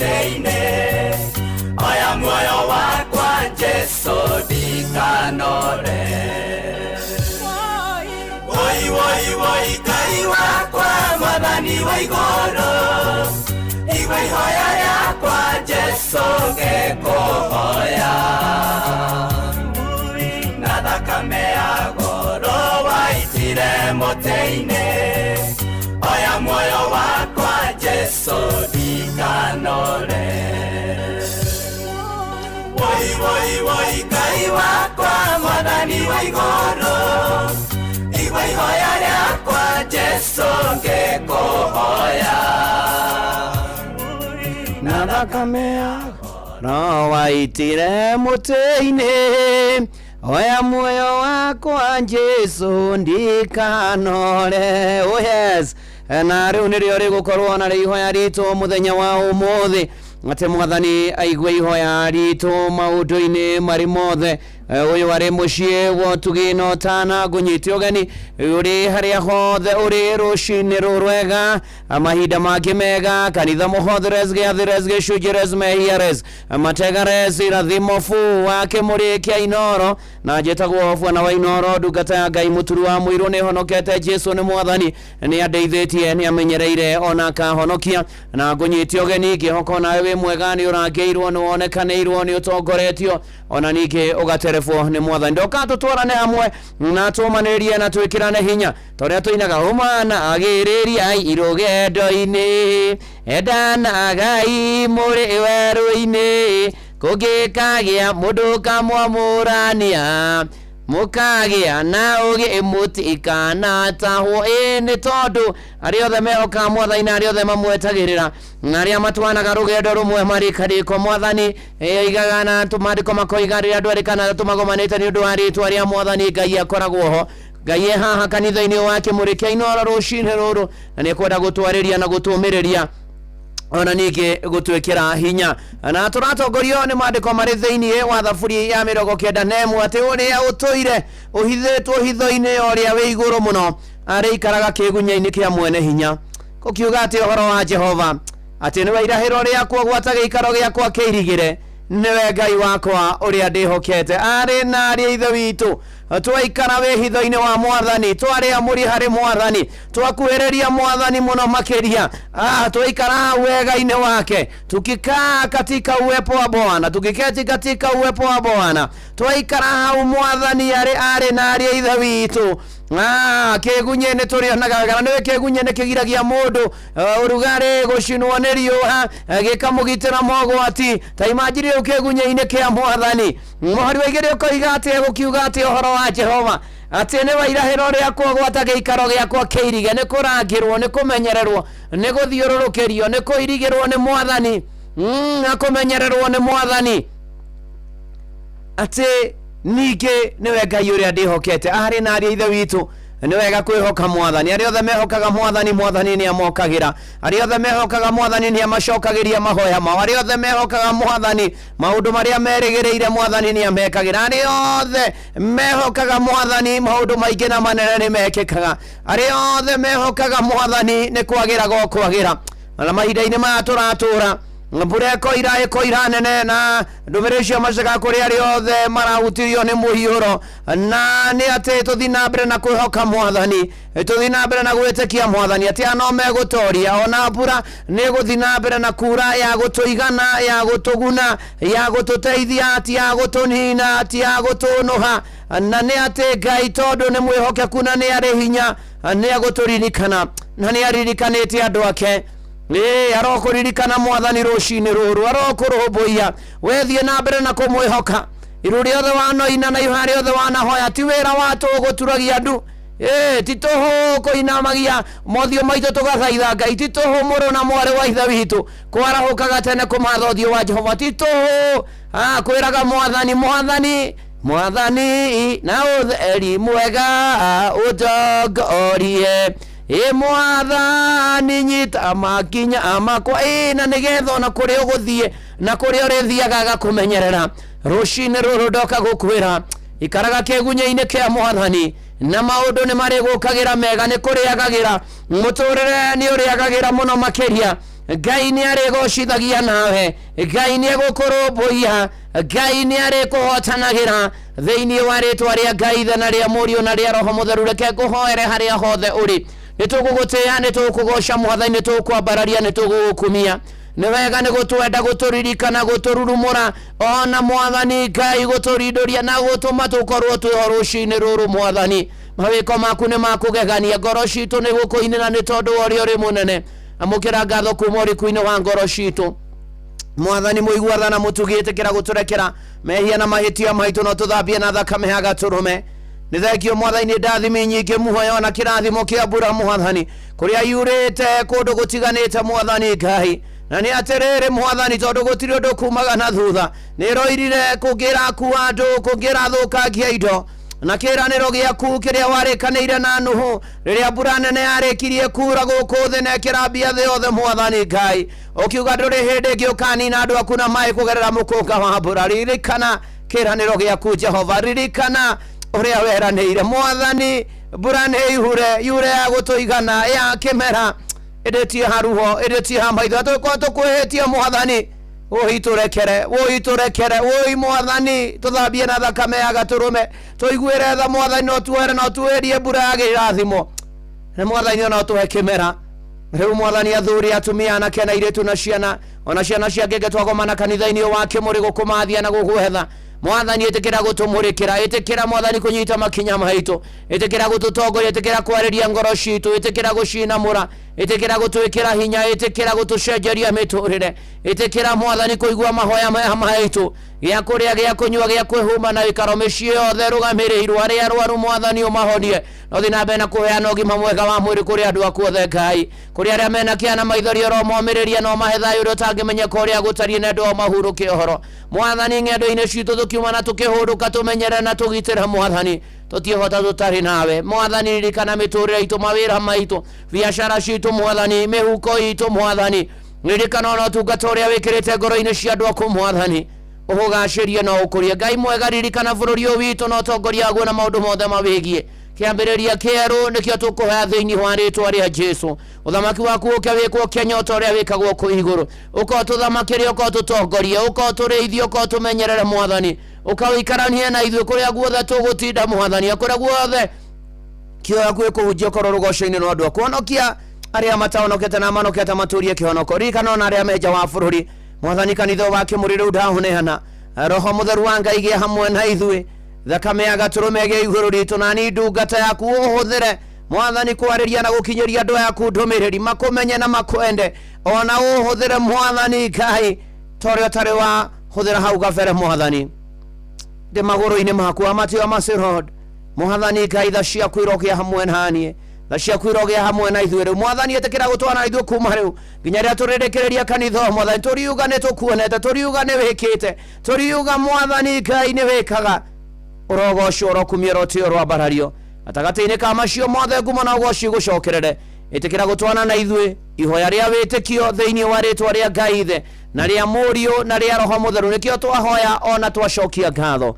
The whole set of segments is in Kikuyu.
mũtĩ-inĩ. Oya muoyo wakwa Jesu, ndikanore. Woi woi woi, Ngai wakwa, Mwathani wa igũrũ, igua ihoya rĩakwa Jesu, ngĩkũhoya. Na thakame ya goro waitire mũtĩ-inĩ, oya muoyo wakwa Jesu, ndikanore. Woi woi woi, Ngai wakwa, Mwathani wa igũrũ, igua ihoya rĩakwa Jesu, ngĩkũhoya. Na thakame ya no waitire mũtĩ-inĩ, oya muoyo wakwa Jesu, ndikanore. Oh yes, na rĩu nĩrĩo rĩgũkorwo na rĩ ihoya ritũ mũthenya wa ũmũthĩ, atĩ Mwathani aigue ihoya ritũ maũndũ-inĩ marĩ mothe. Ũyũ arĩ mũciĩ wa ũtugi na ũtana, ngũnyite ũgeni ũrĩ harĩa hothe ũrĩ rũcinĩ rũrwega, mahinda mangĩ mega, kanitha mũhotheres, gĩathĩres, gĩcunjĩres, mehiares, mategares, irathimo fu wa kĩmũrĩ kĩa Inoro. Na njĩtagwo Bwana wa Inoro, ndungata ya Ngai, mũturu wa mũirũ. Nĩ honokete, Jesu nĩ Mwathani, nĩ andeithĩtie, nĩ amenyereire ona akahonokia. Na ngũnyite ũgeni ngĩhoka onawe wĩ mwega, nĩ ũrangĩirwo, nĩ wonekanĩirwo, nĩ ũtongoretio, ona ningĩ ũgaterebwo nĩ Mwathani. Ndoka tũtwarane hamwe na tũmanĩrie na twĩkĩrane hinya ta ũrĩa tũinaga, ũmana agĩrĩriai irũgendo-inĩ, endanagai mũrĩ werũ-inĩ, kũngĩkagĩa mũndũ kamwamũrania, mũkagĩa na ũgĩ, mũtikanatahwo. Ĩ nĩ tondũ arĩa othe mehokaga Mwathani na arĩa othe mamwetagĩrĩra na arĩa matwanaga rũgendo rũmwe marĩkarĩko Mwathani oigaga na maandĩko makoiga, rĩrĩa andũ erĩ kana atatũ magomanĩte nĩ ũndũ wa rĩtwa rĩa Mwathani, Ngai akoragwo ho. Ngai e haha kanitha-inĩ wa kĩmũrĩ kĩa Inoro rũcinĩ rũrũ, na nĩ ekwenda gũtwarĩria na gũtũmĩrĩria, ona ningĩ gũtwĩkĩra hinya. Na tũratongorio nĩ maandĩko marĩ thĩinĩ wa Thaburi ya 91, atĩ ũrĩa ũtũire ũhithĩtwo hitho-inĩ ya ũrĩa wĩ igũrũ mũno arĩikaraga kĩgunya-inĩ kĩa Mwene Hinya. Gũkiuga atĩ ũhoro wa Jehova, atĩ nĩwe irahĩro rĩakwa gwata gĩikaro gĩakwa kĩirigĩre, nĩwe Ngai wakwa ũrĩa ndĩhokete. Arĩ na arĩ ithe witũ, twaikara wĩ hitho-inĩ wa Mwathani, twarĩ amũri harĩ Mwathani, twakuhĩrĩria Mwathani mũno makĩria, twaikara hau wega-inĩ wake, tukikaa katika uwepo wa Bwana, tukiketi katika uwepo wa Bwana, twaikara hau Mwathani arĩ, arĩ na arĩ ithe witũ, kĩgunyĩ nĩ tũrĩonaga wega. Na nĩwe kĩgunyĩ nĩ kĩgiragia mũndũ ũrugarĩ, gũcinwo nĩ riũa, gĩkamũgitĩra mogwati. Ta imagine rĩu kĩgunyĩ-inĩ kĩa Mwathani. Mũhari wa 2 ũkoiga atĩ, gũkiuga atĩ ũhoro wa Jehova, atĩ nĩwe irahĩro rĩakwa gwata gĩikaro gĩakwa kĩirige. Nĩ kũrangĩrwo, nĩ kũmenyererwo, nĩ gũthiũrũrũkĩrio, nĩ kũirigĩrwo nĩ Mwathani, na kũmenyererwo nĩ Mwathani, atĩ ningĩ nĩwe Ngai ũrĩa ndĩhokete. Arĩ na arĩ ithe witũ, nĩ wega kwĩhoka Mwathani. Arĩa othe mehokaga Mwathani, Mwathani nĩ amokagĩra. Arĩa othe mehokaga Mwathani, nĩ amacokagĩria mahoya mao. Arĩa othe mehokaga Mwathani, maũndũ marĩa merĩgĩrĩire Mwathani nĩ amekagĩra. Arĩa othe mehokaga Mwathani, maũndũ maingĩ na manene nĩ mekĩkaga. Arĩa othe mehokaga Mwathani, nĩ kwagĩra go kwagĩra. Na mahinda-inĩ maya tũratũra, mbura ĩkoira, ĩkoira nene, na ndũmĩrĩri cia macaka kũrĩ arĩa othe marahutirio nĩ mũiyũro na nĩ atĩ tũthiĩ na mbere na kwĩhoka Mwathani, tũthiĩ na mbere na gwĩtĩkia Mwathani atĩ ano megũtoria. Ona mbura nĩ gũthiĩ na mbere na kura ya gũtũigana, ya gũtũguna, ya gũtũteithia, ti ya gũtũnina, ti ya gũtũnũha. Na nĩ atĩ Ngai tondũ nĩ mwĩhokeku na nĩ arĩ hinya, nĩ agũtũririkana na nĩ aririkanĩte andũ ake. Ĩĩ, arokũririkana Mwathani rũcinĩ rũrũ, arokũrũmbũiya. Wethiĩ na mbere na kũmwĩhoka, iru rĩothe wanoina na ihoya rĩothe wanahoya ti wĩra wa tũhũ gũturagia ndu. Ĩĩ, ti tũhũ kũinamagia mothiũ maitũ tũgathaitha Ngai, ti tũhũ mũrũ na mwarĩ wa ithe witũ kwarahũkaga tene kũmatha ũthiũ wa Jehova, ti tũhũ kwĩraga Mwathani, Mwathani, Mwathani, na ũtheri mwega ũtongorie. Ĩ Mwathani, nyita makinya makwa. Ĩ na nĩgetha ona kũrĩa ũgũthiĩ na kũrĩa ũrĩthiaga agakũmenyerera. Rũcinĩ rũrũ ndoka gũkwĩra, ikaraga kĩgunyĩ-inĩ kĩa Mwathani na maũndũ nĩ marĩgũkagĩra mega. Nĩ kũrĩagagĩra, mũtũrĩre nĩ ũrĩagagĩra mũno makĩria. Ngai nĩ arĩgocithagia nawe, Ngai nĩ egũkũrũmbũiya, Ngai nĩ arĩkũhotanagĩra thĩinĩ wa rĩtwa rĩa Ngai Ithe na rĩa Mũriũ na rĩa Roho Mũtheru. Reke ngũhoere harĩa hothe ũrĩ. Nĩ tũgũgũtĩĩa, nĩ tũgũkũgoca Mwathani, nĩ tũgũkwambararia, nĩ tũgũgũkumia. Nĩ wega nĩ gũtwenda, gũtũririkana, gũtũrurumũra, ona Mwathani Ngai gũtũrindũria na gũtũma tũkorwo twĩho rũcinĩ rũrũ. Mwathani, mawĩko maku nĩ makũgegania, ngoro citũ nĩ gũkũinĩra nĩ tondũ wa ũrĩa ũrĩ mũnene. Amũkĩra ngatho kuma ũriku-inĩ wa ngoro citũ. Mwathani mũigua tha na mũtugi, ĩtĩkĩra gũtũrekera mehia na mahĩtia maitũ, no tũthambie na thakame ya gatũrũme. Nĩ thengio Mwathani nĩ ndathimi nyingĩ, muoyo na kĩrathimo kĩa mbura Mwathani, kũrĩa yurĩte kũndũ gũtiganĩte Mwathani Ngai. Na nĩ atĩrĩrĩ Mwathani, tondũ gũtirĩ ũndũ kumaga na thutha, nĩ ĩroirire kũngĩrakua andũ, kũngĩrathũkangia indo, na kĩĩranĩro gĩaku kĩrĩa warĩkanĩire na Nuhu rĩrĩa mbura nene yarĩkirie kura gũkũ thĩ na ĩkĩrambia thĩ yothe. Mwathani Ngai, ũkiuga ndũrĩ hĩndĩ ĩngĩ ũkanina andũ aku na maĩ kũgerera mũkũnga wa mbura. Ririkana kĩĩranĩro gĩaku Jehova, ririkana ũrĩa weranĩire Mwathani. Mbura nĩ ihure, yure ya gũtũigana, ya kĩmera, ĩndĩ ti haruho, ĩndĩ ti ha maitho. Tũkorwo tũkwĩhĩtie Mwathani, wũi tũrekere, wũi tũrekere, wũi Mwathani tũthambie na thakame ya gatũrũme, tũiguĩre tha Mwathani, no tuohere, no tuĩrie mbura ya kĩrathimo nĩ Mwathani, ona ũtũhe kĩmera rĩu Mwathani. Athuri, atumia, anake na airĩtu na ciana, ona ciana cia ngenge, twagomana kanitha-inĩ wa Kĩmũrĩ gũkũmathia na gũgwetha Mwathani, ĩtĩkĩra gũtũmũrĩkĩra, ĩtĩkĩra Mwathani kũnyita makinya maitũ, ĩtĩkĩra gũtũtongoria, ĩtĩkĩra kwarĩria ngoro citũ, ĩtĩkĩra gũcinamũra, ĩtĩkĩra gũtwĩkĩra hinya, ĩtĩkĩra gũtũcenjeria mĩtũrĩre, ĩtĩkĩra Mwathani kũigua mahoya maya maitũ. Gĩa kũrĩa, gĩa kũnyua, gĩa kwĩhumba na gĩkaro, mĩciĩ yothe ĩrũgamĩrĩirwo, arĩa arwaru Mwathani ũmahonie, no thiĩ na mbere na kũheana ũgima mwega wa mwĩrĩ kũrĩ andũ aku othe Ngai. Kũrĩ arĩa mena kĩeha na maithori, ũromomĩrĩria na ũmahe thayũ ũrĩa ũtangĩmenyeka ũrĩa gũtariĩ, na andũ ao mahurũke ũhoro. Mwathani, ng'endo-inĩ citũ tũkiuma na tũkĩhũndũka, tũmenyerere na tũgitĩre Mwathani, tũtiĩhota tũtarĩ nawe. Mwathani, ririkana mĩtũrĩre itũ, mawĩra maitũ, biacara citũ Mwathani, mĩhuko itũ Mwathani, ririkana ona ũtungata ũrĩa wĩkĩrĩte ngoro-inĩ cia andũ aku Mwathani, ũhũgacĩrie na ũkũrie. Ngai mwega, ririkana bũrũri ũyũ witũ na ũtongoria waguo na maũndũ mothe mawĩgiĩ. Kĩambĩrĩria kĩerũ nĩkĩo tũkũhoya thĩinĩ wa rĩtwa rĩa Jesu. Ũthamaki waku ũke wĩkwo Kenya o ta ũrĩa wĩkagwo kũu igũrũ. Ũka ũtũthamakĩre, ũka ũtũtongorie, ũka ũtũrĩithie, ũka ũtũmenyerere Mwathani, ũka ũikaranie na ithuĩ kũrĩa guothe tũgũtinda Mwathani, kũrĩa guothe kĩo yaku ĩkũhunjia, ũkorwo rũgoco-inĩ rwa andũ aku. Honokia arĩa matahonokete na manokete matũrie kĩhonoko. Ririkana ona arĩa me nja wa bũrũri Mwathani. Kanitha wa Kĩmũrĩ rĩu ndahũneana, Roho Mũtheru wa Ngai gĩa hamwe na ithuĩ, thakame ya gatũrũme ĩgĩe igũrũ ritũ, na ni ndungata yaku ũhũthĩre Mwathani kwarĩria na gũkinyĩria andũ aku ndũmĩrĩri, makũmenye na makwende, ona ũhũthĩre Mwathani Ngai ta ũrĩa ũtarĩ wa hũthĩra hau gabere. Mwathani, ndĩ magũrũ-inĩ maku, amatio amasirod Mwathani Ngai, tha ciaku irogĩa hamwe na niĩ, tha ciaku irogĩa hamwe na ithuĩ rĩu. Mwathani, ĩtĩkĩra gũtwana ithuĩ kuma rĩu nginya rĩrĩa tũrĩrĩkĩrĩria kanitha. Mwathani, tũriuga nĩ tũkuonete, tũriuga nĩ wĩkĩte, tũriuga Mwathani Ngai nĩ wĩkaga. Ũrogocwo, ũrokumio, ũrotĩo, ũroambarario. Gatagatĩ-inĩ ka macio mothe, ngumo na ũgoci gũcokerere. Ĩtĩkĩra gũtwana na ithuĩ ihoya rĩa wĩtĩkio thĩinĩ wa rĩtwa rĩa Ngai Ithe na rĩa Mũriũ na rĩa Roho Mũtheru, nĩkĩo twahoya ona twacokia ngatho.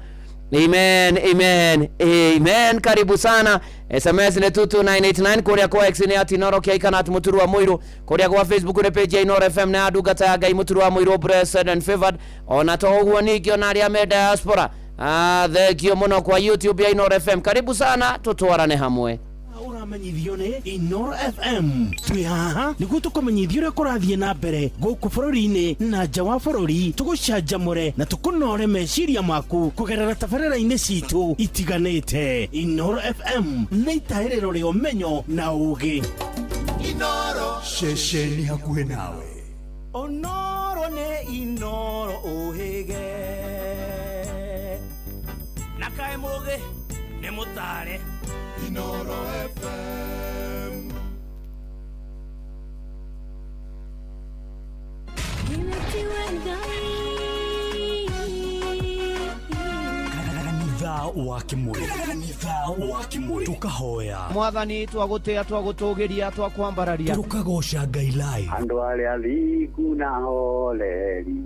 Amen, amen, amen. Karibu sana. SMS nĩ 22989, kũrĩa kwa X nĩ @Inoro Kĩaikana @Mũturu wa Mũirũ, kũrĩa gwa Facebook nĩ page ya Inoro FM na ya ndungata ya Ngai Mũturu wa Mũirũ Blessed and Favored. Ona to ũguo ningĩ ona arĩa me diaspora, thengio mũno, kwa YouTube ya Inoro FM. Karibu sana, tũtwarane hamwe. Ũramenyithio nĩ Inoro FM. Twĩ haha nĩguo tũkũmenyithia ũrĩa kũrathiĩ na mbere gũkũ bũrũri-inĩ na nja wa bũrũri, tũgũcanjamũre na tũkũnore meciria maku kũgerera tabarĩra-inĩ citũ itiganĩte. Inoro FM nĩ itaĩrĩro rĩa ũmenyo na ũũgĩ. Ceceni hakuhĩ nawe. Onoro nĩ Inoro ũhĩge na kaĩ mũgĩ nĩ mũtare. Inoro FM. Kanitha wa Kĩmũrĩ, kanitha wa Kĩmũrĩ, tũkahoya. Mwathani, twagũtĩa, twagũtũgĩria, twakwambararia. Tũkagoca Ngai live. Andũ arĩa thingu na horeri.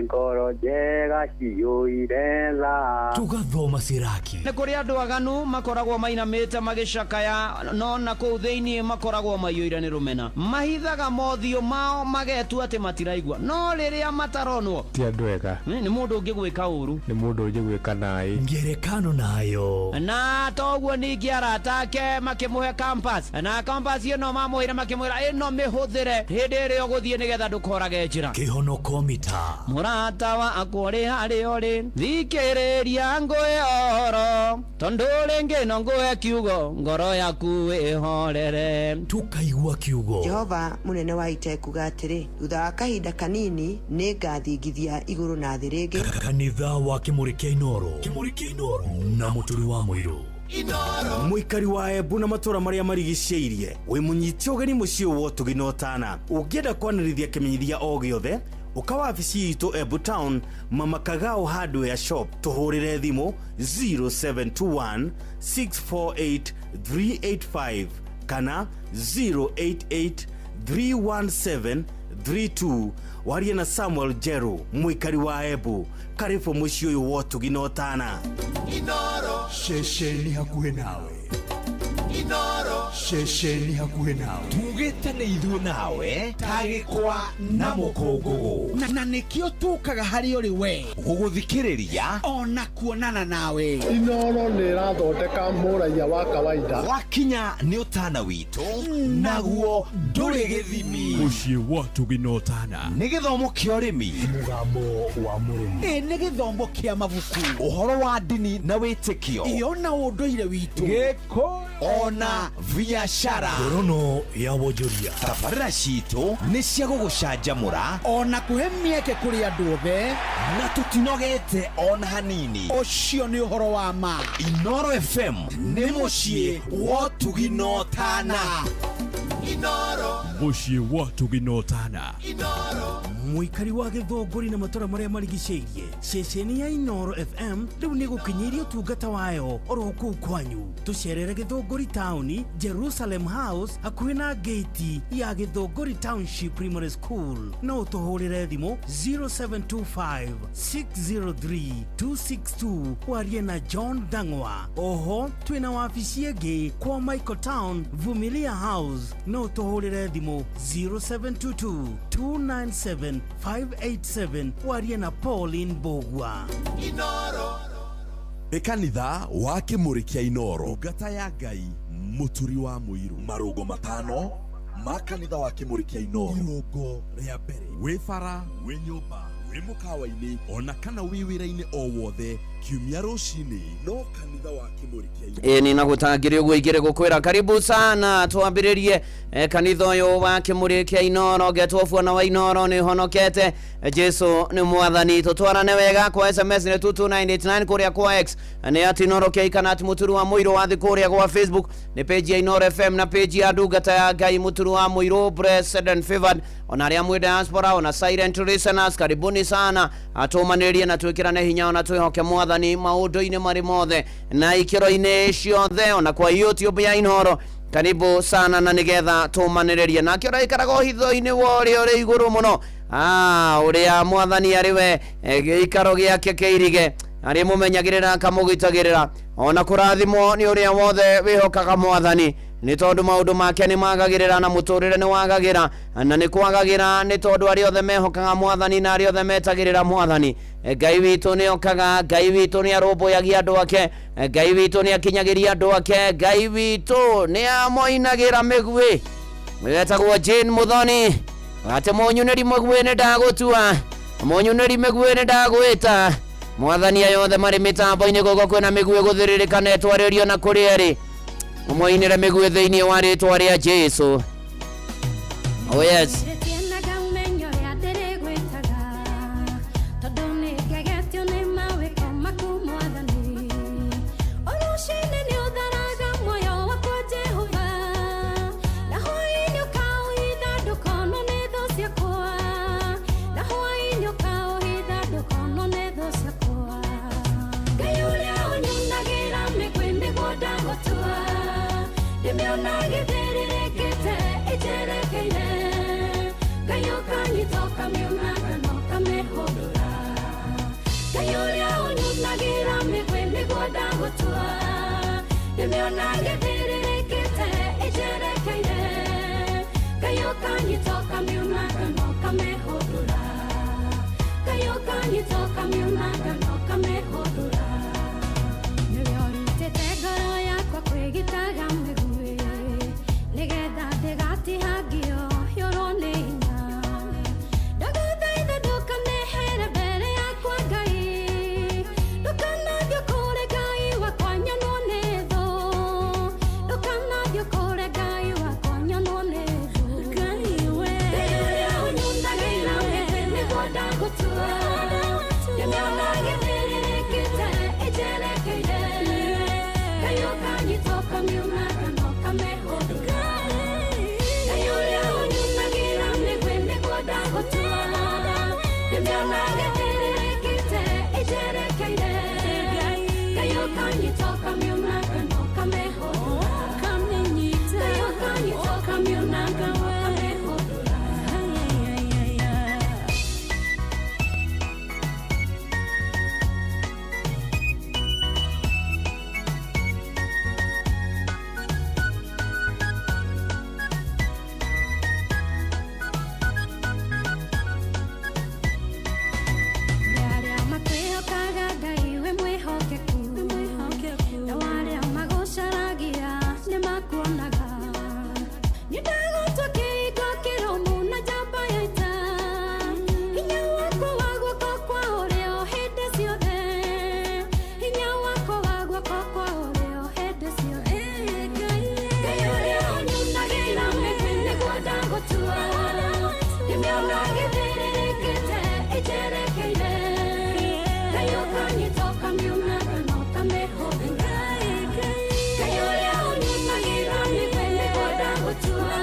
Ngoro njega ciyũire tha. Tũgathoma Siraki. Nĩ kũrĩ andũ aganu makoragwo mainamĩte magĩcakaya, no na kũu thĩinĩ makoragwo maiyũire nĩ rũmena. Mahithaga mothiũ mao magetua atĩ matiraigua, no rĩrĩa mataronwo ti andũ ega. Nĩ mũndũ ũngĩgwĩka ũru, nĩ mũndũ ũngĩgwĩka naĩ. Ngerekano nayo. Na toguo ningĩ arata ake makĩmũhe campus, na campus ĩno mamũheire makĩmwĩra ĩno mĩhũthĩre hĩndĩ ĩrĩa ũgũthiĩ nĩgetha ndũkorage njĩra. Kĩhonoko mita. Mũrata wakwa ũrĩ harĩa ũrĩ, thikĩrĩria ngũhe ũhoro, tondũ rĩngĩ no ngũhe kiugo, ngoro yaku ĩhorere. Tukaigua kiugo. Jehova munene wa ita ekuga atĩrĩ, thutha wa kahinda kanini nĩ ngathingithia igũrũ na thĩ rĩngĩ. Kanitha wa Kĩmũrĩ kĩa Inooro. Kĩmũrĩ kĩa Inooro na Mũturi wa Mũirũ. Mũikari wa Embu na matũra marĩa marigicĩirie, wĩ mũnyite ũgeni mũciĩ wa ũtugi na ũtana. Ũngĩenda kwanĩrithia kĩmenyithia o gĩothe, ũka wabici itũ Embu Town, Mama Kagao Hardware Shop, tũhũrĩre thimũ 0721 648 385 kana 088 317 32. Warie na Samuel Jeru, mũikari wa Embu. Karibu mũciĩ ũyũ wa ũtugi na ũtana. Inoro. Ceceni hakuhĩ nawe. Inoro. Ceceni hakuhĩ nawe. Tugĩte nĩ ithuĩ nawe ta gĩkwa na mũkũngũgũ. Na nĩkĩo tũkaga harĩ ũrĩ we gũgũthikĩrĩria ona kuonana nawe. Inoro nĩ ĩrathondeka mũraiya wa kawaida. Wakinya nĩ ũtana witũ, naguo ndũrĩ gĩthimi. Mũciĩ wa ũtugi na ũtana. Nĩ gĩthomo kĩa ũrĩmi, mũgambo wa mũrĩmi, nĩ gĩthomo kĩa mabuku, ũhoro wa ndini na wĩtĩkio, iyo na ũndũire witũ, gĩkũyũ ona biashara. Ngorono ya wonjoria. Tabarĩra citũ nĩ cia gũgũcanjamũra ona kũhe mĩeke kũrĩ andũ othe, na tũtinogete ona hanini. Ũcio nĩ ũhoro wa ma. Inoro FM nĩ mũciĩ wa ũtugi na ũtana. Inoro. Mũciĩ wa ũtugi na ũtana. Inoro. Mũikari wa Gĩthũngũri na matũra marĩa marigicĩirie, ceceni ya Inoro FM rĩu nĩ gũkinyĩria ũtungata wayo oro kũu kwanyu. Tũcerere Gĩthũngũri taũni, Jerusalem House, hakuhĩ na gate ya Gĩthũngũri Township Primary School. No ũtũhũrĩre thimũ 0725 603 262 warie na John Dang'wa. Oho twĩna wabici ĩngĩ kwa Michael Town, Vumilia House. No ũtũhũrĩre thimũ 0722 297 587 warie na Pauline Bogwa. Inoro. Nĩ kanitha wa Kĩmũrĩ kĩa Inooro, ndungata ya Ngai, Mũturi wa Mũirũ. Marũngo matano ma kanitha wa Kĩmũrĩ kĩa Inooro. Irũngo rĩa mbere, wĩ bara, wĩ nyũmba, wĩ mũkawa-inĩ, ona kana wĩ wĩra-inĩ o wothe, kiumia rũcinĩ no kanitha wa Kĩmũrĩ kĩa Inooro. Ĩ nina gũtangĩrĩ ũguo ingĩrĩ gũkwĩra karibu sana twambĩrĩrie kanitha ũyũ wa Kĩmũrĩ kĩa Inooro. Ngetwo Bwana wa Inooro, nĩ honokete, Jesu nĩ mwathani. Tũtwarane wega kwa SMS nĩ 22989, kũrĩa kwa X nĩ at Inooro K kana at Mũturi wa Mũirũ. Wathi kũrĩa gwa Facebook nĩ page ya Inooro FM na page ya ndungata ya Ngai Mũturi wa Mũirũ, blessed and favored. Ona arĩa mwĩ diaspora, ona silent listeners, karibuni sana, atũmanĩrĩrie na twĩkĩrane hinya ona twĩhoke mwathani maũndũ-inĩ marĩ mothe na ikĩro-inĩ ciothe, ona kwa YouTube ya Inooro karibu sana, na nĩgetha tũmanĩrĩrie nake ũraikaraga ũhitho-inĩ wa ũrĩa ũrĩ igũrũ mũno, ũrĩa mwathani arĩ we gĩikaro gĩake kĩirige, arĩ mũmenyagĩrĩra akamũgitagĩrĩra, ona kũrathimwo nĩ ũrĩa wothe wĩhokaga mwathani, nĩ tondũ maũndũ make nĩ magagĩrĩra na mũtũrĩre nĩ wagagĩra, na nĩ kwagagĩra nĩ tondũ arĩa othe mehokaga mwathani na arĩa othe metagĩrĩra mwathani. Ngai witũ nĩ okaga, Ngai witũ nĩ arũmbũyagia andũ ake, Ngai witũ nĩ akinyagĩria andũ ake, Ngai witũ nĩ amoinagĩra mĩguĩ. Wetagwo Jane Muthoni, atĩ mũnyunĩri mũguĩ nĩ ndagũtua, mũnyunĩri mĩguĩ nĩ ndagwĩta. Mwathani aya othe marĩ mĩtambo-inĩ gũkũ kwĩna mĩguĩ gũthĩrĩrĩka ĩtwarĩrio na kũrĩ erĩ, ũmoinĩre mĩguĩ thĩinĩ wa rĩtwa rĩa Jesu. Oh yes. Nagĩthĩrĩrĩkĩte ĩnjerekeire, Ngai ũkanyita ũkamiunaga no ũkamĩhũndũra. Ngai ũrĩa ũnyunagĩra mĩguĩ nĩguo ndagũtua, ndĩmĩona gĩthĩrĩrĩkĩte ĩnjerekeire. Ngai ũkanyita ũkamiunanga na ũkamĩhũndũra. Ngai ũkanyita ũkamiunanga na ũkamĩhũndũra. Nĩwe ũrutĩte ngoro yakwa kwĩgitaga mĩguĩ, nĩgetha ndĩgatihangio yũrwo nĩ hinya. Ndagũthaitha ndũkanehere mbere yakwa Ngai, ndũkanathiĩ kũrĩ Ngai wakwa nyonwo nĩ thũ. Ndũkanathiĩ kũrĩ Ngai wakwa nyonwo nĩ thũ. Ngai ũrĩa ũnyunagĩra mĩguĩ nĩguo ndagũtua, ndĩmĩona gĩthĩrĩrĩkĩte ĩnjerekeire. Ngai ũkanyita ũkamiunanga na ũkamĩhũndũra. Ngai ũrĩa ũnyunagĩra mĩguĩ nĩguo ndagũtua, ndĩmĩona gĩthĩrĩrĩkĩte ĩnjerekeire. Ngai ũkanyita ũkamiunanga na ũkamĩhũndũra. Ngai ũkanyita ũkamiunanga na ũkamĩhũndũra. Arĩa makwĩhokaga Ngai wĩ mwĩhokeku, na arĩa magũcaragia nĩmakuonaga. Nĩ ndagũtua kĩhingo kĩrũmu na njamba ya ita, hinya wakwa wa guoko kwa ũrĩo hĩndĩ ciothe, hinya wakwa wa guoko kwa ũrĩo hĩndĩ ciothe. Ngai ũrĩa ũnyunagĩra mĩguĩ nĩguo ndagũtua, ndĩmĩona gĩthĩrĩrĩkĩte ĩnjerekeire. Ngai ũkanyita ũkamiunanga na ũkamĩhũndũra. Ngai ũrĩa ũnyunagĩra mĩguĩ nĩguo ndagũtua,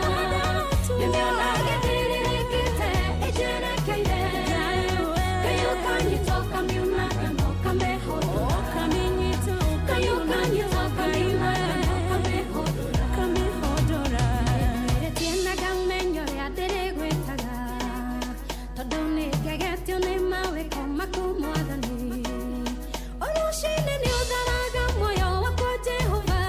ndĩmĩona gĩthĩrĩrĩkĩte ĩnjerekeire. Ngai ũkanyita ũkamiunanga na ũkamĩhũndũra. Ngai ũkanyita ũkamiunanga na ũkamĩhũndũra. Ndĩrĩtie na ngamenya ũrĩa ndĩrĩgwĩtaga, tondũ nĩngegetio nĩ mawĩko maku Mwathani. O rũciinĩ nĩũtharaga muoyo wakwa Jehova,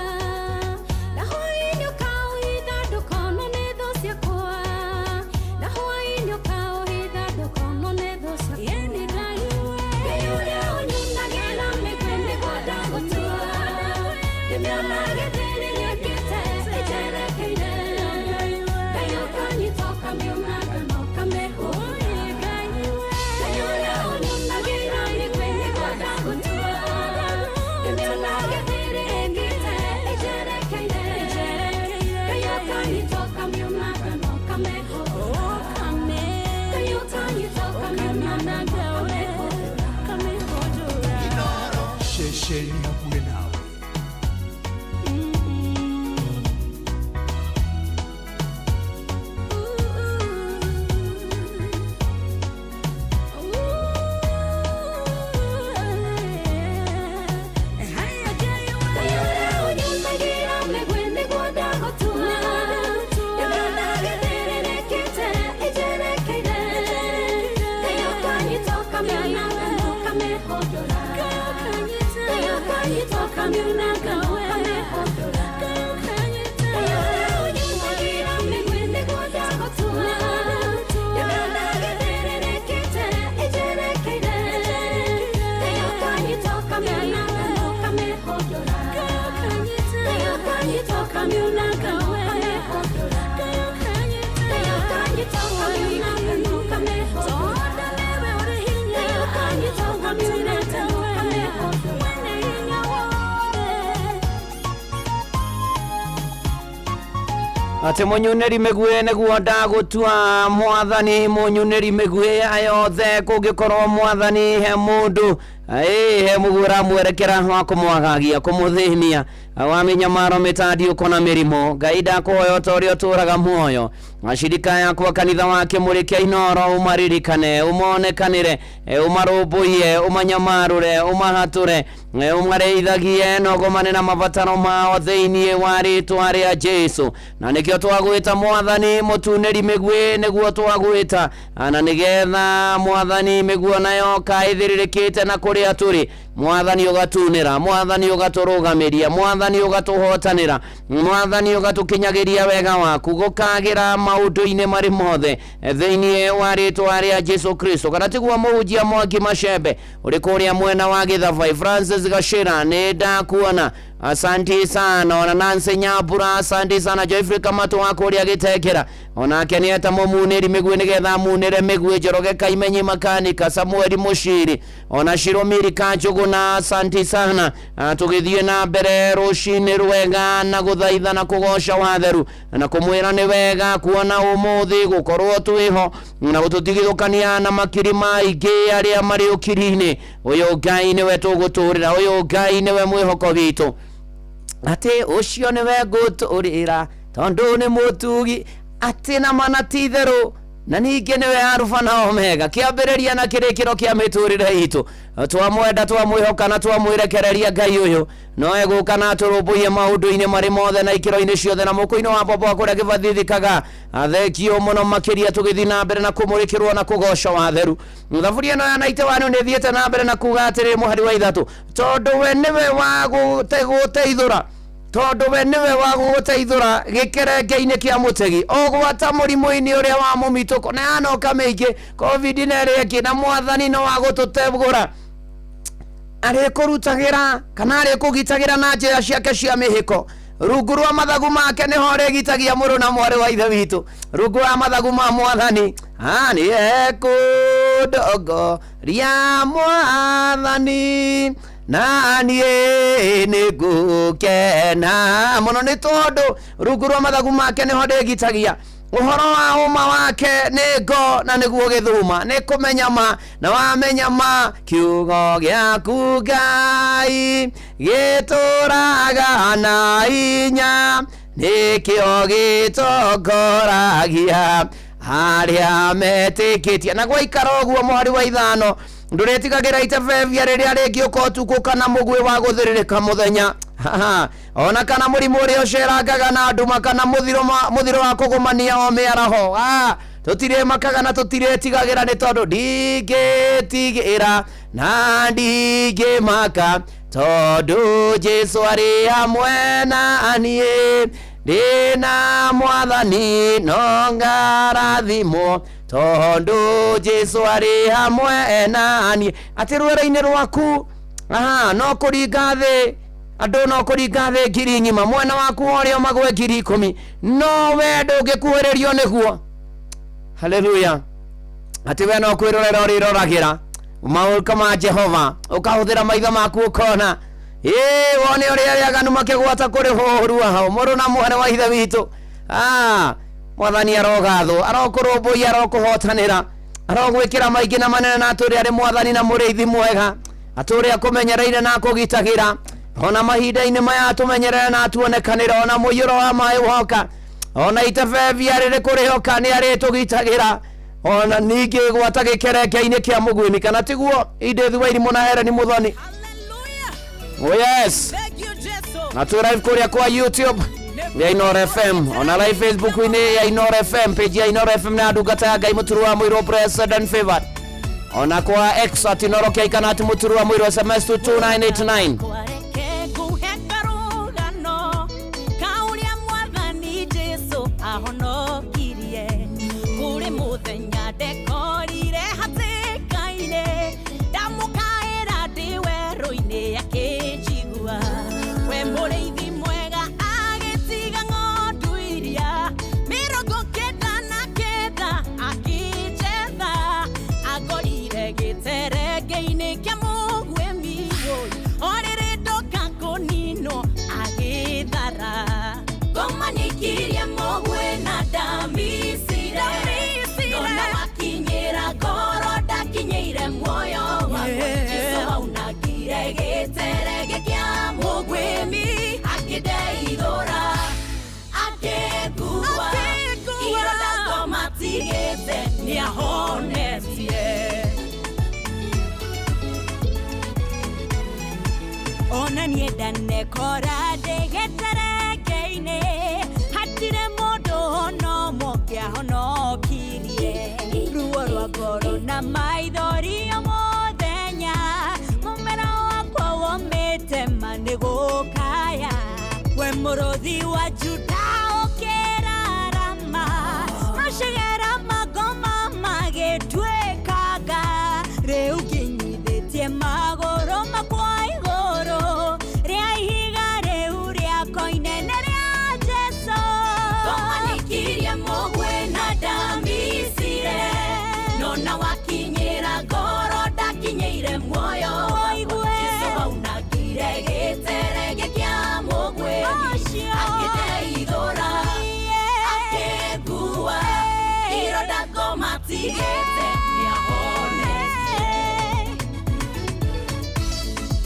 na hwaĩ-inĩ ũkaũhitha ndũkonwo nĩ thũ ciakwa, na hwaĩ-inĩ ũkaũhitha ndũkonwo nĩ thũ ciakwa. Ngai ũrĩa ũnyunagĩra mĩguĩ nĩguo ndagũtua, ndĩmĩona gĩthĩrĩrĩkĩte ĩnjerekeire. Ngai ũkanyita ũkamiunanga na ũkamĩhũndũra. Ngai ũrĩa ũnyunagĩra mĩguĩ nĩguo ndagũtua, ndĩmĩona gĩthĩrĩrĩkĩte ĩnjerekeire. Ngai ũkanyita ũkamiunanga na ũkamĩhũndũra. Ngai ũkanyita ũkamiunanga na ũkamĩhũndũra. Ceceni hakuhĩ nawe. Ngai ũrĩa ũnyunagĩra mĩguĩ nĩguo ndagũtua, ndĩmĩona gĩthĩrĩrĩkĩte ĩnjerekeire. Ngai ũkanyita ũkamiunanga na ũkamĩhũndũra. Ngai ũkanyita ũkamiunanga na ũkamĩhũndũra. Ngai ũrĩa ũnyunagĩra mĩguĩ nĩguo ndagũtua, ndĩmĩona gĩthĩrĩrĩkĩte ĩnjerekeire. Ngai ũkanyita ũkamiunanga na ũkamĩhũndũra. Ngai ũkanyita ũkamiunanga na ũkamĩhũndũra. Ngai ũkanyita ũkamiunanga na ũkamĩhũndũra. Ngai ũkanyita ũkamiunanga na ũkamĩhũndũra. Atĩ mũnyunĩri mĩguĩ nĩguo ndagũtua Mwathani, mũnyunĩri mĩguĩ ayothe kũngĩkorwo Mwathani he mũndũ ĩ he mũguĩ ũramwerekera wa kũmwagagia kũmũthĩnia wa mĩnyamaro mĩtandiũko na mĩrimũ. Ngai ndakũhoya o ta ũrĩa ũtũraga muoyo, Ashirika yakwa kanitha wa Kĩmũrĩ kĩa Inoro ũmaririkane, ũmonekanĩre, ũmarũmbũiye, ũmanyamarũre, ũmahatũre, ũmarĩithagie na ũgomane na mabataro mao thĩinĩ wa rĩtwa rĩa Jesu. Na nĩkĩo twagwĩta Mwathani mũtunĩri mĩguĩ, nĩguo twagwĩta, na nĩgetha Mwathani mĩguo nayo kaĩthĩrĩrĩkĩte na kũrĩa tũrĩ. Mwathani ũgatunĩra, Mwathani ũgatũrũgamĩria, Mwathani ũgatũhotanĩra, Mwathani ũgatũkinyagĩria wega waku gũkagĩra maũndũ-inĩ marĩ mothe thĩinĩ wa rĩtwa rĩa Jesu Kristo. Kana tiguo mũhunjia Mwangi Macembe ũrĩ kũrĩa mwena wa Gĩthabai, Francis Gashira nĩ ndakuona, asanti sana. Ona Nancy Nyambura asanti sana. Joyfrey Kamatu wa kũrĩa Gĩtengera onake nĩ eta mũmunĩri mĩguĩ nĩgetha amunĩre mĩguĩ. Njoroge Kaimenyi makanika, Samueli Mũciri ona Shiromiri Kanjũgũna asanti sana. Tũgĩthiĩ na mbere rũcinĩ rwega na gũthaitha na kũgoca watheru na kũmwĩra nĩ wega kuona ũmũthĩ gũkorwo twĩho na gũtũtigithũkania na makiri maingĩ arĩa marĩ ũkiri-inĩ. Ũyũ Ngai nĩwe tũgũtũrĩra, ũyũ Ngai nĩwe mwĩhoko witũ, atĩ ũcio nĩwe ngũtũrĩra tondũ nĩ mũtugi, atĩ na mana ti itherũ, na ningĩ nĩwe Aruba na Omega, kĩambĩrĩria na kĩrĩkĩro kĩa mĩtũrĩre itũ. Twamwenda, twamwĩhoka na twamwĩrekereria Ngai ũyũ no egũka na atũrũmbũiye maũndũ-inĩ marĩ mothe na ikĩro-inĩ ciothe. Na mũkũ-inĩ wa bobo wa kũrĩa kĩbathithikaga athekio mũno makĩria tũgĩthiĩ na mbere na kũmũrĩkĩrwo na kũgoca watheru. Thaburia ĩno ya 91 nĩ ĩthiĩte na mbere na kuga atĩrĩ, mũhari wa 3, tondũ we nĩwe wa gũteithũra, tondũ we nĩwe wa gũgũteithũra gĩkerenge-inĩ kĩa mũtegi, o gwata mũrimũ-inĩ ũrĩa wa mũmitũko na yanoka mĩingĩ COVID na ĩrĩa ĩngĩ, na Mwathani no wa gũtũtegũra, arĩkũrutagĩra kana arĩkũgitagĩra na njĩra ciake cia mĩhĩko. Rungu rwa mathagu make nĩho ũrĩgitagia mũrũ na mwarĩ wa ithe witũ, rungu rwa mathagu ma Mwathani nĩ ekũndongoria Mwathani, na niĩ nĩngũkena mũno nĩ tondũ rungu rwa mathagu make nĩho ndĩgitagia. Ũhoro wa ũma wake nĩ ngo na nĩguo gĩthuma, nĩ kũmenya ma na wamenya ma, kiugo gĩaku Ngai gĩtũraga na hinya, nĩkĩo gĩtongoragia arĩa metĩkĩtie. Na gwaikara ũguo mũhari wa 5, ndũrĩtigagĩra itebebia rĩrĩa rĩngĩũka ũtukũ, kana mũguĩ wa gũthĩrĩrĩka mũthenya, ona kana mũrimũ ũrĩa ũcerangaga na nduma, kana mũthiro wa kũgũmania o mĩaraho. Tũtirĩmakaga na tũtirĩtigagĩra nĩ tondũ ndingĩtigĩra na ndingĩmaka, tondũ Jesu arĩ hamwe na niĩ, ndĩna Mwathani no ngarathimwo, tondũ Jesu arĩ hamwe na niĩ. Atĩ rwere-inĩ rwaku no kũringa thĩ andũ, no kũringa thĩ 1,000 ng'ima, mwena waku ũrĩa magwe 10,000, no we ndũngĩkuhĩrĩrio nĩguo. Haleluya. Atĩ we no kwĩrorera ũrĩroragĩra maũka ma Jehova, ũkahũthĩra maitho maku ũkona, wone ũrĩa arĩa aganu makĩgwata kũrĩ ũru wao. Mũrũ na mwarĩ wa ithe witũ, Mwathani arogathwo, arokũrũmbũiya, arokũhotanĩra, arogwĩkĩra maingĩ na manene, na atũrĩ arĩ Mwathani na mũrĩithi mwega, atũrĩ akũmenyereire na akũgitagĩra ona mahinda-inĩ maya, atũmenyerere na atuonekanĩre, ona mũiyũro wa maĩ woka, ona itebebia rĩrĩ kũrĩoka nĩ arĩtũgitagĩra, ona ningĩ gwata gĩkerenge-inĩ kĩa mũguĩmi. Kana tiguo Edith Wairimũ na Helen Muthoni? Oh yes. Na twĩ live kũrĩa kwa YouTube ya Inoro FM, ona live Facebook-inĩ ya Inoro FM, page ya Inoro FM na ndungata ya Ngai Mũturu wa Mũirũ President Favored, ona kwa X at Inoro K kana at Mũturu wa Mũirũ, SMS to 2989. Akĩndeithũra, akĩngua. Niĩ ndanekora ndĩ gĩterenge-inĩ, hatirĩ mũndũ ona ũmwe ũngĩahonokirie. Ruo rwa ngoro na maithori o mũthenya, mũmera wakwa womĩte ma nĩ gũkaya. We mũrũthi wa Juda ũkĩrarama, macegera mangoma magĩtuĩkanga. Rĩu nginyithĩtie magũrũ makwa igũrũ rĩa ihiga rĩu rĩakwa inene rĩa Jesũ. Ngomanikirie mũgwĩ na ndamicire, nona wakinyĩra ngoro ndakinyĩire muoyo wakwa. Jesũ aunangire gĩterenge kĩa mũgwĩ, akĩndeithũra, akĩngua, ironda ngoma tigĩte nĩahonetie.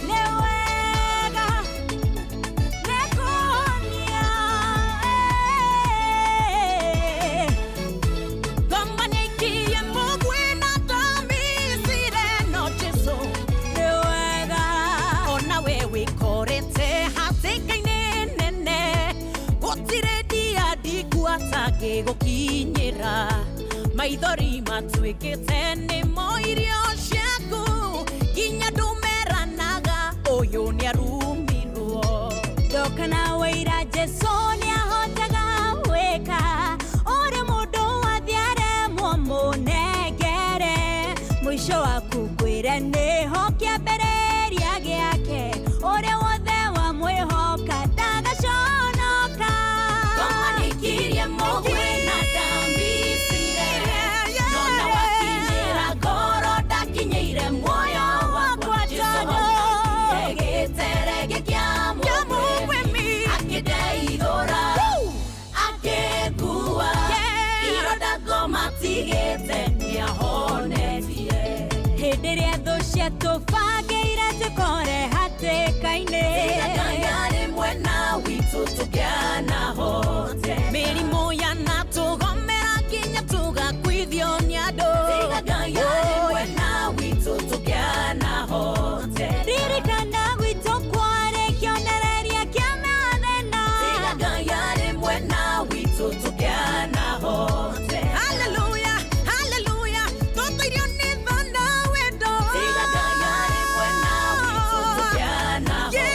Nĩ wega nĩ kũhonia, Ngomanikirie mũgwĩ na ndamicire, no Jesũ nĩ wega. Ona we wĩkorete hatĩka-inĩ nene, gũtirĩ ndia ndikua atangĩgũkinyĩra. Maithori matuĩkĩte nĩmo irio ciaku, nginya ndũmeranaga ũyũ nĩarumirwo. Ndoka na wĩira Jesũ nĩahotaga gwĩka ũrĩa mũndũ athiaremwo mũnengere. Mũico waku ngwĩre nĩho kĩambĩrĩria gĩake, ũrĩa wothe wamwĩhoka ndagaconoka. Ngomanikirie mũgwĩ na ndamicire, nona wakinyĩra ngoro ndakinyĩire muoyo wakwa. Jesũ aunangire gĩterenge kĩa mũgwĩmi, akĩndeithũra, akĩngua, ironda ngoma tigĩte nĩahonetie. Hĩndĩ ĩrĩa thũ ciatũbangĩire tũkore hatĩka-inĩ, Tiga Ngai arĩ mwena witũ tũngĩanahote. Mĩrimũ yanatũgomera nginya tũgakuithio nĩ andũ. Tiga Ngai arĩ mwena witũ tũngĩanahote. Ririkana gwitũ kwarĩ kĩonereria kĩa mathĩna. Tiga Ngai arĩ mwena witũ tũngĩanahote. Hallelujah, hallelujah, tũtũirio nĩ tha na wendo. Tiga Ngai arĩ mwena witũ tũngĩanahote.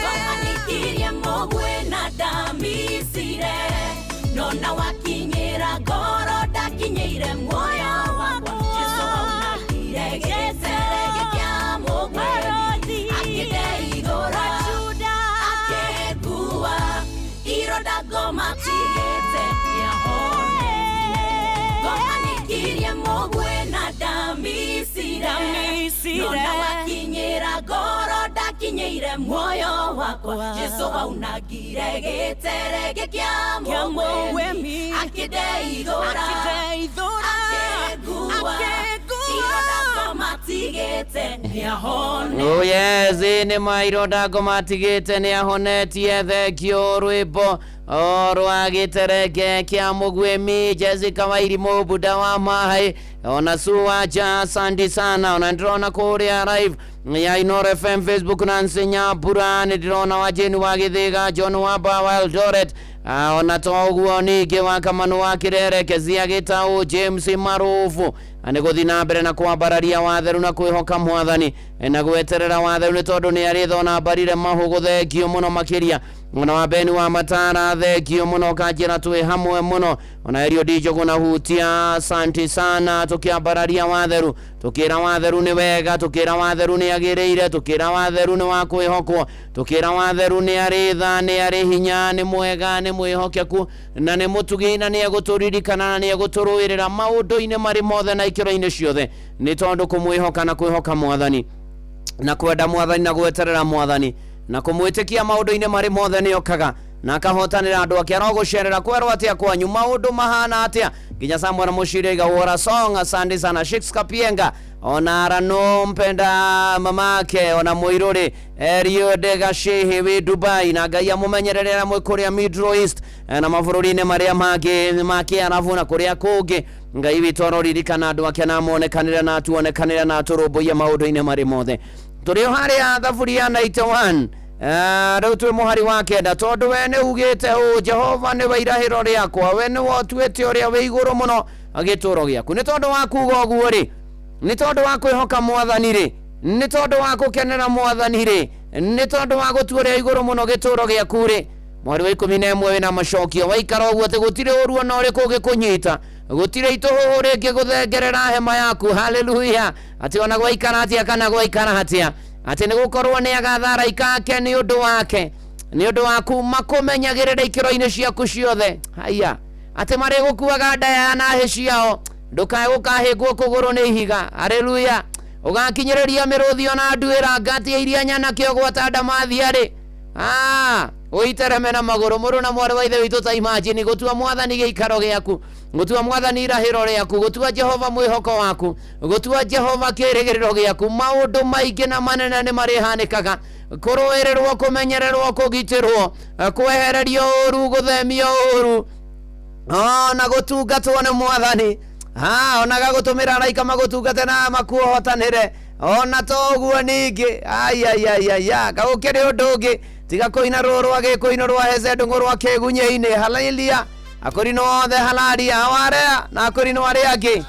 Ngomanikirie mũgwĩ na ndamicire, nona wakinyĩra ngoro ndakinyĩire muoyo wakwa. Jesũ aunangire gĩterenge kĩa mũgwĩ, akĩndeithũra, akĩngua, ironda ngoma tigĩte nĩahonetie. Ngomanikirie mũgwĩ na ndamicire, nona wakinyĩra ngoro ndakinyĩire muoyo wakwa. Jesũ aunangire gĩterenge kĩa mũgwĩmi, akĩndeithũra, akĩngua, ironda ngoma tigĩte nĩahonetie. Oh yes, nĩ maironda ngoma tigĩte nĩ ahonetie. Thengio rwĩmbo o rwa gĩterenge kĩa mũguĩmi Jessica Wairimũ Buda wa Mahai ona Suwaja asante sana. Ona ndĩrona kũrĩa live ya Inoro FM Facebook Nancy Nyambura, nĩ ndĩrona Wajeni wa Gĩthĩga, John Wamba wa Eldoret. Ona to ũguo ningĩ wa Kamanu wa Kĩrere, Kezia Gĩtaũ, James Marufu nĩ gũthiĩ na mbere na kwambararia watheru na kwĩhoka mwathani na gweterera watheru nĩ tondũ nĩ arĩ thona mbarire mahũgũ. Thengio mũno makĩria. Ona wa Beni wa Matara, thengio mũno kanjĩra twĩ hamwe mũno. Ona Erio Ndijogo na Hutia, asante sana. Tũkĩambararia watheru, tũkĩra watheru nĩ wega, tũkĩra watheru nĩ agĩrĩire, tũkĩra watheru nĩ wa kwĩhokwo, tũkĩra watheru nĩ arĩ tha, nĩ arĩ hinya, nĩ mwega, nĩ mwĩhokeku na nĩ mũtugi, na nĩ egũtũririkana na nĩ egũtũrũĩrĩra maũndũ-inĩ marĩ mothe na ikĩro-inĩ ciothe, nĩ tondũ kũmwĩhoka na kwĩhoka mwathani na kwenda mwathani na gweterera mwathani na kũmwĩtĩkia maũndũ-inĩ marĩ mothe nĩ okaga na akahotanĩra andũ ake. Arogũcerera kwerwo atĩa kwanyu, maũndũ mahana atĩa? Nginya Samuel Mushiri igawora song, asante sana. Shix Kapienga ona Arano mpenda mamake ona Muiruri Erio Degashehe wi Dubai, na Ngai amumenyerere mwe kũrĩa Middle East na mabũrũri-inĩ marĩa mangĩ ma Kĩarabu na kũrĩa kũngĩ. Ngai witũ aroririkana andũ ake na amonekanĩre na atuonekanĩre na atũrũmbũiye maũndũ-inĩ marĩ mothe. Tũrĩ o harĩa thaburia 91. Rĩu twĩ mũhari wa 9. Tondũ we nĩ ugĩte ũũ, Jehova nĩwe irahĩro rĩakwa, we nĩwe ũtuĩte ũrĩa wĩ igũrũ mũno gĩtũũro gĩaku. Nĩ tondũ wa kuga ũguo rĩ, nĩ tondũ wa kwĩhoka mwathani rĩ, nĩ tondũ wa gũkenera mwathani rĩ, nĩ tondũ wa gũtua ũrĩa igũrũ mũno gĩtũũro gĩaku rĩ. Mweri wa 11 wĩna macokio. Waikara ũguo atĩ gũtirĩ ũru ona ũrĩkũ ũngĩkũnyita, gũtirĩ itũhũhũ rĩngĩ gũthengerera hema yaku. Haleluya. Atĩ ona gwaikara atĩa kana gwaikara atĩa, atĩ nĩ gũkorwo nĩ agatha araika ake nĩ ũndũ wake, nĩ ũndũ waku, makũmenyagĩrĩra ikĩro-inĩ ciaku ciothe. Haya, atĩ marĩgũkuaga ndaya na hĩ ciao, ndũkae gũkahĩngwo kũgũrũ nĩ ihiga. Haleluya. Ũgakinyĩrĩria mĩrũthi ona nduĩra, ngatia iria nyanake ũgwata ndamathia rĩ, ũitereme na magũrũ. Mũrũ na mwarĩ wa ithe witũ, ta imagine gũtua mwathani gĩikaro gĩaku, gũtua mwathani irahĩro rĩaku, gũtua Jehova mwĩhoko waku, gũtua Jehova kĩĩrĩgĩrĩro gĩaku. Maũndũ maingĩ na manene nĩ marĩhanĩkaga, kũrũĩrĩrwo, kũmenyererwo, kũgitĩrwo, kwehererio ũru, gũthemio ũru, ona gũtungatwo nĩ mwathani. Ona gagũtũmĩra araika magũtungate na makuohotanĩre. Ona to ũguo ningĩ, aiaiaiaia, gagũkĩrĩ ũndũ ũngĩ tiga kũina rũũ rwa gĩkũinũ rwa hece ndũng'ũ rwa kĩgunyĩ-inĩ. Haleluya. Akũrinũ othe halaria awarea na akũrinũ arĩa angĩ.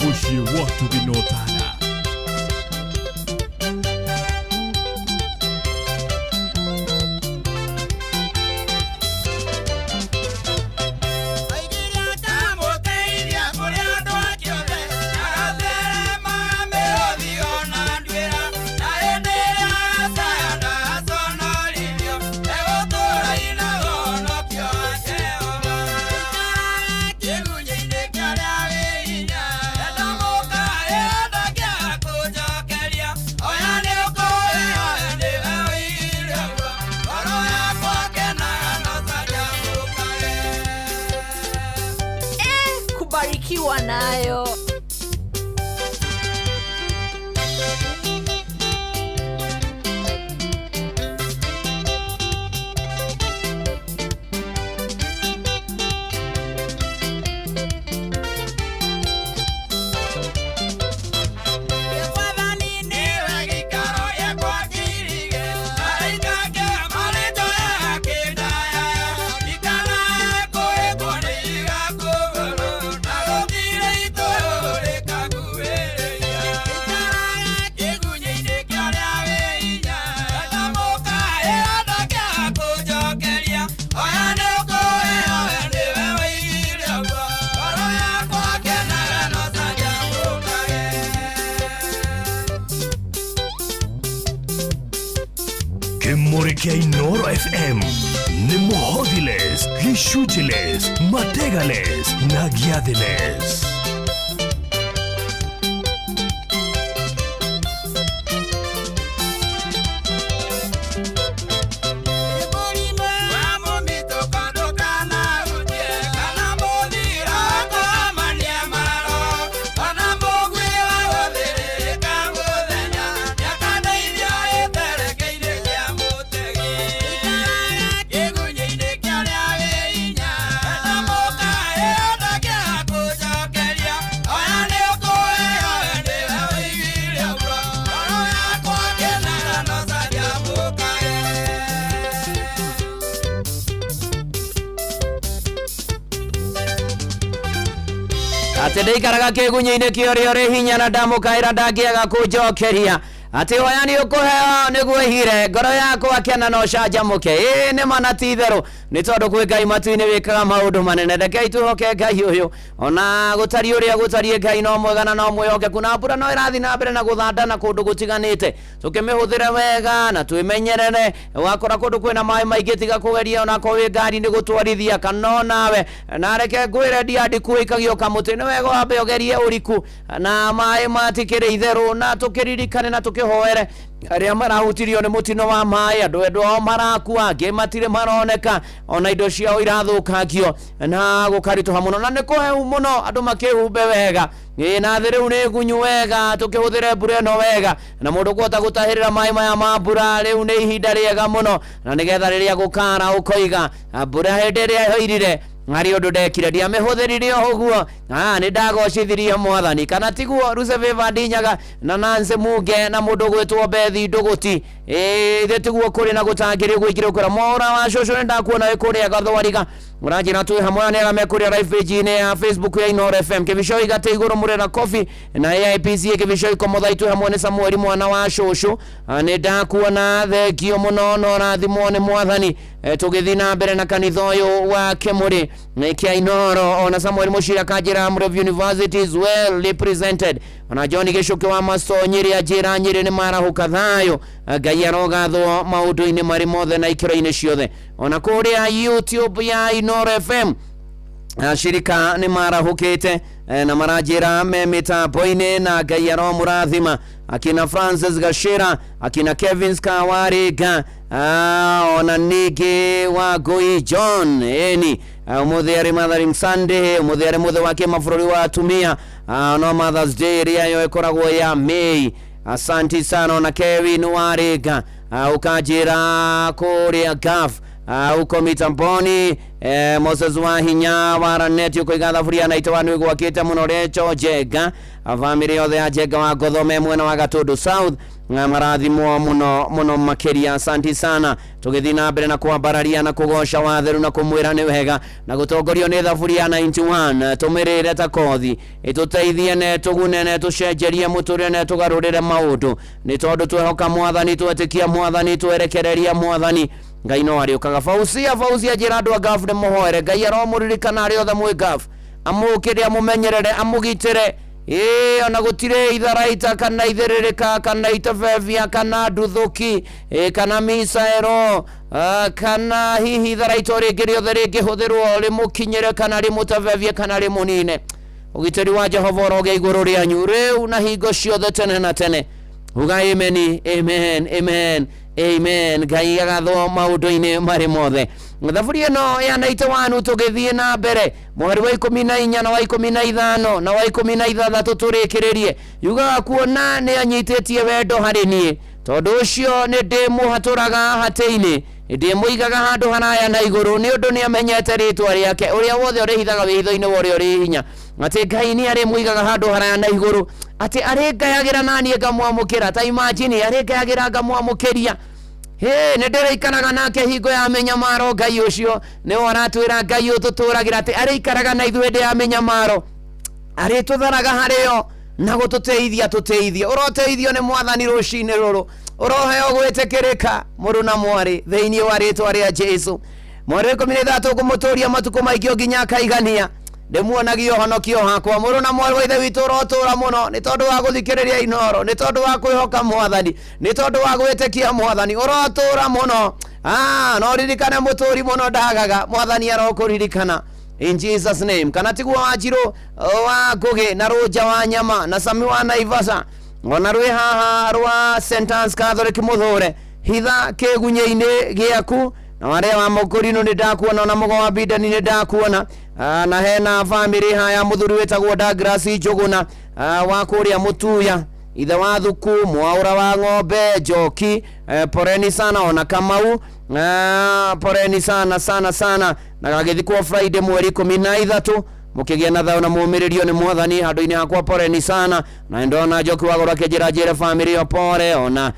Muciĩ wa ũtugi na ũtana. nayo. Kĩmũrĩ kĩa Inoro FM nĩ mũhothiles, gĩcunjĩles, mategales na gĩathĩles. Atĩ ndĩikaraga kĩgunyĩ-inĩ kĩa ũrĩa ũrĩ hinya na ndamũkaĩra ndangĩaga kũnjokeria. Atĩ hoya nĩ ũkũheo nĩguo ĩhire ngoro yakwa kena na ũcanjamũke. Ĩĩ nĩ ma na ti itherũ, nĩ tondũ kwĩ Ngai matu-inĩ wĩkaga maũndũ manene. Rekei twĩhoke Ngai ũyũ ona gũtariĩ ũrĩa gũtariĩ. Ngai no mwega na no mwĩhokeku, na mbura no ĩrathiĩ na mbere na gũthanda na kũndũ gũtiganĩte. Tũkĩmĩhũthĩre wega na twĩmenyerere. Wakora kũndũ kwĩna maĩ maingĩ, tiga kũgeria onakorwo wĩ ngari-inĩ gũtwarithia kana onawe. Na reke ngwĩre, ndia ndiku ĩikagio kamũtĩ. Nĩ wega wambe ũgerie ũriku na maĩ matikĩrĩ itherũ, na tũkĩririkane na tũkĩhoere arĩa marahutirio nĩ mũtino wa maĩ. Andũ endwa ao marakua, angĩ matirĩ maroneka, ona indo ciao irathũkangio na gũkaritũha mũno, na nĩ kũhehu mũno, andũ makĩhumbe wega. Ĩĩ, na thĩ rĩu nĩ gunyu wega, tũkĩhũthĩre mbura ĩno wega, na mũndũ kũhota gũtahĩrĩra maĩ maya ma mbura rĩu nĩ ihinda rĩega mũno, na nĩgetha rĩrĩa gũkara ũkoiga mbura hĩndĩ ĩrĩa yoirire harĩ ũndũ ndekire, ndiamĩhũthĩrire o ũguo, nĩ ndagocithirie Mwathani. Kana tiguo? Ruseveva Ndinyaga na Nancy Muge na mũndũ ũgwĩtwo Bethi Ndũgũti. Ĩĩ, ithe tiguo kũrĩ na gũtangĩrĩ ũguo ingĩrĩ ũkwĩra mwaũra wa cũcũ. Nĩ ndakuona wĩ kũrĩa Gathwariga, ũranjĩra twĩ hamwe nĩ arĩa me kũrĩa live page-inĩ ya Facebook ya Inoro FM. Kĩbico igatĩ igũrũ mũrera coffee na AIPC kĩbico ikomotha itwĩ hamwe nĩ Samueli mwana wa cũcũ. Nĩ ndakuona, thengio mũno na ũrathimwo nĩ Mwathani. Tũgĩthiĩ na mbere na kanitha ũyũ wa Kĩmũrĩ kĩa Inoro, ona Samuel Mũcira kanjĩra Mũrevi University is well represented. Ona John Gĩcũkĩ wa Maso Nyĩrĩ anjĩra Nyĩrĩ nĩ marahũka thayũ. Ngai arogathwo maũndũ-inĩ marĩ mothe na ikĩro-inĩ ciothe. Ona kũrĩa YouTube ya Inoro FM ashirika nĩ marahũkĩte na maranjĩra me mĩtambo-inĩ, na Ngai aromũrathima. Akina Francis Gashira, akina Kevin Skawariga, ona ningĩ wa Ngui John. Ĩni, ũmũthĩ arĩ Mothering Sunday, ũmũthĩ arĩ mũthĩ wa kĩmabũrũri wa atumia, no Mothers Day ĩrĩa yo ĩkoragwo ya May. Asanti sana. Ona Kevin Warĩnga ũkanjĩra kũrĩa Gaf uko mitamboni. Moses Wahinya waraneti ũkoiga thaburia na itwa nĩ gwakĩte mũno. Recho Njenga, bamĩrĩ yothe ya Njenga wa Ngotho me mwena wa Gatũndũ South marathimwo mũno mũno makĩria. Asanti sana. Tũgĩthiĩ na mbere na kwambararia na kũgoca watheru na kũmwĩra nĩ wega na gũtongorio nĩ thaburia 91, tũmĩrĩre ta kothi ĩtũteithie na ĩtũgune na ĩtũcenjerie mũtũrĩre na ĩtũgarũrĩre maũndũ, nĩ tondũ twehoka Mwathani, twetĩkia Mwathani, twerekereria Mwathani, Ngai no arĩũkaga. Fausia, Fausia njĩra andũ a Gaf nĩ mũhoere. Ngai aromũririkana arĩa othe mwĩ Gaf, amũkĩre, amũmenyerere, amũgitĩre. Ĩĩ, ona gũtirĩ itharaita kana ithĩrĩrĩka kana itebebia kana nduthũki, kana misaero, kana hihi itharaita o rĩngĩ rĩothe rĩngĩhũthĩrwo rĩmũkinyĩre kana rĩmũtebebie kana rĩmũnine. Ũgitĩri wa Jehova ũrogĩa igũrũ rĩanyu rĩu na hingo ciothe tene na tene. Uga amen, amen, amen, amen. Ngai agathwo maũndũ-inĩ marĩ mothe. Thaburi ĩno ya 91 tũgĩthiĩ na mbere mweri wa 14 na wa 15 na wa 16 tũrĩkĩrĩrie, yugaga kuona nĩ anyitĩtie wendo harĩ niĩ, tondũ ũcio nĩ ndĩmũhatũraga hatĩ-inĩ, ndĩmũigaga handũ haraya na igũrũ, nĩ ũndũ nĩ amenyete rĩtwa rĩake. Ũrĩa wothe ũrĩhithaga wĩhitho-inĩ wa ũrĩa ũrĩ hinya, atĩ Ngai nĩ arĩmũigaga handũ haraya na igũrũ, atĩ arĩngayagĩra na niĩ ngamwamũkĩra. Ta imagine, arĩngayagĩra ngamwamũkĩria. Hĩ, nĩ ndĩrĩikaraga nake hingo ya mĩnyamaro. Ngai ũcio nĩwe aratwĩra, Ngai ũtũtũragĩra atĩ arĩikaraga na ithuĩ hĩndĩ ya mĩnyamaro, arĩtũtharaga harĩo na gũtũteithia. Tũteithie, ũroteithio nĩ Mwathani rũcinĩ rũrũ, ũroheo gwĩtĩkĩrĩka mũrũ na mwarĩ thĩinĩ wa rĩtwa rĩa Jesu. Mweri wa 13 ngũmũtũria matukũ maingĩ o nginya akaigania, ndĩmuonagia ũhonokio wakwa. Mũrũ na mwarĩ wa ithe witũ, ũrotũra mũno nĩ tondũ wa gũthikĩrĩria Inoro, nĩ tondũ wa kwĩhoka Mwathani, nĩ tondũ wa gwĩtĩkia Mwathani, ũrotũra mũno. No ririkane mũtũri mũno ndagaga, Mwathani arokũririkana in Jesus name. Kana tiguo Wanjirũ wa Ngũgĩ na Rũnja wa Nyama na Sami wa Naivasha, ona rwĩ haha rwa St Anne's Catholic mũthũre hitha kĩgunyĩ-inĩ gĩaku, na warĩa wa mũkũrinũ nĩ ndakuona, ona mũgo wa Bidani nĩ ndakuona. Na hena family haya mũthuri wĩtagwo Douglas Njũgũna, wa kũrĩa Mũtuya, ithe wa thuku mwaũra wa ng'ombe Njoki, poreni sana. Ona Kamau, poreni sana sana sana, na gagĩthikwo Friday mweri 13. Mũkĩgĩa na thayũ na mũmĩrĩrio nĩ Mwathani. Handũ-inĩ hakwa poreni sana. Na ndona Njoki wa Goro akĩnjĩra njĩre family ĩyo pore. Ona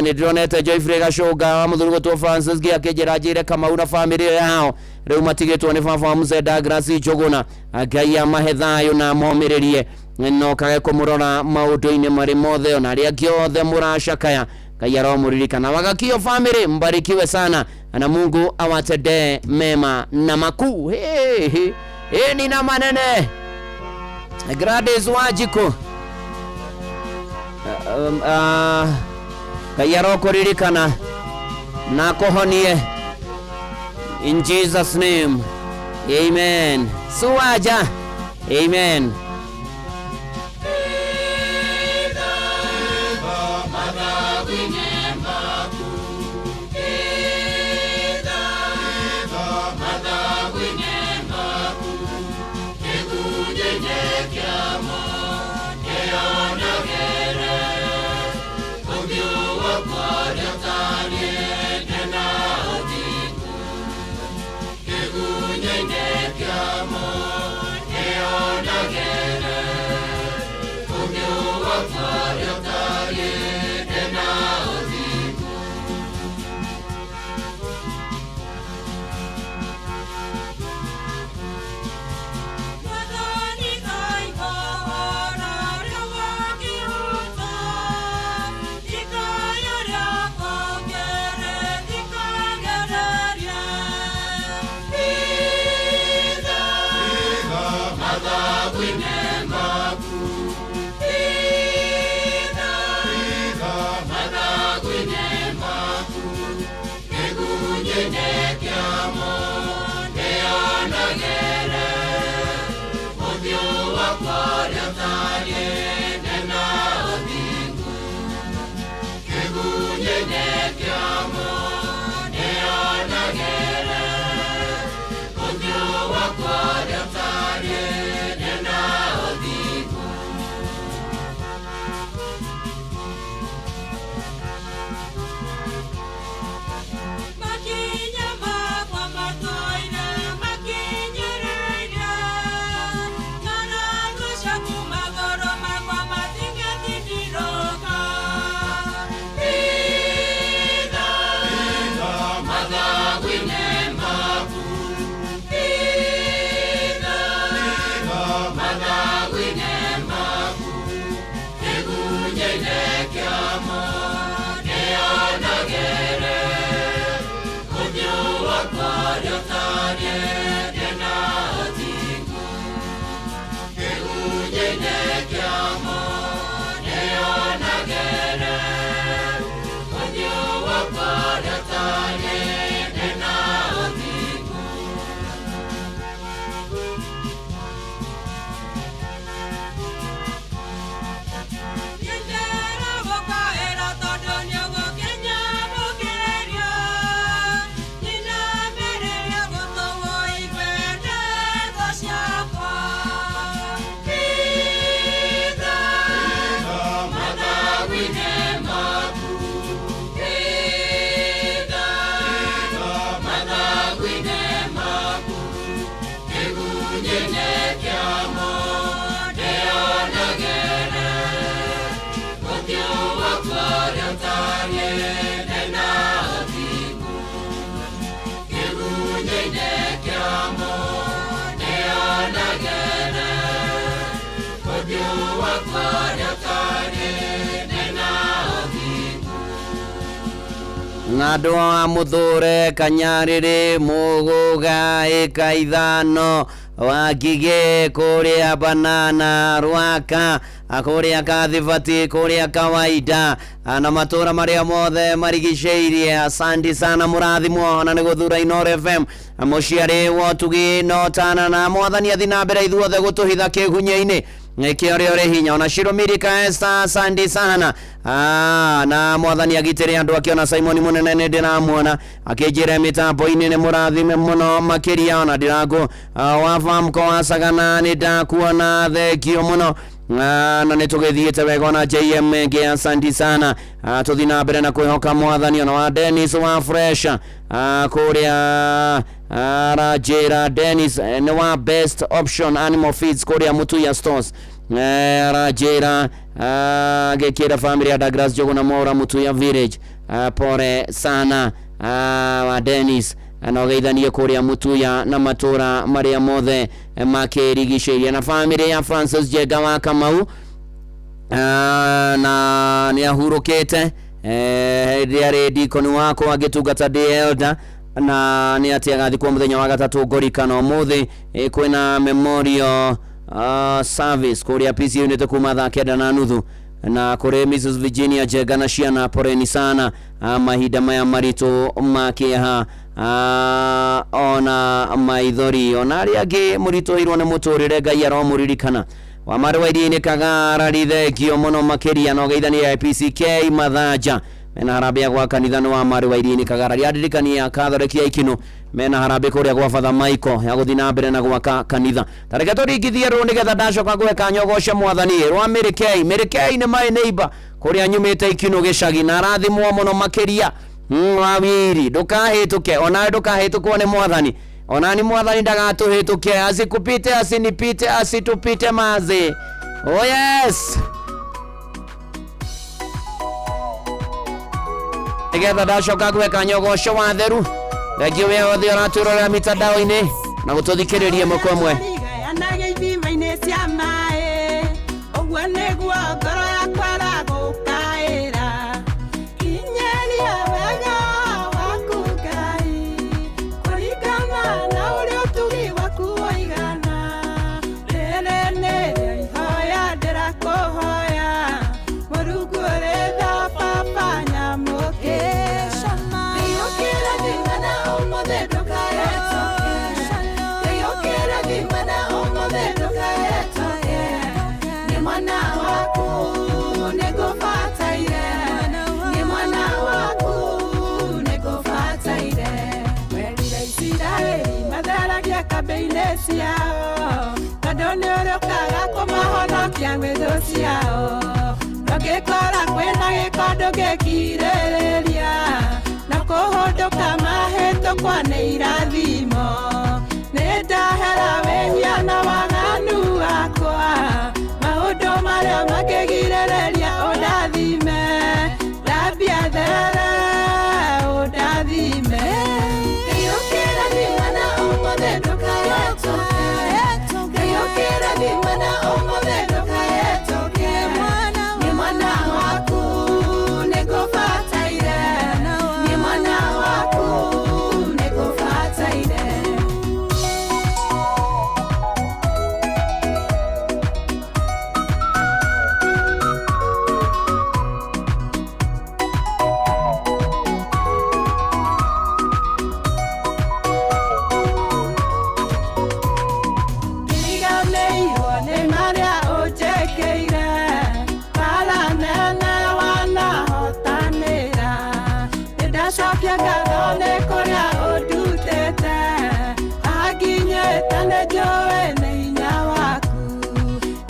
nĩ ndĩronete Joyfrey Gacũnga wa mũthuri gũtwo Francis Gĩ akĩnjĩra njĩre Kamau na family ĩyo yao rĩu matigĩtwo nĩ baba wa Mzee Douglas Njũgũna. Ngai amahe thayũ na amomĩrĩrie, no kage kũmũrora maũndũ-inĩ marĩ mothe, ona arĩa angĩ othe mũracakaya, Ngai aromũririkana. Wagakio family, mbarikiwe sana na Mungu awatendee mema na makuu. Hey, hey. Hey, nina manene Gladys Wanjiku, Ngai arokũririkana na akũhonie in Jesus name, amen. Suwaja, amen. Makinya makwa matũire makinyanĩire, ng'aragu. Ũthiũ wakwa nĩũtarĩ na ũthingu. Na andũ a mũthũre kanyarĩrĩ mũgũga ĩka ithano wangigĩ kũrĩa banana rwaka kũrĩa kathibati kũrĩa kawaida na matũra marĩa mothe marigicĩirie. Asanti sana, mũrathimwo na nĩ gũthura Inooro FM mũciarĩ wotugi no tana na mwathani athi na mbere ithuothe gũtũhitha kĩgunyĩ-inĩ nĩkĩo ũrĩa ũrĩ hinya. Ona Shiromirika Esther, asante sana. Na mwathani agitĩre andũ akiona Simon mũnene nĩ ndĩramuona akĩnjĩra mĩtambo-inĩ nĩ mũrathime mũno makĩria. Ona ndĩrakũ wa famko wa Sagana nĩ ndakuona, thengio mũno. Na nĩ tũgĩthiĩte wega. Ona JM ĩngĩ, asante sana. Tũthi na mbere na kwĩhoka mwathani. Ona wa Dennis wa Fresh kũrĩa aranjĩra Dennis nĩ wa Best Option Animal Feeds kũrĩa Mutuya Stores. Aranjĩra agĩkĩra family ya Douglas Njũgũna Mwaura Mutuya Village. Pole sana wa Dennis, na ũgeithanie kũrĩa Mutuya na matũra marĩa mothe makĩrigicĩirie na family ya Francis Njenga wa Kamau. Na nĩ ahurũkĩte hĩndĩ arĩ dikoni wakwa agĩtungata ndĩ elder, na nĩ atĩ agathikwo mũthenya wa gatatũ ngorikana ũmũthĩ. Kwĩna memorial service kũrĩa PC unit kuma thaa 9:30 na kũrĩ Mrs Virginia Njenga na ciana, poreni sana mahinda maya maritũ ma kĩeha ona maithori. Ona arĩa angĩ mũritũhĩirwo nĩ mũtũrĩre, Ngai aromũririkana. Wa marũa iria-inĩ Kagara, thengio mũno makĩria na ũgeithania IPCK Mathanja mena harambĩ ya gwa kanitha nĩ wa marũa iria-inĩ Kagara. Rĩandirikania Catholic ya Ikinu mena harambĩ kũrĩa gwa Father Michael ya gũthiĩ na mbere na gwaka kanitha. Tareke tũringithie rũ nĩgetha ndacoka ngũhe kanya ũgoce mwathani rwa Mary Kay. Mary Kay nĩ my neighbor kũrĩa nyumĩte Ikinu gĩcagi na arathimwo mũno makĩria. Wawiri ndũkahĩtũke, onawe ndũkahĩtũkwo nĩ mwathani, onani mwathani ndagatũhĩtũke, asikupite asinipite asitupite mazi. Oh yes, nĩgetha ndacoka ngũhe kanya ũgoco wa theru. Thengio wĩ othe ũratwĩrorera mitandao-inĩ na gũtũthikĩrĩria ĩmwe kwa ĩmwe. Igayanaga ithima-inĩ cia maĩ, ũguo nĩguo ngoro yakwa ĩragũkaĩra. Kinyĩria wega waku Ngai, kũringana na ũrĩa ũtugi waku ũigana. Rĩrĩ nĩrĩo ihoya ndĩrakũhoya, Mũrungu ũrĩ tha, baba nyamũkĩra. Ngai ũkĩrathima na ũmũthĩ ndũkahetũke. Ngai ũkĩrathima na ũmũthĩ ndũkahetũke. Nĩ mwana waku nĩngũbataire, nĩ mwana waku nĩngũbataire. Werire Isiraeli matheragie kambĩ-inĩ ciao, tondũ nĩ ũrĩũkaga kũmahonokia gwĩ thũ ciao. Ndũngĩkora kwĩna gĩko ndũngĩkirĩrĩria, na kũhũndũka mahĩtũkwa nĩ irathimo. Nĩ ndahera wĩhia na waganu wakwa, maũndũ marĩa mangĩgirĩrĩria ũndathime. Thambia there ũndathime. Ngai ũkĩrathima na ũmũthĩ ndũkahetũke. Ngai ũkĩrathima na ũmũthĩ ndũkahetũke. Nĩ mwana waku nĩngũbataire, nĩ mwana waku nĩngũbataire. Ndiganĩirwo nĩ marĩa ũnjĩkĩire, bara nene wanahotanĩra. Nĩndacokia ngatho nĩ kũrĩa ũndutĩte, anginyĩte nĩ njũĩ nĩ hinya waku.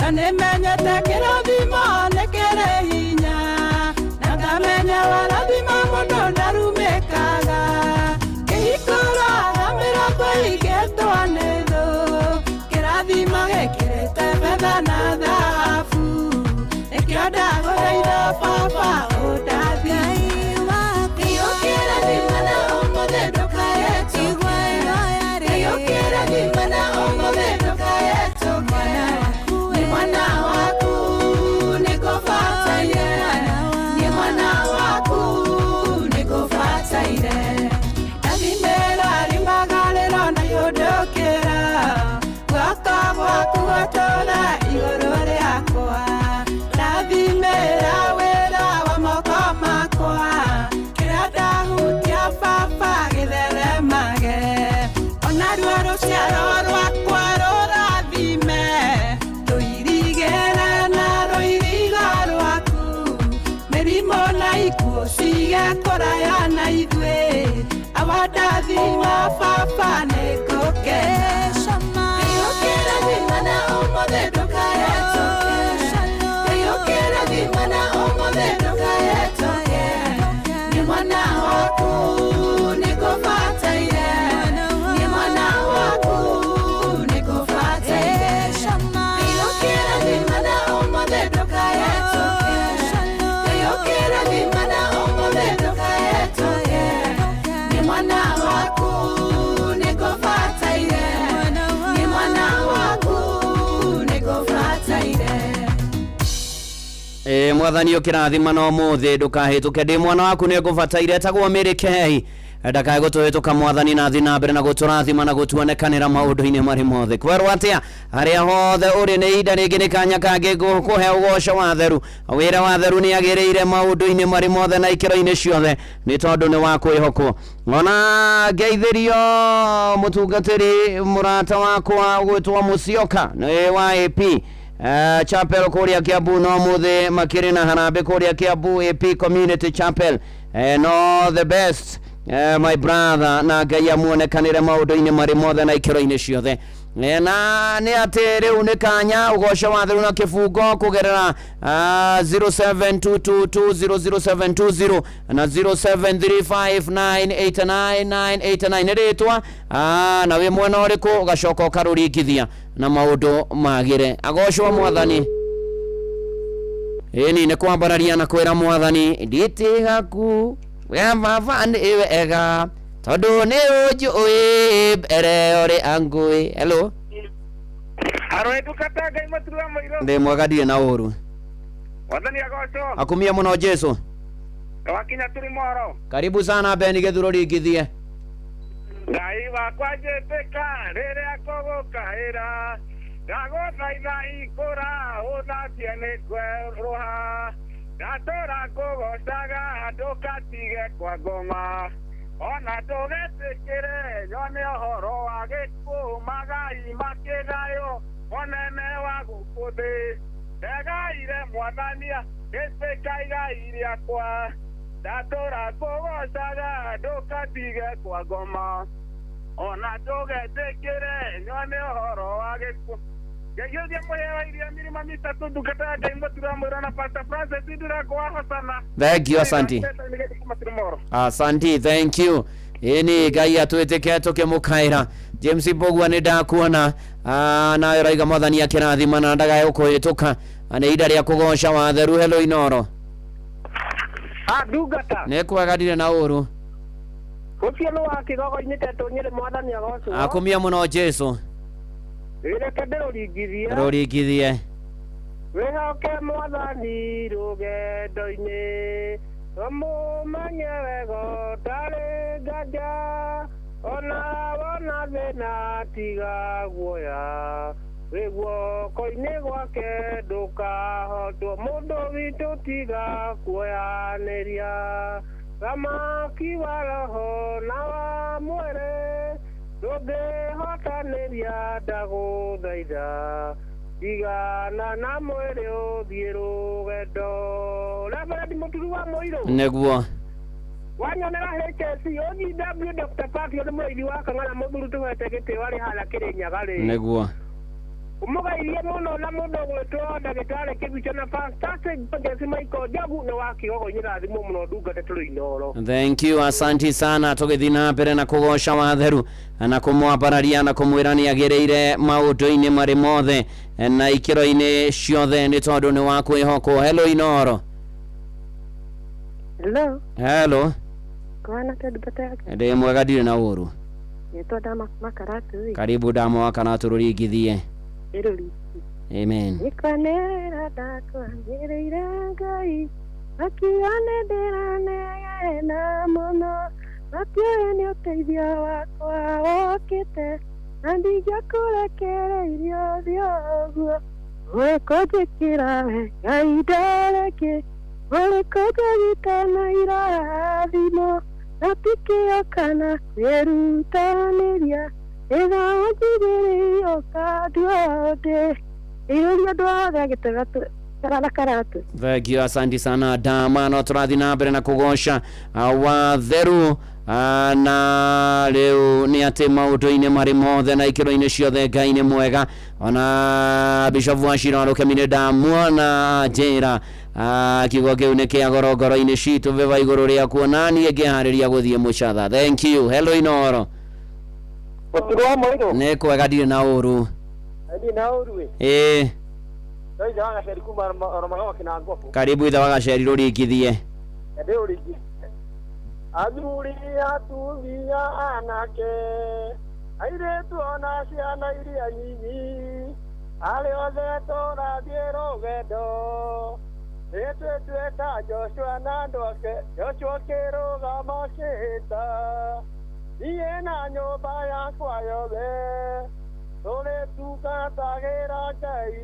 Na nĩmenyete kĩrathimo nĩ kĩrĩ hinya, na ngamenya warathima mũndũ ndarumĩkaga. Kĩhingũraga mĩrango ĩhingĩtwo nĩ thũ, kĩrathimo gĩkĩrĩte betha na thahabu. Nĩkĩo ndagũthaitha baba ũndathime. Ngai ũkĩrathima na ũmũthĩ ndũkahetũke. Ngai ũkĩrathima na ũmũthĩ ndũkahetũke. Nĩ mwana waku Ũcige kũraya na ithuĩ awandathima baba nĩngũkena. Ngai ũkĩrathimana ũmũthĩ ndũkahetũke. Ngai ũkĩrathimana ũmũthĩ ndũkahetũke. Nĩ mwana waku nĩngũbataire. Nĩ mwana waku nĩngũbataire. Ngai ũkĩrathimana ũmũthĩ ndũkahetũke. Ngai ũkĩrathimana ũmũthĩ ndũkahetũke. Nĩ mwana waku nĩngũbataire. Nĩ mwana waku nĩngũbataire. Ĩ mwathani ũkĩrathima na ũmũthĩ ndũkahĩtũke ndĩ mwana waku nĩ ngũbataire etagwo Mary Kay ndakae gũtũhĩtũka mwathani na thiĩ na mbere na gũtũrathima na gũtuonekanĩra maũndũ-inĩ marĩ mothe kwerwo atĩa harĩa hothe ũrĩ nĩ ihinda rĩngĩ nĩ kanya kangĩ gũkũhe ũgoco wa theru wĩra wa theru nĩ agĩrĩire maũndũ-inĩ marĩ mothe na ikĩro-inĩ ciothe nĩ tondũ nĩ wa kwĩhokwo ona ngeithĩrio mũtungatĩri mũrata wakwa ũgwĩtwo Mũcioka nĩ wa AP Chapel kũrĩa Kiambu no mũthĩ makĩrĩ na harambĩ kũrĩa Kiambu AP Community Chapel. No the best, my brother, na Ngai amuonekanĩre maũndũ-inĩ marĩ mothe na ikĩro-inĩ ciothe. Na nĩ atĩ rĩu nĩ kanya ũgoco wa theru na kĩbungo kũgerera 0722200720 na 0735989989 nĩ rĩtwa na wĩ mwena ũrĩkũ ũgacoka ũkarũringithia na maũndũ magĩre agocwo mwathani. Ĩni nĩ kwambararia na kwĩra mwathani nditigaku we baba nĩ wega tondũ nĩ ũnjũĩ mbere ũrĩ angũĩ. Hello. Aro ndungata Ngai matura mũirũ. Ndĩ mwega ndirĩ na ũru. Mwathani agocwo. Akumia mũno Jesu. Wakinya tũrĩ mohoro. Karibu sana Beni Gĩthuro ringithie. Ngai wakwa njĩtĩka rĩrĩa ngũgũkaĩra ndagũthaitha ikũra ũthatie nĩ kwerũha ndatũra ngũgocaga ndũkatige kwa ngoma ona ndũgetĩkĩre nyone ũhoro wa gĩkuũ magai makĩgaywo mũnene wa gũkũ thĩ ndegaire mwathania gĩtĩka igai rĩakwa ndatũra ngũgocaga ndũkatige kwa ngoma ona ndũgetĩkĩre nyone ũhoro wa gĩkuũ. Ngeithia mũheo iria mirima mĩtatũ ndungata ya Ngai mũtura mwĩra na Pastor Francis Ndirango wa Hosana. Thank you, asanti. Asanti, thank you. Ĩni Ngai atwĩtĩke tũkĩmũkaĩra. James Mbũgua nĩ ndakuona nawe ũraiga mwathani akĩrathima na ndagae gũkũhĩtũka nĩ ihinda rĩa kũgoca wa theru. Hello Inoro. Ndungata. Nĩ kwega ndirĩ na ũru. Ũcio nĩ wa kĩgogo-inĩ tetũ Nyĩrĩ mwathani agocwo. Akumia mũno Jesu. Reke ndĩrũringithie. Rũringithie. Wĩhoke mwathani rũgendo-inĩ ũmũmenye wega ũtarĩ nganja ona wona thĩna tiga guoya wĩ guoko-inĩ gwake ndũkahotwo mũndũ witũ tiga kuoyanĩria thamaki wa roho na wa mwĩrĩ ndũngĩhotanĩria ndagũthaitha tigana na mwĩrĩ ũthiĩ rũgendo. Reverend Mũturi wa Mũirũ. Nĩguo. Wanyonera HSC OGW Dr. Patio nĩ mũrĩithi wa Kang'ara mũthuri tũhete gĩtĩo arĩ harĩa Kĩrĩnyaga rĩ. Nĩguo. Ũmũgairie mũno na mũndũ ũgwĩtwo ndagĩtarĩ Kĩbicho na Fantastic Jesse Michael Njogu nĩ wa kĩgogo-inĩ rathimwo mũno ndungata tũrĩ Inoro. Thank you, asanti sana tũgĩthiĩ na mbere na kũgoca wa theru na kũmwambararia na kũmwĩra nĩ agĩrĩire maũndũ-inĩ marĩ mothe na ikĩro-inĩ ciothe nĩ tondũ nĩ wa kwĩhokwo. Hello Inoro. Hello. Hello. Kwana ndungata ya Ngai. Ndĩ mwega ndirĩ na ũru. Nĩtwo Dama Makaratu ĩ. Karibu Dama wa Karatu rũringithie. Ĩrũri. Amen. Nĩkwanĩrĩra ndakwanĩrĩire Ngai akiuga nĩndĩranegena mũno matiũĩ nĩ ũteithio wakwa wokĩte na ndingĩakũrekereirie ũthiĩ ũguo ũrĩ kũnjĩkĩra we Ngai ndareke ũrĩ kũnjĩgita na irathimo na ti kĩo kana kwĩrutanĩria ĩthaa njigĩrĩire ũkandua ndĩ ĩrũria andũ othe a gĩtega Ikara na karatu. Thank you, asante sana dama. No tũrathiĩ na mbere na kũgoca watheru, na rĩu nĩ atĩ maũndũ-inĩ marĩ mothe na ikĩro-inĩ ciothe Ngai nĩ mwega. Ona Bishop wa Shiro arũkemire ndamuona njĩra, kiugo kĩu nĩ kĩa goro ngoro-inĩ citũ veva igũrũ rĩaku ona niĩ ngĩharĩria gũthiĩ mũcatha. Thank you. Hello Inoro. Mũturo wa Mũirũ. Nĩ kwega, ndirĩ na ũru. Ndirĩ na ũru ĩ. Ĩĩ. No ithe wa Gaceri kuma Romaga Kĩnangobu. Karibu ithe wa Gaceri, rũringithie. Ndĩ ũringithie. Athuri, atumia, anake, airĩtu ona ciana iria nyinyi, arĩa othe tũrathiĩ rũgendo, nĩtwĩtue ta Joshua na andũ ake. Joshua akĩrũgama akĩhĩta, niĩ na nyũmba yakwa yothe tũrĩtungatagĩra Ngai,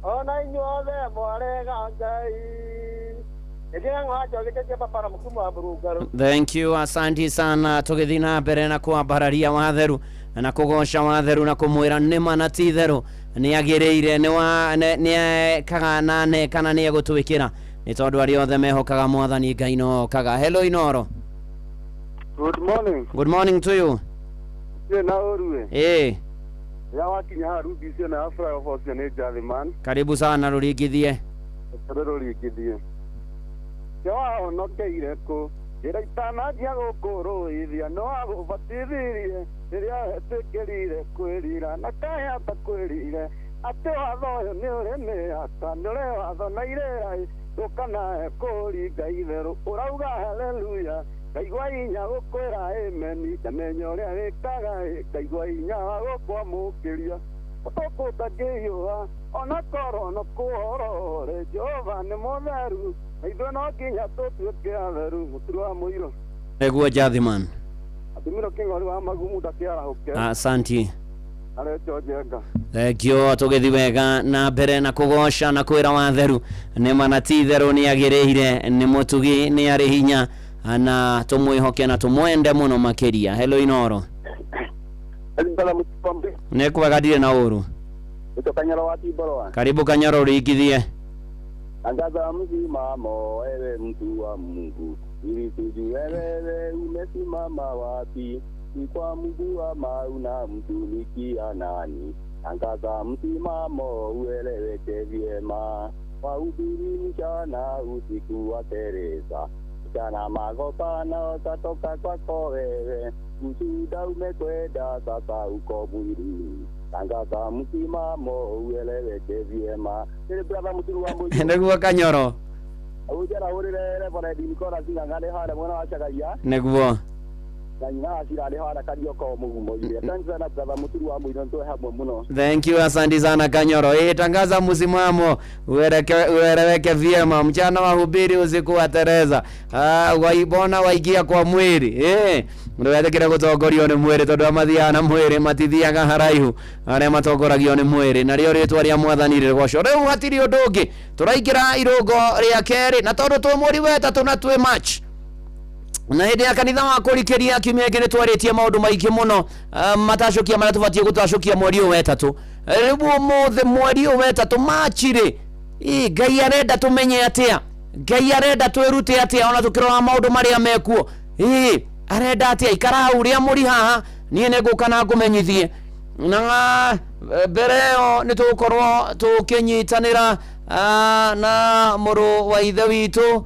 ona inyuothe mwarega Ngai. Thank you, asante sana. Tũgĩthiĩ na mbere na kwambararia watheru na kũgoca watheru na kũmwĩra nĩma na ti itherũ nĩ agĩrĩire, nĩ ekaga na neka na nĩ egũtwĩkĩra, nĩ tondũ arĩa othe mehokaga mwathani Ngai no okaga. Hello Inoro. Good morning. Good morning to you. Ndirĩ na ũru ĩ. Ĩĩ. Rĩrĩa wakinya haha rungu icio na ya flyover ũcio nĩ Njathĩman. Karibu sana, rũringithie. Reke rũringithie. Cio wahonokeire kũ? Njĩra itananjia gũkũrũithia no wagũbatithirie rĩrĩa wetĩkĩrire kwĩrira na kaĩ atakwĩrire atĩ watho ũyũ nĩ ũrĩ mĩhaka, nĩ ũrĩ watho na irĩra ĩ, ndũkanae kũringa itherũ ũrauga haleluya, ngaigua hinya gũkwĩra ĩmeni, ndamenya ũrĩa wĩkaga ĩ, ngaigua hinya wa gũkwamũkĩria ũtukũ ũtangĩhiũha ona korwo no kũhorore. Jehova nĩ mũtheru na ithuĩ no nginya tũtuĩke atheru. Mũturo wa Mũirũ. Nĩguo Njathiman. Atumiro kĩng'ori wa magumu ndakĩarahũke. Asanti. Aretwo Njenga. Thank you. Tũgĩthiĩ wega na mbere na kũgoca na kwĩra watheru nĩma na ti itherũ nĩ agĩrĩire, nĩ mũtugi, nĩ arĩ hinya, na tũmwĩhoke na tũmwende mũno makĩria. Hello Inoro. Nĩ kwega, ndirĩ na ũru. Ito Kanyoro wa Tiborwa. Karibu Kanyoro, ũringithie. Angaza msimamo, ewe mtu wa Mungu, ili tujue wewe umesimama wapi. Ni kwa Mungu ama unamtumikia nani? Angaza msimamo ueleweke vyema. Wahubiri mchana, usiku wa Teresa. Mchana magopana utatoka kwako wewe. Ushuhuda umekwenda sasa uko mwilini. Tangaza msimamo ueleweke vyema. Ile brother Muturu wa Mũirũ. Nĩguo Kanyoro. Ujara ũrĩre Reverend Nicola Sing'ang'a harĩa mwena wa Chagaia Nĩguo. Na nyina wa Cira arĩ harĩa Karioko mũgumo-inĩ. Asante sana brother Muturu wa Mũirũ, nĩ twĩ hamwe mũno. Thank you, asante sana Kanyoro. Tangaza msimamo ueleweke vyema. Mchana wahubiri, usiku wa Teresa. Waibona waigia kwa mwĩrĩ. Ndũgetĩkĩre gũtongorio nĩ mwĩrĩ, tondũ arĩa mathiaga na mwĩrĩ matithiaga haraihu, arĩa matongoragio nĩ mwĩrĩ. Narĩo rĩtwa rĩa mwathani rĩgocwo. Rĩu hatirĩ ũndũ ũngĩ, tũraingĩra irũngo rĩa kerĩ, na tondũ twĩ mweri wa ĩtatũ na twĩ March na hĩndĩ ya kanitha wa kũrikĩria kiumia gĩkĩ, nĩ twarĩtie maũndũ maingĩ mũno, matacũkia marĩa tũbatiĩ gũtacũkia mweri ũyũ wa ĩtatũ. Rĩu ũmũthĩ mweri ũyũ wa ĩtatũ Machi rĩ, Ngai arenda tũmenye atĩa? Ngai arenda twĩrute atĩa ona tũkĩrora maũndũ marĩa mekuo? Ĩ, arenda atĩa? Ikara hau rĩa mũri haha, niĩ nĩ ngũka na ngũmenyithie. Na mbere ĩyo nĩ tũgũkorwo tũkĩnyitanĩra na mũrũ wa ithe witũ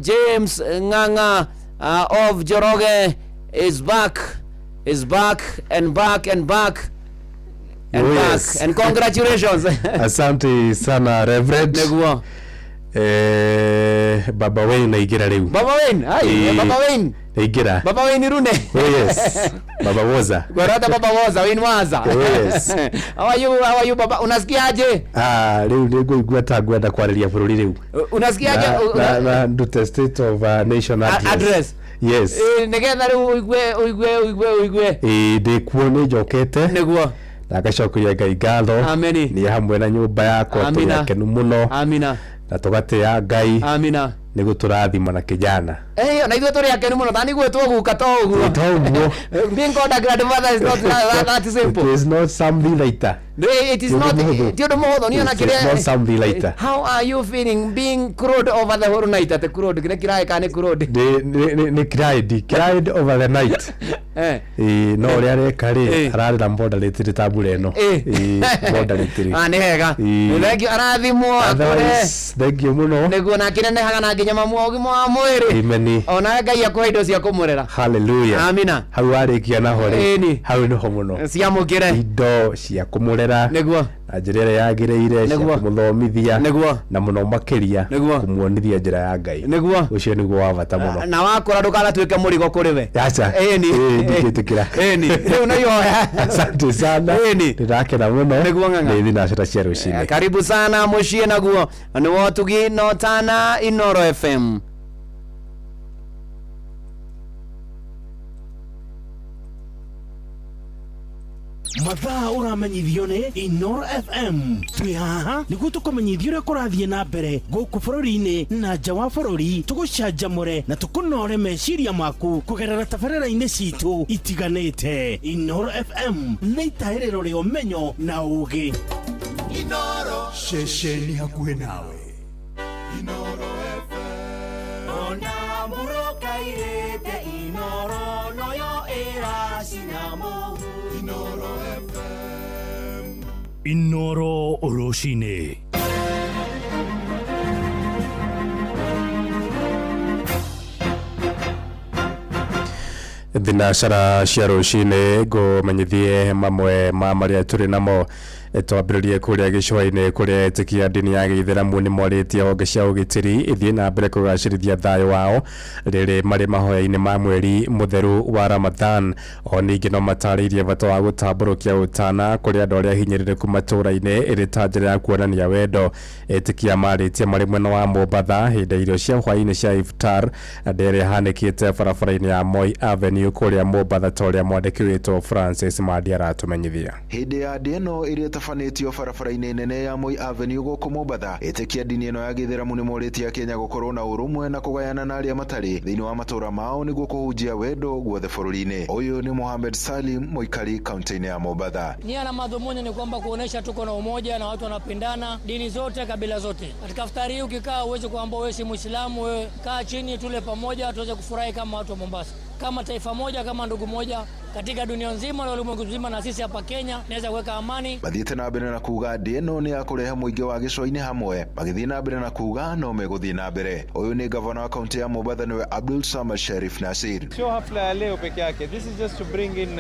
James Ng'ang'a of Njoroge is back, is back and back and back and Oh, back. yes. And congratulations. Asante sana, Reverend. Nĩguo. Baba Wayne naingĩra rĩu. Baba Wayne, ai. Baba Wayne. Naingĩra. Baba Wayne Rune. Oh yes. Baba Woza. Gwarata Baba Woza, Wayne Waza. Oh, yes. How are you? How are you, Baba? Unasikiaje? Ah, rĩu nĩ ngũigua ta ngwenda kwarĩria bũrũri rĩu. Unasikiaje? Na ndute state of nation address. Address. Yes. Nĩgetha rĩu ũigue ũigue ũigue ũigue. Ĩĩ, ndĩkuo, nĩ njokete. Nĩguo. Na ngacokeria Ngai ngatho. Ameni. Niĩ hamwe na nyũmba yakwa tũrĩ Amina. akenu mũno. Amina. Na tũgatĩa Ngai. Amina. Nĩ gũtũrathima na kijana. Ĩyo na ithuĩ tũrĩ akenu mũno tani gwĩtwo guka to ũguo. To ũguo. Being called a grandfather is not that simple. It is not something lighter. It is not ti ũndũ mũhũthũ niĩ ona It is kĩrĩa. not something lighter. How are you feeling being crowed over the whole night? Atĩ crowed kĩrĩa kĩraĩ nĩ crowed. Nĩ cried over the night. Ĩĩ, no ũrĩa areka rĩ, ararĩra moderately ta mbura ĩno. Ĩĩ, moderately. Ah, nĩ hega. Ĩĩ. Thank you, arathimwo akũre. Otherwise, thank you mũno. Nĩguo na akĩnenehaga na nginya mamu wa ũgima wa mwĩrĩ. Amen. Ona Ngai akũhe indo cia kũmũrera. Hallelujah. Amina. Hau warĩkia naho rĩ, Ĩni. hau nĩho mũno. Ciamũkĩre. Indo cia kũmũrera. Nĩguo. Na njĩra ĩrĩa yagĩrĩire cia Nĩguo. kũmũthomithia. Nĩguo. Na mũno makĩria. Nĩguo. Kũmuonithia njĩra ya Ngai. Nĩguo. Ũcio nĩguo wa bata mũno. Na wakũra ndũkanatuĩke mũrigo kũrĩ we. Aca. Ĩni. Ĩĩ, ndingĩtĩkĩra. Ĩni. Rĩu nĩ ihoya. Asante sana. Ĩni. Ndĩrakena mũno. Nĩguo ng'ang'a. Nĩ thinacera cia rũcinĩ. Karibu sana mũciĩ naguo nĩ wotugi no tana Inoro FM. Mathaa ũramenyithio nĩ Inoro FM. Twĩ haha nĩguo tũkũmenyithia ũrĩa kũrathiĩ na mbere gũkũ bũrũri-inĩ na nja wa bũrũri, tũgũcanjamũre na tũkũnore meciria maku kũgerera tabarĩra-inĩ citũ itiganĩte. Inoro FM nĩ itahĩrĩro rĩa ũmenyo na ũũgĩ. Ceceni hakuhĩ nawe. Ona mũrũkairĩte Inoro noyo ĩracinamo. Inoro FM. Inoro rũcinĩ. Thinacara cia rũcinĩ ngũmenyithie mamwe ma marĩa tũrĩ namo. Twambĩrĩrie kũrĩa gĩcũa-inĩ kũrĩa etĩkia ndini ya gĩithĩramu nĩ morĩtie honge cia ũgitĩri ithiĩ na mbere kũgacĩrithia thayũ wao rĩrĩ marĩ mahoya-inĩ ma mweri mũtheru wa Ramadhan. O ningĩ no matarĩirie bata wa gũtambũrũkia ũtana kũrĩ andũ arĩa hinyĩrĩrĩku matũũra-inĩ ĩrĩ ta njĩra ya kuonania wendo. Etĩkia marĩtie marĩ mwena wa Mombatha hĩndĩ ya irio cia hwaĩ-inĩ cia iftar ndĩrĩa ĩhanĩkĩte barabara-inĩ ya Moi Avenue kũrĩa Mombatha ta ũrĩa mwandĩki witũ Francis Mandi aratũmenyithia. Hĩndĩ ya ndĩ ĩno ĩrĩa ĩtabanĩtio barabara-inĩ nene ya Moi Avenue gũkũ Mombatha, etĩkia ndini ĩno ya gĩithĩramu nĩ morĩtie Akenya gũkorwo na ũrũmwe na kũgayana na arĩa matarĩ thĩinĩ wa matũũra mao nĩguo kũhunjia wendo guothe bũrũri-inĩ. Ũyũ nĩ Mohamed Salim, mũikari kaunti-inĩ ya Mombatha. Nia na madhumuni ni kwamba kuonesha tuko na umoja na watu wanapendana, dini zote, kabila zote. Katika iftari hii ukikaa uweze kuamba wewe si Muislamu, wewe kaa chini tule pamoja tuweze kufurahi kama watu wa Mombasa, kama taifa moja, kama ndugu moja katika dunia nzima na ulimwengu mzima, na sisi hapa Kenya naweza kuweka amani. Mathiĩte na mbere na kuga ndĩ ĩno nĩ ya kũrehe mũingĩ wa gĩcũa-inĩ hamwe, magĩthiĩ na mbere na kuga no megũthiĩ na mbere. Ũyũ nĩ gavana wa kaunti ya Mombatha nĩwe Abdul Samad Sharif Nasir. Sio hafla ya leo peke yake. This is just to bring in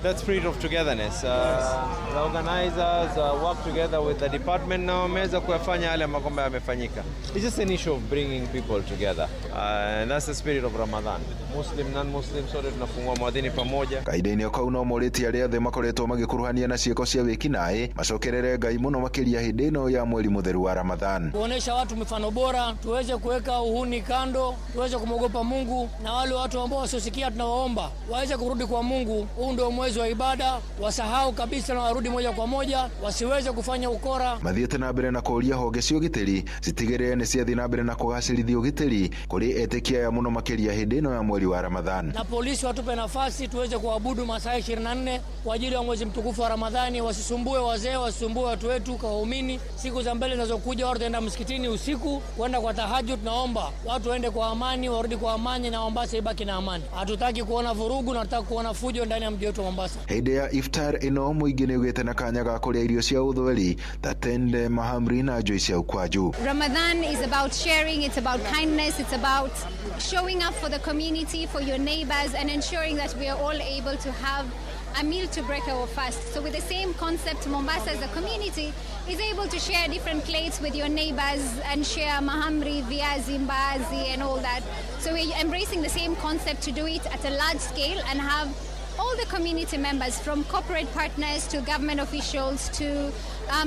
that spirit of togetherness. The organizers work together with the department na wameweza kuyafanya yale ambayo yamefanyika. It's just an issue of bringing people together. And that's the spirit of Ramadan. Muslim, non-Muslim, sote tunafungua mwadhini pamoja. Kahinda-inĩ o kau no morĩtie arĩa othe makoretwo magĩkuruhania na ciĩko cia wĩkinaĩ macokerere Ngai mũno makĩria hĩndĩ ĩno ya mweri mũtheru wa Ramadhan. Kuonesha watu mifano bora, tuweze kuweka uhuni kando, tuweze kumwogopa Mungu, na wale watu ambao wasiosikia tunawaomba waweze kurudi kwa Mungu. Huu ndio mwezi wa ibada, wasahau kabisa na warudi moja kwa moja, wasiweze kufanya ukora. Mathiĩte na mbere na kũũria honge cia ũgitĩri citigĩrĩre nĩ ciathiĩ na mbere na kũgacĩrithia ũgitĩri kũrĩ etĩkia aya mũno makĩria hĩndĩ ĩno ya mweri wa Ramadhan. Na polisi watupe nafasi tuweze kuabudu masaa 24 kwa ajili ya mwezi mtukufu wa Ramadhani. Wasisumbue wazee, wasisumbue watu wetu kwa waumini. Siku za mbele zinazokuja watu wataenda msikitini usiku kwenda kwa tahajjud. Naomba watu waende kwa amani, warudi kwa amani, na Mombasa ibaki na amani. Hatutaki kuona vurugu na hatutaki kuona fujo ndani ya mji wetu wa Mombasa. Hĩndĩ ya iftar ĩno mũingĩ nĩ ũgĩte na kanya ga kũrĩa irio cia ũthweri ta tende, mahamri na njui cia ukwaju. Ramadan is about sharing, it's about kindness, it's about showing up for the community, for your neighbors, and ensuring that we are all able to have a meal to break our fast. So with the same concept, Mombasa as a community is able to share different plates with your neighbors and share mahamri, viazi, mbaazi and all that. So we're embracing the same concept to do it at a large scale and have all the community members, from corporate partners to government officials to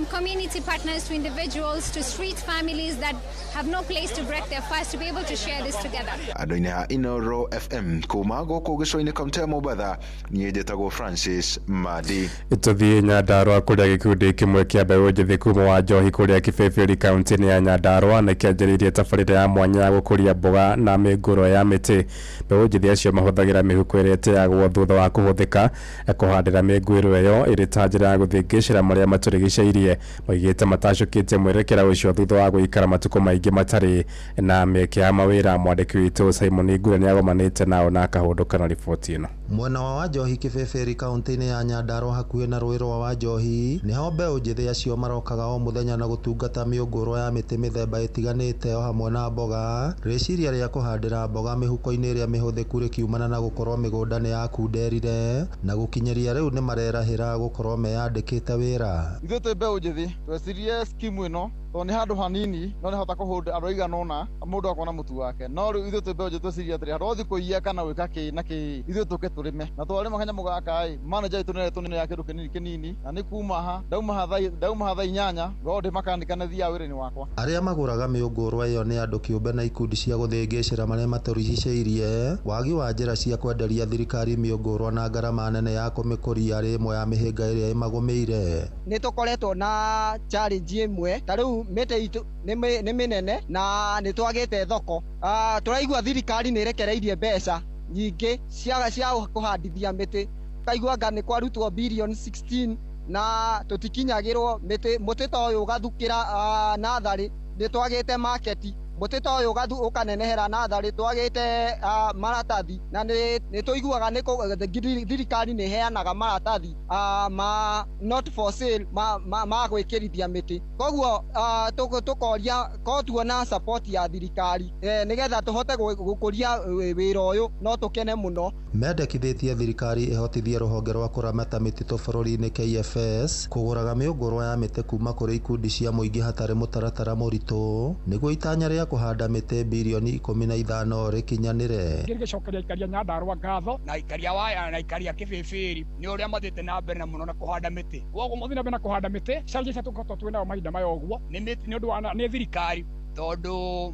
community partners, to individuals, to street families that have no place to break their fast, to be able to share this together. Andũ-inĩ a Inoro FM kuma gũkũ gĩcũa-inĩ kaũntĩ ya Mombatha, niĩ njĩtagwo Francis Madi. Tũthiĩ Nyandarũa kũrĩa gĩkundi kĩmwe kĩa mbeũ njĩthĩ kuma wa Njohi kũrĩa Kibĩbĩri kaũntĩ-inĩ ya Nyandarũa nĩ kĩanjĩrĩirie tabarĩra ya mwanya ya gũkũria mboga na mĩngũrwa ya mĩtĩ. Mbeũ njĩthĩ acio mahũthagĩra mĩhuko ĩrĩa ĩteagwo thutha wa kũhũthĩka kũhandĩra mĩngũĩrwo ĩyo ĩrĩ ta njĩra ya gũthĩngĩcĩra marĩa matũrigicĩirie. Moigĩte matacũkĩtie mwerekera ũcio thutha wa gũikara matukũ maingĩ matarĩ na mĩeke ya mawĩra. Mwandĩki witũ Simon Ngure nĩagomanĩte nao na akahũndũka na riboti ĩno. Mwena wa Wanjohi Kibĩbĩri kaũntĩ-inĩ ya Nyandarũa hakuhĩ na rũĩ rwa Wanjohi nĩho mbeũ njĩthĩ acio marokaga o mũthenya na gũtungata mĩũngũrwa ya mĩtĩ mĩthemba ĩtiganĩte o hamwe na mboga. Rĩciria rĩa kũhandĩra mboga mĩhuko-inĩ ĩrĩa mĩhũthĩku rĩkiumana na gũkorwo mĩgũnda nĩ yakunderire na gũkinyĩria rĩu nĩ marerahĩra gũkorwo meyandĩkĩte wĩra. Ithuĩ twĩ mbeũ njĩthĩ twecirie skimu ĩno tondũ nĩ handũ hanini no nĩ hota kũhũnda andũ aigana ũna mũndũ akona mũtu wake, no rĩu ithuĩ twĩ mbeũ njĩthĩ twecirie atĩrĩ handũ hothe kũiya kana gwĩka kĩ na kĩ, ithuĩ tũke tũrĩme na twarĩma kanyamũ gaka ĩ manager itũ nĩaretwo nĩ ya kĩndũ kĩnini kĩnini na nĩ kuma ha ndauma ha thaa 8 ngorwo ndĩ makanika nĩ thiaga wĩra-inĩ wakwa. Arĩa magũraga mĩũngũrwa ĩyo nĩ andũ kĩũmbe na ikundi cia gũthĩngĩcĩra marĩa matũrigicĩirie. Wagi wa njĩra cia kwenderia thirikari mĩũngũrwa na ngarama nene ya kũmĩkũria arĩ ĩmwe ya mĩhĩnga ĩrĩa ĩmagũmĩire. Nĩ tũkoretwo na challenge ĩmwe ta rĩu mĩtĩ itũ nĩ mĩnene na nĩ twagĩte thoko. Tũraigua thirikari nĩ ĩrekereirie mbeca nyingĩ cia kũhandithia mĩtĩ, ũkaigua anga nĩ kwarutwo bilioni 16 na tũtikinyagĩrwo mĩtĩ. Mũtĩ ta ũyũ ũgathukĩra natharĩ, nĩ twagĩte maketi. Mũtĩ ta ũyũ ũkanenehera natharĩ, twagĩte maratathi na nĩ tũiguaga nĩ thirikari nĩ ĩheanaga maratathi ma not for sale ma gwĩkĩrithia mĩtĩ. Koguo tũkoria ko tuona support ya thirikari nĩgetha tũhote gũkũria wĩra ũyũ no tũkene mũno. Mendekithĩtie thirikari ĩhotithie rũhonge rwa kũramata mĩtitũ bũrũri-inĩ KFS kũgũraga mĩũngũrwa ya mĩtĩ kuma kũrĩ ikundi cia mũingĩ hatarĩ mũtaratara mũritũ nĩguo itanya rĩa kũhanda mĩtĩ bilioni 15 rĩkinyanĩre. Ngĩgĩcokeria aikaria Nyandarũa ngatho na aikaria Waya na aikaria Kibĩbĩri nĩ ũrĩa mathiĩte na mbere na mũno na kũhanda mĩtĩ. Koguo mathiĩ na mbere na kũhanda mĩtĩ challenge cia tũkoretwo twĩ nayo mahinda maya ũguo nĩ mĩtĩ nĩ ũndũ wa nĩ thirikari tondũ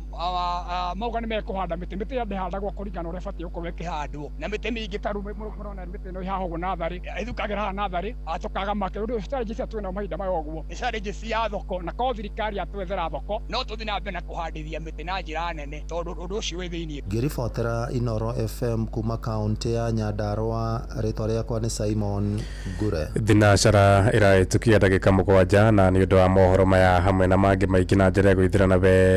mauga nĩ mekũhanda mĩtĩ, mĩtĩ ĩyo ndĩhandagwo kũringana ũrĩa ĩbatiĩ gũkorwo ĩkĩhandwo na mĩtĩ mĩingĩ ta rĩu mũrona mĩtĩ ĩno ĩhaha ũguo natharĩ ĩthukagĩra haha natharĩ tũkaga make. Ũndũ ũcio challenge cia twĩ nayo mahinda maya ũguo nĩ challenge cia thoko, na korwo thirikari yatwethera thoko no tũthiĩ na mbere na kũhandithia mĩtĩ na njĩra nene tondũ ũndũ ũcio wĩ thĩiniĩ. Ngĩribotera Inoro FM kuma kaũntĩ ya Nyandarũa, rĩtwa rĩakwa nĩ Simon Ngure. Thinacara ĩrahĩtũkia ndagĩka 7 na nĩ ũndũ wa mohoro maya hamwe na mangĩ maingĩ na njĩra ya gwĩthirana wega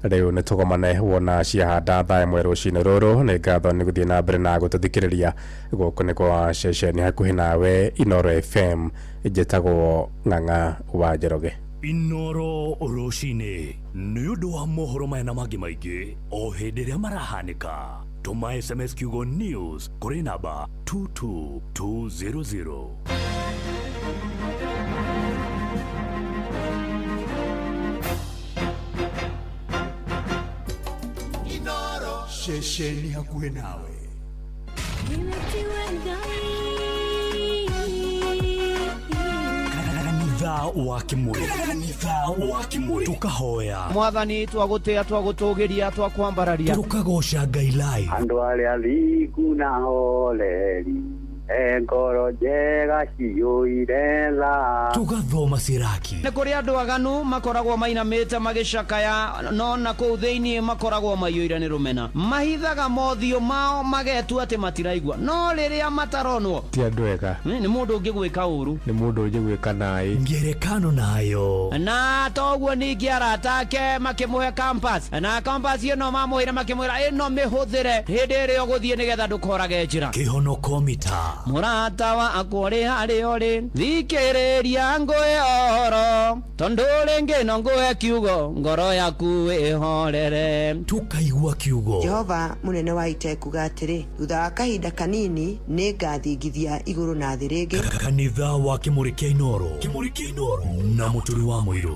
rĩu nĩ tũgomane wona ciahanda thaa 1 rũcinĩ rũrũ. Nĩ ngatho nĩ gũthiĩ na mbere na gũtũthikĩrĩria. Gũkũ nĩ kwa ceceni hakuhĩ nawe Inoro FM. Njĩtagwo Ng'ang'a wa Njoroge. Inoro rũcinĩ nĩ ũndũ wa mohoro maya na mangĩ maingĩ o hĩndĩ ĩrĩa marahanĩka. Tũma SMS kiugo news kũrĩ namba 22200. Ceceni hakuhĩ nawe. Kanitha wa Kimuri, tukahoya Mwathani, twagũtĩa, twagũtũgĩria, twakwambararia, tukagoca Ngai live. Andũ arĩa thingu na horeri ngoro njega ciyũire tha, tugathoma Siraki. Nĩ kũrĩ andũ aganu makoragwo mainamĩte magĩcakaya, no na kũu thĩinĩ makoragwo maiyũire nĩ rũmena. Mahithaga mothiũ mao magetua atĩ matiraigua, no rĩrĩa mataronwo ti andũ ega. Nĩ mũndũ ũngĩgwĩka ũru, nĩ mũndũ ũngĩgwĩka naĩ ngerekano nayo. Na toguo ningĩ arata ake makĩmũhe compass, na compass ĩno mamũheire makĩmwĩra ĩno mĩhũthĩre hĩndĩ ĩrĩa ũgũthiĩ nĩgetha ndũkorage njĩra. Kĩhonoko mita Mũrata wakwa ũrĩ harĩa ũrĩ, thikĩrĩria ngũhe ũhoro, tondũ rĩngĩ no ngũhe kiugo ngoro yaku ĩhorere. Tukaigua kiugo. Jehova mũnene wa ita ekuga atĩrĩ, thutha wa kahinda kanini nĩ ngathingithia igũrũ na thĩ rĩngĩ. Kanitha wa Kimuri kĩa Inoro, Kimuri kĩa Inoro na Mũturi wa Mũirũ.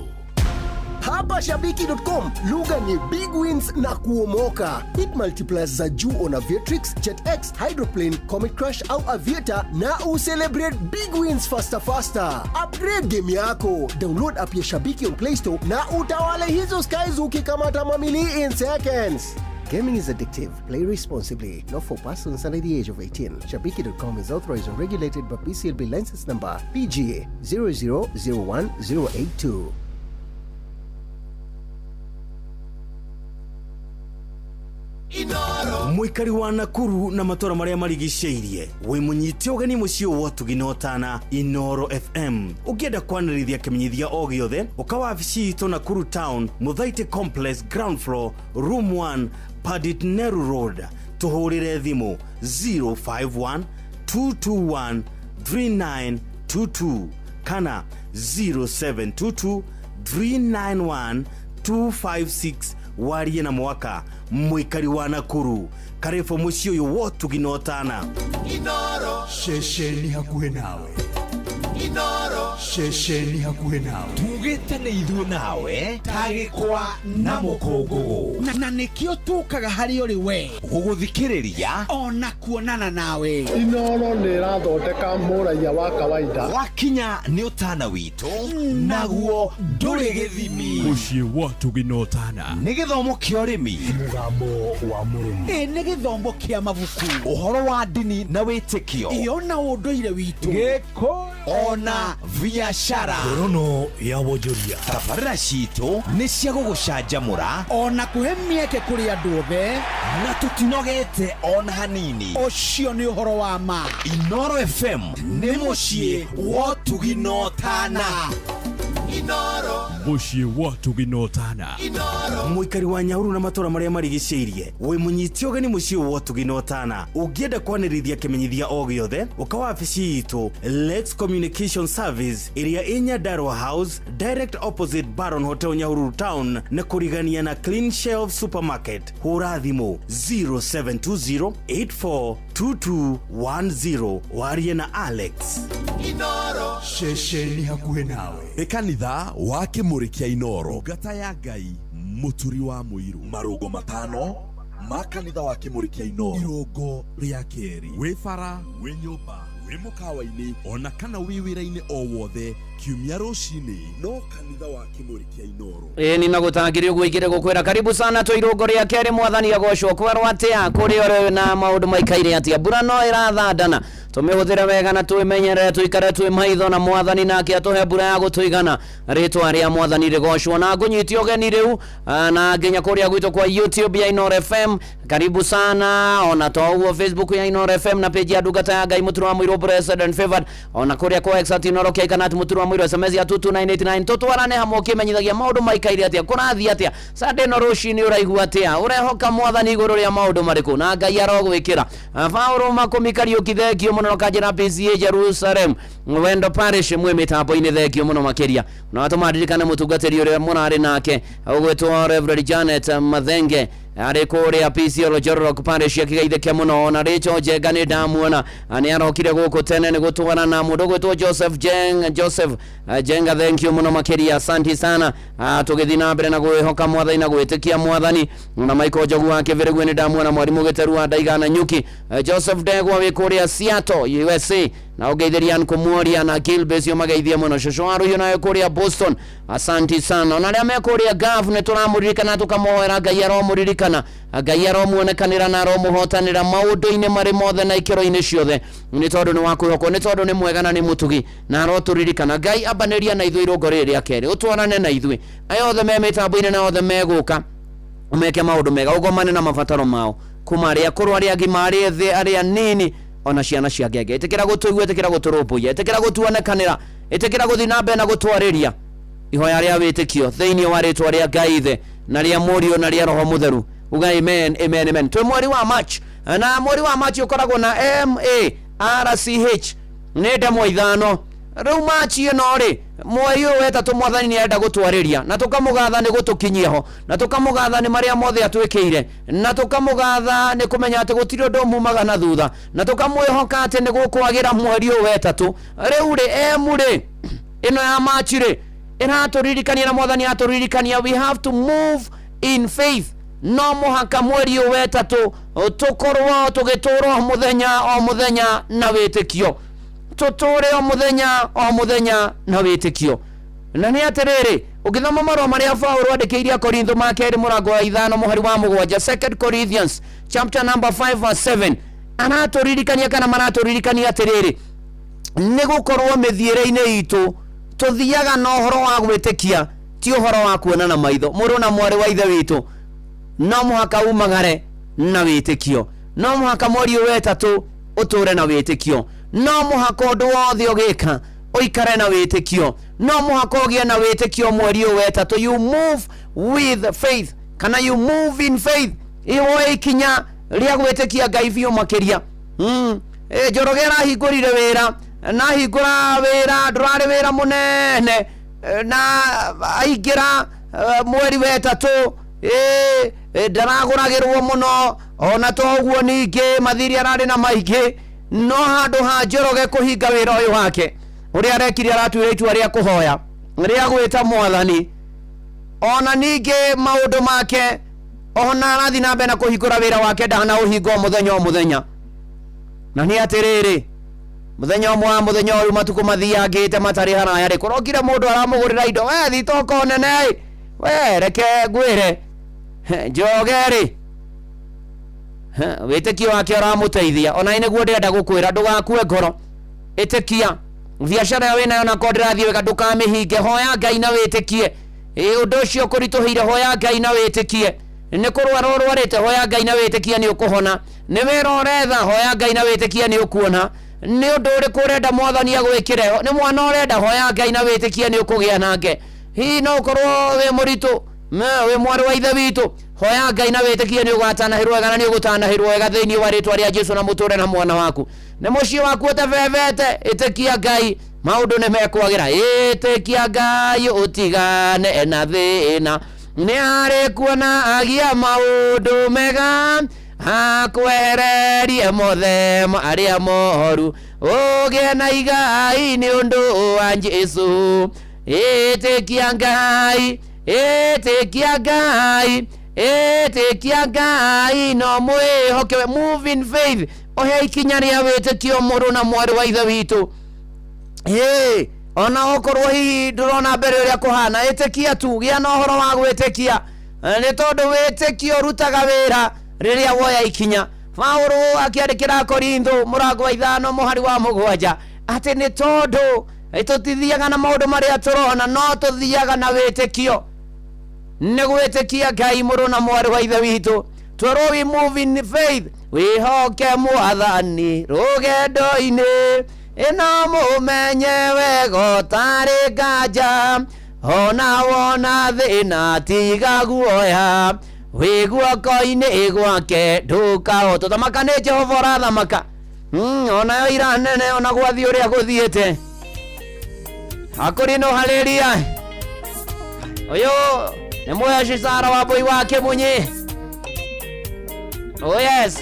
Hapa shabiki.com lugha ni big wins na kuomoka. Hit multipliers za juu on Aviatrix, JetX, Hydroplane, Comet Crush au Aviator na ucelebrate big wins faster faster. Upgrade game yako. Download app ya Shabiki on Play Store na utawale hizo skies ukikamata mamili in seconds. Gaming is addictive. Play responsibly. Not for persons under the age of 18. Shabiki.com is authorized and regulated by PCLB license number PGA 0001082. Mũikari wa Nakuru na matũra marĩa marigicĩirie, wĩ mũnyite ũgeni mũciĩ wa ũtugi na ũtana Inoro FM. Ũngĩenda kwanĩrĩria kĩmenyithia o gĩothe, ũka wabici itũ Nakuru Town, Mũthaitĩ Complex, ground floor, room 1, Padit Neru Road. Tũhũrĩre thimũ 051 221 3922 kana 0722 391 256. Warie na mwaka mũikari wa Nakuru, karibu mũciĩ ũyũ wotugi na ũtana. Inoro ceceni hakuhĩ nawe. Inoro ceceni hakuhĩ nawe. Tugĩte nĩ ithuĩ nawe tagĩkwa na mũkũngũgũ, na nĩkĩo tũkaga harĩ ũrĩ we gũgũthikĩrĩria ona kuonana nawe. Inoro nĩ ĩrathondeka mũraiya wa kawaida. Wakinya nĩ ũtana witũ, naguo ndũrĩ gĩthimi. Mũciĩ wa ũtugi na ũtana. Nĩ gĩthomo kĩa ũrĩmi, mũgambo wa mũrĩmi. Ĩ nĩ gĩthomo kĩa mabuku, ũhoro wa ndini na wĩtĩkio, iyo na ũndũire witũ, gĩkũyũ ona biacara. Ngorono ya wonjoria. Tabarĩra citũ nĩ cia gũgũcanjamũra ona kũhe mĩeke kũrĩ andũ othe, na tũtinogete ona hanini. Ũcio nĩ ũhoro wa ma. Inoro FM nĩ mũciĩ wa ũtugi na ũtana. Inoro mũciĩ wa ũtugi na ũtana. Mũikari wa Nyahururu na matũra marĩa marigicĩirie, wĩ mũnyite ũgeni mũciĩ wa ũtugi na ũtana. Ũngĩenda kwanĩrĩria kĩmenyithia o gĩothe, ũka wabici itũ Lex Communication Service ĩrĩa ĩ Nyandarua House, direct opposite Baron Hotel, Nyahururu Town, na kũrigania na Clean Shelf Supermarket. Hũra thimũ 0720 842210 warie na Alex. Inoro ceceni hakuhĩ nawe. Nĩ kanitha wa Kĩmũrĩ kĩa Inoro, ngata ya Ngai, mũturi wa mũirũ. Marũngo matano ma kanitha wa Kĩmũrĩ kĩa Inoro. Irũngo rĩa kerĩ, wĩ bara, wĩ nyũmba, wĩ mũkawa-inĩ, ona kana wĩ wĩra-inĩ o wothe, kiumia rũcinĩ no kanitha wa Kĩmũrĩ kĩa Inoro. Ĩĩ nĩ gũtangĩrĩ ũguo ingĩrĩ gũkwĩra karibu sana twĩ irũngo rĩa kerĩ. Mwathani agocwo. Kwerwo atĩa kũrĩ ũrĩ na maũndũ maikaire atĩa? Mbura no ĩrathandana, tũmĩhũthĩre wega na twĩmenyerere, tũikare twĩ maitho na mwathani nake atũhe mbura ya gũtũigana. Rĩtwa rĩa mwathani rĩgocwo. Na ngũnyite ũgeni rĩu na nginya kũrĩa gwitũ kwa YouTube ya Inoro FM, karibu sana. Ona to ũguo, Facebook ya Inoro FM na page ya ndungata ya Ngai Mũturo wa Mũirũ, Blessed and Favored, ona kũrĩa kwa X at Inoro K kana at Mũturo wa Mũirũ, SMS ya 22989, tũtwarane hamwe ũkĩmenyithagia maũndũ maikaire atĩa, kũrathiĩ atĩa Sunday no rũcinĩ, ũraigua atĩa, ũrehoka mwathani igũrũ rĩa maũndũ marĩkũ, na Ngai arogwĩkĩra. Paũlũ Makũmi Kariũki, thengio mũno. Kanjĩra PCA Jerusalem Wendo Parish mwĩ mĩtambo-inĩ, thengio mũno makĩria. Na watũma ndirikane mũtungatĩri ũrĩa mũrarĩ nake ũgwĩtwo Reverend Janet Mathenge arĩ kũrĩa PCA Njororok Parish, akĩgeithĩke mũno. Ona Rachel Njenga nĩ ndamuona, nĩ arokire gũkũ tene nĩ gũtwarana mũndũ ũgwĩtwo Joseph Jeng, Joseph Jenga, thank you mũno makĩria, asante sana. Tũgĩthiĩ na mbere na gwĩhoka mwathani na gwĩtĩkia mwathani. Na Michael Njogu wa Kĩbĩrĩgwe nĩ ndamuona, mwarimũ Gĩteru wa Ndaigana Nyuki, Joseph Ndegwa wĩ kũrĩa Seattle USA, na ũgeithĩria Ann Kũmuoria na Gilbert mageithie mũno. Cũcũ wa Rũhiũ nawe kũrĩa Boston, asanti sana. Ona arĩa me kũrĩa Gulf nĩ tũramũririkana, tũkamũhoera Ngai aromũririkana, Ngai aromuonekanĩra na aromũhotanĩra maũndũ-inĩ marĩ mothe na ikĩro-inĩ ciothe, nĩ tondũ nĩ wa kwĩhokwo, nĩ tondũ nĩ mwega na nĩ mũtugi na arotũririkana. Ngai ambanĩria na ithuĩ irũngo rĩrĩ rĩa kerĩ, ũtwarane na ithuĩ, aya othe me mĩtambo-inĩ na othe megũka meke maũndũ mega, ũgomane na mabataro mao, kuma arĩa akũrũ, arĩa agima, arĩa ethĩ, arĩa nini, ona ciana cia ngenge. Ĩtĩkĩra gũtũigua, ĩtĩkĩra gũtũrũmbũiya, ĩtĩkĩra gũtuonekanĩra, ĩtĩkĩra gũthiĩ na mbere na gũtwarĩria ihoya rĩa wĩtĩkio thĩinĩ wa rĩtwa rĩa Ngai Ithe na rĩa Mũriũ na rĩa Roho Mũtheru. Uga amen, amen, amen. Twĩ mweri wa March, na mweri wa March ũkoragwo na M A R C H, nĩ ndemwa ithano. Rĩu March ĩno rĩ, mweri ũyũ wetatũ, mwathani nĩ arenda gũtwarĩria, na tũkamũgatha nĩ gũtũkinyia ho, na tũkamũgatha nĩ marĩa mothe atwĩkĩire, na tũkamũgatha nĩ kũmenya atĩ gũtirĩ ũndũ mumaga na thutha, na tũkamwĩhoka atĩ nĩ gũkwagĩra mweri ũyũ wetatũ. Rĩu rĩ, M rĩ, ĩno ya March rĩ, Ĩratũririkania na mwathani atũririkania, we have to move in faith. No mũhaka mweri ũyũ wetatũ tũkorwo tũgĩtũra o mũthenya o mũthenya na wĩtĩkio, tũtũre o mũthenya o mũthenya na wĩtĩkio. Na nĩ atĩrĩrĩ, ũngĩthoma marũa marĩa Paulo andĩkĩire Akorintho ma kerĩ mũrango wa 5 mũhari wa 7, Second Corinthians chapter number 5 verse 7, aratũririkania kana maratũririkania atĩrĩrĩ, nĩ gũkorwo mĩthiĩre-inĩ itũ tũthiaga na ũhoro wa gwĩtĩkia, ti ũhoro wa kuona na maitho. Mũrũ na mwarĩ wa ithe witũ, no mũhaka umagare na wĩtĩkio, no mũhaka mweri ũyũ wetatũ ũtũre na wĩtĩkio, no mũhaka ũndũ wothe ũgĩka ũikare na wĩtĩkio, no mũhaka ũgĩe na wĩtĩkio mweri ũyũ wetatũ. You move with faith, kana you move in faith. Iwoe ikinya rĩa gwĩtĩkia Ngai biũ makĩria. Njoroge arahingũrire wĩra, na ahingũra wĩra ndũrarĩ wĩra mũnene, na aingĩra mweri wetatũ ndaragũragĩrwo mũno, ona to ũguo ningĩ mathiri ararĩ na maingĩ. No handũ ha Njoroge kũhinga wĩra ũyũ wake, ũrĩa arekire aratuire itua rĩa kũhoya, rĩa gwĩta mwathani. Ona ningĩ maũndũ make, ona arathiĩ na mbere na kũhingũra wĩra wake, ndanaũhinga o mũthenya o mũthenya. Na nĩ atĩrĩrĩ, mũthenya ũmwe wa mũthenya ũyũ matukũ mathiangĩte matarĩ haraya rĩ, kũrokire mũndũ aramũgũrĩra indo. We thitoko nene ĩ, we reke ngwĩre Njoroge rĩ, wĩtĩkio wake ũramũteithia. Ona nĩ nĩguo ndĩrenda gũkwĩra, ndũgakue ngoro, ĩtĩkia biacara ĩyo wĩnayo, na korwo ndĩrathiĩ wega ndũkamĩhinge, hoya Ngai na wĩtĩkie. Ũndũ ũcio ũkũritũhĩire, hoya Ngai na wĩtĩkie. Nĩ kũrwara ũrwarĩte, hoya Ngai na wĩtĩkie nĩ ũkũhona. Nĩ wĩra ũretha, hoya Ngai na wĩtĩkie nĩ ũkuona. Nĩ ũndũ ũrĩkũ ũrenda mwathani agwĩkĩre? Nĩ mwana ũrenda, hoya Ngai na wĩtĩkie nĩ ũkũgĩa nake. Hihi no ũkorwo wĩ mũritũ, wĩ mwarĩ wa ithe witũ, hoya Ngai na wĩtĩkie nĩ ũgatanahĩrwo wega, na nĩ ũgũtanahĩrwo wega thĩinĩ wa rĩtwa rĩa Jesu, na mũtũre na mwana waku. Nĩ mũciĩ waku ũtabebete, ĩtĩkia Ngai, maũndũ nĩ mekwagĩra. Ĩtĩkia Ngai ũtigane na thĩna, nĩ arĩ kuona agia maũndũ mega, akwehererie mothe marĩa moru, ũgĩe na igai nĩ ũndũ wa Jesu. Ĩtĩkia Ngai, ĩtĩkia Ngai, ĩtĩkia Ngai, no mwĩhoke. Move in faith, oya ikinya rĩa wĩtĩkio, mũrũ na mwarĩ wa ithe witũ. Ona okorwo hihi ndũrona mbere ũrĩa kũhana, ĩtĩkia tu, gĩa na ũhoro wa gwĩtĩkia, nĩ tondũ wĩtĩkio ũrutaga wĩra rĩrĩa woya ikinya. Paulo akĩandĩkĩra Korintho mũrango wa 5 mũhari wa 7 atĩ nĩ tondũ tũtithiaga na maũndũ marĩa tũrona, no tũthiaga na wĩtĩkio. Nĩ gwĩtĩkia Ngai, mũrũ na mwarĩ wa ithe witũ, twerwo we move in faith. Wĩhoke mwathani rũgendo-inĩ, ĩno mũmenye wega ũtarĩ nganja, ona wona thĩna tiga guoya, wĩ guoko-inĩ gwake ndũkahotwo. Thamaka nĩ Jehova ũrathamaka. Onayo ira nene, ona gwathiĩ ũrĩa gũthiĩte, hakũrĩ no harĩria. Ũyũ nĩ mũheci Sara wa Mbũi wa Kĩmunyi. Oh yes.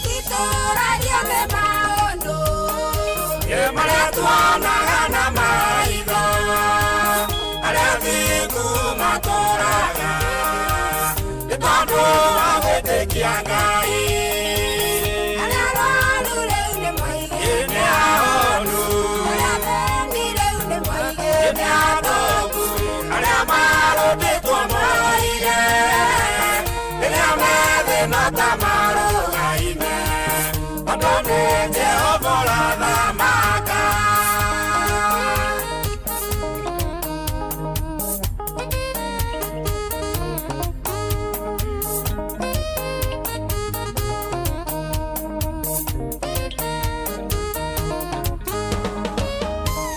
Tũtũragia nĩ maũndũ marĩa tuonaga na maitho, arĩa thingu matũraga nĩ tondũ wa gwĩtĩkia Ngai. Arĩa arwaru rĩu nĩ moige nĩ ahonu, arĩa athĩni rĩu nĩ moige nĩ atongu, arĩa marũtĩtwo moige rĩrĩa methĩna ta marũgaime, tondũ nĩ Jehova ũrathamaka.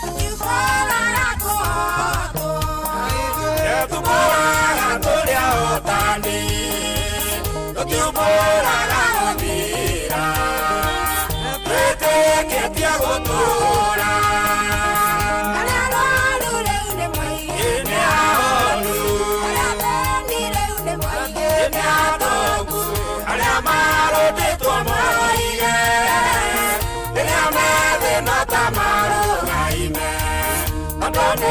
Tũtiũkũraga kũhotwo, tũkũraga tũrĩ ahotani, tũtiũkũraga gũthira, twĩtĩkĩtie gũtũũra. Arĩa arwaru rĩu nĩ moige nĩ ahonu, arĩa athĩni rĩu nĩ moige nĩ atongu, arĩa marũtĩtwo moige rĩrĩa methĩna ta marũgaime, tondũ nĩ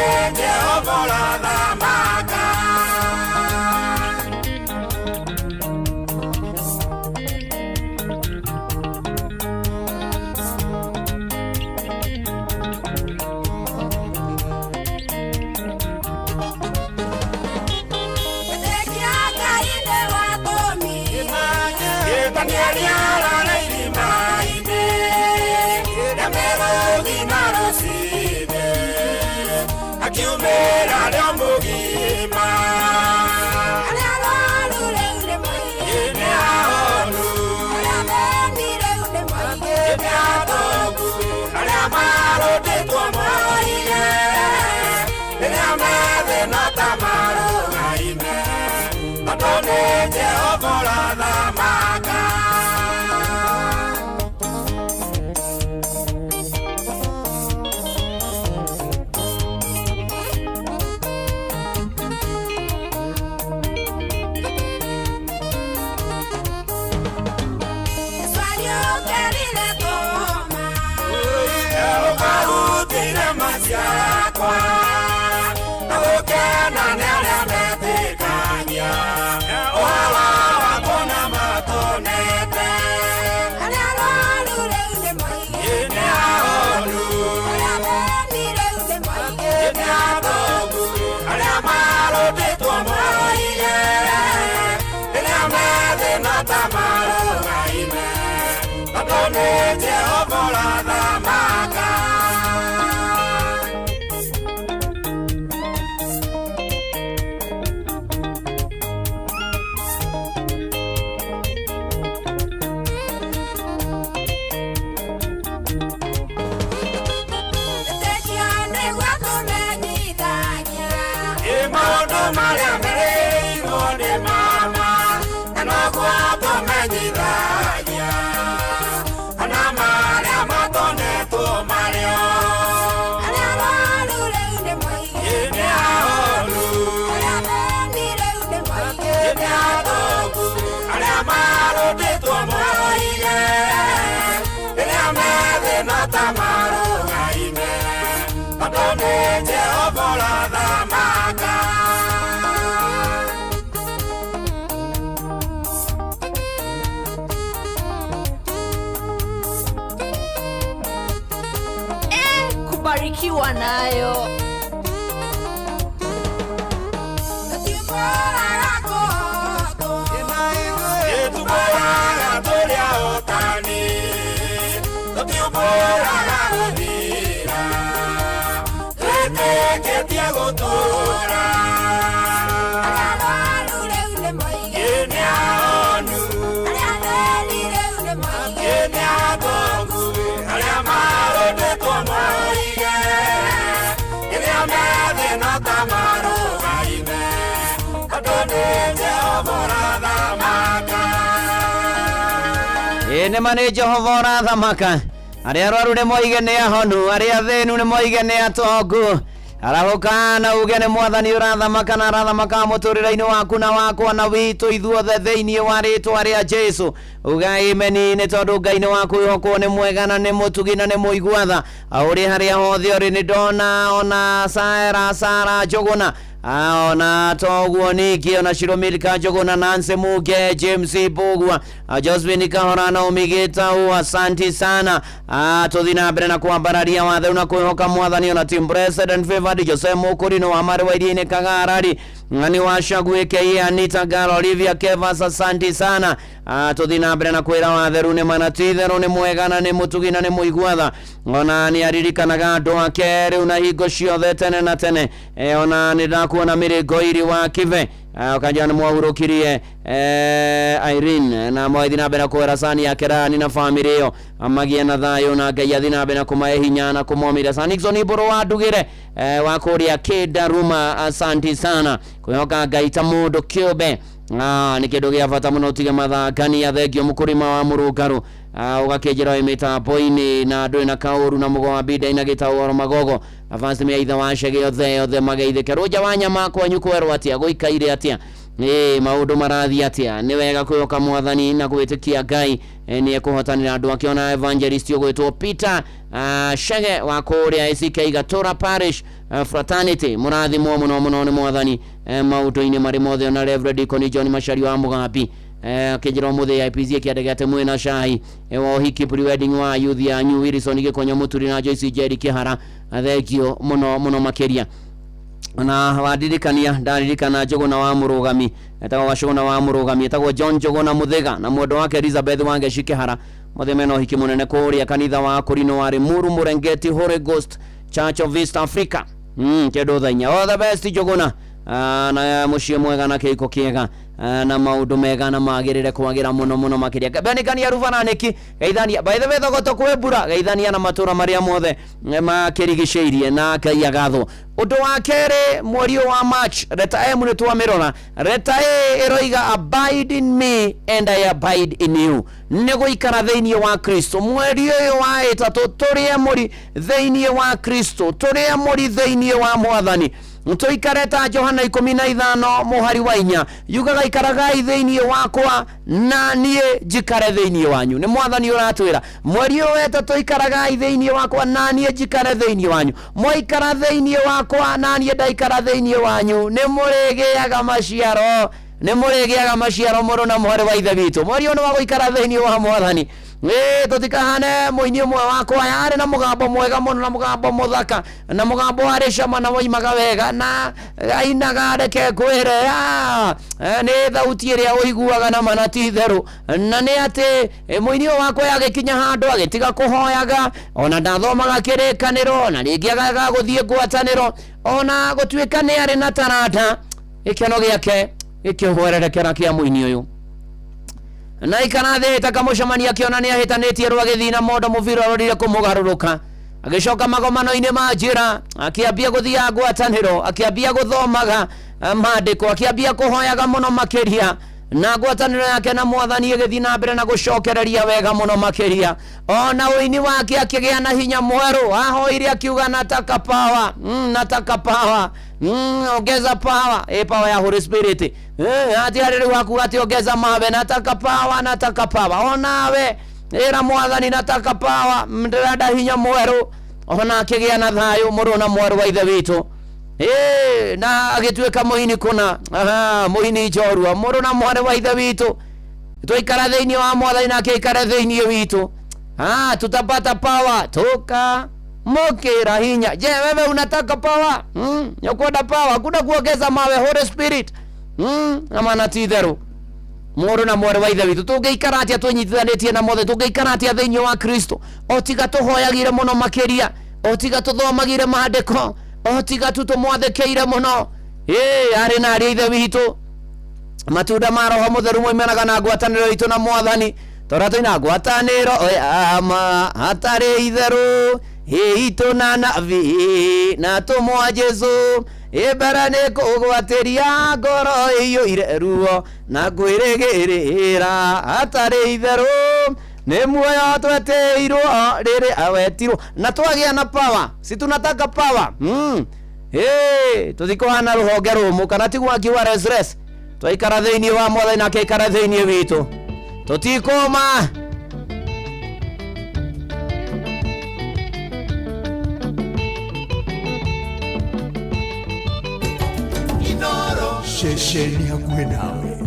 ciakwa na gũkena nĩ arĩa metĩkagia ũhoro wakwa na matonete Arĩa arwaru rĩu nĩ moige nĩ ahonu Arĩa athĩni rĩu nĩ moige nĩ atongu arĩa marũtĩtwo moige rĩrĩa methĩna ta marũgaime tondũ nĩ Jehova ũrathamaka. Wĩtĩkio nĩguo tũmenyithagia Ĩ maũndũ marĩa merĩirwo nĩ mama na noguo tũmenyithagia ona marĩa matonetwo marĩo Arĩa arwaru rĩu nĩ moige nĩ ahonu Arĩa athĩni rĩu nĩ moige nĩ atongu arĩa marũtĩtwo moige rĩrĩa methĩna ta marũgaime tondũ nĩ Jehova ũrathamaka. Kubarikiwa nayo. Tũtiũraga kũhotwo Tũtũũraga tũrĩ ahotani, tũtiũmbũraga gũthira, twĩtĩkĩtie gũtũũra. Arĩa arwaru rĩu nĩ moige Nĩ ahonu, Arĩa athĩni rĩu nĩ moige nĩ atongu, arĩa marũtĩtwo moige, rĩrĩa methĩna ta marũgaime, tondũ nĩ Jehova ũrathamaka. Ĩ nĩ ma nĩ Jehova ũrathamaka arĩa arwaru nĩ moige nĩ ahonu arĩa athĩnu nĩ moige nĩ atongu arahũka na uge nĩ mwathani ũrathamaka na arathamaka mũtũrĩre-inĩ waku na wakwa na witũ ithuothe thĩinĩ wa rĩtwa rĩa Jesu uga ameni nĩ tondũ Ngai nĩ wa kwĩhokwo nĩ mwega na nĩ mũtugi na nĩ mũigua tha ũrĩ harĩa hothe ũrĩ nĩ ndona ona Sara Sara Njũgũna ona toguo ningĩ ona Shiromilka Njũgũna Nancy Muge James Mbugua Josephine Kahora Naomi Gitau asanti sana. Tuthi na mbere na kwambararia watheru na kwĩhoka mwathani ona team president favored Jose Mũkũrinũ wa Marĩ wa Iria-inĩ Kagarari ng'ani wa Shagwe KA Anita Galo Olivia Kevas asanti sana. Tuthi na mbere na kwĩra watheru nĩ mana ti itherũ nĩ mwega na nĩ mũtugi na nĩ mũigua tha ona nĩ aririkanaga andũ ake rĩu na hingo ciothe tene na tene. Ona nĩ ndakuona mĩrĩngo iri wa kibe ũkanjĩra nĩ mwahurũkirie Irene na mwaithi na mbere na kwĩra sani yake rani na bamĩrĩ ĩyo magie na thayũ na Ngai athi na mbere na kũmahe hinya na kũmomĩria. Sa Nixon Mbũrũ wa Ndugĩre wa kũrĩa Kĩndaruma asanti sana kwĩhoka Ngai ta mũndũ kĩũmbe nĩ kĩndũ gĩa bata mũno ũtige mathangania thengio mũkũrima wa mũrũngarũ ũgakĩnjĩra wĩ mĩtambo-inĩ na ndũrĩ na kaũru na mũgo wa mbinda ina gĩtau oro magogo abasi mĩa ithe wa cege othe othe mageithĩke rũnja wa nyama kwanyu kwerwo atĩa gũikaire atĩa ĩ maũndũ marathiĩ atĩa nĩ wega kwĩhoka mwathani na gwĩtĩkia Ngai nĩ ekũhotanĩra andũ ake ona evangelist ũgwĩtwo Peter Shege wa kũrĩa ACK Gatura Parish Fraternity mũrathimwo mũno mũno nĩ mwathani maũndũ-inĩ marĩ mothe ona Reverend Deacon John Macharia wa Mũgambi akĩnjĩra ũmũthĩ IPC ĩkĩandĩka atĩ mwĩna cai wa ũhiki pre-wedding wa youth yanyu Wilson Gĩkonyo Mũturi na Joyce Njeri Kĩhara thengio mũno mũno makĩria na wandirikania ndaririkana Njũgũna wa Mũrũgami etagwo Gacũgũna wa Mũrũgami etagwo John Njũgũna Mũthĩga na mwendwa wake Elizabeth Wangeci Kĩhara mothe mena ũhiki mũnene kũrĩa kanitha wa Kũrinũ wa Limuru Mũrengeti Holy Ghost Church of East Africa kĩndũ thaa inya all the best Njũgũna na mũciĩ mwega na kĩhiko kĩega na maũndũ mega na magĩrĩre kwagĩra mũno mũno makĩria benikania rubaranĩki geithania by the way thogoto kwĩ mbura geithania na matũra marĩa mothe makĩrigicĩirie na Ngai agathwo ũndũ wa kerĩ mweri ũyũ wa March reta M nĩ twamĩrora reta A ĩroiga abide in me and I abide in you nĩ gũikara thĩinĩ wa Kristo mweri ũyũ wa ĩtatũ tũrĩe mũri thĩinĩ wa Kristo tũrĩe mũri thĩinĩ wa mwathani Tũikare ta Johana 15 mũhari wa 4 yugaga ikaragai thĩinĩ wakwa na niĩ njikare thĩinĩ wanyu. Nĩ mwathani ũratwĩra mweri ũyũ wetatũ ikaragai thĩinĩ wakwa na niĩ njikare thĩinĩ wanyu. Mwaikara thĩinĩ wakwa na niĩ ndaikara thĩinĩ wanyu nĩ mũrĩgĩaga maciaro, nĩ mũrĩgĩaga maciaro mũrũ na mwarĩ wa ithe witũ. Mweri ũyũ nĩ wa gũikara thĩinĩ wa mwathani. Tũtikahane mũini ũmwe wakwa yarĩ na mũgambo mwega mũno na mũgambo mũthaka na mũgambo warĩ cama na woimaga wega na ainaga reke ngwĩre nĩ thauti ĩrĩa ũiguaga na mana ti itherũ. Na nĩ atĩ mũini ũyũ wakwa agĩkinya handũ agĩtiga kũhoyaga ona ndathomaga kĩrĩkanĩro na rĩngĩ agaga gũthiĩ ngwatanĩro ona gũtuĩka nĩ arĩ na taranda gĩkeno gĩake gĩkĩhwererekera kĩa mũini ũyũ. Na ikara thĩ takamũcemania akĩona nĩ ahĩtanĩtie rwagĩthiĩ na mondo mũbira arorire kũmũgarũrũka. Agĩcoka magomano-inĩ ma njĩra akĩambia gũthiaga ngwatanĩro, akĩambia gũthomaga maandĩko, akĩambia kũhoyaga mũno makĩria na ngwatanĩro yake na mwathani ĩgĩthiĩ na mbere na gũcokereria wega mũno makĩria. Ona ũini wake akĩgĩa na hinya mwerũ, ahoire akiuga nataka power, nataka power, ongeza power, power ya Holy Spirit. Ati arĩ rĩu akuga ati ongeza mawe, nataka power, nataka power. Onawe ĩra mwathani nataka power, ndĩrenda hinya mwerũ. Ona akĩgĩa na thayũ mũrũ na mwarĩ wa ithe witũ. Na agĩtuĩka mũini kũna, mũini njorua, mũrũ na mwarĩ wa ithe witũ. Twaikara thĩinĩ wa mwathani nake aikare thĩinĩ witũ. Tutapata power toka mokera hinya. Je, wewe unataka power? Nyokwenda power, hakuna kuongeza mawe, Holy Spirit. Na maana ti itherũ. Mũrũ na mwarĩ wa ithe witũ tũngĩikara atĩa twĩnyitithanĩtie na mothe, tũngĩikara atĩa thĩinĩ wa Kristo o tiga tũhoyagire mũno makĩria, o tiga tũthomagire maandĩko, o tiga tu tũmwathĩkĩire mũno. Arĩ na arĩ ithe witũ, matunda ma Roho Mũtheru moimanaga na ngwatanĩro itũ na mwathani. Tondũ twĩna ngwatanĩro ya ma hatarĩ itherũ itũ na nabii na tũmwa Jesũ mbere nĩ kũgwatĩria ngoro ĩiyũire ruo na kwĩrĩgĩrĩra hatarĩ itherũ nĩ muoyo twetĩirwo rĩrĩa wetirwo. Na twagĩa na power, si tunataka power. Tũtikũhana rũhonge rũmũ kana tiguo akiuga res. Twaikara thĩinĩ wa mwathani nake aikare thĩinĩ witũ, tũtikũma. Ceceni hakuhĩ nawe.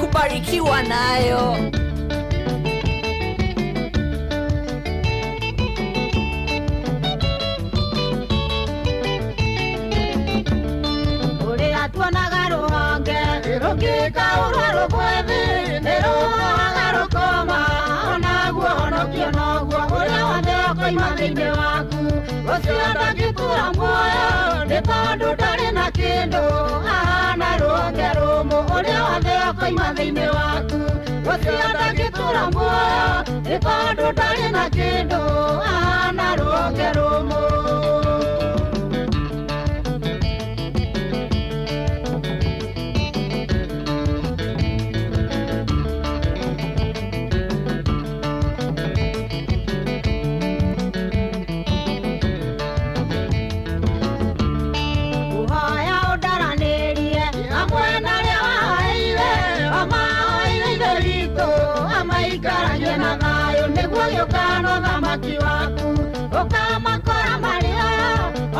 Kubarikiwa nayo. Rũgwe thĩ nĩ rũhohaga rũkoma, onaguo honokio noguo ũrĩa wothe ũkoima thĩinĩ waku. Ũcio ndangĩtũra muoyo nĩ tondũ ndarĩ na kĩndũ, ahana rũhonge rũmũ ũrĩa wothe ũkoima thĩinĩ waku. Ũcio ndangĩtũra muoyo nĩ tondũ ndarĩ na kĩndũ, ahana rũhonge rũmũ. Kũhoya ũndaranĩrie hamwe na arĩa waheire, amahoire Ithe witũ amaikaranie na thayũ, nĩguo gĩũkana ũthamaki waku. Ũkamakora marĩa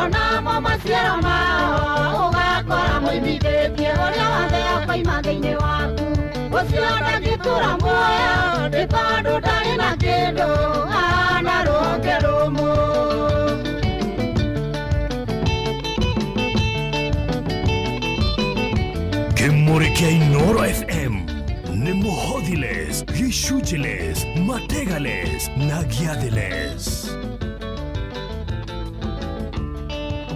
onamo maciaro mao, ũgakora moimithĩtie ũrĩa wothe ũkoima thĩinĩ waku. Ũcio ndangĩtũra muoyo nĩ tondũ ndarĩ na kĩndũ, ahana rũhonge rũmũ. Kĩmũrĩ kĩa Inoro FM nĩ mũhothiles, gĩcunjĩles, mategales na gĩathĩles.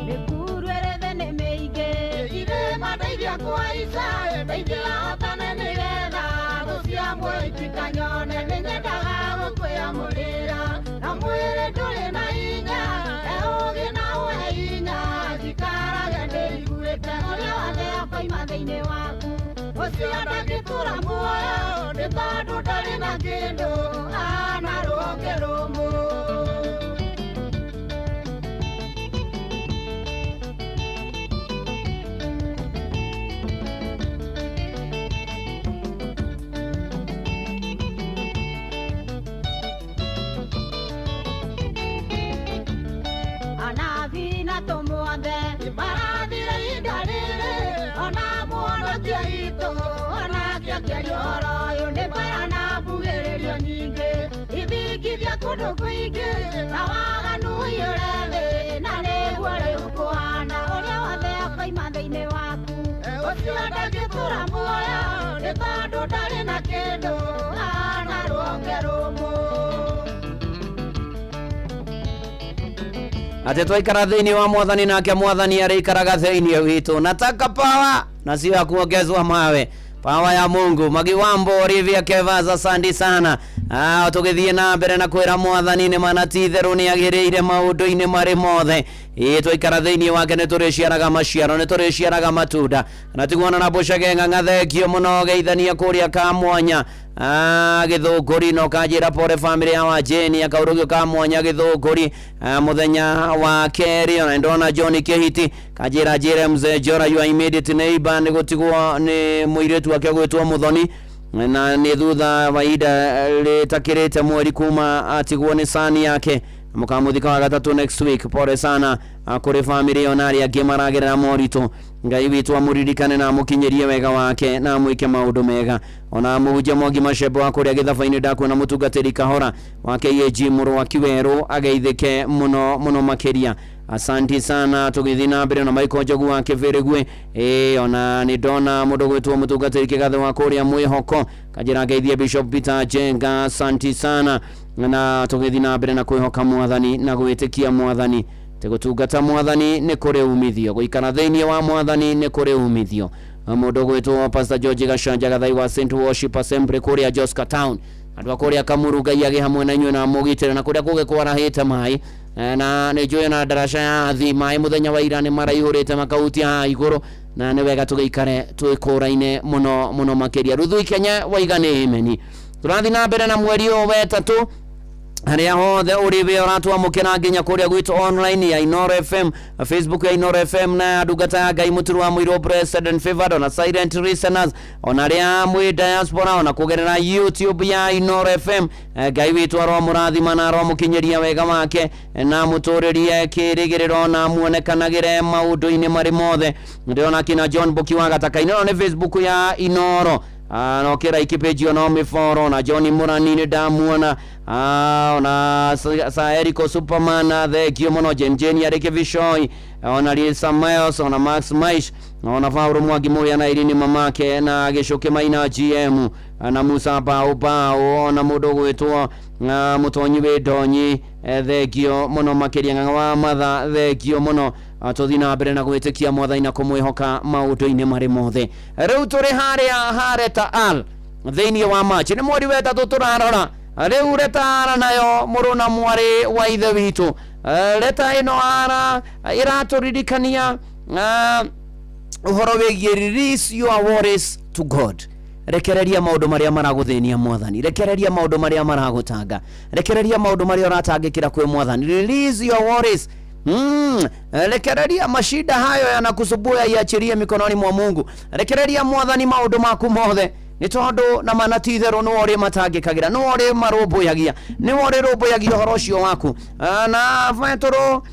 Mĩkuru ĩrĩ nĩ mĩingĩ, irĩma ndeithia kũhaica, ndeithia hotane nĩgetha thũ cia muoyo itikanyone. Nĩnyendaga gũkwĩamũrĩra, na mwĩrĩ ndũrĩ na hinya, he ũũgĩ na ũhe hinya, njikarage ndĩiguĩte ũrĩa wothe ũkoima thĩinĩ waku. Ũcio ndangĩtũra muoyo nĩ tondũ ndarĩ na kĩndũ, ahana rũhonge rũmũ. Anabii na tũmwothe marathire ihinda rĩrĩ, ona mũhonokia witũ onake akĩaria ũhoro ũyũ. Nĩ mbara na mbugĩrĩrio nyingĩ, ithingithia kũndũ kũingĩ, na waganu ũiyũre thĩ, na nĩguo rĩu kũhana ũrĩa wothe ũkoima thĩinĩ waku. Ũcio ndangĩtũra muoyo nĩ tondũ ndarĩ na kĩndũ, ahana rũhonge rũmũ. Atĩ twaikara thĩinĩ wa mwathani nake mwathani arĩikaraga thĩinĩ witũ. Nataka pawa na sio ya kuongezwa mawe, pawa ya Mungu. Magiwambo Olivia Kevaza, asante sana. Tũgĩthiĩ na mbere na kwĩra mwathani nĩ mana ti itherũ nĩ agĩrĩire maũndũ-inĩ marĩ mothe. Ĩĩ twaikara thĩinĩ wake nĩ tũrĩciaraga maciaro, nĩ tũrĩciaraga matunda. Na tiguona na mbũcage ng'ang'a, thengio mũno geithania kũrĩa Kamwanya Gĩthũngũri, no kanjĩra pore family ya Wajeni akaurugio Kamwanya Gĩthũngũri mũthenya wa kerĩ. Ona ndona John Kĩhiti kanjĩra njĩre mzee Jora your immediate neighbor nĩ gũtigwo nĩ mũirĩtu wake gwĩtwo Mũthoni, na nĩ thutha wa ihinda rĩtakĩrĩte mweri kuma atigwo nĩ sani yake, mũkamuthika wa gatatũ next week. Pore sana kũrĩ family ĩyo na arĩa angĩ maragerera moritũ. Ngai witũ amũririkane na amũkinyĩrie wega wake na amwĩke maũndũ mega. Ona mũhunjia Mwangi Macembo wa kũrĩa gĩthaba-inĩ ndakuona mũtungatĩri Kahora wa KAG mũrũ wa Kiwerũ ageithĩke mũno mũno makĩria. Asanti sana. Tũgĩthiĩ na mbere na Michael Njogu wa Kĩbĩrĩgwe, ona nĩ ndona mũndũ gwĩtwo mũtungatĩri Kĩgathe wa kũrĩa Mwĩhoko kanjĩra ngeithie Bishop Peter Jenga, asanti sana. Na tũgĩthiĩ na mbere na kwĩhoka mwathani na gwĩtĩkia mwathani, atĩ gũtungata mwathani nĩ kũrĩ umithio, gũikara thĩinĩ wa mwathani nĩ kũrĩ umithio. Mũndũ gwĩtwo Pastor George Gacanja Gathai wa St Worship Assembly kũrĩa Joska Town, andũ a kũrĩa Kamuru, Ngai agĩ hamwe na inyuĩ na mũgitĩre, na kũrĩa kũngĩ kwarahĩte maĩ, na nĩ njũĩ na ndaraca ya thi maĩ mũthenya wa ira nĩ maraihũrĩte makahutia haha igũrũ, na nĩ wega tũgĩikare twĩkũraine mũno mũno makĩria. Ruthu Ikenya waiga nĩ imeni. Tũrathiĩ na mbere na mweri ũyũ wetatũ harĩa hothe ũrĩ wĩ ũratwamũkĩra nginya kũrĩa gwitũ online ya Inoro FM, Facebook ya Inoro FM na ndungata ya Ngai Mũturu wa Mũirũ Blessed and Favored, ona silent listeners, ona arĩa mwĩ diaspora, ona kũgerera YouTube ya Inoro FM. Ngai witũ aromũrathima na aromũkinyĩria wega wake na mũtũrĩrie kĩrĩgĩrĩro na muonekanagĩre maũndũ-inĩ marĩ mothe. Ndĩrona kina John Buki wa Gataka-inĩ, ĩno nĩ Facebook ya Inoro. No kĩraiki page ona mĩboro na John Mũrani nĩ ndamuona. Ona Sir Eriko Superman, thengio mũno. Jane Jane arĩ Kĩbicoi, ona Lisa Miles, ona Max Maish, ona Paul Mwangi Mũrĩa na Irini mamake na Gĩcũkĩ Maina GM na Musa Bao Bao, ona mũndũ ũgwĩtwo Mũtonyi wĩ Ndonyi, thengio mũno makĩria. Ng'ang'a wa Matha, thengio mũno. Tũthiĩ na mbere na gwĩtĩkia Mwathani na kũmwĩhoka maũndũ-inĩ marĩ mothe. Rĩu tũrĩ harĩa hareta al thĩinĩ wa Machi, nĩ mweri wa ĩtatũ tũrarora rĩu. Reta ara nayo, mũrũ na mwarĩ wa ithe witũ, reta ĩno ara ĩratũririkania ũhoro wĩgiĩ release your worries to God. Rekereria maũndũ marĩa maragũthĩnia Mwathani, rekereria maũndũ marĩa maragũtanga, rekereria maũndũ marĩa ũratangĩkĩra kwĩ Mwathani. Release your worries. Rekereria mashida hayo yanakusumbua, iachirie mikononi mwa Mungu. Rekereria Mwathani maũndũ maku mothe, nĩ tondũ na mana ti itherũ nĩwe ũrĩ matangĩkagĩra, nĩwe ũrĩ marũmbũyagia, nĩwe ũrĩ rũmbũyagia ũhoro ũcio waku. Na Petero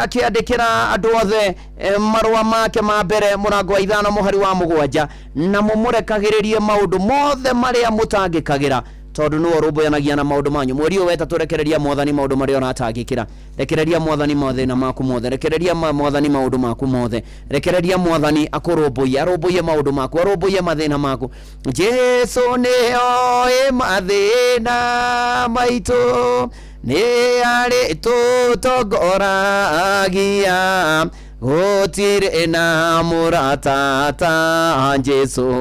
akĩandĩkĩra andũ othe marũa make ma mbere mũrango wa 5 mũhari wa 7, na mũmũrekagĩrĩrie maũndũ mothe marĩa mũtangĩkagĩra, tondũ nĩwe ũrũmbũyanagia na maũndũ manyu. Mweri ũyũ wetatũ, rekereria Mwathani maũndũ marĩa ũratangĩkĩra, rekereria Mwathani mathĩna maku mothe, rekereria Mwathani maũndũ maku mothe, rekereria Mwathani akũrũmbũiye, arũmbũiye maũndũ maku, arũmbũiye mathĩna maku. Jesu nĩoĩ mathĩna maitũ, nĩ arĩ tũtongoragia, gũtirĩ na mũrata ta Jesu,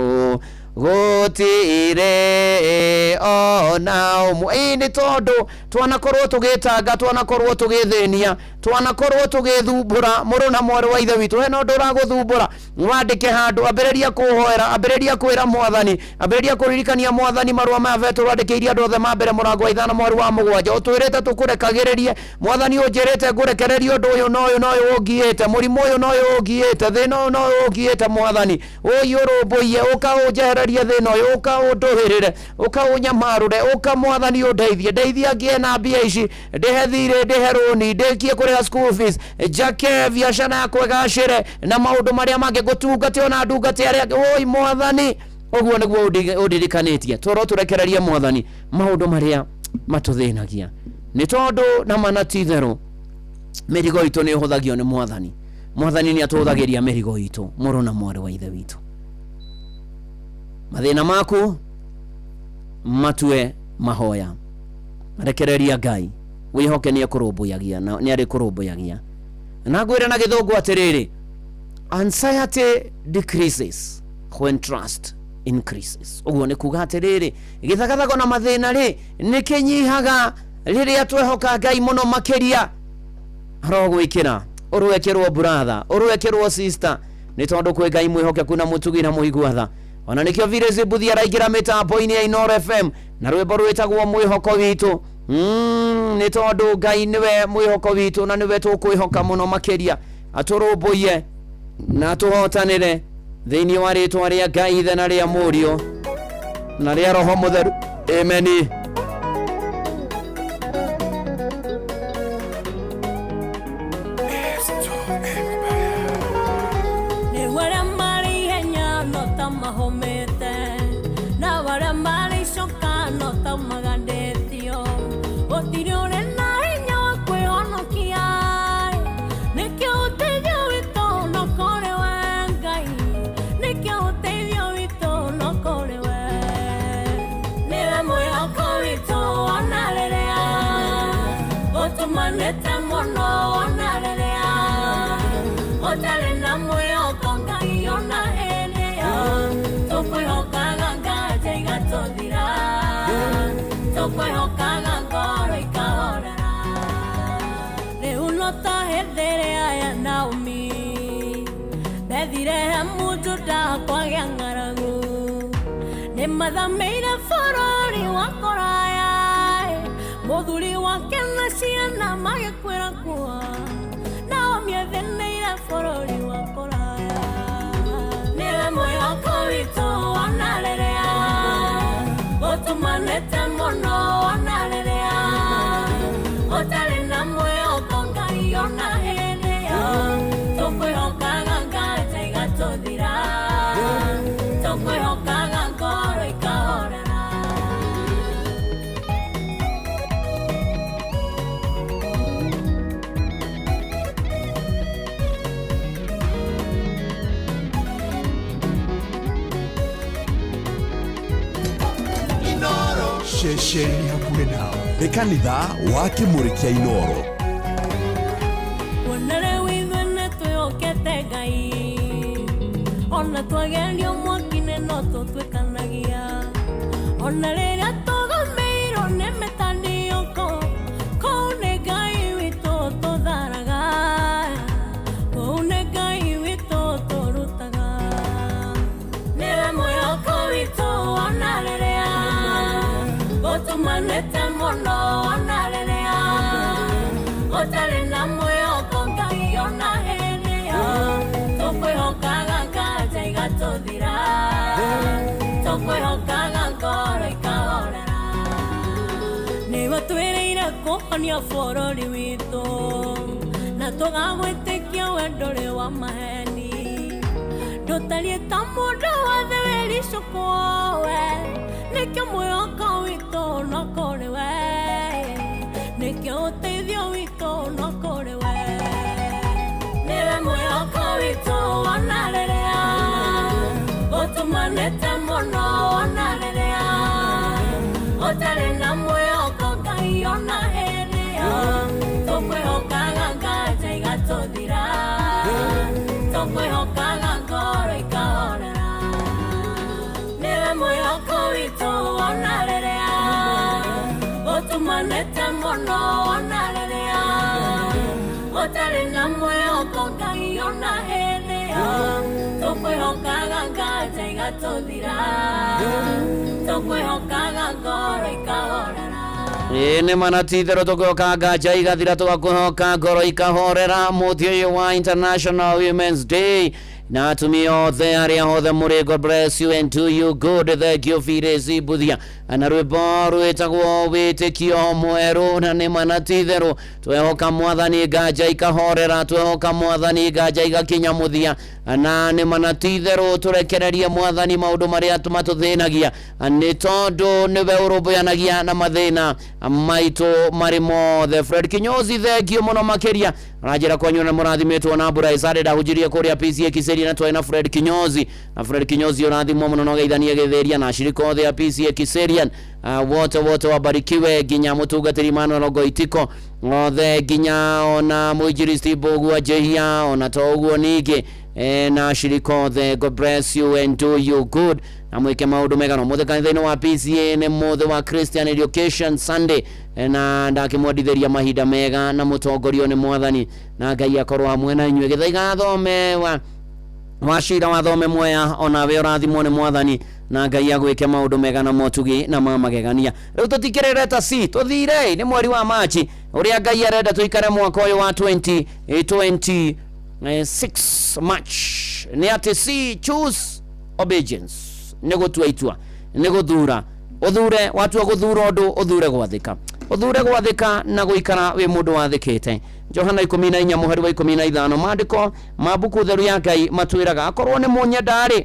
gũtirĩ ona ũmwe. Ĩĩ nĩ tondũ twanakorwo tũgĩtanga, twanakorwo tũgĩthĩnia, twanakorwo tũgĩthumbũra, mũrũ na mwarĩ wa ithe witũ, hena ũndũ ũragũthumbũra, wandĩke handũ, ambĩrĩria kũhoera, ambĩrĩria kwĩra Mwathani, ambĩrĩria kũririkania Mwathani marũa maya Petero andĩkĩirie andũ othe ma mbere mũrango wa 5 mweri wa 7, ũtwĩrĩte tũkũrekagĩrĩrie. Mwathani ũnjĩrĩte ngũrekererie ũndũ ũyũ na ũyũ na ũyũ ũngiĩte, mũrimũ ũyũ na ũyũ ũngiĩte, thĩna ũyũ na ũyũ ũngiĩte. Mwathani ũyũ ũrũmbũiye, ũka ũnjehererie thĩna ũyũ, ũka ũndũhĩrĩre, ũka ũnyamarũre, ũka Mwathani ũndeithie, ndeithia ngĩe na mbia ici, ndĩhe thirĩ, ndĩhe rũni, ndĩkie kũrĩha school fees, njake biacara yakwa ĩgacĩre na maũndũ marĩa mangĩ, ngũtungate ona ndungate arĩa angĩ. Oi Mwathani, ũguo nĩguo ũndirikanĩtie. Toro tũrekererie Mwathani maũndũ marĩa matũthĩnagia, nĩ tondũ na mana ti itherũ mĩrigo itũ nĩ ĩhũthagio nĩ Mwathani. Mwathani nĩ atũhũthagĩria mĩrigo itũ. Mũrũ na mwarĩ wa ithe witũ, mathĩna maku matue mahoya, rekereria Ngai, wĩhoke nĩ ekũrũmbũyagia na nĩ arĩ kũrũmbũyagia. Na ngwĩre na gĩthũngũ atĩrĩrĩ, anxiety decreases when trust increases. Ũguo nĩ kuga atĩrĩrĩ, gĩthagathago na mathĩna rĩ nĩ kĩnyihaga rĩrĩa twehoka Ngai mũno makĩria. Arogwĩkĩra ũrwekĩrwo brother, ũrwekĩrwo sister, nĩ tondũ kwĩ Ngai mwĩhokeku na mũtugi na mũigua tha. Ona nĩkĩo Virezi Mbuthi araingĩra mĩtambo-inĩ ya Inooro FM na rwĩmbo rwĩtagwo mwĩhoko witũ. Nĩ tondũ Ngai nĩwe mwĩhoko witũ na nĩwe tũkwĩhoka mũno makĩria, atũrũmbũiye na atũhotanĩre thĩinĩ wa rĩtwa rĩa Ngai Ithe na rĩa Mũriũ na rĩa Roho Mũtheru, ameni. Nĩguo arĩa marĩ ihenya no ta mahũmĩte, na arĩa marĩ icoka no ta magandĩtio. Gũtirĩ ũrĩ na hinya wa kwĩhonokia, nĩkĩo ũteithio witũ no kũrĩ we Ngai, nĩkĩo ũteithio witũ no kũrĩ we. Nĩwe mwĩhoko witũ ona rĩrĩa ũtũmanĩte mũno, ona rĩrĩa ũtarĩ na mwĩhoko Ngai, ona hĩndĩ ĩyo tũkwĩhokaga nganja igatũthira, tũkwĩhokaga ngoro ikahorera. Rĩu no ta hĩndĩ ĩrĩa ya Naomi Bethilehemu Juda kwagĩa ng'aragu, nĩmathamĩire bũrũri wa kũraya, mũthuri wake na ciana magĩkuĩra kuo, Naomi ethĩnĩire bũrũri wa kũraya. Nĩwe mwĩhoko witũ ona rĩrĩa ũtũmanĩte mũno, ona rĩrĩa ũtarĩ na mwĩhoko Ngai, ona hĩndĩ ĩyo tũkwĩhokaga nganja igatũthira, tũkwĩhokaga ngoro Ceceni hakuhĩ nawe nĩ kanitha wa Kĩmũrĩ kĩa Inoro. Kuona rĩu ithuĩ nĩtwĩhokete Ngai, ona twagerio mwaki-inĩ no tũtuĩkanagia, ona rĩrĩa tũgũmĩirwo nĩ mĩtandĩko, kũu nĩ Ngai witũ tũtharaga, kũu nĩ Ngai witũ tũrutaga. Nĩwe mwĩhoko witũ ona rĩrĩa gũtumanĩte mũno, ona rĩrĩa gũtarĩ na mwĩhoko Ngai, ona hĩndĩ ĩyo tũkwĩhokaga nganja igatũthira, tũkwĩhokaga ngoro ikahorera. Nĩwe twĩrĩire kũhonia bũrũri witũ, na tũgagwĩtĩkia we ndũrĩ wa maheni, ndũtariĩ ta mũndũ wothe wĩricũkwo we, nĩkĩo mwĩhoko witũ no kũrĩ we, nĩkĩo ũteithio witũ no kũrĩ we. Nĩwe mwĩhoko witũ ona rĩrĩa gũtumanĩte mũno, ona rĩrĩa gũtarĩ na mwĩhoko Ngai, ona hĩndĩ ĩyo tũkwĩhokaga nganja igatũthira, tũkwĩhokaga ngoro ikahorera. Nĩwe mwĩhoko witũ ona rĩrĩa gũtumanĩte mũno, ona rĩrĩa gũtarĩ na mwĩhoko Ngai, ona hĩndĩ ĩyo tũkwĩhokaga nganja igatũthira, tũkwĩhokaga ngoro ikahorera. Ĩ nĩ mana ti itherũ, tũkwĩhoka nganja igathira, tũgakwĩhoka ngoro ikahorera. Mũthĩ ũyũ wa International Women's Day, na atumia othe arĩa othe mũrĩ, God bless you and do you good. Thank you Firezi Buthia na rwĩmbo rwĩtagwo Wĩtĩkio Mwerũ. Na nĩ mana ti itherũ, twehoka Mwathani nganja ikahorera, twehoka Mwathani nganja igakinya mũthia. Na nĩ mana ti itherũ, tũrekererie Mwathani maũndũ marĩa matũthĩnagia, nĩ tondũ nĩwe ũrũmbũyanagia na mathĩna maitũ marĩ mothe. Fred Kinyozi, thengio mũno makĩria. Aranjĩra kwanyu na mũrathimĩtwo na mbura ĩcarĩ. Ndahunjirie kũrĩa PCA Kiseri na twarĩ na Fred Kinyozi, na Fred Kinyozi ũrathimwo mũno na ũgeithanie gĩthĩria na ashirika othe a PCA Kiserian. Wote wote wabarikiwe, nginya mũtungatĩri Manuel Ogoitiko othe, nginya ona mũinjilisti Mbũgua Njehia, ona to ũguo ningĩ na ashirika othe. God bless you and do you good, na mwĩke maũndũ mega. No mũthĩ kanitha-inĩ wa PCA nĩ mũthĩ wa Christian Education Sunday, na ndakĩmwendithĩria mahinda mega na mũtongorio nĩ Mwathani, na Ngai akorwo hamwe na inyuĩ. Gĩthaiga thome wa wacira wathome mwea, onawe ũrathimwo nĩ Mwathani, na Ngai agwĩke maũndũ mega na motugi na ma magegania. Rĩu tũtikĩrĩre ta ci tũthire, nĩ mweri wa Machi, ũrĩa Ngai arenda tũikare mwaka ũyũ wa 2026 March nĩ atĩ C, choose obedience. Nĩ gũtua itua, nĩ gũthura, ũthure. Watua gũthura ũndũ, ũthure gwathĩka, ũthure gwathĩka na gũikara wĩ mũndũ wathĩkĩte. Johana 14 mũhari wa 15, maandĩko ma mbuku theru ya Ngai matwĩraga, akorwo nĩ mũnyenda-rĩ,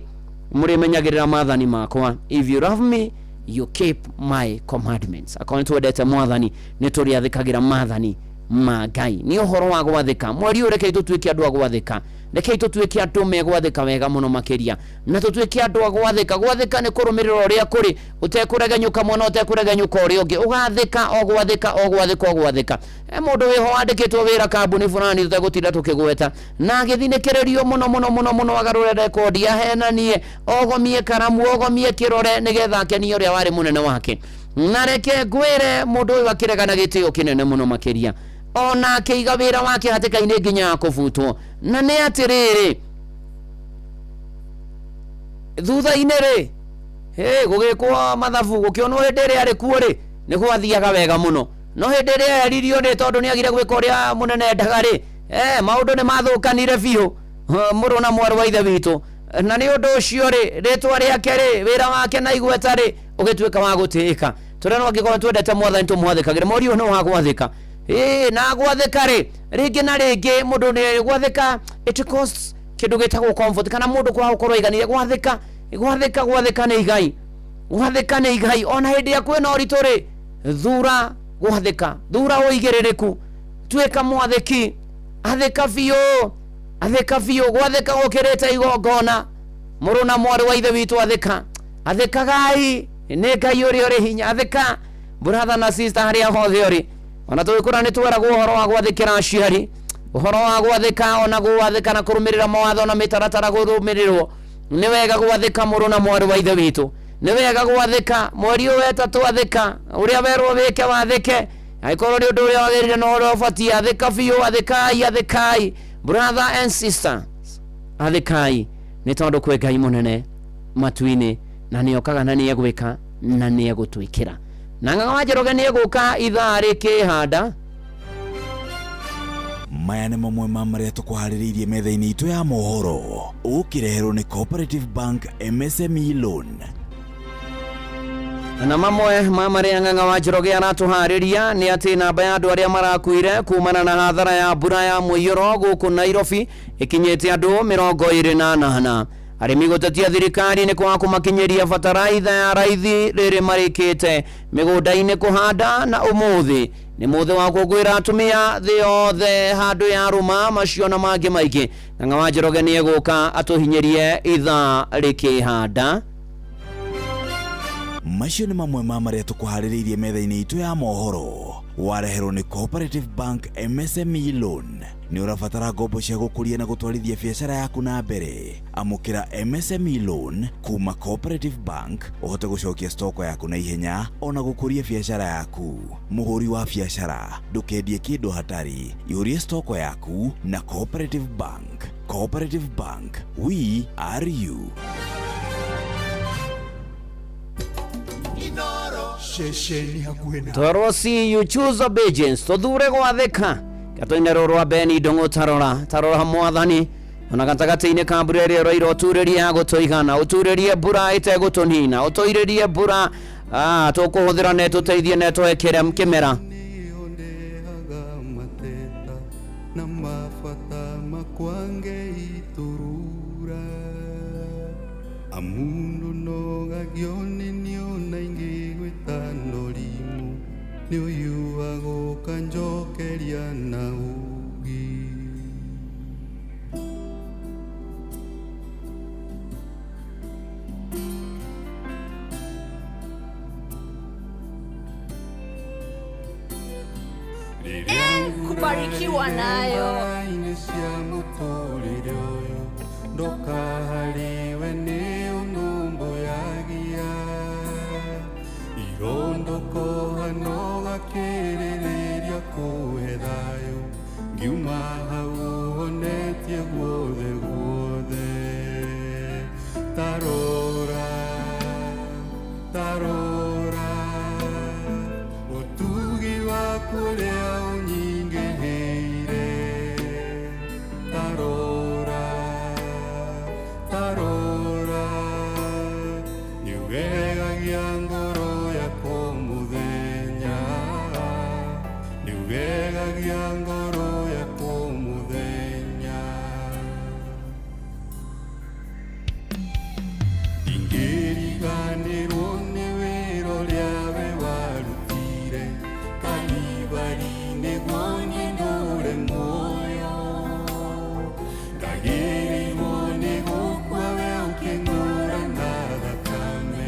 mũrĩmenyagĩrĩra maathani makwa. If you love me, you keep my commandments. Akorwo nĩ twendete Mwathani, nĩ tũrĩathĩkagĩra maathani ma Ngai. Nĩ ũhoro wa gwathĩka mweri ũyũ. Rekei tũtuĩke andũ a gwathĩka, rekei tũtuĩke andũ megwathĩka wega mũno makĩria, na tũtuĩke andũ a gwathĩka. Gwathĩka nĩ kũrũmĩrĩra ũrĩa kũrĩ, ũtekũregenyũka mwena, ũtekũregenyũka ũrĩa ũngĩ, ũgathĩka o gwathĩka, o gwathĩka, o gwathĩka. He mũndũ wĩho wandĩkĩtwo wĩra kambuni fulani tũtegũtinda tũkĩgweta, na agĩthinĩkĩrĩrio mũno mũno mũno mũno agarũre rekondi, ahenanie, ogomie karamu, ogomie kĩrore, nĩgetha akenie ũrĩa warĩ mũnene wake. Na reke ngwĩre, mũndũ ũyũ akĩregana gĩtĩo kĩnene mũno makĩria, ona akĩiga wĩra wake hatĩka-inĩ nginya ya kũbutwo. Na nĩ atĩrĩrĩ, thutha-inĩ rĩ, hĩ gũgĩkwo mathabu, gũkĩonwo hĩndĩ ĩrĩa arĩ kuo rĩ, nĩ gwathiaga wega mũno, no hĩndĩ ĩrĩa eheririo nĩ tondũ nĩ agire gwĩka ũrĩa mũnene endaga rĩ, maũndũ nĩ mathũkanire biũ, mũrũ na mwarĩ wa ithe witũ. Na nĩ ũndũ ũcio rĩ, rĩtwa rĩake rĩ, wĩra wake na igweta rĩ, ũgĩtuĩka wa gũtĩĩka. Tũrĩa angĩkorwo twendete Mwathani, tũmwathĩkagĩre. Mweri ũyũ nĩ wa gwathĩka. Ĩĩ, na gwathĩka rĩ, rĩngĩ na rĩngĩ mũndũ nĩ gwathĩka, it costs kĩndũ gĩtagwo comfort, kana mũndũ kwaga gũkorwo aiganĩire. Gwathĩka, gwathĩka, gwathĩka nĩ igai, gwathĩka nĩ igai. Ona hĩndĩ ĩrĩa kwĩna ũritũ rĩ, thura gwathĩka, thura ũigĩrĩrĩku, tuĩka mwathĩki, athĩka biũ, athĩka biũ. Gwathĩka gũkĩrĩte igongona. Mũrũ na mwarĩ wa ithe witũ, athĩka, athĩkagai. Nĩ Ngai ũrĩa ũrĩ hinya. Athĩka brother na sister harĩa hothe ũrĩ. Ona tũgĩkũra nĩ tweragwo ũhoro wa gwathĩkĩra aciari, ũhoro wa gwathĩka, ona gwathĩka na kũrũmĩrĩra mawatho na mĩtaratara kũrũmĩrĩrwo. Nĩ wega gwathĩka mũrũ na mwarĩ wa ithe witũ, nĩ wega gwathĩka. Mweri ũyũ wetatũ athĩka, ũrĩa werwo wĩke wathĩke. Angĩkorwo nĩ ũndũ ũrĩa wagĩrĩire na ũrĩa ũbatiĩ, athĩka biũ. Athĩkai, athĩkai brother and sister, athĩkai, nĩ tondũ kwĩ Ngai mũnene matu-inĩ, na nĩ okaga na nĩ egwĩka na nĩ egũtwĩkĩra. Na Ng'ang'a wa Njoroge nĩ egũka ithaa rĩkĩhanda. Maya nĩ mamwe ma marĩa tũkũharĩrĩirie metha-inĩ itũ ya mohoro, ũkĩreherwo nĩ Cooperative Bank MSME Loan. Na mamwe ma marĩa Ng'ang'a wa Njoroge aratũharĩria nĩ atĩ namba ya andũ arĩa marakuire kumana na hathara ya mbura ya mũiyũro gũkũ Nairobi ĩkinyĩte andũ 28. Arĩmi gũtetia thirikari nĩ kwaga kũmakinyĩria bataraitha ya raithi rĩrĩ marĩkĩte mĩgũnda-inĩ kũhanda. Na ũmũthĩ nĩ mũthĩ wa kũngũĩra atumia thĩ yothe handũ ya rũma. Macio na mangĩ maingĩ, Ng'ang'a wa Njoroge nĩ egũka atũhinyĩrie ithaa rĩkĩhanda. Macio nĩ mamwe ma marĩa tũkũharĩrĩirie metha-inĩ itũ ya mohoro, wareherwo nĩ Cooperative Bank MSME Loan. Nĩ ũrabatara ngombo cia gũkũria na gũtwarithia biacara yaku na mbere? Amũkĩra MSME Loan kuma Cooperative Bank, ũhote gũcokia stoko yaku na ihenya ona gũkũria biacara yaku. Mũhũri wa biacara, ndũkendie kĩndũ hatarĩ, ihũrie stoko yaku na Cooperative Bank. Cooperative Bank, we are you. Ceceni hakuhĩ na Twerwo see you choose obedience, tũthure gwathĩka. Gatũine rũrũ rwa Beni Ndũng'ũ, tarora tarora mwathani, ona gatagatĩ-inĩ ka mbura ĩrĩa ũraira, ũturĩrie ya gũtũigana, ũturĩrie mbura ĩtegũtũnina, ũtũirĩrie mbura tũkũhũthĩra na ĩtũteithie na ĩtũhe kĩmera. Na mabata makwa ngeiturura amundu nogagio nĩ niona ingĩ gwĩtano rimũ nĩ ũyũ agũka njokeria na ũgĩ. Kubarikiwa nayo. Inĩ cia mũtũrĩre ũyũ ndũkahariwe nĩ ũnũmbũyagia irondũkoha gakĩrĩrĩria kũhe thayũ ngiuma hau ũhonetie guothe guothe. Tarora tarora ũtugi waku ũrĩa ũnyingĩhĩire, tarora tarora nĩũgegagia ngoro yakwa mũthenya, nĩũgegagia ngoro yakwa mũthenya. Ndingĩriganĩrwo nĩ wĩra ũrĩa we warutire Kalibari nĩguo niĩ ndũre muoyo, ndagĩrĩirwo nĩ gũkua we ũkĩngũra na thakame,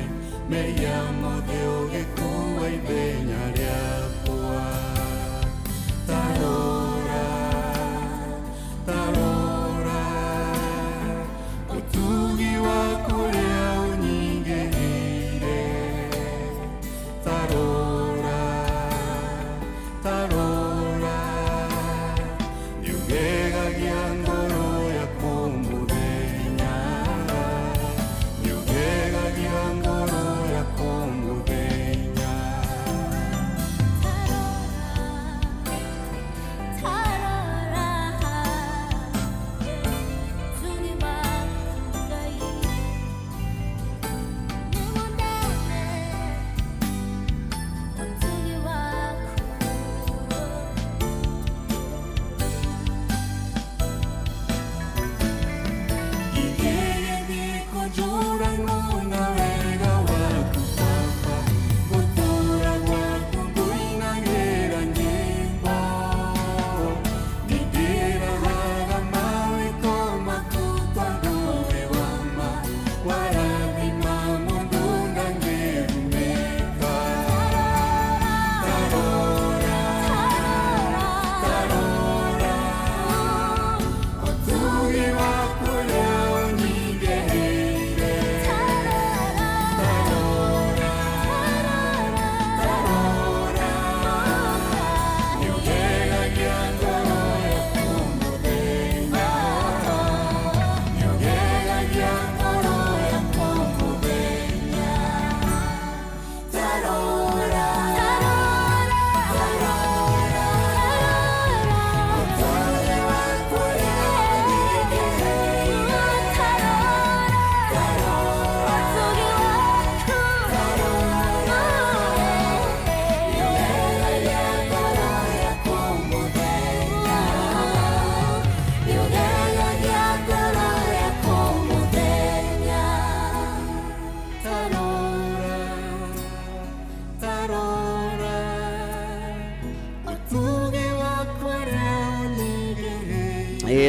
mehia mothe ũgĩkua ithenya rĩakwa. Tarora tarora ũtugi waku ũrĩa ũnyingĩhĩire, tarora tarora nĩũgegagia ngoro yakwa mũthenya, nĩũgegagia ngoro yakwa mũthenya.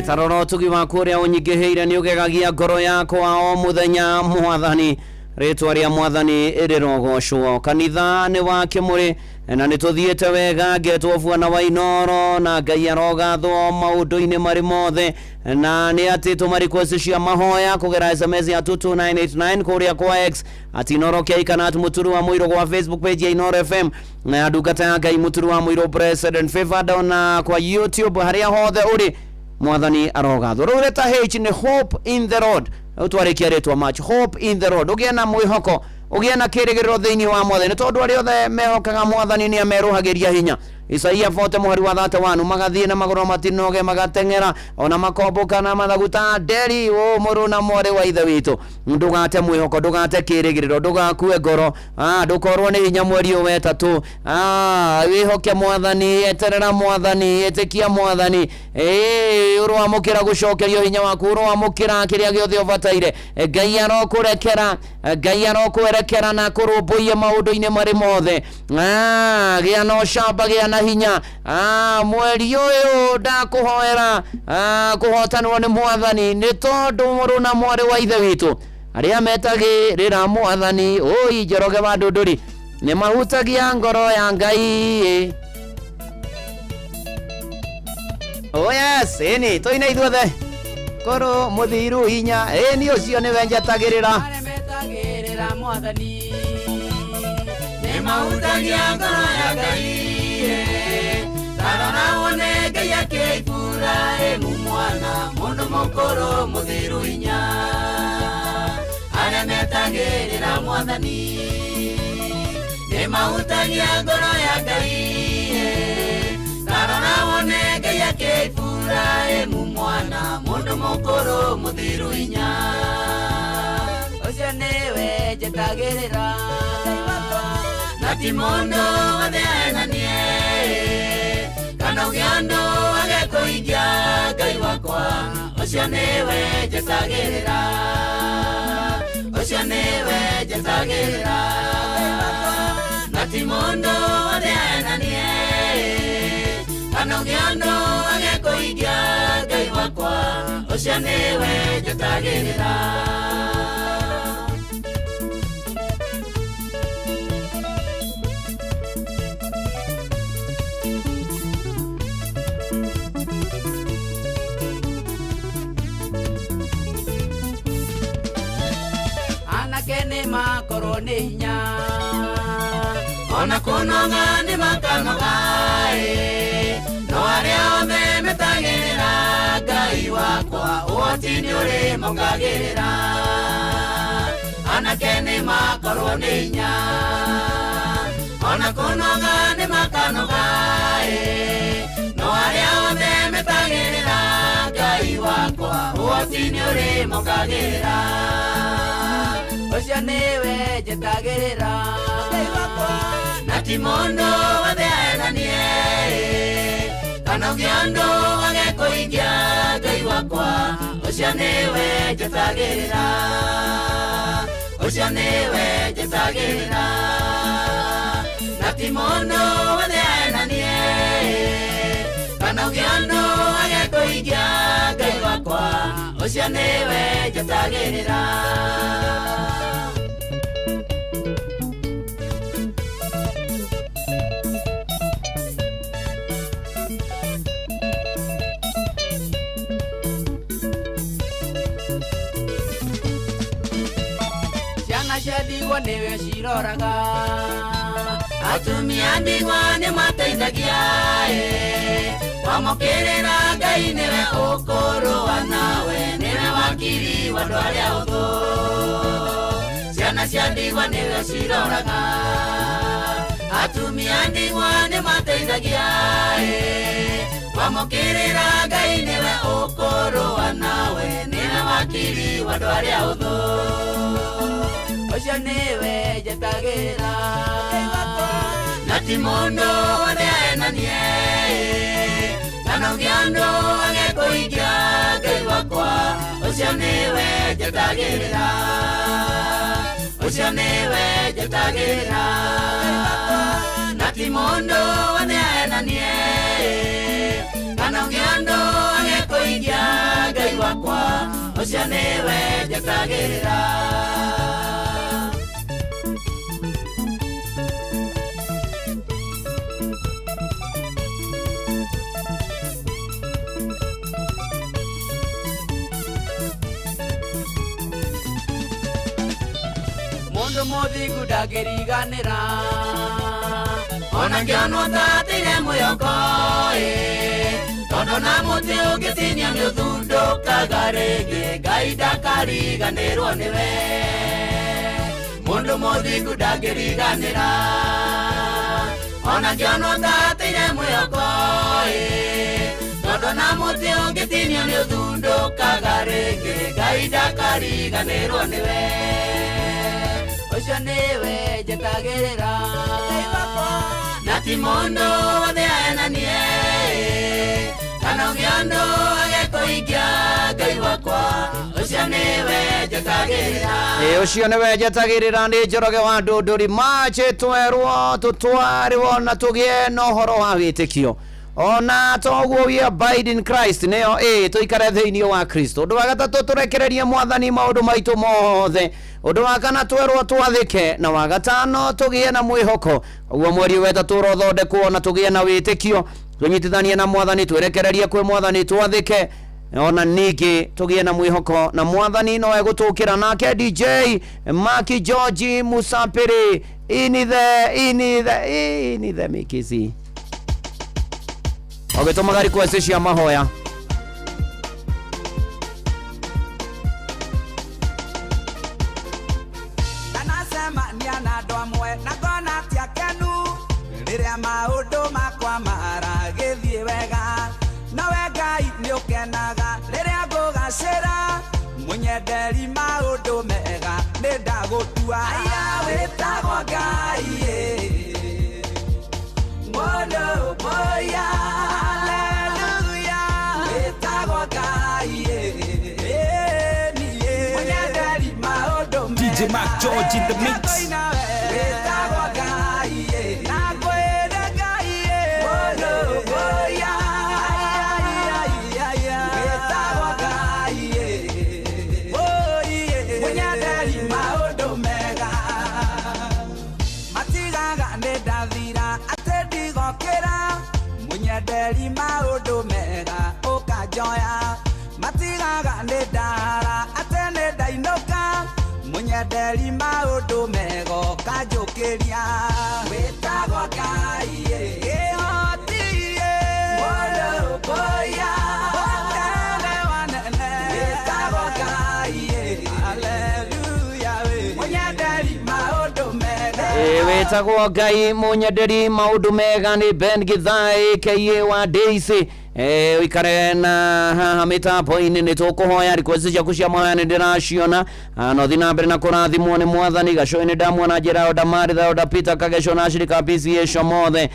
Tarora ũtugi waku ũrĩa ũnyingĩhĩire nĩ ũgegagia ngoro yakwa o mũthenya mwathani. Rĩtwa rĩa mwathani rĩrogocwo. Kanitha nĩ wa Kĩmũrĩ na nĩ tũthiĩte wega ngetwo bwana wa Inoro na Ngai arogathwo maũndũ-inĩ marĩ mothe, na nĩ atĩ tũma request cia mahoya kũgera SMS ya 22989 kũrĩa kwa X at Inoro K kana at Muturu wa Mũirũ kwa Facebook page ya Inoro FM na ya ndungata ya Ngai Muturu wa Mũirũ President Favored, ona kwa YouTube harĩa hothe ũrĩ mwathani arogathwo. Rĩu letter H nĩ hope in the Lord. Rĩu twarĩkia rĩtwa match hope in the Lord, ũgĩe na mwĩhoko, ũgĩe na kĩrĩgĩrĩro thĩinĩ wa mwathani, tondũ arĩa othe mehokaga mwathani nĩ amerũhagĩria hinya. Isaia 40 mũhari wa 31, magathiĩ na magũrũ matinoge, magateng'era ona makombũka na mathagu ta nderi. Ũ mũrũ na mwarĩ wa ithe witũ, ndũgate mwĩhoko, ndũgate kĩrĩgĩrĩro, ndũgakue ngoro, ndũkorwo nĩ hinya mweri ũyũ wetatũ. Wĩhoke mwathani, eterera mwathani, ĩtĩkia mwathani. Ũroamũkĩra gũcokerio hinya waku, ũroamũkĩra kĩrĩa gĩothe ũbataire. Ngai arokũrekera, Ngai arokwerekera na kũrũmbũiya maũndũ-inĩ marĩ mothe. Gĩa na ũcamba, gĩa na hinya. Mweri ũyũ ndakũhoera kũhotanwo nĩ mwathani, nĩ tondũ mũrũ na mwarĩ wa ithe witũ arĩa metagĩrĩra mwathani ũi Njoroge wa Ndũndũri nĩ mahutagia ngoro ya Ngai. Oh yes, ĩni tũine ithuothe kũrũ mũthiru hinya, ĩni ũcio nĩwe njetagĩrĩra. Metagĩrĩra mwathani nĩ mahutagia ngoro ya Ngai. Tarora wone Ngai akĩibura ĩmu mwana mũndũ mũkũrũ mũthiru hinya, arĩa metagĩrĩra mwathani nĩ mahutagia ngoro ya Ngai. Tarora wone Ngai akĩibura ĩmu mwana mũndũ mũkũrũ mũthiru hinya, ũcio nĩwe njetagĩrĩra na ti mũndũ wothe aenanie kana ũgĩ andũ agekũhingia Ngai wakwa, ũcio nĩwe njetagĩrĩra, ũcio nĩwe njetagĩrĩra na ti mũndũ wothe aenanie kana ũgĩ andũ agekũhingia Ngai wakwa, ũcio nĩwe njetagĩrĩra. Makorwo nĩ hinya ona kũnoga nĩ makanoga, no arĩa othe metagĩrĩra Ngai wakwa ũhoti nĩ ũrĩmokagĩrĩra. Anake nĩ makorwo nĩ hinya ona kũnoga nĩ makanoga, no arĩa othe metagĩrĩra Ngai wakwa ũhoti nĩ ũrĩmokagĩrĩra. Ũcio nĩwe njetagĩrĩra na ti mũndũ wothe aenanie kana ũgĩ andũ agekũhingia Ngai wakwa, ũcio nĩwe njetagĩrĩra, ũcio nĩwe njetagĩrĩra na ti mũndũ wothe aenanie kana ũgĩ andũ agekũhingia Ngai wakwa, ũcio nĩwe njetagĩrĩra. Ciana cia ndigwa nĩwe ciroraga, atumia ndigwa nĩ mateithagia, wamũkĩrĩra Ngai nĩwe ũkũrũa nawe, nĩwe wakiri wa andũ arĩa ũthũ. Ciana cia ndigwa nĩwe ciroraga, atumia ndigwa nĩ mateithagia, wamũkĩrĩra Ngai nĩwe ũkũrũa nawe, nĩwe wakiri wa andũ arĩa ũthũ. Ũcio nĩwe njetagĩrĩra na ti mũndũ wothe aenanie kana ũgĩ andũ agekũhingia Ngai wakwa, ũcio nĩwe njetagĩrĩra, ũcio nĩwe njetagĩrĩra na ti mũndũ wothe aenanie kana ũgĩ andũ agekũhingia Ũcio nĩwe njetagĩrĩra. Mundu muthingu ndangĩriganĩra ona ngĩonwo ta ateire mwĩhoko ĩ tondũ na mũtĩ ũngĩtinio nĩũthundũkaga rĩngĩ Ngai ndakariganĩrwo nĩwe. Mundu muthingu ndangĩriganĩra ona ngĩonwo ta ateire mwĩhoko ĩ tondũ na mũtĩ ũngĩtinio nĩũthundũkaga rĩngĩ Ngai ndakariganĩrwo nĩwe. Ũcio nĩwe njetagĩrĩra na ti mũndũ wothe aenanie kana ũngĩ ũndũ agekũhingia Ngai wakwa. Ũcio nĩwe njetagĩrĩra. Ũcio nĩwe njetagĩrĩra nĩ Njoroge wa Ndũndũri mache twerwo tũtwarĩrwo na tũgĩe na ũhoro wa wĩtĩkio ona toguo we abide in Christ nĩyo ĩ tũikare thĩinĩ wa Kristo. Ũndũ wa gatatũ tũrekererie mwathani maũndũ maitũ mothe. Ũndũ wa kana twerwo twathĩke na wa gatano tũgĩe na mwĩhoko. Ũguo mweri wa ĩtatũ ũrothondekwo na tũgĩe na wĩtĩkio tũnyitithanie na mwathani twerekererie kwĩ mwathani twathĩke ona ningĩ tũgĩe na mwĩhoko na mwathani no egũtũkĩra. Nake DJ Maki George Musapiri inithe mikisi ũgĩtũmaga request cia mahoya. Ndanacemania na andũ amwe na ngona ti akenu rĩrĩa maũndũ makwa maragĩthiĩ wega nowe Ngai nĩũkenaga rĩrĩa ngũgacĩra mũnyenderi maũndũ mega nĩndagũtua. Aya wĩtagwo Ngai ĩ mũndũ mũya haleluya wĩtagwo Ngai ĩ mũnyenderi maũndũ mega. DJ Mark George in the mix. Wĩtagwo Ngai ĩ na ngwĩre Ngai ĩ mũndũ mũya wĩtagwo Ngai ĩ mũnyenderi maũndũ mega matigaga nĩndathira atĩ ndigokĩra mũnyenderi maũndũ mega ũkanjoya matigaga nĩndahara atĩ nĩndainũka mũnyenderi maũndũ mega ũkanjũkĩria. Wĩtagwo Ngai ĩ kĩhoti ĩ mũndũ mũya mũnene wa nene wĩtagwo Ngai ĩ haleluya mũnyenderi maũndũ mega. Wĩtagwo Ngai mũnyenderi maũndũ mega nĩ Ben Githai KA wa Daisy. Ũikare na haha mĩtambo-inĩ nĩ tũkũhoya request ciaku cia mahoya nĩ ndĩraciona no thiĩ na mbere na kũrathimwo nĩ mwathani. Gacũĩ ndamuona njĩra oda Maritha oda Peter Kageco na ashirika PCA mothe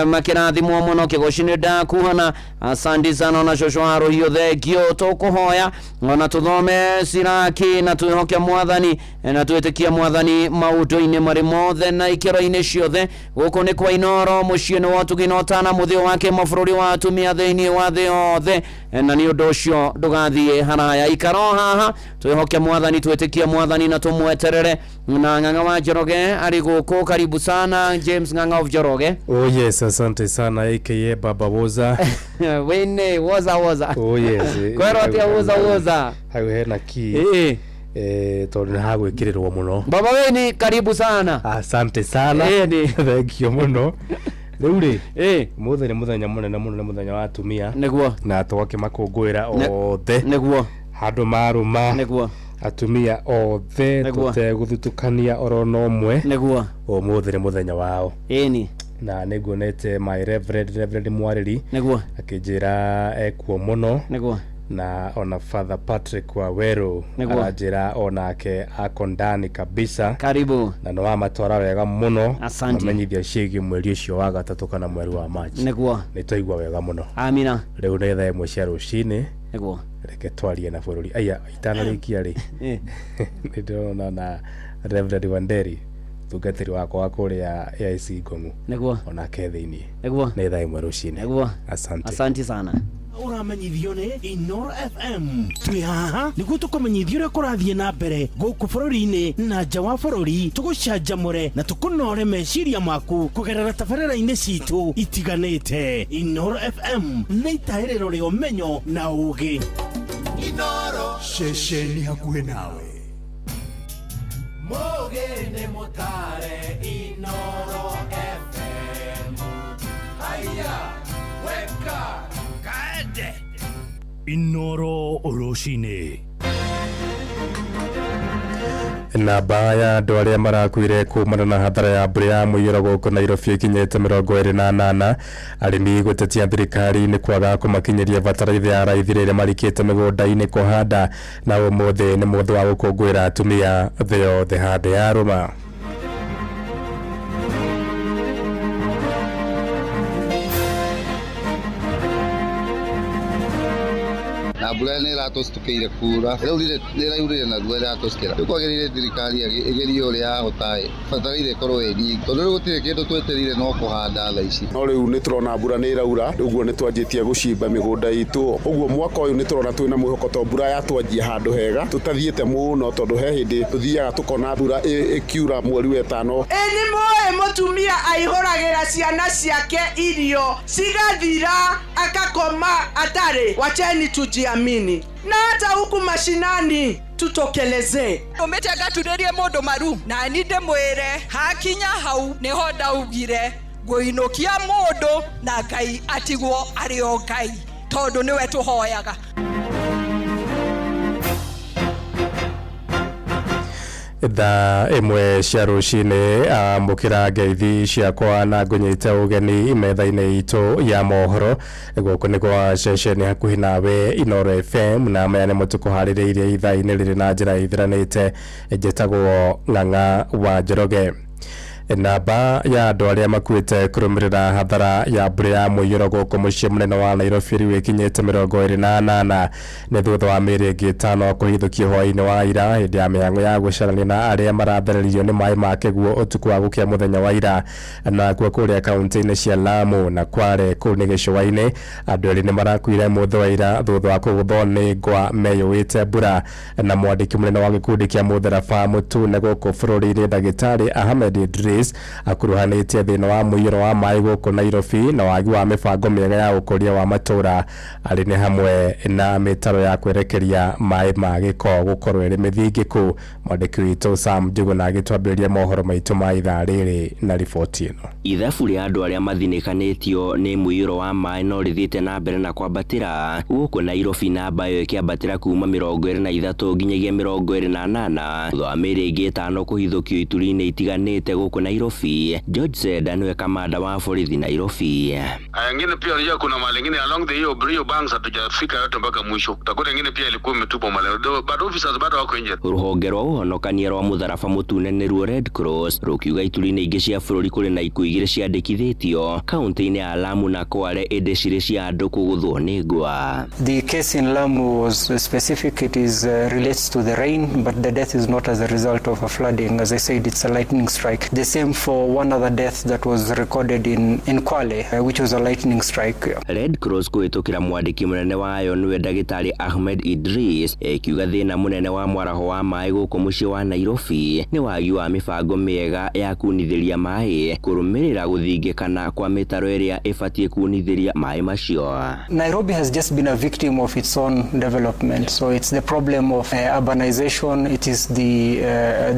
makĩrathimwo mũno. Kĩgoci nĩ ndakuhana asante sana ona cũcũ wa rũhiũ thengio. Tũkũhoya ona tũthome Siraki na twĩhoke mwathani na twĩtĩkie mwathani maũndũ-inĩ marĩ mothe na ikĩro-inĩ ciothe. Gũkũ nĩ kwa Inoro mũciĩ-inĩ wa ũtugi na ũtana mũthĩo wa kĩmabũrũri wa atumia thĩinĩ wa thĩ yothe na nĩ ũndũ ũcio ndũgathiĩ haraya ikara o haha twĩhoke mwathani twĩtĩkie mwathani na tũmweterere. Na Ng'ang'a wa Njoroge arĩ gũkũ karibu sana James Ng'ang'a of Njoroge. Oh yes, asante sana aka Baba Woza. Wene woza woza. Oh yes. Kwero atia woza woza. Hau hena ki. Tondũ nĩ hagwĩkĩrĩrwo mũno. Baba Weni karibu sana. Asante sana. Thank you mũno. Rĩu rĩ mũthĩ nĩ mũthenya mũnene mũno nĩ mũthenya wa atumia. Nĩguo. Na tũgakĩmakũngũĩra othe. Nĩguo. Handũ marũma. Nĩguo. Atumia othe tũtegũthutũkania oro na ũmwe. Nĩguo. Ũmũthĩ nĩ mũthenya wao. Ĩni. Na nĩnguonete my Reverend Mwarĩri. Nĩguo. Akĩnjĩra ekuo mũno. Nĩguo. Na ona Father Patrick Waweru aranjĩra onake ako ndani kabisa. Karibu. Na nĩ wamatwara wega mũno. Asante. Mamenyithia ciĩgiĩ mweri ũcio wa gatatũ kana mweri wa March. Nĩguo. Nĩ twaigua wega mũno. Amina. Rĩu nĩ thaa 1 cia rũcinĩ. Nĩguo. Reke twarie na bũrũri. Aya itanarĩkia rĩ. Nĩ ndĩrona na Reverend Wanderi mũtungatĩri wakwa wa kũrĩa AIC Ngong'u. Nĩguo. Onake thĩinĩ. Nĩguo. Nĩ thaa 1 rũcinĩ. Nĩguo. Asante. Asante sana. Ũramenyithio nĩ Inoro FM. Twĩ haha nĩguo tũkũmenyithia ũrĩa kũrathiĩ na mbere gũkũ bũrũri-inĩ na nja wa bũrũri, tũgũcanjamũre na tũkũnore meciria maku kũgerera tabarĩra-inĩ citũ itiganĩte. Inoro FM nĩ itahĩrĩro rĩa ũmenyo na ũũgĩ. Inoro ceceni hakuhĩ nawe. Mũgĩ nĩ mũtare Inoro FM. Haya, weka kaende. Inoro rũcinĩ. Namba ya andũ arĩa marakuire kumana na hathara ya mbura ya mũiyũro gũkũ Nairobi ĩkinyĩte 28. Arĩmi gũtetia thirikari nĩ kwaga kũmakinyĩria bataraitha ya raithi rĩrĩa marikĩte mĩgũnda-inĩ kũhanda. Na ũmũthĩ nĩ mũthĩ wa gũkũngũĩra atumia thĩ yothe handĩ ya rũma. Na mbura nä ĩratũcitũkĩire kura rĩu nĩ ĩraurire narua ĩratũcikĩra. Rĩu kwagĩrĩire thirikari ĩgerie ũrĩa yahota ĩ bataraitha ĩkorwo ĩ nyingĩ, tondũ rĩu gũtirĩ kĩndũ twetereire no kũhanda thaa ici. No rĩu nĩ tũrona mbura nĩ ĩraura, ũguo nĩ twanjĩtie gũcimba mĩgũnda itũ. Ũguo mwaka ũyũ nĩ tũrona twĩna mwĩhoko to mbura yatwanjia handũ hega tũtathiĩte mũno, tondũ he hĩndĩ tũthiaga tũkona mbura ĩkiura mweri wa ĩtano. Ĩ nĩ mũĩ mũtumia aihũragĩra ciana ciake irio cigathira akakoma atarĩ. Wacheni tujiamini, na hata huku mashinani tutokelezee. Ndũmĩte ngaturĩrie mũndũ maru na ni ndĩmwĩre hakinya hau nĩho ndaugire ngũinũkia mũndũ na Ngai atigwo arĩ o Ngai, tondũ nĩwe tũhoyaga. Thaa 1 cia rũcinĩ amũkĩra ngeithi ciakwa na ngũnyite ũgeni metha-inĩ itũ ya mohoro. Gũkũ nĩ gwa ceceni hakuhĩ nawe Inoro FM, na maya nĩmo tũkũharĩrĩirie ithaa-inĩ rĩrĩ na njĩra ĩthiranĩte. Njĩtagwo Ng'ang'a wa Njoroge. Namba ya andũ arĩa makuĩte kũrũmĩrĩra hathara ya mbura ya mũiyũro gũkũ mũciĩ mũnene wa Nairobi rĩu ĩkinyĩte 28 nĩ thutha wa mĩĩrĩ ĩngĩ 5 kũhithũkio hwaĩ-inĩ wa ira hĩndĩ ya mĩhang'o ya gũcarania na arĩa marathereririo nĩ maĩ ma kĩguũ ũtukũ wa gũkĩa mũthenya wa ira. Nakuo kũrĩa kaunti-inĩ cia Lamu na Kwale kũu nĩ gĩcũa-inĩ andũ erĩ nĩ marakuire mũthĩ wa ira thutha wa kũgũthwo nĩ ngwa meyũĩte mbura. Na mwandĩki mũnene wa gĩkundi kĩa mũtharaba mũtune gũkũ bũrũri-inĩ ndagĩtarĩ Ahmed Idris akuruhanĩtie thĩna wa mũiyũro wa maĩ gũkũ Nairobi na wagi wa mĩbango mĩega ya ũkũria wa matũũra arĩ nĩ hamwe na mĩtaro ya kwerekeria maĩ ma gĩko gũkorwo ĩrĩ mĩthingĩku. Mwandĩki witũ Sam Njuguna agĩtwambĩrĩria mohoro maitũ ma ithaa rĩrĩ na riboti ĩno. Ithabu rĩa andũ arĩa mathinĩkanĩtio nĩ mũiyũro wa maĩ no rĩthiĩte na mbere na kwambatĩra gũkũ Nairobi, namba ĩyo ĩkĩambatĩra kuma 23 nginyagia 28 thutha wa mĩĩrĩ ĩngĩ 5 kũhithũkio ituri-inĩ itiganĩte gũkũ Nairobi. George Seda niwe kamanda wa borithi Nairobi. Ingine pia unajua kuna mahali ingine along the hiyo Brio banks hatujafika yote mpaka mwisho. Utakuta ingine pia ilikuwa imetupwa mahali. But officers bado wako nje. Rũhonge rwa ũhonokania rwa mũtharaba mũtune nĩruo Red Cross rũkiuga ituri-inĩ ingĩ cia bũrũri kũrĩ na ikuũ 2 ciandĩkithĩtio kaunti-inĩ ya Lamu na Kwale, ĩndĩ cirĩ cia andũ kũgũthwo nĩ ngwa. The case in Lamu was specific. It is relates to the rain, but the death is not as a result of a flooding. As I said, it's a lightning strike. The same for one other death that was recorded in Kwale, which was a lightning strike. Red Cross kũhĩtũkĩra mwandĩki mũnene wayo nĩwe ndagĩtarĩ Ahmed Idris ĩkiuga thĩna mũnene wa mwaraho wa maĩ gũkũ mũciĩ wa Nairobi nĩ wagi wa mĩbango mĩega ya kunithĩria maĩ kũrũmĩrĩra gũthingĩkana kwa mĩtaro ĩrĩa ĩbatiĩ kunithĩria maĩ macio. Nairobi has just been a victim of its own development. So it's the problem of urbanization. It is the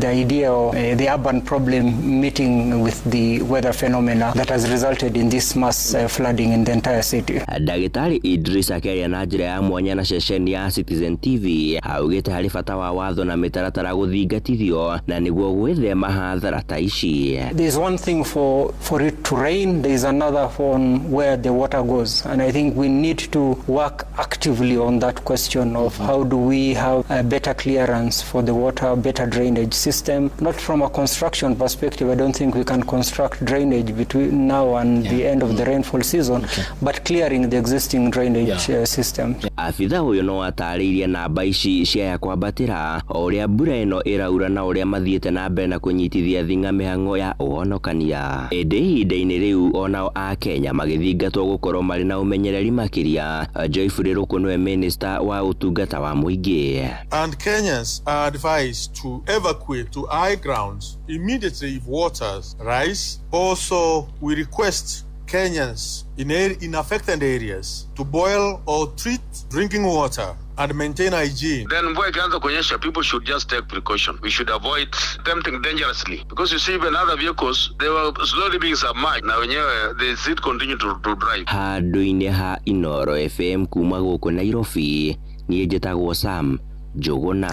idea of the urban problem meeting with the weather phenomena that has resulted in this mass flooding in the entire city. Ndagĩtarĩ Idris akĩaria na njĩra ya mwanya na ceceni ya Citizen TV augĩte harĩ bata wa watho na mĩtaratara gũthingatithio na nĩguo gwĩthema hathara ta ici. There is one thing for it to rain, there is another on where the water goes, and I think we need to work actively on that question of how do we have a better clearance for the water, better drainage system, not from a construction perspective. I don't think we can construct drainage between now and the end of the rainfall season, but clearing the existing drainage system. Abitha ũyũ no atarĩirie namba ici ciaya kwambatĩra o ũrĩa mbura ĩno ĩraura na ũrĩa mathiĩte na mbere na kũnyitithia thing'a mĩhang'o ya ũhonokania. Ĩndĩ ihinda-inĩ rĩu onao Akenya magĩthingatwo gũkorwo marĩ na ũmenyereri makĩria. Joyfrey Ruku nĩwe minista wa ũtungata wa mũingĩ. And Kenyans are advised to evacuate to high grounds immediately if waters rise. Also, we request Kenyans in affected areas to boil or treat drinking water and maintain hygiene. Then mvua ikianza kunyesha, people should just take precaution. We should avoid attempting dangerously because you see even other vehicles, they were slowly being submerged. Na wenyewe they still continue to drive. Handũ-inĩ ha Inoro FM kuma gũkũ Nairobi, niĩ njĩtagwo Sam Njũgũna.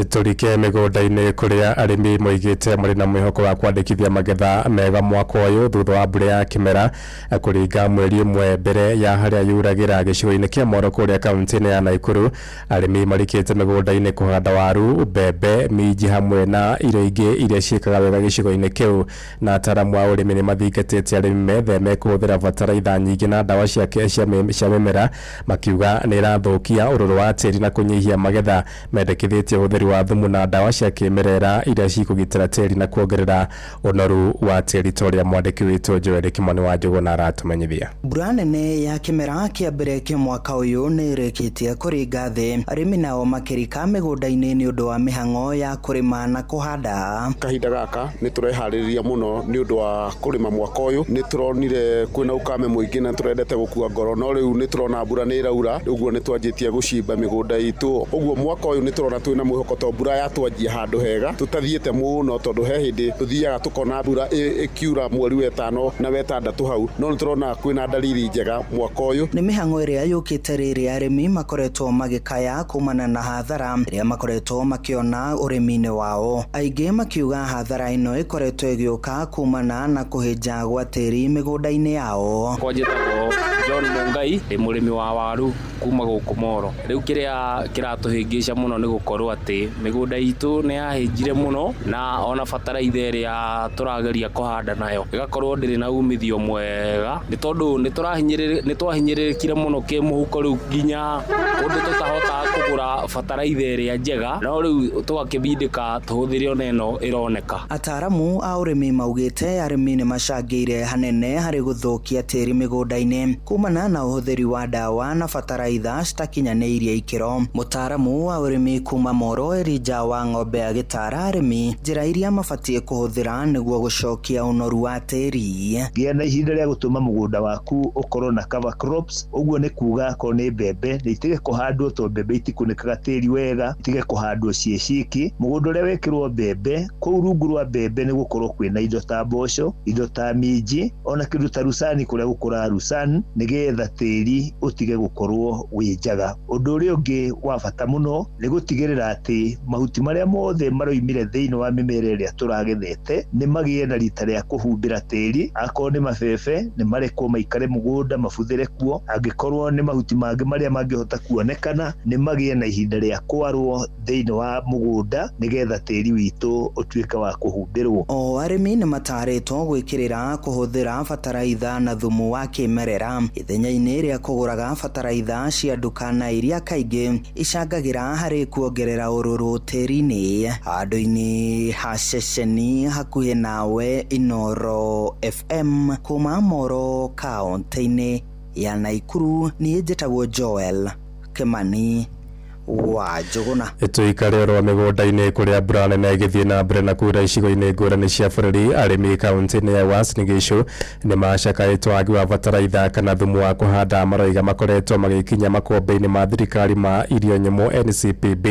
Tũrike mĩgũnda-inĩ kũrĩa arĩmi moigĩte marĩ na mwĩhoko wa kwandĩkithia magetha mega mwaka ũyũ thutha wa mbura ya kĩmera kũringa mweri ũmwe mbere ya harĩa yuragĩra gĩcigo-inĩ kĩa Moro kũrĩa kaunti-inĩ ya Naikuru. Arĩmi marikĩte mĩgũnda-inĩ kũhanda waru, mbembe, minji hamwe na irio ingĩ iria ciĩkaga wega gĩcigo-inĩ kĩu, na ataaramu a ũrĩmi nĩ mathingatĩte arĩmi metheme kũhũthĩra bataraitha nyingĩ na ndawa cia mĩmera, makiuga nĩ irathũkia ũrũrũ wa tĩri na kũnyihia magetha. Mendekithĩtie ũhũthĩri wa thumu na ndawa cia kĩmerera iria cikũgitĩra tĩri na kuongerera ũnoru wa tĩri ta ũrĩa mwandĩki witũ Joel Kimani wa Njũgũna aratũmenyithia. Mbura nene ya kĩmera kĩa mbere kĩa mwaka ũyũ nĩ ĩrĩkĩtie kũringa thĩ, arĩmi nao makĩrika mĩgũnda-inĩ nĩ ũndũ wa mĩhang'o ya kũrĩma na kũhanda. Kahinda gaka nĩ tũreharĩrĩria mũno nĩ ũndũ wa kũrĩma mwaka ũyũ. Nĩ tũronire kwĩna ukame mũingĩ na tũrendete gũkua ngoro, no rĩu nĩ tũrona mbura nĩ ĩraura, ũguo nĩ twanjĩtie gũcimba mĩgũnda itũ. Ũguo mwaka ũyũ nĩ tũrona twĩna mwĩhoko to mbura yatwanjia handũ hega tũtathiĩte mũno, tondũ he hĩndĩ tũthiaga tũkona mbura ĩkiura mweri wa 5 na wa 6 hau, no nĩ tũrona kwĩna dalili njega mwaka ũyũ. Nĩ mĩhang'o ĩrĩa yũkĩte rĩrĩa arĩmi makoretwo magĩkaya kumana na hathara ĩrĩa makoretwo makĩona ũrĩmi-inĩ wao, aingĩ makiuga hathara ĩno ĩkoretwo ĩgĩũka kumana na kũhĩnja gwa tĩri mĩgũnda-inĩ yao. Kwa njĩtagwo John Mungai, ndĩ mũrĩmi wa waru kuma gũkũ Moro. Rĩu kĩrĩa kĩratũhĩngĩca mũno nĩ gũkorwo atĩ mĩgũnda itũ nĩ yahĩnjire mũno, na ona bataraitha ĩrĩa tũrageria kũhanda nayo ĩgakorwo ndĩrĩ na umithio mwega, nĩ tondũ nĩ twahinyĩrĩrĩkire mũno kĩmũhuko rĩu nginya kũndũ tũtahotaga kũgũra bataraitha ĩrĩa njega, no rĩu tũgakĩbindĩka tũhũthĩre ona ĩno ĩroneka. Ataaramu a ũrĩmi maugĩte arĩmi nĩ macangĩire hanene harĩ gũthũkia tĩri mĩgũnda-inĩ kumana na ũhũthĩri wa ndawa na bataraitha citakinyanĩirie ikĩro. Mũtaaramu wa ũrĩmi kuma Moro Elijah wa Ng'ombe agĩtara arĩmi njĩra iria mabatiĩ kũhũthĩra nĩguo gũcokia ũnoru wa tĩri. Gĩa na ihinda rĩa gũtũma mũgũnda waku ũkorwo na cover crops, ũguo nĩ kuga akorwo nĩ mbembe nĩ itige kũhandwo tondũ mbembe itikunĩkaga tĩri wega, itige kũhandwo ciĩ ciki. Mũgũnda ũrĩa wekĩrwo mbembe, kũu rungu rwa mbembe nĩ gũkorwo kwĩna indo ta mboco, indo ta minji, ona kĩndũ ta rusani kũrĩa gũkũraga rusani, nĩgetha tĩri ũtige gũkorwo wĩ njaga. Ũndũ ũrĩa ũngĩ wa bata mũno nĩ gũtigĩrĩra atĩ mahuti marĩa mothe maroimire thĩinĩ wa mĩmera ĩrĩa tũragethete nĩ magĩe na rita rĩa kũhumbĩra tĩri. Akorwo nĩ mabebe nĩ marekwo maikare mũgũnda mabuthĩre kuo, angĩkorwo nĩ mahuti mangĩ marĩa mangĩhota kuonekana nĩ magĩe na ihinda rĩa kwarwo thĩinĩ wa mũgũnda nĩgetha tĩri witũ ũtuĩke wa kũhumbĩrwo. O arĩmi nĩ matarĩtwo gwĩkĩrĩra kũhũthĩra bataraitha na thumu wa kĩmerera ithenya-inĩ rĩa kũgũraga bataraitha cia nduka na iria kaingĩ icangagĩra harĩ kuongerera ũrũrũ tĩri-inĩ. Handũ-inĩ ha ceceni hakuhĩ nawe Inoro FM kuma Moro kaunti-inĩ ya Naikuru, niĩ njĩtagwo Joel Kimani wa Njũgũna. Tũikare oro mĩgũnda-inĩ kũrĩa mbura nene ĩgĩthiĩ na mbere na kuura icigo-inĩ ngũrani cia bũrũri. Arĩmi kaunti-inĩ ya Uasin Gishu nĩ macakaĩtwo wagi wa bataraitha kana thumu wa kũhanda, maroiga makoretwo magĩkinya makũmbĩ-inĩ ma thirikari ma irio nyũmũ NCPB,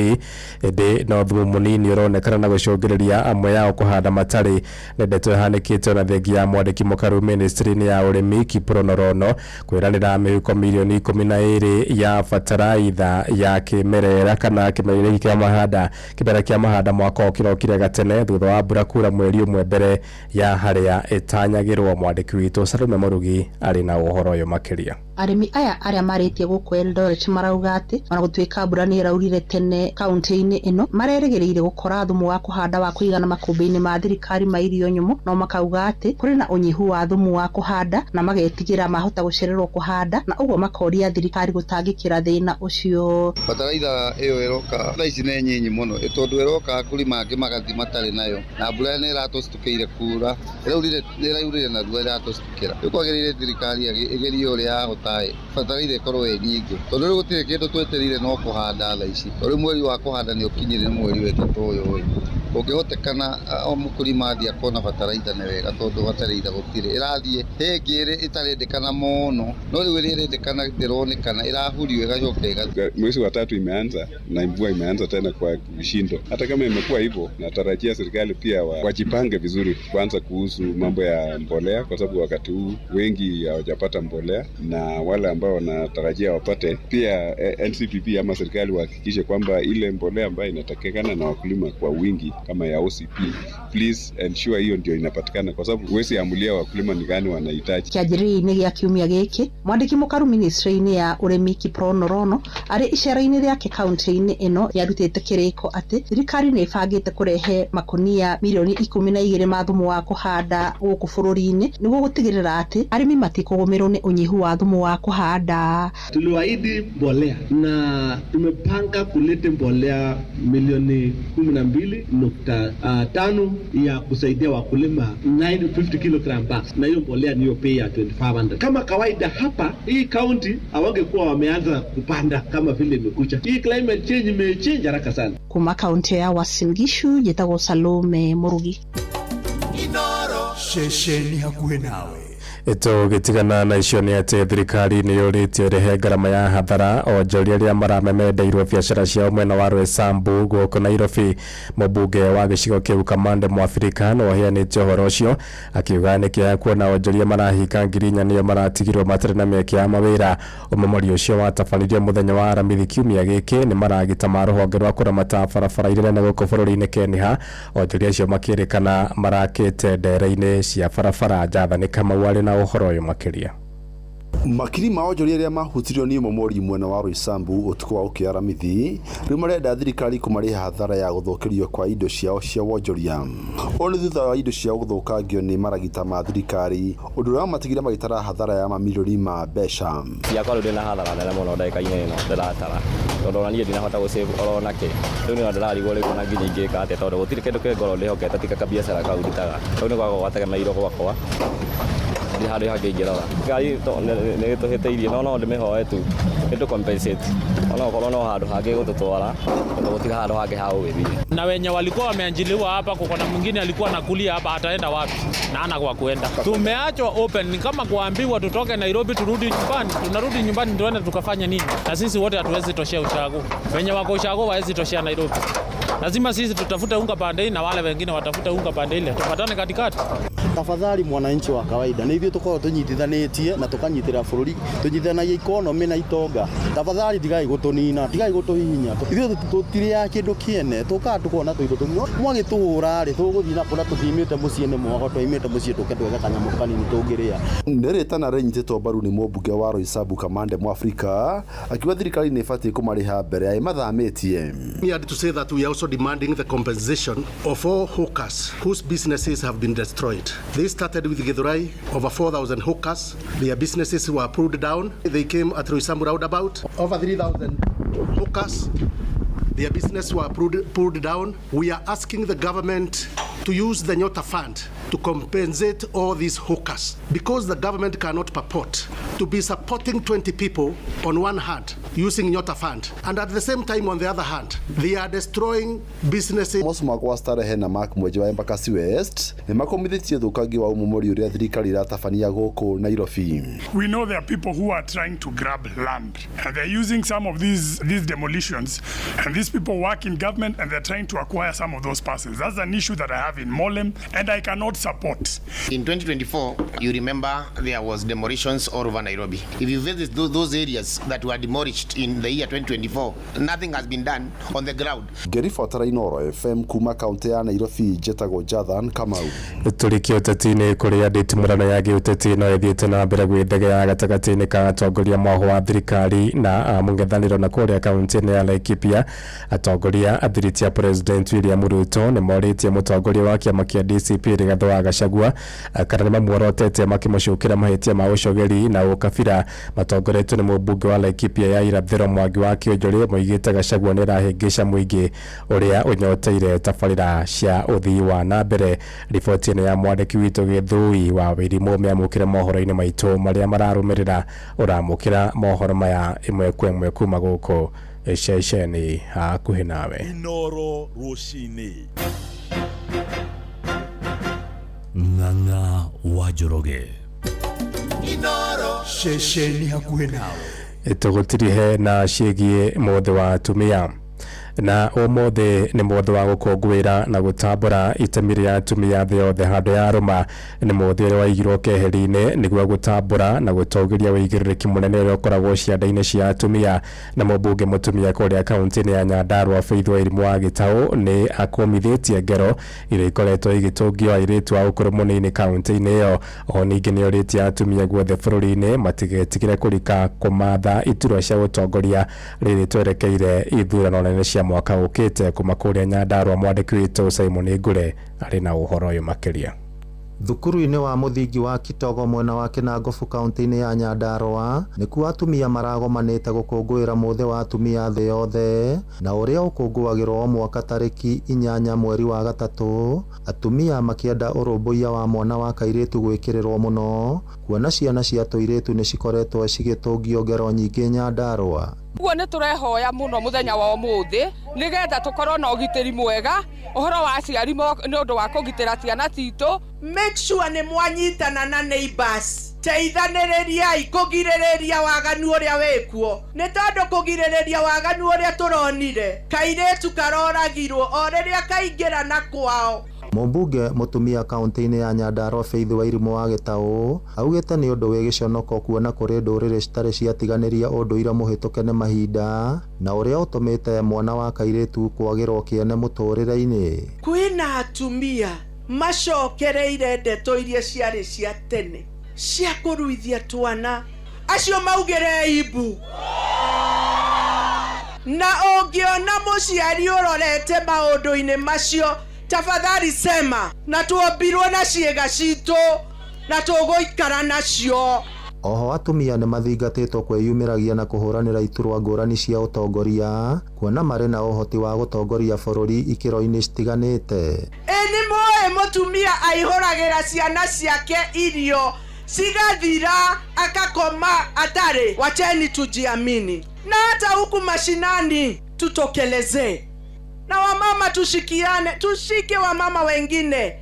ĩndĩ no thumu mũnini ũronekana na gũcũngĩrĩria amwe ao kũhanda matarĩ. Nĩ ndeto ĩhanĩkĩte ona thengia ya mwandĩki mũkaru ministry-inĩ ya ũrĩmi Kiprono Rono kwĩranĩra mĩhuko mirioni 12 ya bataraitha ya kĩmerera kana kĩmera kĩa mahanda kĩmera kĩa mahanda mwaka ũkĩrokire gatene thutha wa mbura kura mweri ũmwe mbere ya harĩa ĩtanyagĩrwo. Mwandĩki witũ Salome Mũrugi arĩ na ũhoro ũyũ makĩria. Arĩmi aya arĩa marĩtie gũkũ Eldoret marauga atĩ ona gũtuĩka mbura nĩ ĩraurire tene kaunti-inĩ ĩno, marerĩgĩrĩire gũkora thumu wa kũhanda wa kũigana makũmbĩ-inĩ ma thirikari ma irio nyũmũ, no makauga atĩ kũrĩ na ũnyihu wa thumu wa kũhanda na magetigĩra mahota gũcererwo kũhanda, na ũguo makoria thirikari gũtangĩkĩra thĩna ũcio. Bataraitha ĩyo ĩroka thaa ici nĩ nyinyi mũno, tondũ ĩroka akulima angĩ magathi matarĩ nayo, na mbura nĩ ĩratũcitũkĩire kura, ĩraurire nĩ narua ĩratũcitũkĩra. Rĩu kwagĩrĩire thirikari ĩgerie ũrĩa yahota bataraitha ĩkorwo ĩ nyingĩ, tondũ rĩu gũtirĩ kĩndũ twetereire no kũhanda thaa ici. Rĩu mweri wa kũhanda nĩ ũkinyire, nĩ mweri wa ĩtatũ ũyũ ĩ. Kũngĩhotekana o mũkulima athiĩ akona bataraitha nĩ wega, tondũ bataraitha gũtirĩ, ĩrathiĩ ĩngĩ ĩtarendekana mũno, no rĩu ĩrĩa ĩrendekana ndĩronekana, ĩrahurio ĩgacoka ĩgathiĩ. Mwezi wa tatu imeanza na mvua imeanza tena kwa vishindo. Hata kama imekuwa hivyo, natarajia serikali pia wajipange vizuri kwanza kuhusu mambo ya mbolea, kwa sababu wakati huu wengi hawajapata mbolea, na wale ambao wanatarajia wapate pia, NCPP ama serikali wahakikishe kwamba ile mbolea ambayo inatakikana na wakulima kwa wingi kama ya OCP, please ensure hiyo ndio inapatikana, kwa sababu huwezi amulia wakulima ni gani wanahitaji. Kĩanjĩrĩria-inĩ gĩa kiumia gĩkĩ, mwandĩki mũkaru ministry-inĩ ya ũrĩmi Kiprono Rono arĩ icera-inĩ rĩake kaunti-inĩ ĩno nĩarutĩte kĩrĩko atĩ thirikari nĩ ĩbangĩte kũrehe makonia mirioni 12 ma thumu wa kũhanda gũkũ bũrũri-inĩ nĩguo gũtigĩrĩra atĩ arĩmi matikũgũmĩrwo nĩ ũnyihu wa thumu wa kũhanda. Tuliwaahidi mbolea na tumepanga kuleta mbolea milioni 12.5 ya kusaidia wakulima 950 kilogram bags, na hiyo mbolea niyo bei ya 2500. Kama kawaida hapa hii county hawangekuwa wameanza kupanda kama vile imekucha. Hii climate change imechange haraka sana. Kuma kaunti ya Uasin Gishu njĩtagwo Salome Murugi. Ceceni hakuhĩ nawe. Tũgĩtigana na icio nĩ atĩ thirikari nĩ yũrĩtie ĩrĩhe ngarama ya hathara onjoria arĩa maramemendeirwo biacara ciao mwena wa Roysambu gũkũ Nairobi. Mũmbunge wa gĩcigo kĩu Kamande Mwafrika no aheanĩte ũhoro ũcio akiuga nĩ kĩeha kuona onjoria marahika 4,000 nĩo maratigirwo matarĩ na mĩeke ya mawĩra. Ũmomori ũcio watabanirio mũthenya wa Aramithi kiumia gĩkĩ nĩ maragita ma rũhonge rwa kũramata barabara iria nene gũkũ bũrũri-inĩ Kenya. Onjoria acio makĩrĩkana marakĩte ndere-inĩ cia barabara. Jathani Kamau arĩ na ũhoro ũyũ makĩria. Makiri ma onjoria arĩa mahutirio nĩ ũmomori mwena wa Roysambu ũtukũ wa ũkĩa Aramithi rĩu marenda thirikari kũmarĩha hathara ya gũthũkĩrio kwa indo ciao cia wonjoria. Ũũ nĩ thutha wa indo ciao gũthũkangio nĩ maragita ma thirikari, ũndũ ũrĩa wamatigire magĩtara hathara ya mamirioni ma mbeca. Ciakwa rĩu ndĩna hathara nene mũno ndagĩka-inĩ ĩno ndĩratara, tondũ ona niĩ ndinahota gũsave oro nakĩ. Rĩu nĩ ndĩrarigwo rĩu ona nginya ingĩka atĩa, tondũ gũtirĩ kĩndũ kĩngorwo ndĩhokete tiga kabiacara kau ndutaga. Rĩu nĩ gwakwa gwategemeirwo gwakwa, ndirĩ handũ hangĩ ingĩrora. Ngari nĩ ĩtũhĩtĩirie, no ndĩmĩhoe tu ĩtũ compensate ona okorwo no handũ hangĩ gũtũtwara, tondũ gũtirĩ handũ hangĩ ha gũgĩthiĩ. Na wenye walikuwa wameajiliwa hapa, kuko na mwingine alikuwa anakulia hapa, ataenda wapi? Na ana kwa kuenda. Tumeachwa open, ni kama kuambiwa tutoke Nairobi turudi nyumbani. Tunarudi nyumbani tuende tukafanya nini? Na sisi wote hatuwezi toshea ushago. Wenye wako ushago hawezi toshea Nairobi. Lazima sisi tutafute unga pande hii na wale wengine watafute unga pande ile. Tupatane katikati. Tafadhali mwananchi wa kawaida, nĩ ithuĩ tũkoragwo tũnyitithanĩtie na tũkanyitĩra bũrũri, tũnyitithanagia economy na itonga. Tafadhali tigai gũtũnina, tigai gũtũhihinya. Ithuĩ tũtirĩaga kĩndũ kĩene, tũkaga tũkona tũindo tũnini. Mwagĩtũhũra rĩ, tũgũthiĩ na kũrĩa tũthimĩte mũciĩ nĩ mwako, twaimĩte mũciĩ tũke twethe kanyamũ kanini tũngĩrĩa. Nĩ rĩtana rĩnyitĩtwo mbaru nĩ mũmbunge wa Roysambu Kamande Mwafrika akiuga thirikari nĩ ĩbatiĩ kũmarĩha mbere ya ĩmathamĩtie. We had to say that we are also demanding the compensation of all hawkers whose businesses have been destroyed. They started with Githurai, over 4,000 hawkers. Their businesses were pulled down. They came at Roysambu roundabout, over 3,000 hawkers. Their business were pulled down. We are asking the government to use the Nyota Fund to compensate all these hawkers, because the government cannot purport to be supporting 20 people on one hand using Nyota Fund, and at the same time on the other hand they are destroying businesses. Amos Mwako wa Starehe na Mark Mwenje wa Embakasi West nĩ makomithĩtie ũthũkangia wa ũmomori ũrĩa thirikari ĩratabania gũkũ Nairobi. We know there are people who are trying to grab land and they're using some of these demolitions, and these people work in government and they're trying to acquire some of those parcels. That's an issue that I have in Molem and I cannot support. In 2024, you remember there was demolitions all over Nairobi. If you visit those areas that were demolished, launched in the year 2024. Nothing has been done on the ground. Ngĩribotera Inooro FM kuma kaunti ya Nairobi, njĩtagwo Jathan Kamau. Tũrĩ ũteti-inĩ kũrĩa ndĩtimũrano ya gĩũteti no ĩthiĩte na mbere gwĩthegea gatagatĩ-inĩ ka atongoria mwaho wa thirikari na mũng'ethanĩro na kũrĩa kaunti-inĩ ya Laikipia. Atongoria athiriti a President William Ruto nĩ morĩtie mũtongoria wa kĩama kĩa DCP Rigathĩ wa Gachagua kana nĩ mamuorotete makĩmũcukĩra mahĩtia ma ũcogeri na ũkabira. Matongoretio nĩ mũmbunge wa Laikipia ya irathĩro Mwangi wa Kĩonjũrĩ moigĩte Gachagua nĩ arahĩngĩca mũingĩ ũrĩa ũnyoteire tabarĩra cia ũthii wa na mbere. Riboti ĩno ya mwandĩki witũ Gĩthũi wa Wĩrimũ mĩamũkĩre mohoro-inĩ maitũ marĩa mararũmĩrĩra. Ũramũkĩra mohoro maya ĩmwe kwa ĩmwe kuma gũkũ ceceni hakuhĩ nawe. Inooro rũcinĩ. Ng'ang'a wa Njoroge. Inooro ceceni hakuhĩ nawe. Tũgũtirihe na ciĩgiĩ mũthĩ wa atumia. Na ũmũthĩ nĩ mũthĩ wa gũkũngũĩra na gũtambũra itemi rĩa atumia thĩ yothe handũ ya rũma. Nĩ mũthĩ ũrĩa waigirwo keheri-inĩ nĩguo gũtambũra na gũtũgĩria ũigĩrĩrĩki mũnene ũrĩa ũkoragwo cianda-inĩ cia atumia. Na mũmbunge mũtumia kũrĩa kaunti-inĩ ya Nyandarua Faith Wairimu wa Gĩtaũ nĩ akũmithĩtie ngero iria ikoretwo igĩtũngio airĩtu a ũkũrũ mũnini kaunti-inĩ ĩyo. Oho ningĩ nĩ orĩtie atumia guothe bũrũri-inĩ matigetigĩre kũrika kũmatha iturwa cia gũtongoria rĩrĩ twerekeire ithurano nene cia mwaka ũkĩte. Kuma kũrĩa Nyandarua mwandĩki witũ Simon Ngure arĩ na ũhoro ũyũ makĩria. Thukuru-inĩ wa mũthingi wa Kitogo mwena wa Kinangofu kaunti-inĩ ya Nyandarua nĩkuo atumia maragomanĩte gũkũngũĩra mũthĩ wa atumia thĩ yothe na ũrĩa ũkũngũagĩrwo o mwaka tarĩki 8 mweri wa 3. Atumia makĩenda ũrũmbũiya wa mwana wa kairĩtu gwĩkĩrĩrwo mũno kuona ciana cia tũirĩtu nĩ cikoretwo cigĩtũngio ngero nyingĩ Nyandarua. Ũguo nĩ tũrehoya mũno mũthenya wa ũmũthĩ nĩgetha tũkorwo na ũgitĩri mwega ũhoro wa aciari nĩ ũndũ wa kũgitĩra ciana citũ. Make sure nĩ mwanyitana na neighbors, teithanĩrĩriai kũgirĩrĩria waganu ũrĩa wĩkuo, nĩ tondũ kũgirĩrĩria waganu ũrĩa tũronire kairĩtu karoragirwo o rĩrĩa kaingĩra na kwao. Mũmbunge mũtumia kaunti-inĩ ya Nyandarua Faith Wairimu wa Gĩtaũ augĩte nĩ ũndũ wĩ gĩconoko kuona kũrĩ ndũrĩrĩ citarĩ ciatiganĩria ũndũire mũhĩtũke nĩ mahinda na ũrĩa ũtũmĩte mwana wa kairĩtu kwagĩrwo kĩene mũtũrĩre-inĩ. Kwĩna atumia macokereire ndeto iria ciarĩ cia tene cia kũruithia twana acio maugĩre ibu, na ũngĩona mũciari ũrorete maũndũ-inĩ macio tafadhali sema, na tuombirwo na ciĩga citũ na tũgũikara nacio. Oho atumia nĩ mathingatĩtwo kwĩyumĩragia na kũhũranĩra iturwa ngũrani cia ũtongoria kuona marĩ na ũhoti wa gũtongoria bũrũri ikĩro-inĩ citiganĩte. Ĩ nĩ mũĩ mũtumia aihũragĩra ciana ciake irio cigathira akakoma atarĩ. Wacheni tujiamini, na hata huku mashinani tutokelezee, na wamama tushikiane, tushike wamama wengine.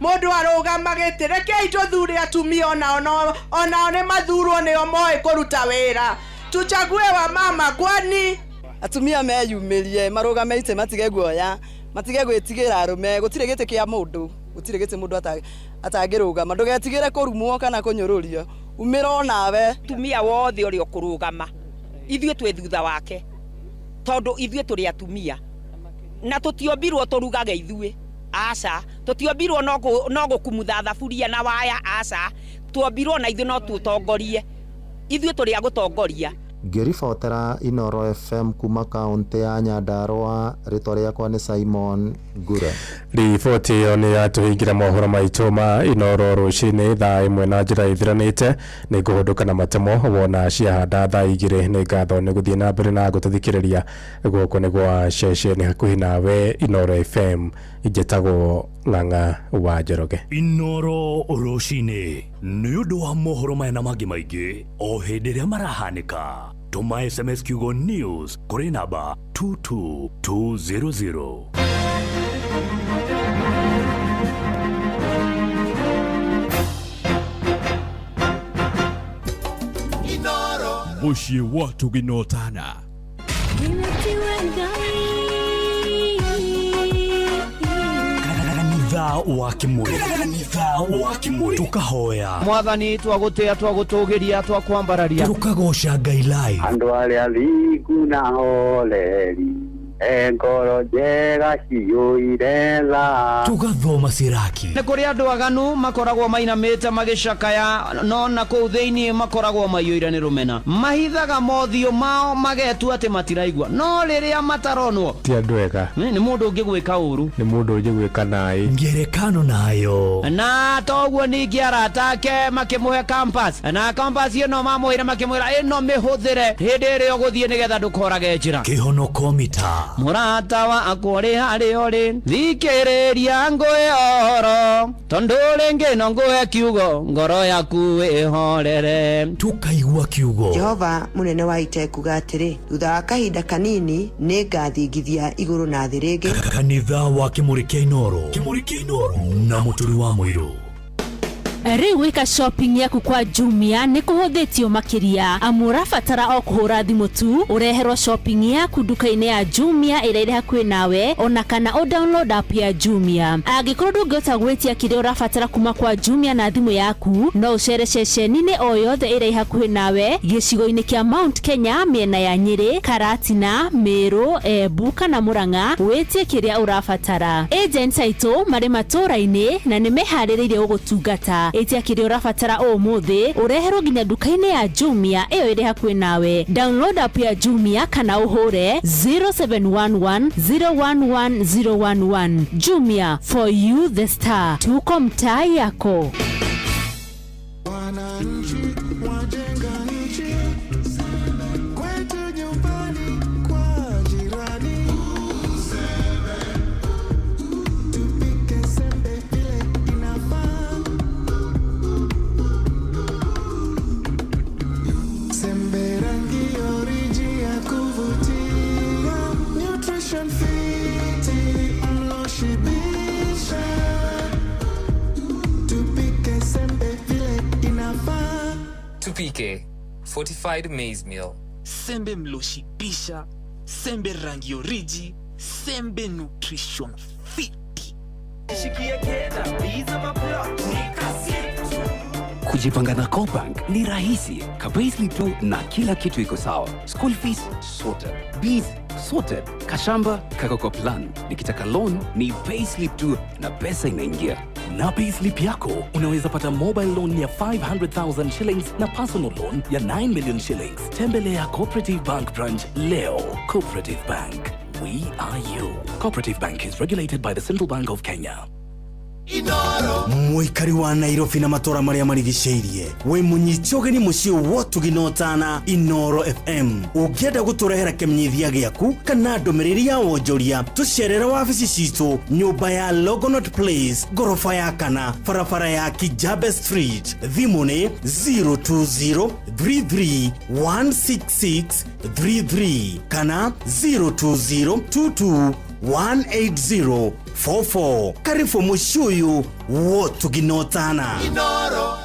Mũndũ arũgama gĩtĩ, rekei tũthure atumia onao nĩ mathurwo nĩo moĩ kũruta wĩra. Tuchague wamama, kwani atumia meyumĩrie marũgame itĩ, matige guoya, matige gwĩtigĩra arũme. Gũtirĩ gĩtĩ kĩa mũndũ, gũtirĩ gĩtĩ mũndũ atangĩrũgama. Ndũgetigĩre kũrumwo kana kũnyũrũrio, umĩra onawe. Atumia wothe ũrĩa ũkũrũgama ithuĩ twĩ thutha wake, tondũ ithuĩ tũrĩ atumia na tũtiombirwo tũrugage ithuĩ, aca. Tũtiombirwo no gũkumutha thaburia na waya, aca. Tuombirwo na ithuĩ no tũtongorie, ithuĩ tũrĩ a gũtongoria. Ngĩribotera Inooro FM kuma kaunti ya Nyandarua, rĩtwa rĩakwa nĩ Simon Ngure. Riboti ĩyo nĩ yatũhingira mohoro maitũ ma Inooro rũcinĩ thaa 1 na njĩra ĩthiranĩte. Nĩ ngũhũndũka na matemo wona ciahanda thaa 2. Nĩ ngatho nĩ gũthiĩ na mbere na gũtũthikĩrĩria. Gũkũ nĩ gwa ceceni hakuhĩ nawe Inooro FM. Njĩtagwo Ng'ang'a wa Njoroge. Inooro rũcinĩ nĩ ũndũ wa mohoro maya na mangĩ maingĩ o hĩndĩ ĩrĩa marahanĩka. Tũma SMS kiugo news kũrĩ namba 22200. Mũciĩ wa tũginotana. Kanitha Kanitha wa Kimuri, kanitha wa Kimuri, tukahoya Mwathani, twagũtĩa, twagũtũgĩria, twakwambararia. Tukagoca Ngai live. Andũ arĩa thingu na hooreri, e ngoro njega ciyũire tha. Tugathoma Siraki. Nĩ kũrĩ andũ aganu makoragwo mainamĩte magĩcakaya, no na kũu thĩinĩ makoragwo maiyũire nĩ rũmena, mahithaga mothiũ mao magetua atĩ matiraigua, no rĩrĩa mataronwo. Ti andũ ega. Nĩ mũndũ ũngĩgwĩka ũru. Nĩ mũndũ ũngĩgwĩka naĩ. Ngerekano nayo. Na toguo ningĩ arata ake makĩmũhe compass, na compass ĩno mamũheire makĩmwĩra ĩno mĩhũthĩre hĩndĩ ĩrĩa ũgũthiĩ nĩgetha ndũkorage njĩra. Kĩhonoko mita. Mũrata wakwa ũrĩ harĩa ũrĩ, thikĩrĩria ngũhe ũhoro, tondũ rĩngĩ no ngũhe kiugo, ngoro yaku ĩhorere. Tukaigua kiugo. Jehova mũnene wa ita ekuga atĩrĩ, thutha wa kahinda kanini nĩ ngathingithia igũrũ na thĩ rĩngĩ. Kanitha wa Kimuri kĩa Inoro, Kimuri kĩa Inoro na Mũturi wa Mũirũ. Rĩu gwĩka shopping yaku kwa Jumia nĩ kũhũthĩtio makĩria, amu ũrabatara o kũhũra thimũ tu ũreherwo shopping yaku nduka-inĩ ya Jumia ĩrĩa ĩrĩ hakuhĩ nawe, ona kana ũ download app ya Jumia. Angĩkorwo ndũngĩhota gwĩtia kĩrĩa ũrabatara kuma kwa Jumia na thimũ yaku, no ũcere ceceni-inĩ o yothe ĩrĩa ĩ hakuhĩ nawe gĩcigo-inĩ kĩa Mount Kenya, mĩena ya Nyĩrĩ, Karatina, Meru, Embu kana Murang'a, wĩtie kĩrĩa ũrabatara. Agents aitũ marĩ matũũra-inĩ na nĩ meharĩrĩirie gũgũtungata. Ĩtia kĩrĩa ũrabatara ũmũthĩ ũreherwo nginya nduka-inĩ ya Jumia ĩyo ĩrĩ hakuhĩ nawe. Download app ya Jumia kana ũhũre 0711 011 011. Jumia, for you the star. Tuko mtaa yako. Wananchi wajenga nchi, kwetu nyumbani kwa jirani. Tupike sembe vile inafaa. Sembe rangi oriji ya kuvutia, nutrition fiti mloshibisha. Tupike sembe vile inafaa. Tupike fortified maize meal. Sembe mloshibisha, sembe rangi oriji, sembe nutrition fiti. Kujipanga na CoBank ni rahisi kabisa tu na kila kitu iko sawa. School fees sorted, bills sorted, kashamba kako kwa plan. Nikitaka loan ni payslip tu na pesa inaingia. Na payslip yako unaweza pata mobile loan ya 500,000 shillings na personal loan ya 9 million shillings. Tembelea Cooperative Bank branch leo. Cooperative Bank, we are you. Cooperative Bank is regulated by the Central Bank of Kenya. Mũikari wa Nairobi na matũra marĩa marigicĩirie, wĩ mũnyite ũgeni mũciĩ wotugi na ũtana Inoro FM. Ũngĩenda gũtũrehera kĩmenyithia gĩaku kana ndũmĩrĩri ya wonjoria, tũcerere wabici citũ nyũmba ya Longonot Place, ngoroba ya kana, barabara ya Kijabe Street. Thimũ nĩ 020 33 166 33 kana 020 22 18044. Karibu mũciĩ ũyũ wotuginotana. Inoro.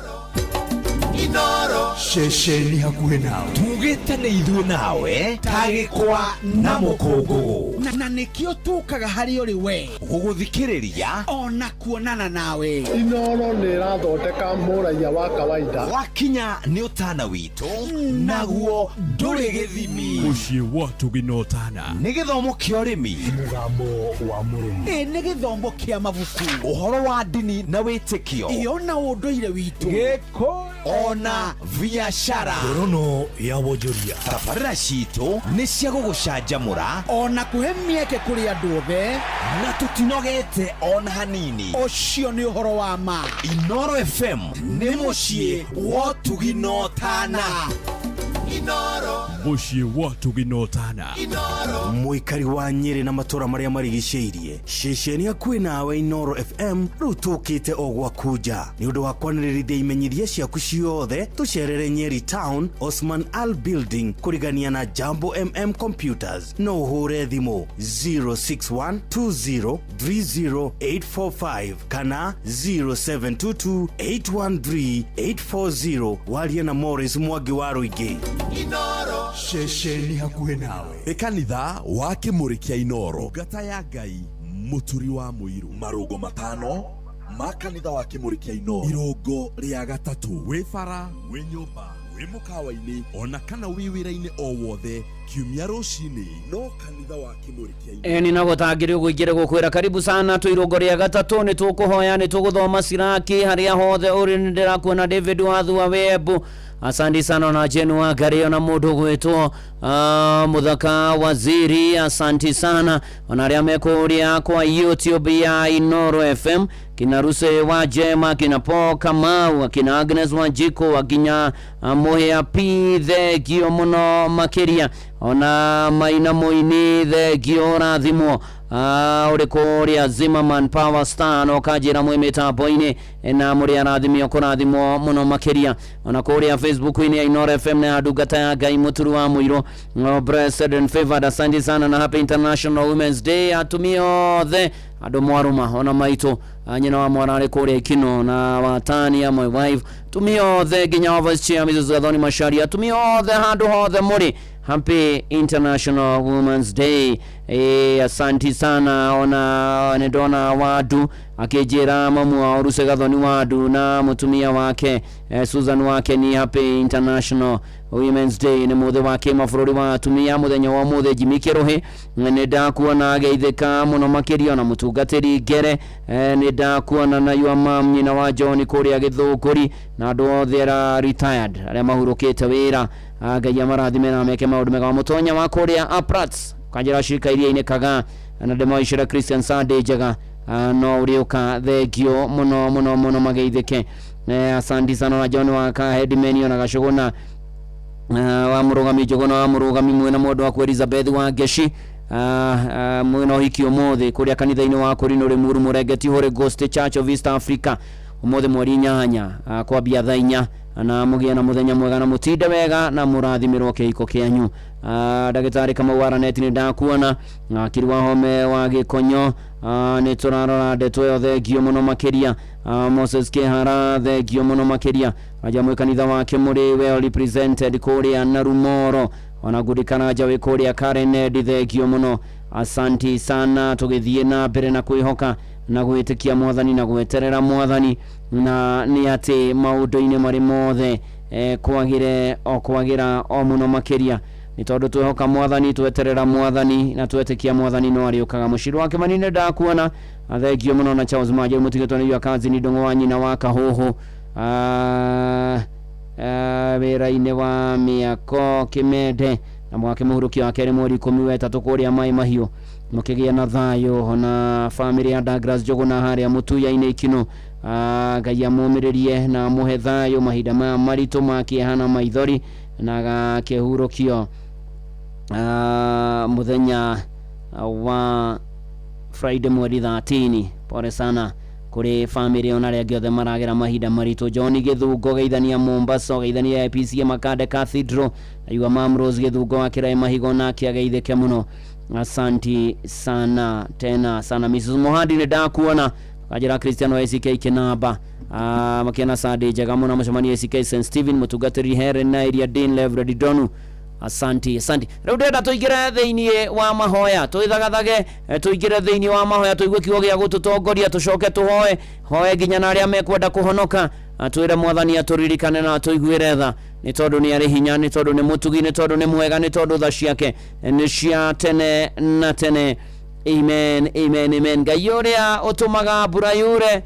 Inoro. Ceceni hakuhĩ nawe. Tugĩte nĩ ithuĩ nawe tagĩkwa na mũkũngũgũ. Na nĩkĩo tũkaga harĩ ũrĩ we. Gũgũthikĩrĩria ona kuonana nawe. Inoro nĩ ĩrathondeka mũraiya wa kawaida. Wakinya nĩ ũtana witũ naguo ndũrĩ gĩthimi. Mũciĩ wa Tuginotana. Nĩ gĩthomo kĩa ũrĩmi. Mũgambo wa mũrĩmi. Ĩ nĩ gĩthomo kĩa mabuku. Ũhoro wa ndini na wĩtĩkio. Ĩ ona ũndũire witũ. Gĩkũyũ ona biashara. Ngorono ya wonjoria. Tabarĩra citũ nĩ cia gũgũcanjamũra ona kũhe mĩeke kũrĩ andũ othe, na tũtinogete ona hanini. Ũcio nĩ ũhoro wa ma. Inoro FM nĩ mũciĩ wa Tuginotana. Inoro. Mũciĩ wa Tuginotana. Inoro. Mũikari wa Nyĩrĩ na matũra marĩa marigicĩirie, ceceni hakuhĩ nawe Inoro FM rĩu tũkĩte o gwaku nja. Nĩ ũndũ wa kwanĩrĩrithia imenyithia ciaku ciothe, tũcerere Nyeri Town, Osman Al Building, kũrigania na Jambo MM Computers. No ũhũre thimũ 061 20 30 845 kana 0722 813 840. Warie na Morris Mwangi wa Rũingĩ. Inoro. Ceceni hakuhĩ nawe. Nĩ kanitha wa Kĩmũrĩ kĩa Inoro. Ngata ya Ngai Mũturi wa Mũirũ. Marũngo matano ma kanitha wa Kĩmũrĩ kĩa Inooro. Irũngo rĩa gatatũ. Wĩ bara, wĩ nyũmba, wĩ mũkawa-inĩ ona kana wĩ wĩra-inĩ o wothe kiumia rũcinĩ no kanitha wa Kĩmũrĩ kĩa Inooro. Eni na gutangiri guingire gukwira karibu sana twirungo ria gatatu ni tukuhoya ni tuguthoma Siraki haria hothe uri ni ndirakuona David Wathua Webu, asante sana na Jenu wa Gari ona mundu gwitwo Muthaka Waziri, asanti sana ona aria mekuria kwa YouTube ya Inooro FM, kina Ruse wa Jema, kina Paul Kamau, kina Agnes Wanjiko, akinya Muhia P, thengio muno makiria ona Maina Muini, thengio rathimwo uri kuria Zimmerman Power Star no kanjira mwi mitambo-ini na muri arathimio kurathimwo muno makiria ona kuria Facebook-ini ya Inooro FM na ndungata ya Ngai Muturu wa Muiru, no blessed and favored, asante sana na happy International Women's Day atumia othe andu mwaruma ona maitu nyina wa mwana ari kuria Ikino na watania my wife atumia othe nginya wa vice chair Mrs. Gathoni Macharia, atumia othe handu hothe muri Happy International Women's Day. Asanti sana ona nidona wadu akijira mamu wa Ruse Gathoni Wadu na mutumia wake Susan wake ni Happy International Women's Day ni muthe wa kimabũrũri wa atumia muthenya wa muthe Jimmy Kiruhi ni ndakuona ageithĩka mũno makĩria ona mũtungatĩri Ngere ni ndakuona na your mom nyina wa John kũrĩa Gĩthũngũri na andũ othe arĩa retired arĩa mahurũkĩte wĩra. Ngai amarathime na meke maũndũ mega. Mũtonya wa kũrĩa Aprats kanjĩra shirika iria-inĩ kaga na ndĩmoicĩra Christian Sunday njega no ũrĩũka thengio mũno mũno mũno mageithĩke. Asante sana na John wa Kahedimeni ona Gacũgũna wa mũrũgami Njũgũna wa mũrũgami mwena mũndũ waku Elizabeth wa Ngeci mwena ũhiki ũmũthĩ kũrĩa kanitha-inĩ wa Kũrinũ Rĩmuru Mũrengeti Holy Ghost Church of East Africa ũmũthĩ mweri 8 kwambia thaa 4 na mũgĩe na mũthenya mwega na mũtinde wega na mũrathimirwo kĩhiko kĩanyu. Ndagĩtarĩ Kamau wa Raneti nĩ ndakuona, Kiri wa Home wa Gĩkonyo nĩ tũrarora ndeto ĩyo thengio mũno makĩria. Moses Kĩhara thengio mũno makĩria. Aja kanitha wa Kĩmũrĩ well represented kũrĩa Narumoro ona Ngudi Karanja wĩ kũrĩa Karen thengio mũno, asanti sana. Tũgĩthiĩ na mbere na kwĩhoka na gwĩtĩkia mwathani na gweterera mwathani na nĩ atĩ maũndũ-inĩ marĩ mothe kwagĩre o kwagĩra o mũno makĩria nĩ tondũ twehoka mwathani tweterera mwathani na twetĩkia mwathani no arĩũkaga. Mũciri wa Kĩmani nĩ ndakuona thengio mũno na Charles Maje mũtigĩtwo nĩ kazi ni ndũng'ũ wa nyina wa Kahũhũ wĩra-inĩ wa mĩako Kĩmende na mwake mũhurũkio wa kerĩ mweri 13 kũrĩa Mai Mahiũ mũkĩgĩa na thayũ na famĩlĩ ya Douglas Njũgũna harĩa Mũtuya-inĩ Ikino. Ngai amũmĩrĩrie na amũhe thayũ mahinda maya maritũ ma kĩeha na maithori na gakĩhurũkio mũthenya wa Friday mweri 13. Pole sana kũrĩ famĩlĩ ona arĩa angĩ othe maragera mahinda maritũ. John Gĩthungo geithania Mombasa geithania APC Makande Cathedral na Mam Rose Gĩthungo wa Kĩraĩ Mahigo nake ageithĩke mũno, asanti sana tena sana. Mrs Mohandi nĩ ndakuona kanjĩra Christian wa ACK Kinamba makiana Sunday njega mũno mũcemanio ACK St Stephen mũtungatĩri Helen na Iria Dean Reverend Donu, asanti asanti. Rĩu ndĩrenda tũingĩre thĩinĩ wa mahoya twĩthagathage tũingĩre thĩinĩ wa mahoya tũigue kiugo gĩa gũtũtongoria tũcoke tũhoe hoe nginya na arĩa mekwenda kũhonoka atwĩre mwathani atũririkane na atũiguĩre tha nĩ tondũ nĩ arĩ hinya nĩ tondũ nĩ mũtugi nĩ tondũ nĩ mwega nĩ tondũ tha ciake nĩ cia tene na tene. Amen amen amen. Ngai ũrĩa ũtũmaga mbura yure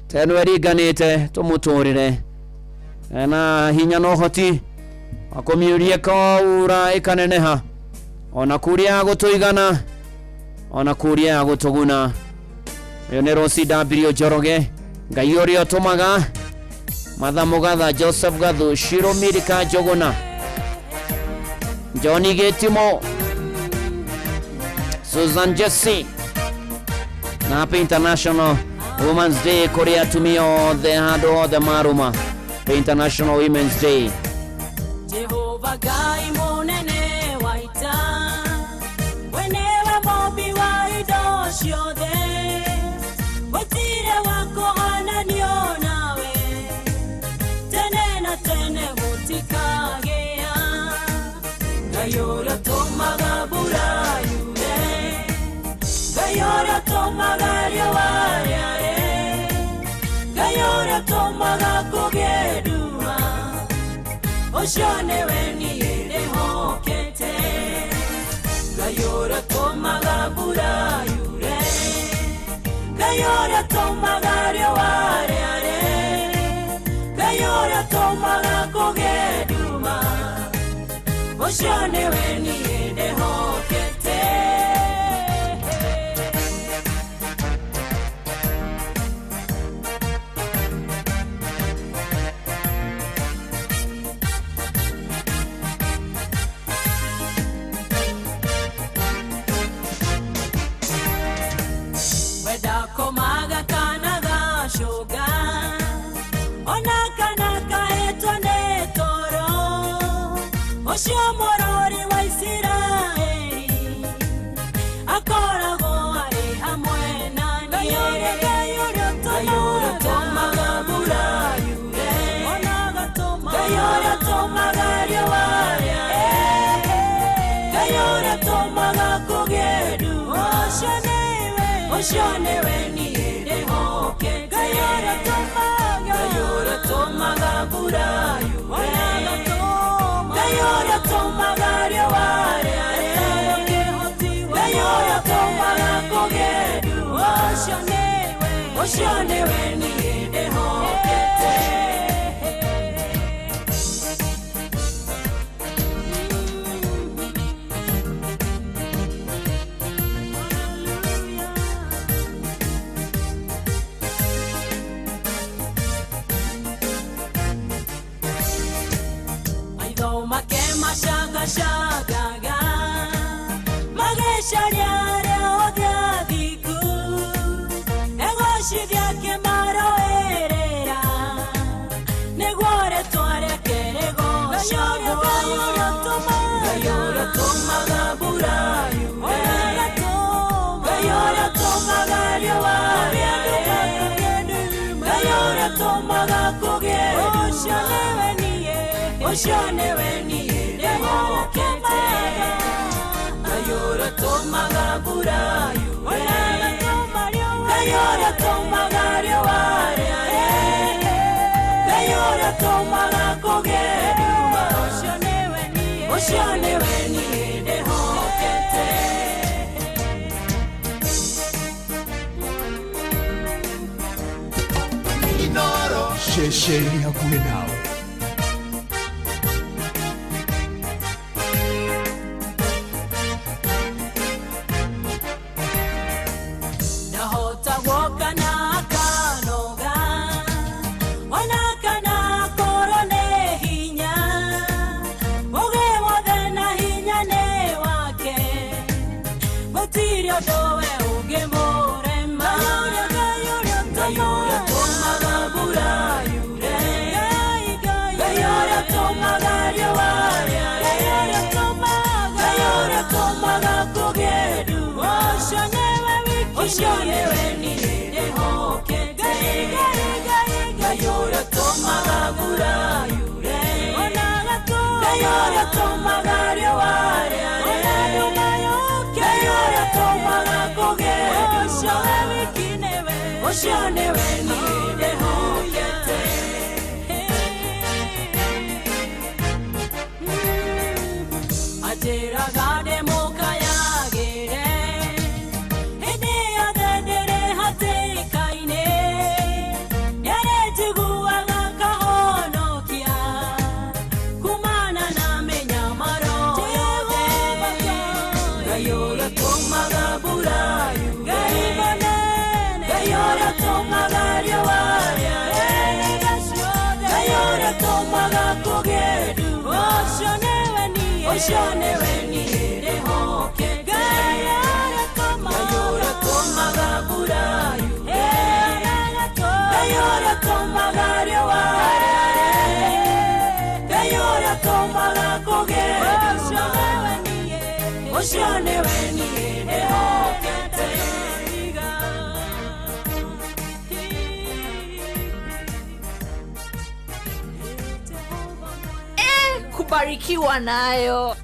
teno ĩringanĩte tũmũtũrĩre na hinya na ũhoti akũmiũrie kaura ĩkaneneha ona kũrĩa gũtũigana ona kũrĩa gũtũguna. Ũyũ nĩ Rosi W Njoroge. Ngai ũrĩa ũtũmaga Matha Mũgatha Joseph Gathu Shiro Mirika Njũgũna Johnny Gĩtimo Susan Jesse na Happy International Women's Day kũrĩa atumia othe handũ hothe marũma. Happy International Women's Day. Jehova Ngai mũnene wa ita, we nĩwe mũmbi wa indo ciothe, gũtirĩ wa kũhananio nawe, tene na tene gũtikagĩa. Ngai ũrĩa ũtũmaga mbura yure, Ngai ũrĩa tũmaga riũa rĩare, Ngai ũrĩa ũtũmaga kũgĩe nduma, ũcio nĩwe niĩ ndĩhokete. Ngai ũrĩa ũtũmaga mbura yure, Ngai ũrĩa ũtũmaga riũa rĩare, Ngai ũrĩa ũtũmaga kũgĩe nduma, ũcio nĩwe niĩ ndĩhokete. Komaga kana gacoga, ona kana kahetwo nĩ toro, ũcio mũrori wa Isiraeli akoragwo arĩ hamwe na niĩ. Ngai ũrĩa ũtũmaga mbura yure, Ngai ũrĩa ũtũmaga riũa rĩare, Ngai ũrĩa ũtũmaga kũgĩe nduma, ũcio nĩwe niĩ ndĩhokete. Ngai ũrĩa ũtũmaga mbura yure, Ngai ũrĩa ũtũmaga riũa rĩare, Ngai ũrĩa ũtũmaga kũgĩe nduma, ũcio nĩwe niĩ ndĩhokete. Shagaga magecaria arĩa othe athingu, egocithia akĩmaroerera, nĩguo rĩtwa rĩake rĩgocagwo. Ngai ũrĩa ũtũmaga mbura yure, Ngai ũrĩa ũtũmaga riũa rĩare, Ngai ũrĩa ũtũmaga kũgĩe nduma, ũcio nĩwe niĩ ndĩhokete. Ngai ũrĩa ũtũmaga mbura yure, Ngai ũrĩa ũtũmaga riũa rĩare, Ngai ũrĩa ũtũmaga kũgĩe nduma, ũcio nĩwe niĩ ndĩhokete. Ceceni hakuhĩ nawe. Ndahota guoka na akanoga, ona kana akorwo nĩ hinya, ũgĩ wothe na hinya nĩ wake, gũtirĩ ũndũ we ũngĩmũrema. Ngai ũrĩa ũtũmaga mbura yure, Ngai ũrĩa ũtũmaga riũa rĩare, Ngai ũrĩa ũtũmaga kũgĩe nduma, ũcio nĩwe niĩ ndĩhokete. Ngai ũrĩa ũtũmaga mbura yure, Ngai ũrĩa ũtũmaga riũa rĩare, Ngai ũrĩa ũtũmaga kũgĩe nduma, ũcio nĩwe niĩ ndĩhokete. Anjĩraga ndĩmũkayagĩre hĩndĩ yothe ndĩrĩ hatĩka-inĩ, nĩarĩnjiguaga akahonokia kumana na mĩnyamaro yothe. Ngai ũrĩa ũtũmaga mbura yure, Ngai ũrĩa ũtũmaga riũa rĩare, Ngai ũrĩa ũtũmaga kũgĩe nduma, ũcio nĩwe niĩ ndĩhokete. Ngai ũrĩa ũtũmaga mbura yure, Ngai ũrĩa ũtũmaga riũa rĩare, Ngai ũrĩa ũtũmaga kũgĩe nduma, ũcio nĩwe niĩ ndĩhokete. Kubarikiwa nayo.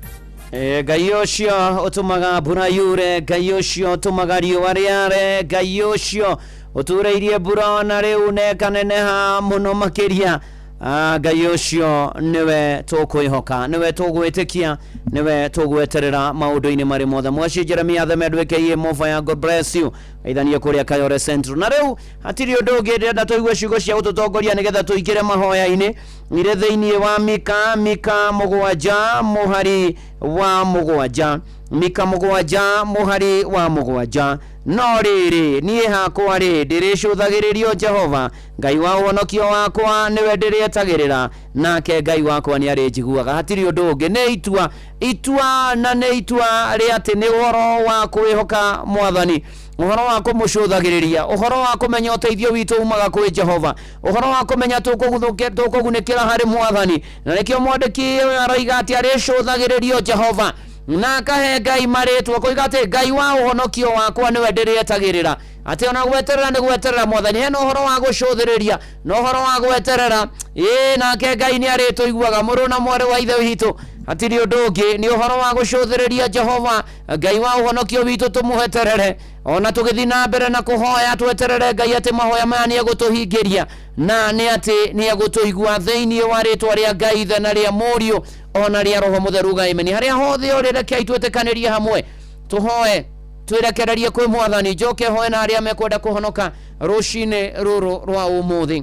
Ngai ũcio ũtũmaga mbura yure, Ngai ũcio ũtũmaga riũa rĩare, Ngai ũcio ũturĩirie mbura ona rĩu na ĩkaneneha mũno makĩria. Ngai ũcio nĩwe tũkwĩhoka, nĩwe tũgwĩtĩkia, nĩwe tũgweterera maũndũ-inĩ marĩ mothe. Mwaci Jeremia Themendo aka Mofaya, God bless you. Aithanie kũrĩa Kayore Central. Na rĩu hatirĩ ũndũ ũngĩ, ndĩrenda tũigue ciugo cia gũtũtongoria nĩgetha tũingĩre mahoya-inĩ irĩ thĩinĩ wa Mika, Mika 7 mũhari wa 7, Mika 7 mũhari wa 7. No rĩrĩ, niĩ hakwa rĩ, ndĩrĩcũthagĩrĩrio Jehova, Ngai wa ũhonokio wakwa nĩwe ndĩrĩetagĩrĩra, nake Ngai wakwa nĩ arĩnjiguaga. Hatirĩ ũndũ ũngĩ, nĩ itua, itua na nĩ itua rĩa atĩ nĩ ũhoro wa kwĩhoka Mwathani, ũhoro wa kũmũcũthagĩrĩria, ũhoro wa kũmenya ũteithio witũ umaga kwĩ Jehova, ũhoro wa kũmenya tũkũgunĩkĩra harĩ Mwathani. Na nĩkĩo mwandĩki ũyũ aroiga atĩ arĩcũthagĩrĩrio Jehova na akahe Ngai marĩtwa, koiga atĩ Ngai wa ũhonokio wakwa nĩwe ndĩrĩetagĩrĩra. Atĩ ona gweterera nĩ gweterera Mwathani, hena ũhoro wa gũcũthĩrĩria na ũhoro wa gweterera. Ĩĩ, nake Ngai nĩ arĩtũiguaga, mũrũ na mwarĩ wa ithe witũ. Hatirĩ ũndũ ũngĩ, nĩ ũhoro wa gũcũthĩrĩria Jehova Ngai wa ũhonokio witũ, tũmũheterere ona tũgĩthiĩ na mbere na kũhoya, tweterere Ngai atĩ mahoya maya nĩ egũtũhingĩria na nĩ atĩ nĩ egũtũigua thĩinĩ wa rĩtwa rĩa Ngai Ithe na rĩa Mũriũ ona rĩa Roho Mũtheru. Amen. Harĩa hothe ũrĩ, rekei twĩtĩkanĩrie hamwe, tũhoe, twĩrekererie kwĩ Mwathani. Njoke hoe na arĩa mekwenda kũhonoka rũcinĩ rũrũ rwa ũmũthĩ.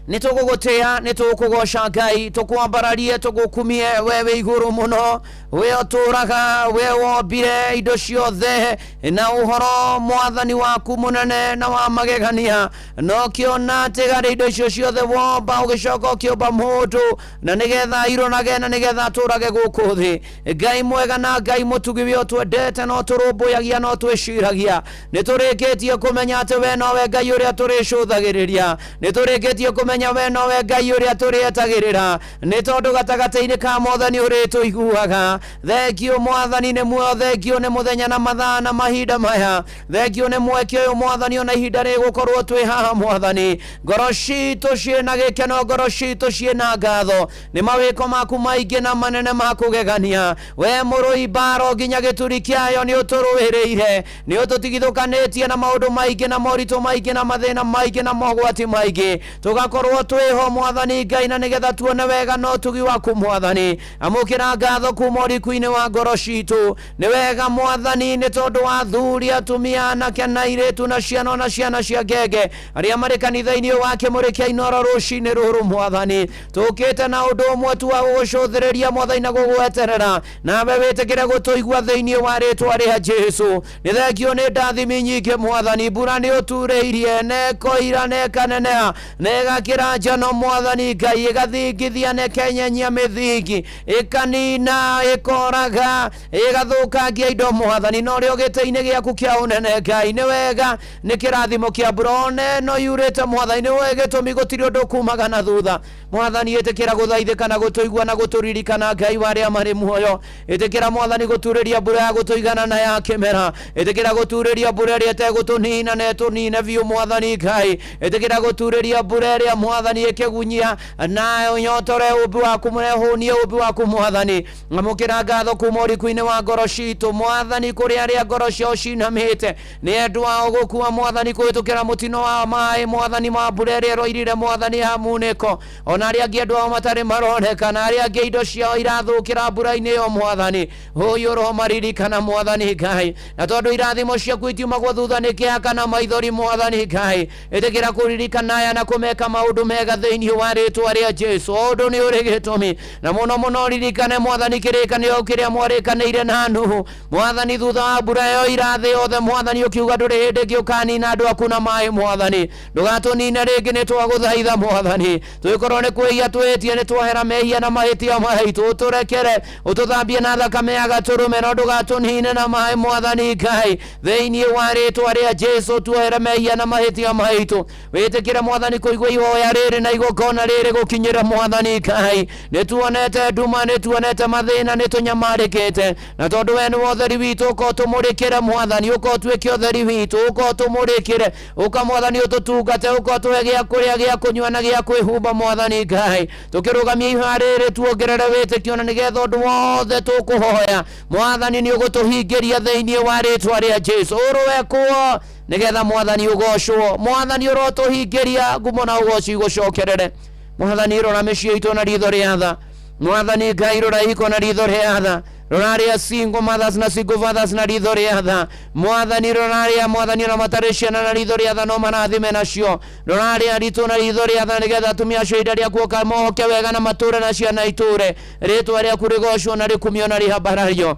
Nĩ tũgũgũtĩa, nĩ tũkũgoca Ngai, tũkwambararie, tũgũkumie we wĩ igũrũ mũno, we ũtũraga, we wombire indo ciothe na ũhoro Mwathani waku mũnene na wa magegania. Na ũkĩona atĩ harĩ indo icio ciothe womba, ũgĩcoka ũkĩũmba mũndũ na nĩgetha aironage na nĩgetha atũrage gũkũ thĩ. Ngai mwega na Ngai mũtugi, we ũtwendete na ũtũrũmbũyagia na ũtwĩciragia, nĩ tũrĩkĩtie kũmenya atĩ we nowe Ngai ũrĩa tũrĩcũthagĩrĩria, nĩ tũrĩkĩtie kũmenya we nowe Ngai ũrĩa tũrĩetagĩrĩra, nĩ tondũ gatagatĩ-inĩ ka mothe nĩ ũrĩtũiguaga. Thengio Mwathani nĩ muoyo, thengio nĩ mũthenya na mathaa na mahinda maya, thengio nĩ mweke ũyũ Mwathani, ona ihinda rĩgũkorwo twĩ haha Mwathani. Ngoro citũ ciĩna gĩkeno, ngoro citũ ciĩna ngatho nĩ mawĩko maku maingĩ na manene ma kũgegania. We mũrũi mbaro nginya gĩturi kĩayo nĩ ũtũrũĩrĩire, nĩ ũtũtigithũkanĩtie na maũndũ maingĩ na moritũ maingĩ na mathĩna maingĩ na mogwati maingĩ, tũgakorwo twĩho Mwathani Ngai, na nĩgetha tuone wega na ũtugi waku Mwathani. Amũkĩra ngatho kuma ũriku-inĩ wa ngoro citũ. Nĩ wega Mwathani, nĩ tondũ wa athuri, atumia, anake na airĩtu na ciana ona ciana cia ngenge arĩa marĩ kanitha-inĩ ũyũ wa Kĩmũrĩ kĩa Inooro rũcinĩ rũrũ Mwathani. Tũkĩte na ũndũ ũmwe tu wa gũgũcũthĩrĩria Mwathani na gũgweterera, nawe wĩtĩkĩre gũtũigua thĩinĩ wa rĩtwa rĩa Jesu. Nĩ thengio nĩ ndathimi nyingĩ Mwathani, mbura nĩ ũturĩirie na ĩkoira na ĩkaneneha na ĩgakĩra njano Mwathani Ngai, ĩgathingithia na ĩkenyenyia mĩthingi, ĩkanina, ĩkoraga, ĩgathũkangia indo Mwathani. Na ũrĩa gĩtĩ-inĩ gĩaku kĩa ũnene Ngai, nĩ wega, nĩ kĩrathimo kĩa mbura one no yurĩte Mwathani, nĩwe gĩtũmi gũtirĩ ũndũ kumaga na thutha Mwathani. Ĩtĩkĩra gũthaithĩka na gũtũigua na gũtũririkana Ngai wa arĩa marĩ muoyo. Ĩtĩkĩra Mwathani gũturĩria mbura ya gũtũigana na ya kĩmera. Ĩtĩkĩra gũturĩria mbura ĩrĩa ĩtegũtũnina na ĩtũnine biũ Mwathani Ngai. Ĩtĩkĩra gũturĩria mbura ĩrĩa Mwathani ĩkĩgunyia na ũnyotore ũmbi waku, mũrehũnie ũmbi waku Mwathani. Amũkĩra ngatho kuma ũriku-inĩ wa ngoro citũ Mwathani, kũrĩ arĩa ngoro ciao cinamĩte nĩ endwa ao gũkua Mwathani kũhĩtũkĩra mũtino wa maĩ Mwathani, ma mbura ĩrĩa ĩroirire Mwathani ya munĩko, ona arĩa angĩ andũ ao matarĩ maroneka, na arĩa angĩ indo ciao irathũkĩra mbura-inĩ ĩyo Mwathani. Ũyũ maririkana Mwathani Ngai, na tondũ irathimo ciaku itiumagwo thutha nĩ kĩeha kana maithori Mwathani Ngai, ĩtĩkĩra kũririkana aya na kũmeka maũndũ mega thĩinĩ wa rĩtwa rĩa Jesu. O ũndũ nĩ ũrĩ gĩtũmi, na mũno mũno ririkane Mwathani kĩrĩkanĩro kĩrĩa mwarĩkanĩire na Nuhu Mwathani, thutha wa mbura ĩyo irathĩ yothe Mwathani, ũkiuga ndũrĩ hĩndĩ ĩngĩ ũkanina andũ aku na maĩ Mwathani. Ndũgatũnine rĩngĩ, nĩ twagũthaitha Mwathani. Twĩkorwo nĩ kwĩhia twĩhĩtie, nĩ twahera mehia na mahĩtia maitũ, ũtũrekere, ũtũthambie na thakame ya gatũrũme, no ndũgatũnine na maĩ Mwathani Ngai. Thĩinĩ wa rĩtwa rĩa Jesu, tuohere mehia na mahĩtia maitũ. Wĩtĩkĩre Mwathani kũigua ihoya Ihoya rĩrĩ na igongona rĩrĩ gũkinyĩra Mwathani Ngai. Nĩ tuonete nduma, nĩ tuonete mathĩna, nĩ tũnyamarĩkĩte, na tondũ we nĩwe ũtheri witũ, ũka ũtũmũrĩkĩre Mwathani, ũka ũtuĩke ũtheri witũ, ũka ũtũmũrĩkĩre, ũka Mwathani ũtũtungate, ũka ũtũhe gĩa kũrĩa, gĩa kũnyua na gĩa kwĩhumba Mwathani Ngai. Tũkĩrũgamia ihoya rĩrĩ, tuongerere wĩtĩkio na nĩgetha ũndũ wothe tũkũhoya Mwathani nĩ ũgũtũhingĩria thĩinĩ wa rĩtwa rĩa Jesu. Ũrũekwo nĩgetha Mwathani ũgocwo. Mwathani ũrotũhingĩria, ngumo na ũgoci igũcokerere. Mwathani rora mĩciĩ itũ na ritho rĩa tha. Mwathani Ngai rora ihiko na ritho rĩa tha. Rora arĩa single mothers na single fathers na ritho rĩa tha. Mwathani rora arĩa Mwathani ona matarĩ ciana na ritho rĩa tha no marathime nacio. Rora arĩa aritũ na ritho rĩa tha nĩgetha atumia acio ihinda rĩa kuoka mohoke wega na matũre na ciana itũre. Rĩtwa rĩaku rĩgocwo na rĩkumio na rĩhambarario.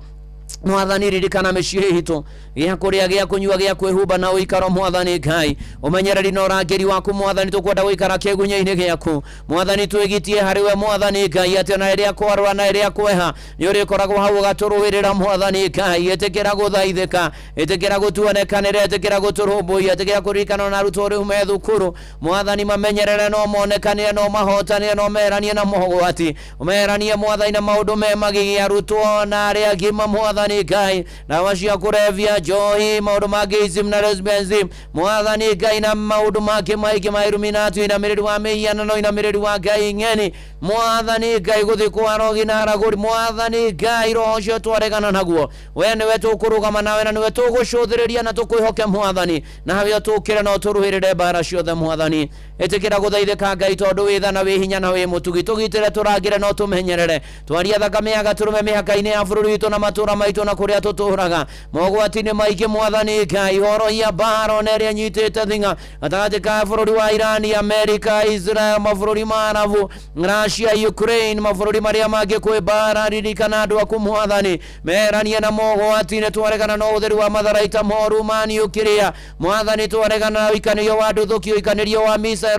Mwathani ririkana mĩciĩ itũ, gĩa kũrĩa, gĩa kũnyua, gĩa kwĩhumba na ũikaro. Mwathani Ngai, ũmenyereri na ũrangĩri waku Mwathani, tũkwenda gũikara kĩgunyĩ-inĩ gĩaku Mwathani, twĩgitie harĩ we Mwathani Ngai, atĩ ona rĩrĩa kwarũra na rĩrĩa kweha nĩ ũrĩkoragwo hau ũgatũrũĩrĩra Mwathani Ngai. Ĩtĩkĩra gũthaithĩka, ĩtĩkĩra gũtuonekanĩra, ĩtĩkĩra gũtũrũmbũiya, ĩtĩkĩra kũririkana na arutwo rĩu me thukuru Mwathani, mamenyerere no monekanĩre, no mahotanĩre, no meheranie na mogwati, ũmeheranie Mwathani na maũndũ me magigi, arutwo na arĩa agima Mwathani Ngai, ndawa cia kũrebia, njohi, maũndũ ma gayism na lesbianism Mwathani Ngai, na maũndũ mangĩ maingĩ ma Illuminati, ũinamĩrĩri wa mĩhianano, ũinamĩrĩri wa ngai ng'eni Mwathani Ngai, gũthiĩ kwa arogi na aragũri Mwathani Ngai, roho ũcio twaregana naguo. We nĩwe tũkũrũgama nawe na nĩwe tũgũcũthĩrĩria na tũkwĩhoke Mwathani, nawe ũtũkĩre na ũtũrũĩrĩre mbara ciothe Mwathani. Ĩtĩkĩra gũthaithĩka Ngai, tondũ wĩ tha na wĩ hinya na wĩ mũtugi. Tũgitĩre, tũrangĩre na ũtũmenyerere. Twaria thakame ya gatũrũme mĩhaka-inĩ ya bũrũri witũ na matũũra maitũ na kũrĩa tũtũũraga. Mogwati nĩ maingĩ Mwathani Ngai, horohia mbara ona ĩrĩa ĩnyitĩte thing'a gatagatĩ ka bũrũri wa Irani, Amerika, Israel, mabũrũri ma Arabu, Russia, Ukraine, mabũrũri marĩa mangĩ kwĩ mbara. Ririkana andũ aku Mwathani, meheranie na mogwati. Nĩ twaregana na ũhũthĩri wa matharaita moru ma niukiria Mwathani, twaregana na ũikanĩrio wa nduthũki, ũikanĩrio wa missile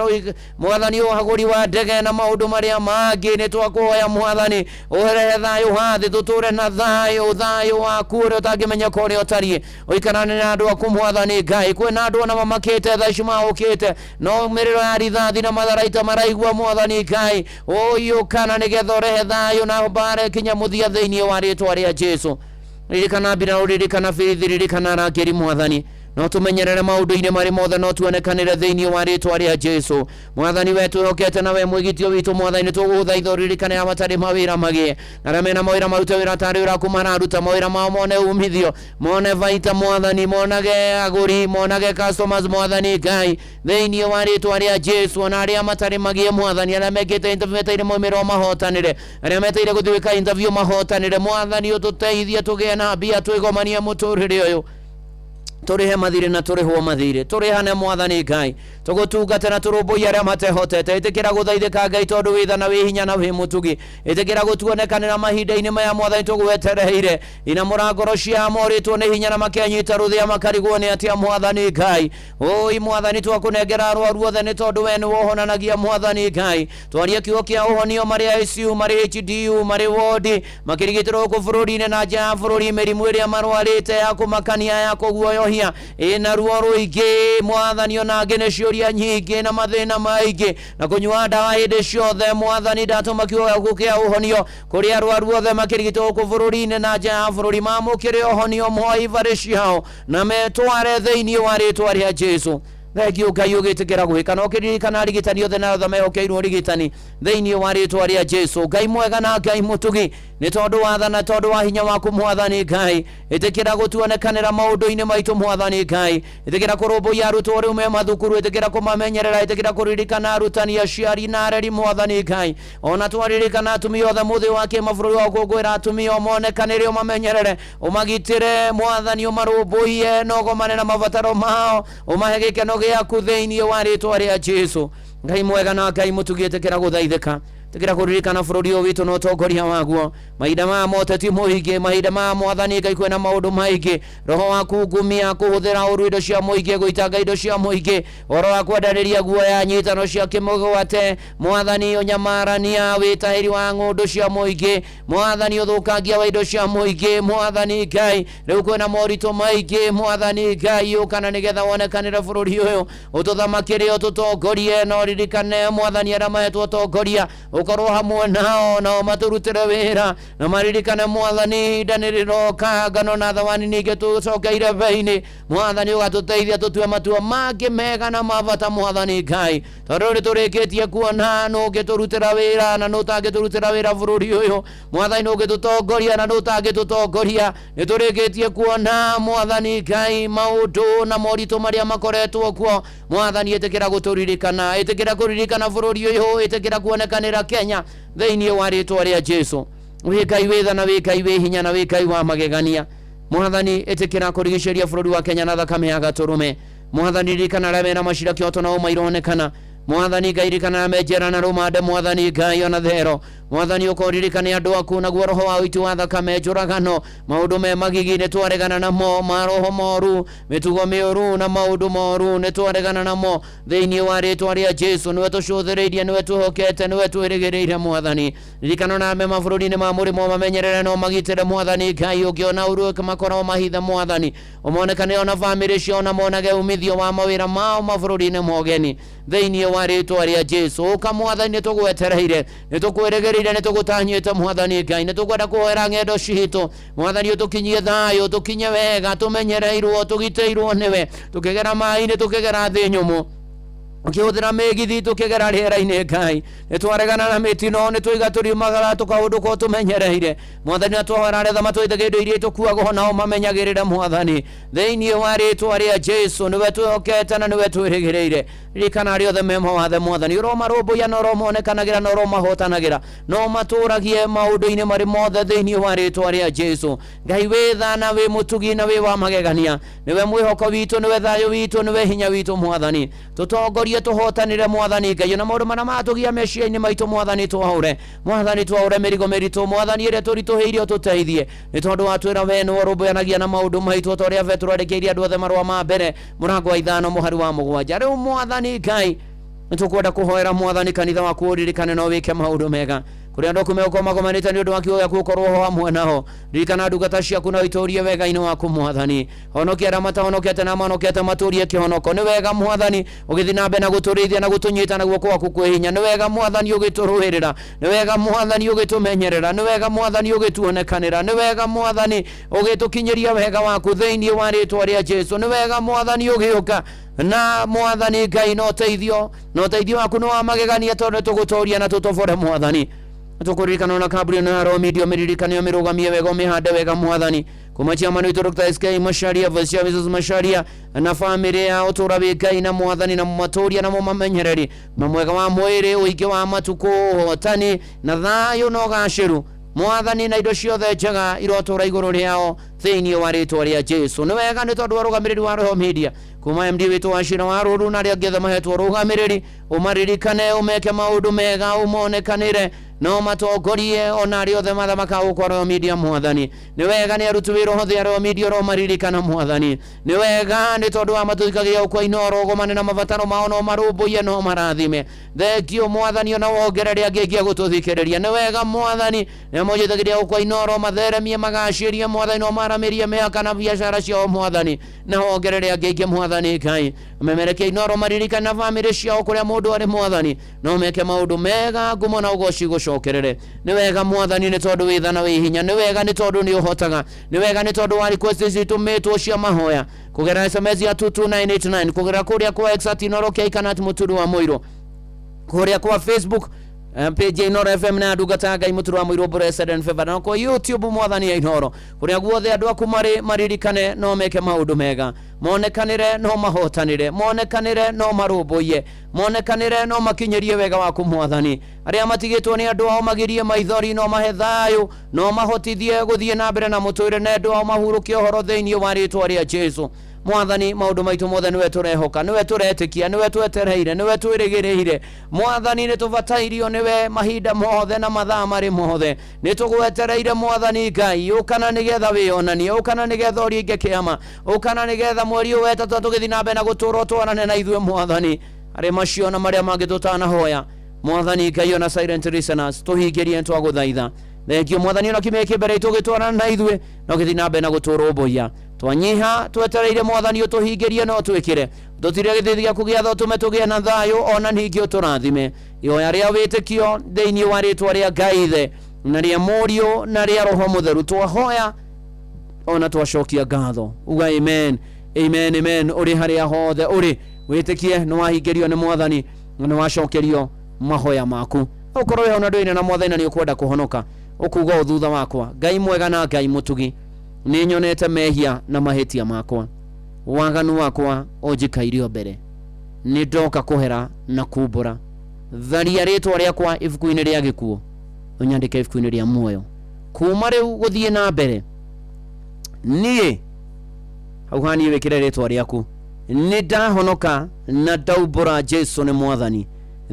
Mwathani, ũhagũri wa ndege na maũndũ marĩa mangĩ. Nĩ twakũhoya Mwathani ũrehe thayũ wa thĩ, tũtũre na thayũ, thayũ waku ũrĩa ũtangĩmenyeka ũrĩa ũtariĩ, ũikarane na andũ aku Mwathani Ngai. Kwĩna andũ ona mamakĩte thaa ici mahũkĩte no mĩrĩro ya rithathi na matharaita maraigua Mwathani Ngai, ũyũkana nĩgetha ũrehe thayũ na mbara ĩkinye mũthia thĩinĩ wa rĩtwa rĩa Jesu. Ririkana mbirarũ, ririkana birithi, ririkana arangĩri Mwathani, no tũmenyerere maũndũ-inĩ marĩ mothe, no tuonekanĩre thĩinĩ wa rĩtwa rĩa Jesu. Mwathani we twĩhokete na we mwĩgitio witũ Mwathani, nĩ tũgũgũthaitha ũririkane arĩa matarĩ mawĩra magĩe, na arĩa mena mawĩra marute wĩra tarĩ ũraku mararuta, mawĩra mao mone umithio, mone baita Mwathani, monage agũri, monage customers Mwathani Ngai, thĩinĩ wa rĩtwa rĩa Jesu. Ona arĩa matarĩ magĩe Mwathani, arĩa mekĩte interview meteire maumĩrĩro mahotanĩre, arĩa meteire gũthiĩ gwĩka interview mahotanĩre Mwathani, ũtũteithie tũgĩe na mbia, twĩgomanie mũtũrĩre ũyũ, tũrĩhe mathirĩ na tũrĩhwo mathirĩ, tũrĩhane Mwathani Ngai, tũgũtungate na tũrũmbũiye arĩa matehotete. Ĩtĩkĩra gũthaithĩka Ngai, tondũ wĩ tha na wĩ hinya na wĩ mũtugi. Ĩtĩkĩra gũtuonekanĩra mahinda-inĩ maya Mwathani tũgwetereire. Inamũra ngoro cia morĩtwo nĩ hinya na makenyita rũthĩa makarigwo nĩ atĩa Mwathani Ngai. Ũi Mwathani, twakũnengera arwaru othe nĩ tondũ we nĩwe ũhonanagia Mwathani Ngai. Twarie kiugo kĩa ũhonio marĩ ICU, marĩ HDU, marĩ wodi, makĩrigitĩrwo gũkũ bũrũri-inĩ na nja ya bũrũri, mĩrimũ ĩrĩa marwarĩte ya kũmakania, ya kũguoyohia, ĩna ruo rũingĩ Mwathani, ona angĩ nĩ ciũria nyingĩ na mathĩna maingĩ na kũnyua ndawa hĩndĩ ciothe. Mwathani, ndatũma kiugo gĩaku kĩa ũhonio kũrĩ arwaru othe makĩrigitwo gũkũ bũrũri-inĩ na nja ya bũrũri, mamũkĩre ũhonio, moe ibarĩ ciao na metware thĩinĩ wa rĩtwa rĩa Jesu. Thengio Ngai ũgĩtĩkĩra gwĩka na ũkĩririkana arigitani othe na othe mehokeirwo ũrigitani thĩinĩ wa rĩtwa rĩa Jesu. Ngai mwega na Ngai mũtugi, nĩ tondũ wa tha na tondũ wa hinya waku Mwathani Ngai, ĩtĩkĩra gũtuonekanĩra maũndũ-inĩ maitũ Mwathani Ngai. Ĩtĩkĩra kũrũmbũiya arutwo rĩu me mathukuru, ĩtĩkĩra kũmamenyerera, ĩtĩkĩra kũririkana arutani, aciari na areri Mwathani Ngai. Ona twaririkana atumia othe mũthĩ wa kĩmabũrũri wa gũkũngũĩra atumia, ũmonekanĩre, ũmamenyerere, ũmagitĩre Mwathani, ũmarũmbũiye na ũgomane na mabataro mao, ũmahe gĩkeno gĩaku thĩinĩ wa rĩtwa rĩa Jesu. Ngai mwega na Ngai mũtugi, ĩtĩkĩra gũthaithĩka. Ĩtĩkĩra kũririkana bũrũri ũyũ witũ na ũtongoria waguo. Mahinda maya moteti mũingĩ, mahinda maya mwathani Ngai kwĩna maũndũ maingĩ, roho wa kungumia, kũhũthĩra ũru indo cia mũingĩ, gũitanga indo cia mũingĩ, ũhoro wa kwendanĩria guoya, nyitano cia kĩmũgwate, mwathani ũnyamarania, wĩtahĩri wa ng'ũndũ cia mũingĩ, mwathani ũthũkangia wa indo cia mũingĩ, mwathani Ngai rĩu kwĩna moritũ maingĩ, mwathani Ngai ũkana nĩgetha wonekanĩre bũrũri ũyũ, ũtũthamakĩre, ũtũtongorie, na ũririkane mwathani arĩa mahetwo ũtongoria ũkorwo hamwe nao, nao matũrutĩre wĩra, na maririkane mwathani ihinda nĩ rĩroka, ngano na thawani ningĩ tũcokeire bei-inĩ, mwathani ũgatũteithia tũtue matua mangĩ mega na ma bata, mwathani Ngai, tondũ nĩ tũrĩkĩtie kuona nũ ũngĩtũrutĩra wĩra na nũ ũtangĩtũrutĩra wĩra bũrũri ũyũ, mwathani nũ ũngĩtũtongoria na nũ ũtangĩtũtongoria, nĩ tũrĩkĩtie kuona mwathani Ngai maũndũ na moritũ marĩa makoretwo kuo, mwathani ĩtĩkĩra gũtũririkana, ĩtĩkĩra kũririkana bũrũri ũyũ, ĩtĩkĩra kuonekanĩra Kenya thĩinĩ wa rĩtwa rĩa Jesu. Wĩ Ngai wĩ tha na wĩ Ngai wĩ hinya na wĩ Ngai wa magegania, mwathani ĩtĩkĩra kũrigicĩria bũrũri wa Kenya na thakame ya gatũrũme, mwathani ririkana arĩa mena macira kĩoto nao maironekana, mwathani Ngai ririkana arĩa me njera na rũmande, mwathani Ngai ona thero, mwathani ũkoririkane andũ aku naguo roho wa ũiti wa thakame, njũragano, maũndũ me magigi nĩ twaregana namo, maroho moru, mĩtugo mĩũru na maũndũ moru nĩ twaregana namo thĩinĩ wa rĩtwa rĩa Jesu. Nĩwe tũcũthĩrĩirie, nĩwe twĩhokete, nĩwe twĩrĩgĩrĩire mwathani. Ririkana na me mabũrũri-inĩ ma mũrĩmo, mamenyerere na ũmagitĩre mwathani Ngai, ũngĩona ũru makora ũmahithe mwathani, ũmonekane ona bamĩrĩ ciao na monage umithio wa mawĩra mao mabũrũri-inĩ mogeni thĩinĩ wa rĩtwa rĩa Jesu. Ũka mwathani, nĩ tũgwetereire, nĩ tũkwĩrĩgĩrĩire, nĩ tũgũtanyĩte mwathani Ngai, nĩ tũkwenda kũhoera ng'endo citũ mwathani, ũtũkinyie thayũ, tũkinye wega, tũmenyereirwo, tũgitĩirwo nĩwe, tũkĩgera maĩ-inĩ, tũkĩgera thĩ nyũmũ, ũkĩhũthĩra mĩgithi, tũkĩgera rĩera-inĩ Ngai, nĩ twaregana na mĩtino, nĩ twaiga tũriumagara tũkaũndũ ko tũmenyereire mwathani, na twahoera arĩa matũithagia indo iria itũkuagwo nao mamenyagĩrĩre mwathani thĩinĩ wa rĩtwa rĩa Jesu. Nĩwe twĩhokete na nĩwe twĩrĩgĩrĩire. Ririkana arĩa othe me mawathe mwathani, ũromarũmbũiya na ũromonekanagĩra na ũromahotanagĩra, no matũragie maũndũ-inĩ marĩ mothe thĩinĩ wa rĩtwa rĩa Jesu. Ngai wĩ tha na wĩ mũtugi na wĩ wa magegania, nĩwe mwĩhoko witũ, nĩwe thayũ witũ, nĩwe hinya witũ mwathani, tũtongorie, tũhotanĩre mwathani Ngai, na maũndũ marĩa matũgia meciria-inĩ maitũ mwathani twaũre, mwathani twaũre mĩrigo mĩritũ mwathani ĩrĩa tũritũhĩirie ũtũteithie, nĩ tondũ watwĩra we nĩwe ũrũmbũyanagia na maũndũ maitũ, ta ũrĩa Petero andĩkĩire andũ othe marũa ma mbere mũrango wa 5 mũhari wa 7. Rĩu mwathani Ngai nĩ tũkwenda kũhoera mwathani kanitha waku ũririkane na ũwĩke maũndũ mega kũrĩa andũ aku megũkorwo magomanĩte nĩ ũndũ wa kiugo gĩaku ũkorwo ho hamwe nao. Ririkana ndungata ciaku na ũitũrie wega-inĩ waku mwathani, honokia arĩa matahonokete na mahonokete matũrie kĩhonoko. Nĩ wega mwathani ũgĩthiĩ na mbere na gũtũrĩithia na gũtũnyita na guoko gwaku kwĩ hinya. Nĩ wega mwathani ũgĩtũrũĩrĩra, nĩ wega mwathani ũgĩtũmenyerera, nĩ wega mwathani ũgĩtuonekanĩra, nĩ wega mwathani ũgĩtũkinyĩria wega waku thĩinĩ wa rĩtwa rĩa Jesu. Nĩ wega mwathani ũgĩũka na mwathani Ngai na ũteithio, na ũteithio waku nĩ wa magegania, tondũ nĩ tũgũtũria na tũtobore mwathani. Tũkũririkana ona kambuni ĩno ya Romedio, mĩririkane ũmĩrũgamie wega, ũmĩhande wega mwathani, kuma chairman witũ Dr. SK Macharia, Vice Chairman Mrs. Macharia na famĩlĩ yao, tũra wĩ Ngai na mwathani na mũmatũria na mũmamenyereri na mwega wa mwĩrĩ, ũingĩ wa matukũ, ũhotani na thayũ na ũgacĩru mwathani, na indo ciothe njega irotũra igũrũ rĩao thĩinĩ wa rĩtwa rĩa Jesu. Nĩ wega nĩ tondũ wa rũgamĩrĩri wa Royal Media kuma MD witũ wa Cira wa Rũru na arĩa angĩ othe mahetwo rũgamĩrĩri, ũmaririkane, ũmeke maũndũ mega, ũmonekanĩre na ũmatongorie ona arĩa othe mathamakaga gũkũ Royal Media mwathani. Nĩ wega nĩ aruti wĩra othe a Royal Media ũromaririkana mwathani. Nĩ wega nĩ tondũ wa matũthikagia gũkũ Inooro, ũgomane na mabataro mao na ũmarũmbũiye na ũmarathime. Thengio mwathani, ona wongerere angĩ aingĩ a gũtũthikĩrĩria. Nĩ wega mwathani nĩ monjithagĩria gũkũ Inooro, matheremie, magacĩrie mwathani, na ũmaramĩrie mĩhaka na biacara ciao mwathani, na wongerere angĩ aingĩ mwathani Ngai. Memerekie Inooro, maririkane na bamĩrĩ ciao kũrĩa mũndũ arĩ mwathani, no meke maũndũ mega, ngumo na ũgoci gũcokerere. Nĩ wega mwathani nĩ tondũ wĩ tha na wĩ hinya, nĩ wega nĩ tondũ nĩ ũhotaga, nĩ wega nĩ tondũ wa request citũmĩtwo cia mahoya kũgerera SMS ya 22989, kũgerera kũrĩa kwa X at Inooro K kana at Mũturu wa Mũirũ, kũrĩa kwa Facebook page ya Inooro FM na ndungata ya Ngai Mũturu wa Mũirũ Blessed and Favored, na kwa YouTube mwathani ya Inooro, kũrĩa guothe andũ aku marĩ maririkane no meke maũndũ mega, monekanĩre no mahotanĩre, monekanĩre no marũmbũiye, monekanĩre no makinyĩrie wega waku mwathani. Arĩa matigĩtwo nĩ andũ ao magirie maithori, no mahe thayũ, no mahotithie gũthiĩ na mbere na mũtũrĩre na andũ ao mahurũke ũhoro thĩinĩ wa rĩtwa rĩa Jesu. Mwathani, maũndũ maitũ mothe nĩwe tũrehoka, nĩwe tũretĩkia, nĩwe twetereire, nĩwe twĩrĩgĩrĩire. Mwathani, nĩ tũbatairio nĩwe mahinda mothe na mathaa marĩ mothe. Nĩ tũgwetereire Mwathani Ngai, ũkana nĩgetha wĩyonanie, ũkana nĩgetha ũringe kĩama, ũkana nĩgetha mweri ũyũ wetatũ tũgĩthiĩ na mbere na gũtũũra ũtwarane na ithuĩ Mwathani. Harĩ macio na marĩa mangĩ tũtanahoya, Mwathani Ngai, ona silent listeners tũhingĩrie, twagũthaitha. Thengio Mwathani, ona kiumia gĩkĩ mbere itũ gĩtwarana na ithuĩ no gĩthiĩ na mbere na gũtũrũmbũiya. Twanyiha twetereire Mwathani ũtũhingĩrie no twĩkĩre tũtire gĩthithi gĩaku gĩa tha, ũtũme tũgĩe na thayũ, ona ningĩ ũtũrathime. Ihoya rĩa wĩtĩkio thĩinĩ wa rĩtwa rĩa Ngai Ithe na rĩa Mũriũ na rĩa Roho Mũtheru twahoya ona twacokia ngatho. Uga amen, amen, amen. Ũrĩ harĩa hothe ũrĩ, wĩtĩkie nĩ wahingĩrio nĩ Mwathani na nĩ wacokerio mahoya maku. Ũkorwo wĩ hau na ndũine na Mwathani na nĩ ũkwenda kũhonoka, ũkuga ũũ thutha wakwa: Ngai mwega na Ngai mũtugi, nĩ nyonete mehia na mahĩtia makwa, waganu wakwa ũnjikairio mbere. Nĩ ndoka kũhera na kumbũra. Tharia rĩtwa rĩakwa ibuku-inĩ rĩa gĩkuũ, ũnyandĩke ibuku-inĩ rĩa muoyo. Kuma rĩu gũthiĩ na mbere, niĩ hau haniĩ wĩkĩre rĩtwa rĩaku, nĩ ndahonoka na ndaumbũra Jesu nĩ Mwathani.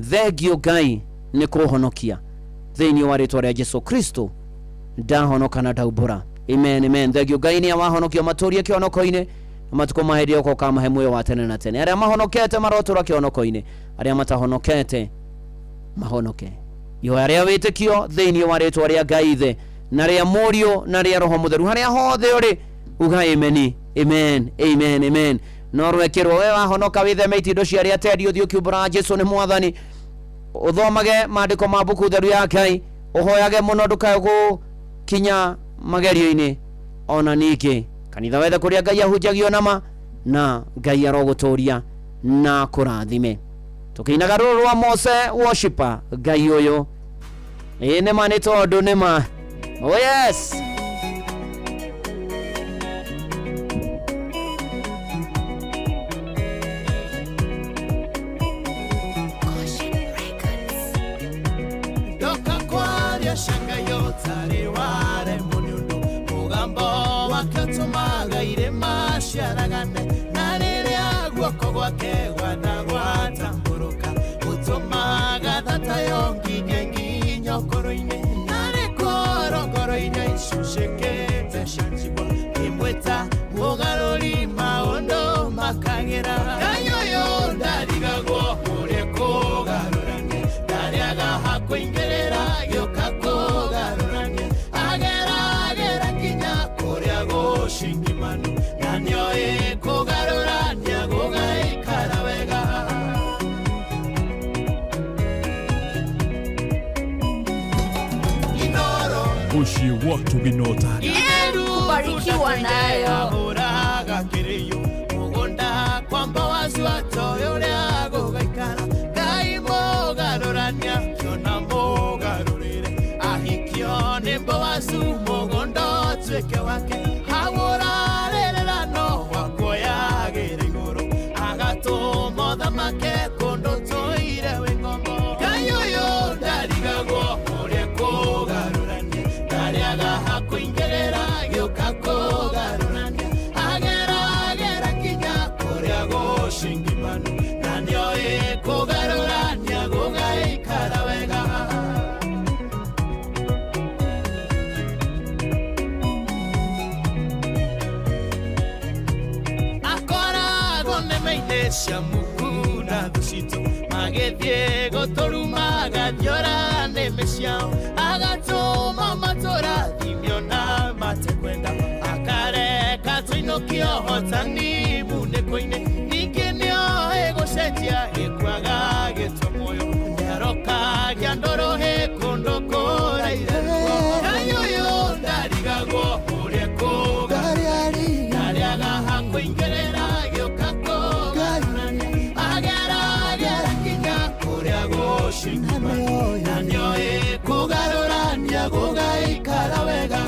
Thengio Ngai nĩ kũhonokia. Thĩinĩ wa rĩtwa rĩa Jesu Kristo ndahonoka na ndaumbũra. Amen, amen. Thengio Ngai nĩ awahonokio matũrie kĩhonoko-inĩ na matukũ ma hĩndĩ ĩyo ũkamahe muoyo wa tene na tene. Arĩa mahonokete marotũra kĩhonoko-inĩ, arĩa matahonokete mahonoke. Ihoya rĩa wĩtĩkio thĩinĩ wa rĩtwa rĩa Ngai Ithe na rĩa Mũriũ na rĩa Roho Mũtheru. Harĩa hothe ũrĩ, uga amen, amen, amen, amen. No rwekĩrwo we wahonoka, wĩtheme itindo cia arĩa atendi, ũthiĩ ũkiumbũraga Jesu nĩ Mwathani, ũthomage maandĩko ma mbuku theru ya Ngai, ũhoyage mũno ndũkae gũkinya magerio-inĩ, ona ningĩ kanitha wethe kũrĩa Ngai ahunjagio nama, na Ngai arogũtũria na kũrathime. Tũkĩinaga rũrũ rwa Mose worshiper, Ngai ũyũ ĩĩ nĩma, nĩ tondũ nĩma. Oh yes. Ndoka kwaria cengayo tarĩ waremwo nĩ ũndũ mũgambo wake ũtũmaga irĩma ciaragane, na rĩrĩa guoko gwake gwatha gwatambũrũka gũtũmaga thatayo nginge nginya ũkũrũ-inĩ, narĩ korongoro-inĩ icucĩkĩte cia njigua imwĩta mũgarũri maũndũ makagĩra. Ngai ũyũ ndarigagwo ũrĩa kũgarũrania, ndarĩaga hakũingĩrĩra gĩũka kũgarũrania, ageragĩra nginya kũrĩa gũcingimanu, na nĩoĩ kũgarũrania gũgaikara wega. Inoro Mũciĩ wa Tũginotana. Kubarikiwa nayo ahũraga kĩrĩyo mũgũnda kwamba wacu atoĩ ũrĩa gũgaikara. Ngai mũgarũrania kĩona mũgarũrĩre, ahikio nĩ Boazu mũgũnda ũtuĩke wake, hagũrarĩrĩra no wakuoyagĩra igũrũ, agatũma ũthamake kũndũ tũire wĩ ngombo. Ngai ũyũ ndarigagwo ũrĩa kũgarũrania, ndarĩaga hakũingĩrĩra gĩũka kũgarũrania, ageragĩra nginya kũrĩa gũcingimanu, na nĩoĩ kũgarũrania gũgaikara wega. Akoragwo nĩme-inĩ cia muku na thũ citũ magĩthiĩ gũtũruma, agathiora nĩmĩ ciao, agatũma matũrathimio na matekwenda, akareka tũinũkio hotani munĩko-inĩ, ningĩ nĩoĩ gũcenjia gĩkuaga gĩtwe muoyo, nĩarokagia ndũrũhĩ kũndũ kũraire ruo. Ngai ũyũ ndarigagwo ũrĩa kũgarũrania, ndarĩaga hakũingĩrĩra gĩũka kũgarũrania, ageragĩra nginya kũrĩa gũcingimanu, na nĩoĩ kũgarũrania gũgaikara wega.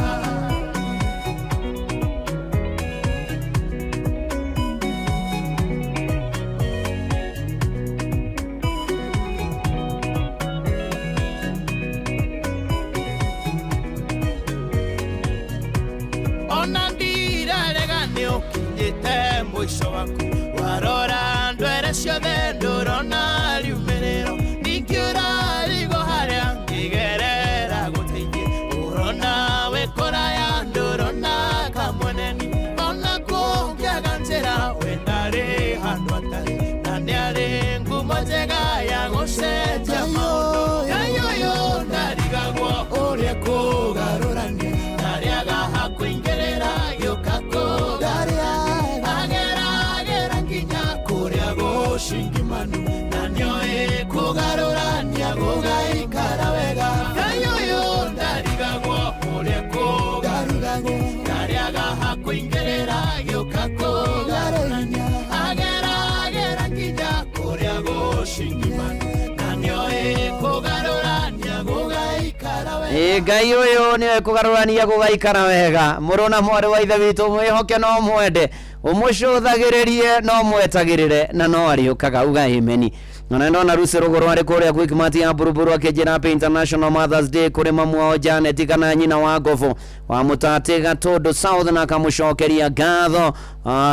Ĩ Ngai ũyũ nĩwe kũgarũrania gũgaikara wega. Mũrũ na mwarĩ wa ithe witũ, mwĩhoke no mwende, ũmũcũthagĩrĩrie no mwetagĩrĩre, na no arĩũkaga. Uga ameni. Na ndona Lucy Rũgũrũ arĩ kũrĩa Quickmart ya Buruburu akĩnjĩra Happy International Mothers Day kũrĩ mamu wao Janet kana nyina wa Ngobo wa Mũtatĩ Gatũndũ South, na akamũcokeria ngatho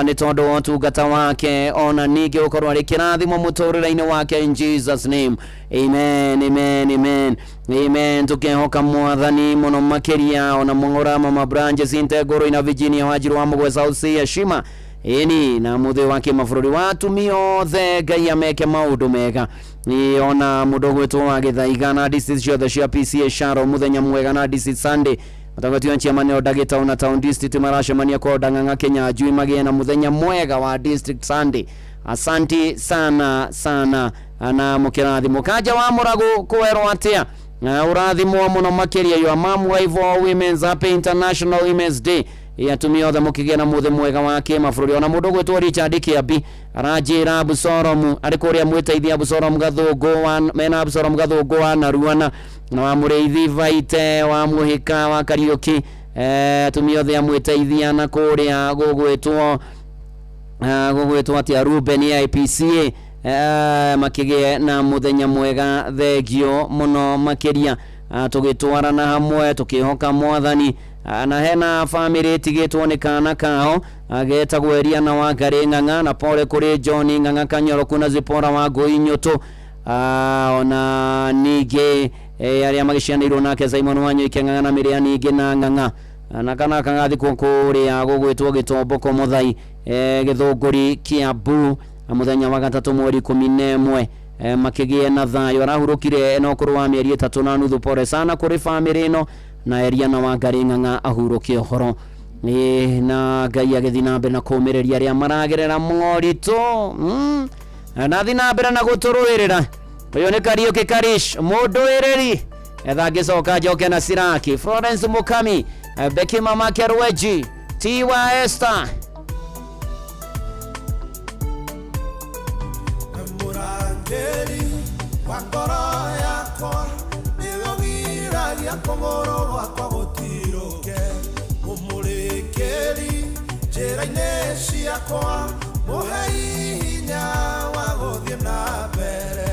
nĩ tondũ wa ũtungata wake, ona ningĩ gũkorwo arĩ kĩrathimo mũtũrĩre-inĩ wake, in Jesus name, amen, amen, amen, amen. Tukehoka Mwathani mũno makĩria. Ona mũng'ũra mama branches Integoro ina Virginia Wanjiru wa Mũgwe South C Heshima ĩni na mũthĩ wa kĩmabũrũri wa atumia othe, Ngai ameke maũndũ mega. Ĩ, ona mũndũ ũgwĩtwo wa Gĩthaiga na district ciothe cia PCA Sharo, mũthenya mwega na district Sunday. Mũtongoria wa chairman wa Ndagĩta na town district maracemania kwa Ndang'ang'a Kenya Njui, magĩe na mũthenya mwega wa district Sunday. Asanti sana sana na mũkĩrathimwo. Kanja wa Mũragũ kwerwo atĩa? Na ũrathimwo mũno makĩria. Your mom, wife, all women's, happy International Women's Day. Ĩ, atumia othe mũkĩgĩa na mũthĩ mwega wa kĩmabũrũri. Ona mũndũ ũgwĩtwo Richard Kĩambi aranjĩra Abusoromu arĩ kũrĩa mwĩteithia Abusoromu Gathũngũ wa mena Abusoromu Gathũngũ wa Naruana na wa Mũrĩithi Vaite wa Mũhĩka wa Kariũki, atumia othe amwĩteithia na kũrĩa gũgwĩtwo gũgwĩtwo atĩa, Ruben IPCA, makĩgĩe na mũthenya mwega. Thengio mũno makĩria. Tũgĩtwarana hamwe tũkĩhoka Mwathani. Na hena bamĩrĩ ĩtigĩtwo nĩ kana kao getagwo Eliana wa Ngarĩ Ng'ang'a, na pole kũrĩ John Ng'ang'a Kanyoroku na Zipora wa Ngũi Nyũtũ. Ona ningĩ arĩa magĩcianĩirwo nake Simon Wanyoike Ng'ang'a na Mĩrĩa ningĩ na Ng'ang'a, na kana kagathikwo kũrĩa gũgwĩtwo Gĩtomboko Mũthai, Gĩthũngũri Kĩambu, mũthenya wa gatatũ mweri 11, makĩgĩe na thayũ. Arahurũkire na ũkũrũ wa mĩeri 3.5. Pole sana kũrĩ bamĩrĩ ĩno, na Eliana wa Ngarĩ Ng'ang'a ahurũke ũhoro. Ĩ, na Ngai agĩthiĩ na mbere na kũũmĩrĩria arĩa maragerera moritũ, Na thiĩ na mbere na gũtũrũĩrĩra. Ũyũ nĩ Kariũki Karish mũndũĩrĩri, etha ngĩcoka njoke na Siraki Florence Mukami, Becky Mama Kerweji Tiwa Esther. Mũrangĩri wa ngoro yakwa, nĩwe ũgiragia kũgũrũ gwakwa gũtirũke, mũmũrĩkĩri njĩra-inĩ ciakwa, mũhei hinya wa gũthiĩ na mbere.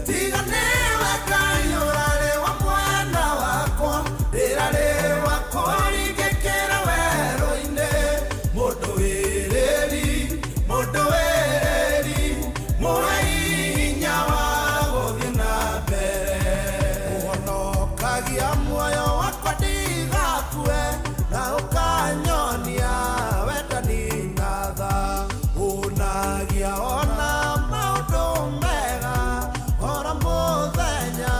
Tiga nĩwe Ngai ũrarĩ wa mwena wakwa, ndĩrarĩ wa kũringĩkĩra werũ-inĩ. Mũndũ wĩrĩri, mũndũ wĩrĩri, mũhei hinya wa gũthiĩ na mbere. Ũhonokagia muoyo wakwa ndigakue, na ũkanyonia wendani na tha. Ũnagia ona maũndũ mega oro mũthenya,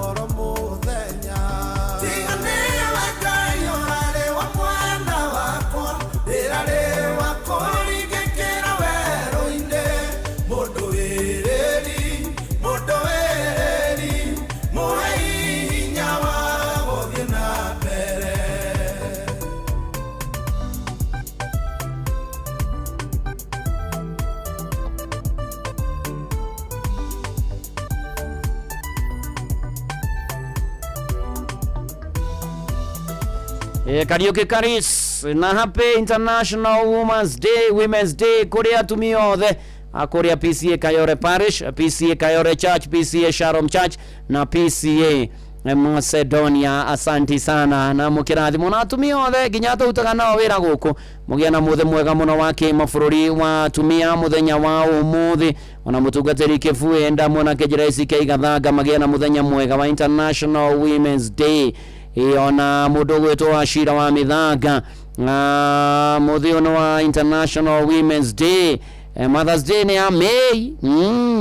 oro mũthenya. Tiga nĩwe Ngai ũrarĩ wa mwena wakwa, ndĩrarĩ wa kũringĩkĩra werũ-inĩ. Mũndũ wĩrĩri, mũndũ wĩrĩri, mũhei hinya wa gũthiĩ na mbere. Kariũki Karis na happy International Women's Day, Women's Day kũrĩ atumia othe kũrĩa PCA Kayore Parish, PCA Kayore Church, PCA Sharom Church na PCA Macedonia. Asanti sana na mũkĩrathimwo na atumia othe nginya tũrutaga nao wĩra gũkũ, mũgĩe na mũthĩ mwega mũno wa kĩmabũrũri wa atumia mũthenya wa ũmũthĩ. Ona mũtungatĩri Kĩbuĩ ndamwona kĩnjĩra ICK Gathanga, magĩe na mũthenya mwega wa International Women's Day. Ĩ, ona mũndũ ũgwĩtwo Wacira wa Mĩthanga, mũthĩ ũyũ nĩ wa International Women's Day. Mothers Day nĩ ya May,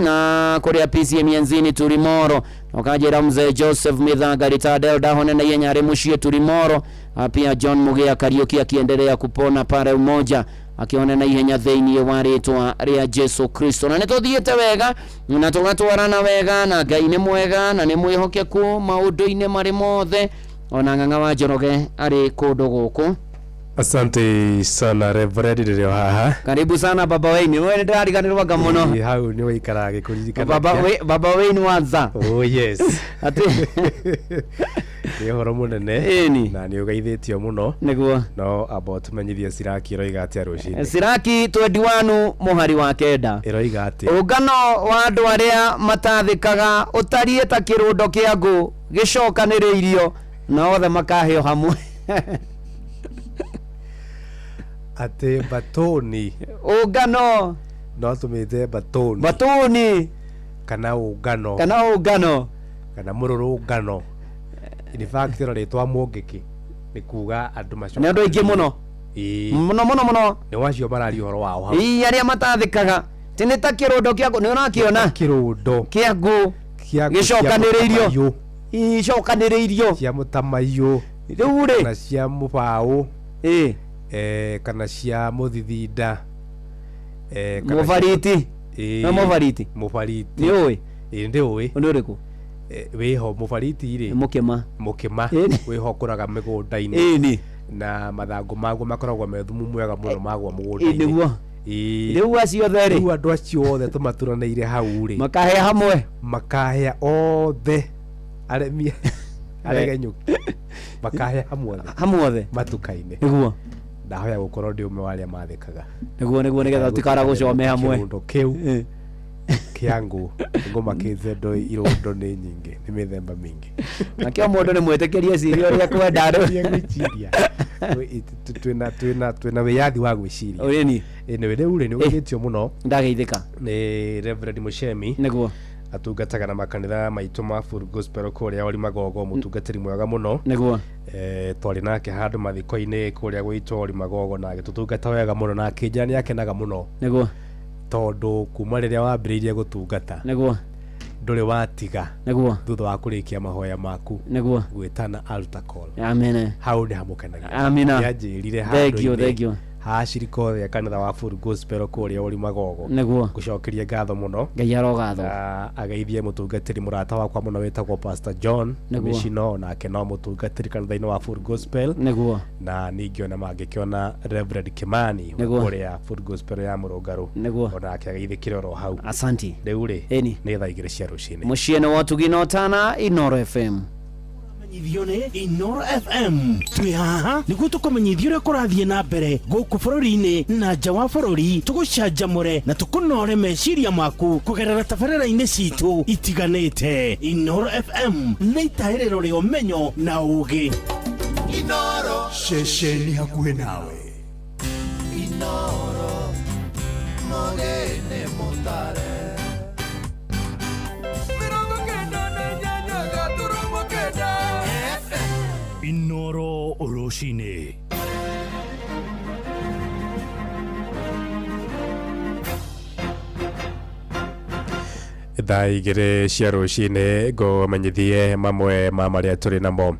na kũrĩa PCA Mianzini Turimoro, ũkanjĩra mzee Joseph Mithanga retired elder hone na ihenya arĩ mũciĩ Turimoro. Pia John Mugea Kariuki akiendelea kupona pale Umoja, akione na ihenya thĩinĩ wa rĩtwa rĩa Jesu Kristo. Na nĩ tũthiĩte wega na tũgatwarana wega, na Ngai nĩ mwega na nĩ mwĩhokeku maũndũ-inĩ marĩ mothe. Ona Ng'ang'a wa Njoroge arĩ kũndũ gũkũ. Asante sana Reverend, ndĩrĩ o haha. Karibu sana Baba Wayne, we nĩndĩrariganĩrwo anga mũno. Ĩ, hau nĩ wĩikaraga gĩkũririkana. Baba, Baba Wayne Wanza. Oh yes. Ati Nĩ ũhoro mũnene Ĩni. na nĩ ũgeithĩtio mũno. Nĩguo. No amba ũtũmenyithie Siraki ĩroiga atĩa rũcinĩ. Siraki 21 mũhari wa 9. Ĩroiga atĩa? Ũngano wa andũ arĩa matathĩkaga ũtariĩ ta kĩrũndo kĩa ngũ gĩcokanĩrĩirio na othe makahĩo hamwe. Atĩ mbatũni. Ũngano. No tũmĩte mbatũni. Mbatũni. Kana ũngano. Kana ũngano. Kana mũrũrũngano. In fact ĩno rĩtwa mũngĩkĩ nĩ kuga andũ macokanĩrĩirio. Nĩ andũ aingĩ mũno. Ĩĩ. Mũno mũno mũno. Nĩ wacio mararia ũhoro wao hau. Ii arĩa matathĩkaga. Ti nĩ ta kĩrũndo kĩa ngũ nĩ ũrakĩona? Kĩrũndo. Kĩa ngũ. Kĩa ngũ cia Gĩcokanĩrĩirio. mũtamaiyũ. Icokanĩrĩirio. Cia mũtamaiyũ. Rĩu rĩ. Kana cia mũbaũ. Ĩĩ. Kana cia mũthithinda. Kana Mũbariti. Ĩĩ. No mũbariti. Mũbariti. Nĩ ũĩ? Ĩĩ ndĩ ũĩ. Nĩ ũrĩkũ? Wĩho mũbariti rĩ. Mũkĩma. Mũkĩma. Ĩni. Wĩho ũkũraga mĩgũnda-inĩ. Ĩni. Na mathangũ maguo makoragwo me thumu mwega mũno magwa mũgũnda-inĩ. Ĩ nĩguo. Ĩĩ. Rĩu acio othe rĩ. Rĩu andũ acio othe tũmaturanĩire hau rĩ. Makahĩa hamwe. Makahĩa othe. Arĩmi aregenyũki. Makahĩa hamwe othe. Hamwe othe. Matuka-inĩ. Nĩguo. Ndahoya gũkorwo ndĩ ũmwe wa arĩa mathĩkaga. Nĩguo nĩguo nĩgetha tũtikaragũcome hamwe. Kĩrũndo kĩu kĩa ngũ ngũmakĩte ndũĩ irũndo nĩ nyingĩ nĩ mĩthemba mĩingĩ. Nakĩo mũndũ nĩ mwĩtĩkĩrie ciria ũrĩa kwenda rĩu. Gwĩciria. Twĩna twĩna twĩna wĩyathi wa gwĩciria. Ĩni. Anyway, rĩu rĩ nĩ ũgeithĩtio mũno. Ndageithĩka. Nĩ Reverend Muchemi. Nĩguo. Atungataga na makanitha maitũ ma Full Gospel kũrĩa Orimagogo, mũtungatĩri mwega mũno. Nĩguo. Twarĩ nake handũ mathiko-inĩ kũrĩa gwitũ Orimagogo na agĩtũtungata wega mũno na akĩnjĩra nĩ akenaga mũno. Nĩguo. Tondũ kuma rĩrĩa wambĩrĩirie gũtungata. Nĩguo. Ndũrĩ watiga. Nĩguo. Thutha wa kũrĩkia mahoya maku. Nĩguo. Gwĩtana altar call. Amen. Hau nĩ hamũkenagia. Amina. Nĩanjĩrire Thank you, handũ-inĩ thank you. ha ashirika othe a kanitha wa Full Gospel kũrĩa Orimagogo. Nĩguo. Ngũcokerie ngatho mũno. Ngai arogathwo. Na ageithie mũtungatĩri mũrata wakwa mũno wĩtagwo Pastor John Nĩguo. Mĩcino nake no mũtungatĩri kanitha-inĩ wa Full Gospel. Nĩguo. Na ningĩ ona mangĩkĩona Reverend Kimani wa Nĩguo. kũrĩa Full Gospel ya Mũrũngarũ. Nĩguo. Onake ageithĩkĩre oro hau. Asanti. Rĩu rĩ Ĩni. nĩ thaa 2 cia rũcinĩ. Mũciĩ nĩ wotugi na ũtana Inoro FM. Menyithio nĩ Inoro FM twĩ haha nĩguo tũkũmenyithia ũrĩa kũrathiĩ na mbere gũkũ bũrũri-inĩ na nja wa bũrũri, tũgũcanjamũre na tũkũnore meciria maku kũgerera tabarĩra-inĩ citũ itiganĩte. Inoro FM nĩ itahĩrĩro rĩa ũmenyo na ũgĩ. Inoro Ceceni hakuhĩ nawe. Inoro Mogene Mutare 98.9 FM. Inoro rũcinĩ. Thaa 2 cia rũcinĩ ngũmenyithie mamwe ma marĩa tũrĩ namo.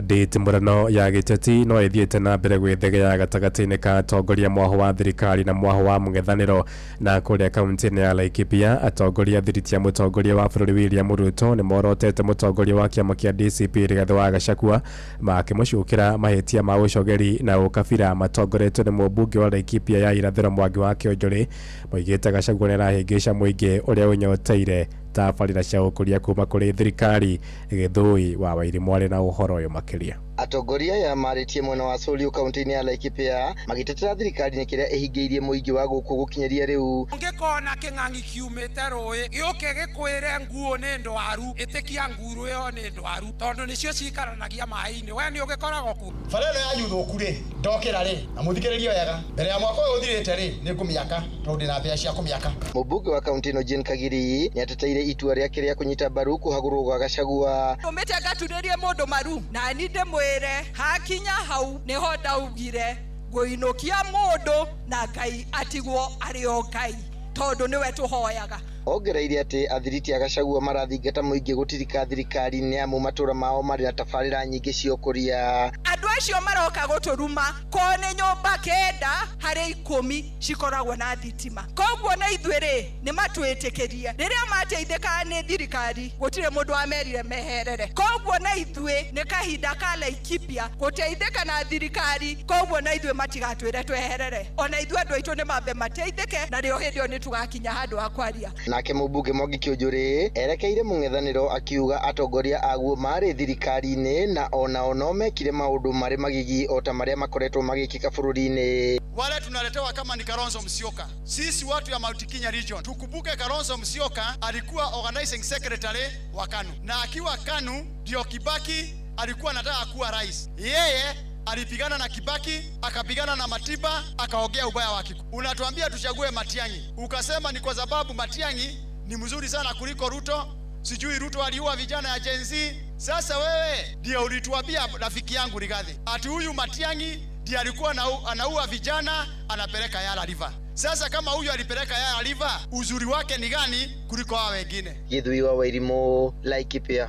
Nditimũrano ya gĩteti no ĩthiĩte na mbere gwĩthegea gatagatĩ-inĩ ka atongoria mwaho wa thirikari na mwaho wa mũng'ethanĩro. Na kũrĩa kaunti-inĩ ya Laikipia atongoria thiriti ya mũtongoria wa bũrũri William Ruto nĩ morotete mũtongoria wa kĩama kĩa DCP Rigathĩ wa Gachagua makĩmũcukĩra mahĩtia ma ũcogeri na ũkabira matongoretio nĩ mũmbunge wa Laikipia ya irathĩro Mwangi wa Kĩonjũrĩ. Moigĩte Gachagua nĩarahĩngĩca mũingĩ ũrĩa ũnyoteire tabarĩra cia ũkũria kuma kũrĩ thirikari. Gĩthũi wa Wairimũ arĩ na ũhoro ũyũ makĩria. Atongoria aya marĩtie mwena wa Soliu kaunti-inĩ ya Laikipia magĩtetera thirikari nĩ kĩrĩa ĩhingĩirie mũingĩ wa gũkũ gũkinyĩria rĩu. Ũngĩkona kĩng'ang'i kiumĩte rũĩ gĩũke gĩkwĩre nguo nĩ ndwaru, ĩtĩkia nguru ĩyo nĩ ndwaru tondũ nĩcio cikaranagia maĩ-inĩ. We nĩ ũgĩkoragwo kuo. Bara ĩno yanyu thũku rĩ, ndokĩra rĩ, na mũthikĩrĩrie wega, mbere ya mwaka ũyũ ũthirĩte rĩ, nĩ ngũmĩaka tondũ ndĩna mbia cia kũmĩaka. Mũmbunge wa kaunti ĩno Jane Kagiri nĩateteire itua rĩake rĩa kũnyita mbaru kũhagũrwo gwa Gachagua. Ndũmĩte ngaturĩrie mũndũ maru na ni ndĩmwĩre hakinya hau nĩho ndaugire ngũinũkia mũndũ na Ngai atigwo arĩ o Ngai tondũ nĩwe tũhoyaga. Ongereire atĩ athiriti a Gachagua marathingata mũingĩ gũtirika thirikari nĩ amu matũra mao marĩ na tabarĩra nyingĩ cia ũkũria. Andũ acio maroka gũtũruma ko nĩ nyũmba 9 harĩ 10 cikoragwo na thitima, koguo na ithuĩ rĩ nĩ matwĩtĩkĩrie rĩrĩa mateithĩkaga nĩ thirikari gũtirĩ mũndũ wamerire meherere, koguo na ithuĩ nĩ kahinda ka Laikipia gũteithĩka na thirikari, koguo na ithuĩ matigatwĩre tweherere, ona ithuĩ andũ aitũ nĩ mambe mateithĩke na rĩo hĩndĩ ĩyo nĩ tũgakinya handũ ha kwaria. Nake mũmbunge Mwangi Kĩũnjũrĩ erekeire mũng'ethanĩro akiuga atongoria aguo marĩ thirikari-inĩ na onao no mekire maũndũ marĩ magigi o ta marĩa makoretwo magĩkĩka bũrũri-inĩ. Wale tunaletewa kama ni Kalonzo Musyoka. Sisi watu ya Mount Kenya region tukumbuke, Kalonzo Musyoka alikuwa organizing secretary wa KANU, na akiwa KANU ndio Kibaki alikuwa anataka kuwa rais. Yeye alipigana na Kibaki, akapigana na Matiba, akaongea ubaya wa Kikuyu. Unatuambia tuchague Matiang'i, ukasema ni kwa sababu Matiang'i ni mzuri sana kuliko Ruto. Sijui Ruto aliua vijana ya Gen Z. Sasa wewe ndio ulituambia, rafiki yangu Rigathi, ati huyu Matiang'i ndiye alikuwa anaua vijana anapeleka Yala River. Sasa kama huyu alipeleka Yala River, uzuri wake ni gani kuliko hao wengine? Githui wa Wairimu, Laikipia.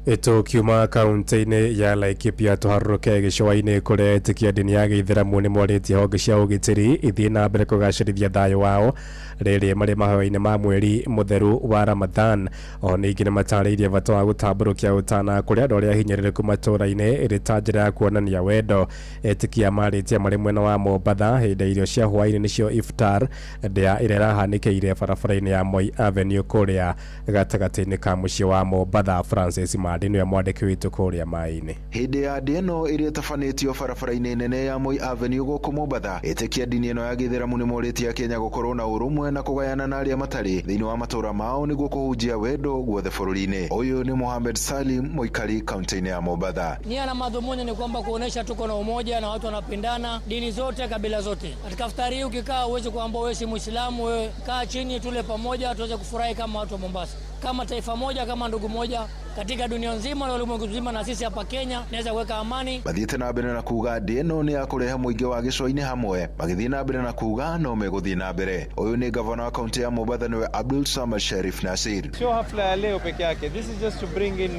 Tũkiuma kaunti-inĩ ya Laikipia tũharũrũke gĩcũa-inĩ kũrĩa etĩkia ndini ya gĩithĩramu nĩ morĩtie honge cia ũgitĩri ithiĩ na mbere kũgacĩrithia thayũ wao rĩrĩ marĩ mahoya-inĩ ma mweri mũtheru wa Ramadhan. O ningĩ nĩ matarĩirie bata wa gũtambũrũkia ũtana kũrĩ andũ arĩa ahinyĩrĩrĩku matũũra-inĩ ĩrĩ ta njĩra ya kuonania wendo. Etĩkia marĩtie marĩ mwena wa Mombatha hĩndĩ ya irio cia hwaĩ-inĩ nĩcio iftar ndĩa ĩrĩa ĩrahanĩkĩire barabara-inĩ ya Moi Avenue kũrĩa gatagatĩ-inĩ ka mũciĩ wa Mombatha. Francis Mandi nĩwe mwandĩki witũ kũrĩa maĩ-inĩ. Hĩndĩ ya ndĩa ĩno ĩrĩa ĩtabanĩtio barabara-inĩ nene ya Moi Avenue gũkũ Mombatha, etĩkia ndini ĩno ya gĩithĩramu nĩ morĩtie Akenya gũkorwo na ũrũmwe na kũgayana na arĩa matarĩ thĩinĩ wa matũũra mao nĩguo kũhunjia wendo guothe bũrũri-inĩ. Ũyũ nĩ Mohamed Salim, mũikari kaunti-inĩ ya Mombatha. Nia na madhumuni ni kwamba kuonesha tuko na umoja na watu wanapendana, dini zote, kabila zote. Katika iftari hii ukikaa uweze kuambia wewe si Muislamu, wewe kaa chini tule pamoja tuweze kufurahi kama watu wa Mombasa, kama taifa moja, kama ndugu moja katika dunia nzima na ulimwengu mzima, na sisi hapa Kenya naweza kuweka amani. Mathiĩte na mbere na kuga ndĩ ĩno nĩ ya kũrehe mũingĩ wa gĩcũa-inĩ hamwe, magĩthiĩ na mbere na kuga no megũthiĩ na mbere. Ũyũ nĩ gavana wa kaunti ya Mombatha nĩwe Abdul Samad Sharif Nasir. Sio hafla ya leo peke yake. This is just to bring in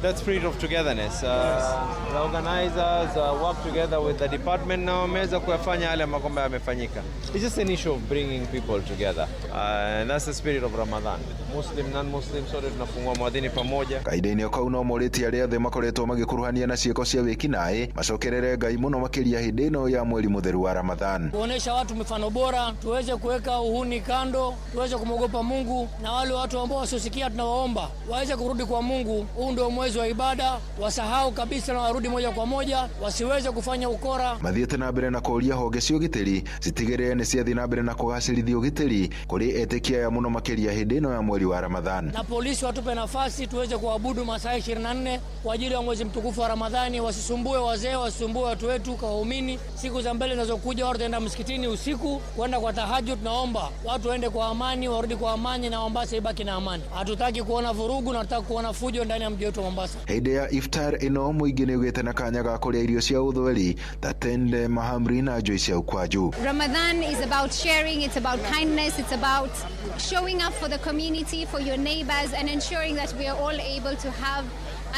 that spirit of togetherness. The organizers work together with the department na wameweza kuyafanya yale ambayo yamefanyika. It's just an issue of bringing people together. And that's the spirit of Ramadan. Muslim, non-Muslim, sote tunafungua mwadhini pamoja. Kahinda-inĩ kau no morĩtie arĩa othe makoretwo magĩkuruhania na ciĩko cia wĩkinaĩ macokerere Ngai mũno makĩria hĩndĩ ĩno ya mweri mũtheru wa Ramadhan. Kuonesha watu mifano bora, tuweze kuweka uhuni kando, tuweze kumwogopa Mungu, na wale watu ambao wasiosikia tunawaomba waweze kurudi kwa Mungu. Huu ndio mwezi wa ibada, wasahau kabisa na warudi moja kwa moja, wasiweze kufanya ukora. Mathiĩte na mbere na kũũria honge cia ũgitĩri citigĩrĩre nĩ ciathiĩ na mbere na kũgacĩrithia ũgitĩri kũrĩ etĩkia aya mũno makĩria hĩndĩ ĩno ya mweri wa Ramadhan. Na polisi watupe nafasi tuweze kuabudu masaa 24 kwa ajili ya mwezi mtukufu wa Ramadhani. Wasisumbue wazee, wasisumbue watu wetu kwa waumini. Siku za mbele zinazokuja watu wataenda msikitini usiku kwenda kwa tahajjud. Tunaomba watu waende kwa amani, warudi kwa amani, na Mombasa ibaki na amani. Hatutaki kuona vurugu na hatutaki kuona fujo ndani ya mji wetu wa Mombasa. Hĩndĩ ya iftar ĩno mũingĩ nĩ ũgĩte na kanya ga kũrĩa irio cia ũthweri ta tende, mahamri na njui cia ukwaju. Ramadan is about sharing, it's about kindness, it's about showing up for the community, for your neighbors, and ensuring that we are all able to have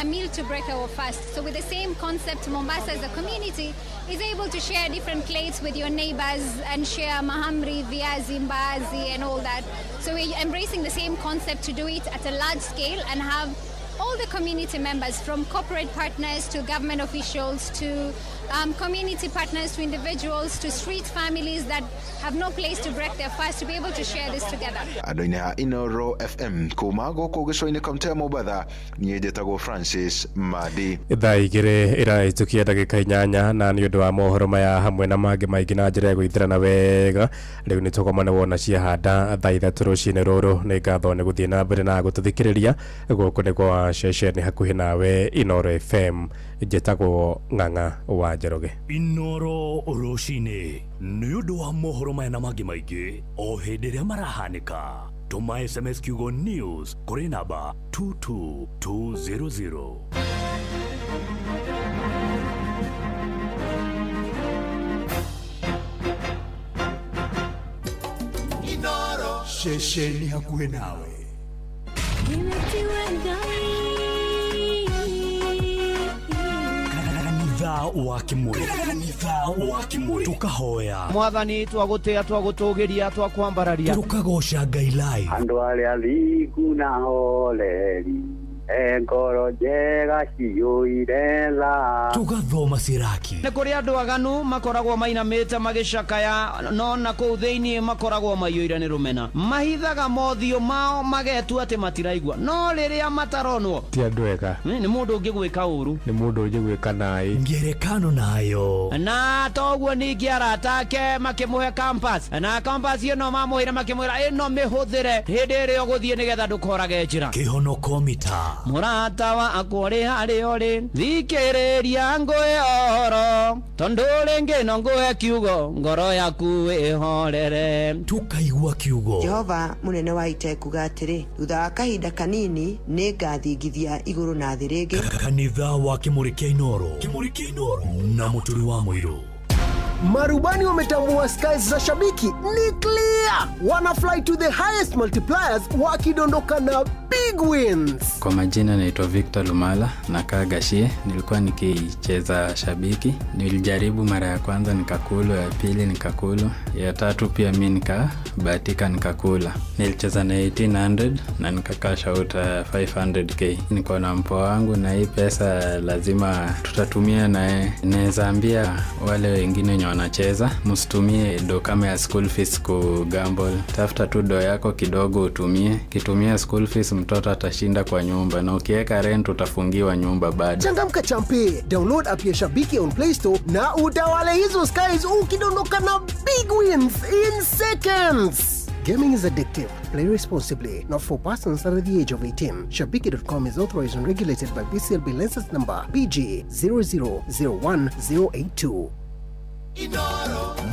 a meal to break our fast. So with the same concept, Mombasa as a community is able to share different plates with your neighbors and share mahamri, viazi, mbaazi and all that. So we're embracing the same concept to do it at a large scale and have all the community members, from corporate partners to government officials to community partners to individuals to street families that have no place to break their fast, to be able to share this together. Andũ-inĩ a Inoro FM kuma gũkũ gĩcũa-inĩ kaunti ya Mombatha, niĩ njĩtagwo Francis Madi. Thaa 2 ĩrahĩtũkia ndagĩka 8, na nĩ ũndũ wa mohoro maya hamwe na mangĩ maingĩ na njĩra ya gũithĩrana wega rĩu nĩ tũgomane wona ciahanda thaa 3 rũcinĩ rũrũ. Nĩ ngatho nĩ gũthiĩ na mbere na gũtũthikĩrĩria. Gũkũ nĩ kwa ceceni hakuhĩ nawe Inoro FM. Njĩtagwo Ng'ang'a wa Njoroge. Inoro rũcinĩ nĩ ũndũ wa mohoro maya na mangĩ maingĩ o hĩndĩ ĩrĩa marahanĩka. Tũma SMS kiugo news kũrĩ namba 22200. Inoro ceceni hakuhĩ nawe. Kanitha wa Kimuri tukahoya Mwathani, twagũtĩa, twagũtũgĩria, twakwambararia, tukagoca Ngai live. Andũ arĩa athingu na horeri Ngoro njega ciyũire tha. Tũgathoma Siraki. Nĩ kũrĩ andũ aganu makoragwo mainamĩte magĩcakaya, no na kũu thĩinĩ makoragwo maiyũire nĩ rũmena. Mahithaga mothiũ mao magetua atĩ matiraigua, no rĩrĩa mataronwo ti andũ ega. Nĩ mũndũ ũngĩ gwĩka ũru, nĩ mũndũ ũngĩ gwĩka naĩ. Ngerekano nayo. Na toguo ningĩ arata ake makĩmũhe compass, na compass ĩno mamũheire makĩmwĩra ĩno mĩhũthĩre hĩndĩ ĩrĩa ũgũthiĩ nĩgetha ndũkorage njĩra. Kĩhonoko mita. Mũrata wakwa ũrĩ harĩa ũrĩ, thikĩrĩria ngũhe ũhoro, tondũ rĩngĩ no ngũhe kiugo, ngoro yaku ĩhorere. Tukaigua kiugo. Jehova mũnene wa ita ekuga atĩrĩ, thutha wa kahinda kanini nĩ ngathingithia igũrũ na thĩ rĩngĩ. Kanitha wa Kĩmũrĩ kĩa Inooro. Kĩmũrĩ kĩa Inooro na Mũturi wa Mũirũ. Marubani wametambua skies za shabiki ni clear, wana fly to the highest multipliers wakidondoka na big wins. Kwa majina naitwa Victor Lumala, nakaa Gashie. Nilikuwa nikicheza shabiki, nilijaribu mara ya kwanza nikakula, ya pili nikakula, ya tatu pia mi nikabahatika nikakula. Nilicheza na 1800 na nikakasha out 500k. Niko na mpoa wangu na hii pesa lazima tutatumia naye. Naweza ambia wale wengine wenye wanacheza, msitumie do kama ya school fees ku gamble. Tafuta tu do yako kidogo utumie. Kitumia school fees mtoto atashinda kwa nyumba, na ukiweka rent utafungiwa nyumba bado. Changamka champe, download app ya Shabiki on Play Store na utawale hizo skies ukidondoka na big wins in seconds. Gaming is addictive. Play responsibly. Not for persons under the age of 18. Shabiki.com is authorized and regulated by BCLB license number BG 0001082.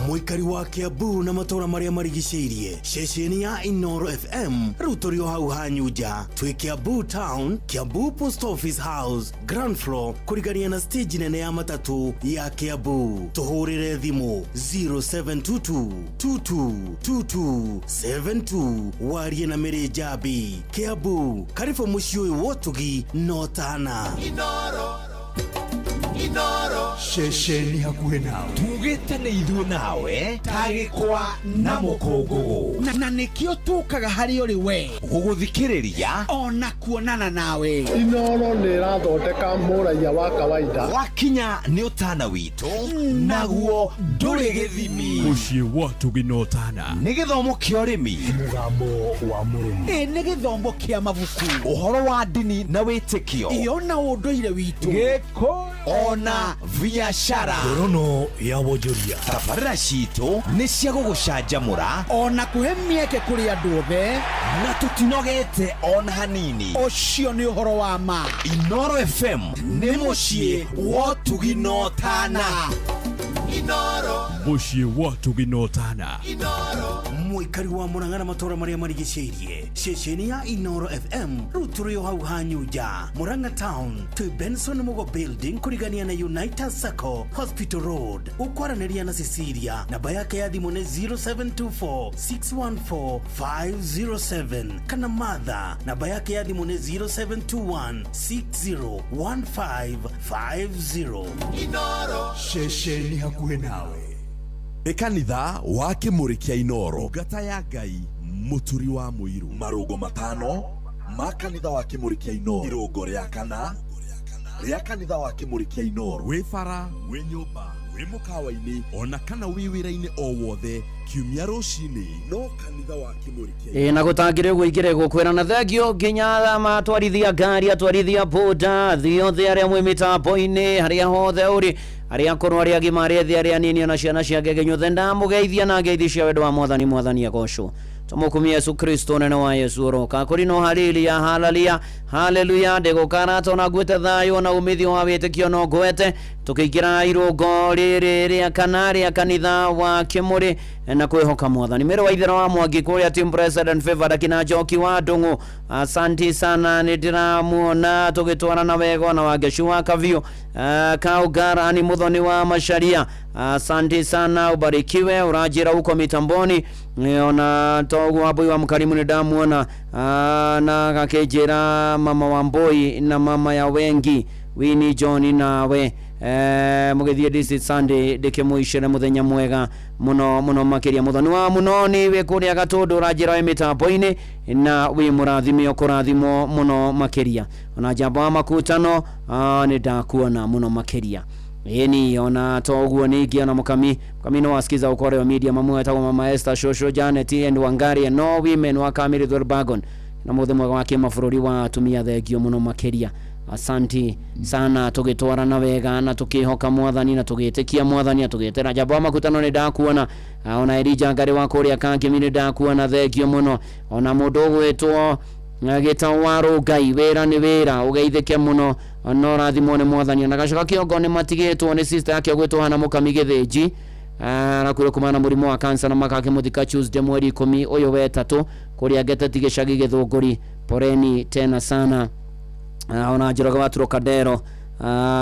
Mũikari wa Kiambu na matũra marĩa marigicĩirie, ceceni ya Inooro FM rĩu tũrĩ o hau Hanyunja. Twĩ Kiambu Town, Kiambu Post Office House, ground floor, kũrigania na stage nene ya matatũ ya Kiambu. Tũhũrĩre thimũ 0722 2222 72 warie na Mary Njambi. Kiambu, karibu mũciĩ ũyũ wa ũtugi na ũtana. Inooro. Inooro. Ceceni hakuhĩ nawe, tugĩte nĩ ithuĩ nawe tagĩkwa na mũkũngũgũ, na nĩkĩo tũkaga harĩ ũrĩ we gũgũthikĩrĩria ona kuonana nawe. Inooro nĩ ĩrathondeka mũraiya wa kawaida. Wakinya nĩ ũtana witũ, naguo ndũrĩ gĩthimi. Mũciĩ wa ũtugi na ũtana. Nĩ gĩthomo kĩa ũrĩmi, mũgambo wa mũrĩmi, nĩ gĩthomo kĩa mabuku, ũhoro wa ndini na wĩtĩkio, ĩyo na ũndũire witũ, gĩkũyũ ona biashara. Ngorono ya wonjoria. Tabarĩra citũ nĩ cia gũgũcanjamũra ona kũhe mĩeke kũrĩ andũ othe, na tũtinogete ona hanini. Ũcio nĩ ũhoro wa ma. Inooro FM nĩ mũciĩ wa ũtugi na ũtana. Inooro. Mũciĩ wa ũtugi na ũtana. Inooro. Mũikari wa Murang'a na matũra marĩa marigicĩirie, ceceni ya Inooro FM rĩu tũrĩ o hau Hanyunja, Murang'a Town, twĩ Benson Mugo Building kũrigania na United Sacco Hospital Road. Ũkwaranĩria na Cecilia, namba yake ya thimũ nĩ 0724 614 507, kana Martha, namba yake ya thimũ nĩ 0721 601550. Inooro. Ceceni hakuhĩ nawe. Nĩ kanitha wa Kĩmũrĩ kĩa Inooro, ngata ya Ngai, Mũturi wa Mũirũ. Marũngo matano ma kanitha wa Kĩmũrĩ kĩa Inooro, irũngo rĩa kana rĩa kanitha wa Kĩmũrĩ kĩa Inooro. Wĩ bara, wĩ nyũmba, wĩ mũkawa-inĩ, ona kana wĩ wĩra-inĩ o wothe, kiumia rũcinĩ no kanitha wa Kĩmũrĩ kĩa Ĩ na gũtangĩrĩ ũguo ingĩrĩ gũkwĩra na thengio nginya matwarithia ngari, atwarithia boda, thĩ yothe arĩa mwĩ mĩtambo-inĩ, harĩa hothe ũrĩ, arĩa akũrũ, arĩa agima, arĩa ethĩ, arĩa anini, ona ciana cia ngenge nyothe, ndamũgeithia na ngeithi cia wendo wa Mwathani. Mwathani agocwo. Tũmũkumie Yesu Kristo, nene wa Yesu ũroka kũrino haleluya haleluya haleluya. Ndĩgũkarata ona nguĩte thayũ na umithio wa wĩtĩkio no ngwete, tũkĩingĩra irũngo rĩrĩ rĩa kana rĩa kanitha wa Kĩmũrĩ na kwĩhoka Mwathani. Mĩrĩ wa Ithero wa Mwangi kũrĩa team president Favor akina Njoki wa Ndung'u, asanti sana, nĩ ndĩramuona tũgĩtwarana wega na Wangecu wa Kaviũ, Kaugara ni Muthoni wa Macharia, asanti sana, ubarikiwe. Ũranjĩra uko mitamboni ona toguo Wambui wa Mkarimu nĩ ndamuona, na gakĩnjĩra mama wa Mbui na mama ya wengi Winnie John nawe. Mũgĩthiĩ District Sunday, ndĩkĩmũicĩre mũthenya mwega mũno mũno makĩria. Mũthoni wa mũnoni wĩ kũrĩa Gatũndũ, ũranjĩra wĩ mĩtambo-inĩ na wĩ mũrathime, ũkũrathimwo mũno makĩria. Ona njamba wa makutano, nĩ ndakuona mũno makĩria. Ĩni ona to ũguo ningĩ, ona mũkami mũkami no wasikiza ukore wa media mamu etagwo Mama Esther, Shosho Janet and Wangari and no women wa Kamiri Bagon na mũthĩ mwega wa kĩmabũrũri wa atumia, thengio mũno makĩria, asanti sana. Tũgĩtwarana wega na tũkĩhoka mwathani na tũgĩtĩkia mwathani na tũgĩtera njamba wa makutano, nĩ ndakuona. Ona Elija Ngarĩ wa kũrĩa Kangemi, nĩ ndakuona, thengio mũno. Ona mũndũ ũgwĩtwo gĩtau wa Rũngai, wĩra nĩ wĩra, ũgeithĩke mũno no rathimwo nĩ mwathani. Ona Gacoka Kĩongo nĩ matigĩtwo nĩ sister yake ũgwĩtwo Hana Mũkami Gĩthĩnji, arakuire kumana na mũrimũ wa kansa na makakĩmũthika Tuesday mweri 10 ũyũ wetatũ kũrĩa Ngeteti gĩcagi Gĩthũngũri. Poreni tena sana. Ona Njoroge wa Trocadero,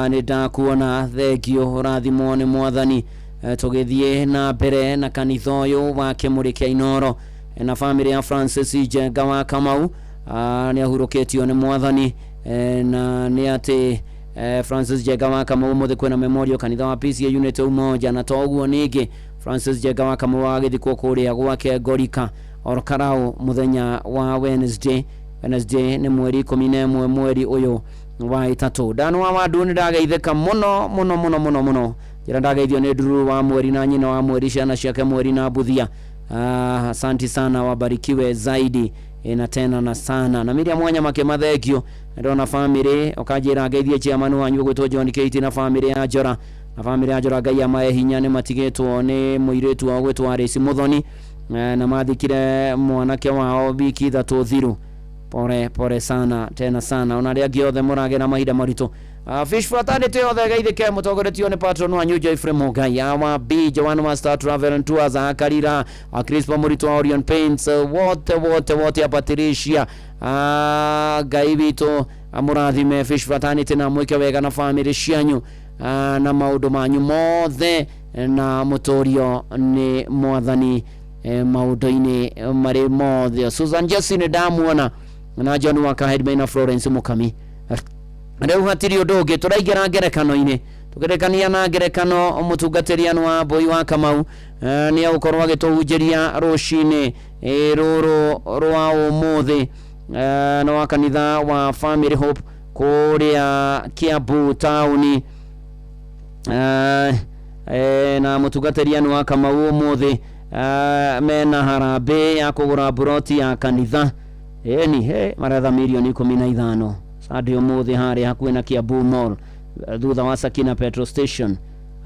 nĩ ndakuona, thengio, ũrathimwo nĩ mwathani. Tũgĩthiĩ na mbere na kanitha ũyũ wa Kĩmũrĩ kĩa Inoro, na famĩlĩ ya Francis Njenga wa Kamau, nĩ ahurũkĩtio nĩ mwathani, na nĩ atĩ Francis Njenga wa Kamau ũmũthĩ kwĩna memorial kanitha wa PCEA Unit Umoja. Na to ũguo ningĩ, Francis Njenga wa Kamau agĩthikwo kũrĩa gwake Ngorika Orkarau mũthenya wa Wednesday. Wednesday nĩ mweri 11 mweri ũyũ wa ĩtatũ. Ndanu wa Wandu, nĩ ndageithĩka mũno mũno mũno mũno mũno. Njĩra ndageithio nĩ Ndururu wa Mweri na nyina wa Mweri, ciana ciake Mweri na Mbuthia. Asanti sana, wabarikiwe zaidi na tena na sana. Na Miriam Wanyama kĩmathengio, ndona family ũkanjĩra ngeithie chairman wanyu ũgwĩtwo John Kate na family ya Njora, na family ya Njora, Ngai amahe hinya. Nĩ matigĩtwo nĩ mũirĩtu wao gwĩtwo Alice Muthoni, na mathikire mwanake wao wiki 3 thiru. Pore pore sana tena sana. Ona arĩa angĩ othe mũragera mahinda maritũ, Fish Fraternity yothe geithĩke, mũtongoretio nĩ patron wanyu Joyfrey Mũngai, awa B Joan Master Travel and Tours, Akarira, Crispa Mũritũ wa Orion Paints, wote wote wote, Patricia, Ngai witũ amũrathime Fish Fraternity na mwĩke wega na family cianyu, na maũndũ manyu mothe, na mũtũrio nĩ mwathani, maũndũ-inĩ marĩ mothe. Susan Jesse nĩ ndamuona na John Waka Headman na Florence Mukami. Rĩu hatirĩ ũndũ ũngĩ, tũraingĩra ngerekano-inĩ, tũgerekania na ngerekano. Mũtungatĩri wa Mbui wa Kamau nĩ egũkorwo agĩtũhunjĩria rũcinĩ rũrũ rwa ũmũthĩ, na wa kanitha wa Family Hope kũrĩa Kiambu taũni, na mũtungatĩri wa Kamau ũmũthĩ mena harambĩ ya kũgũra mburoti ya kanitha. Ĩni he maretha mirioni 15 Sunday ũmũthĩ harĩa hakuhĩ na Kiambu Mall, thutha wa Sakina petrol station.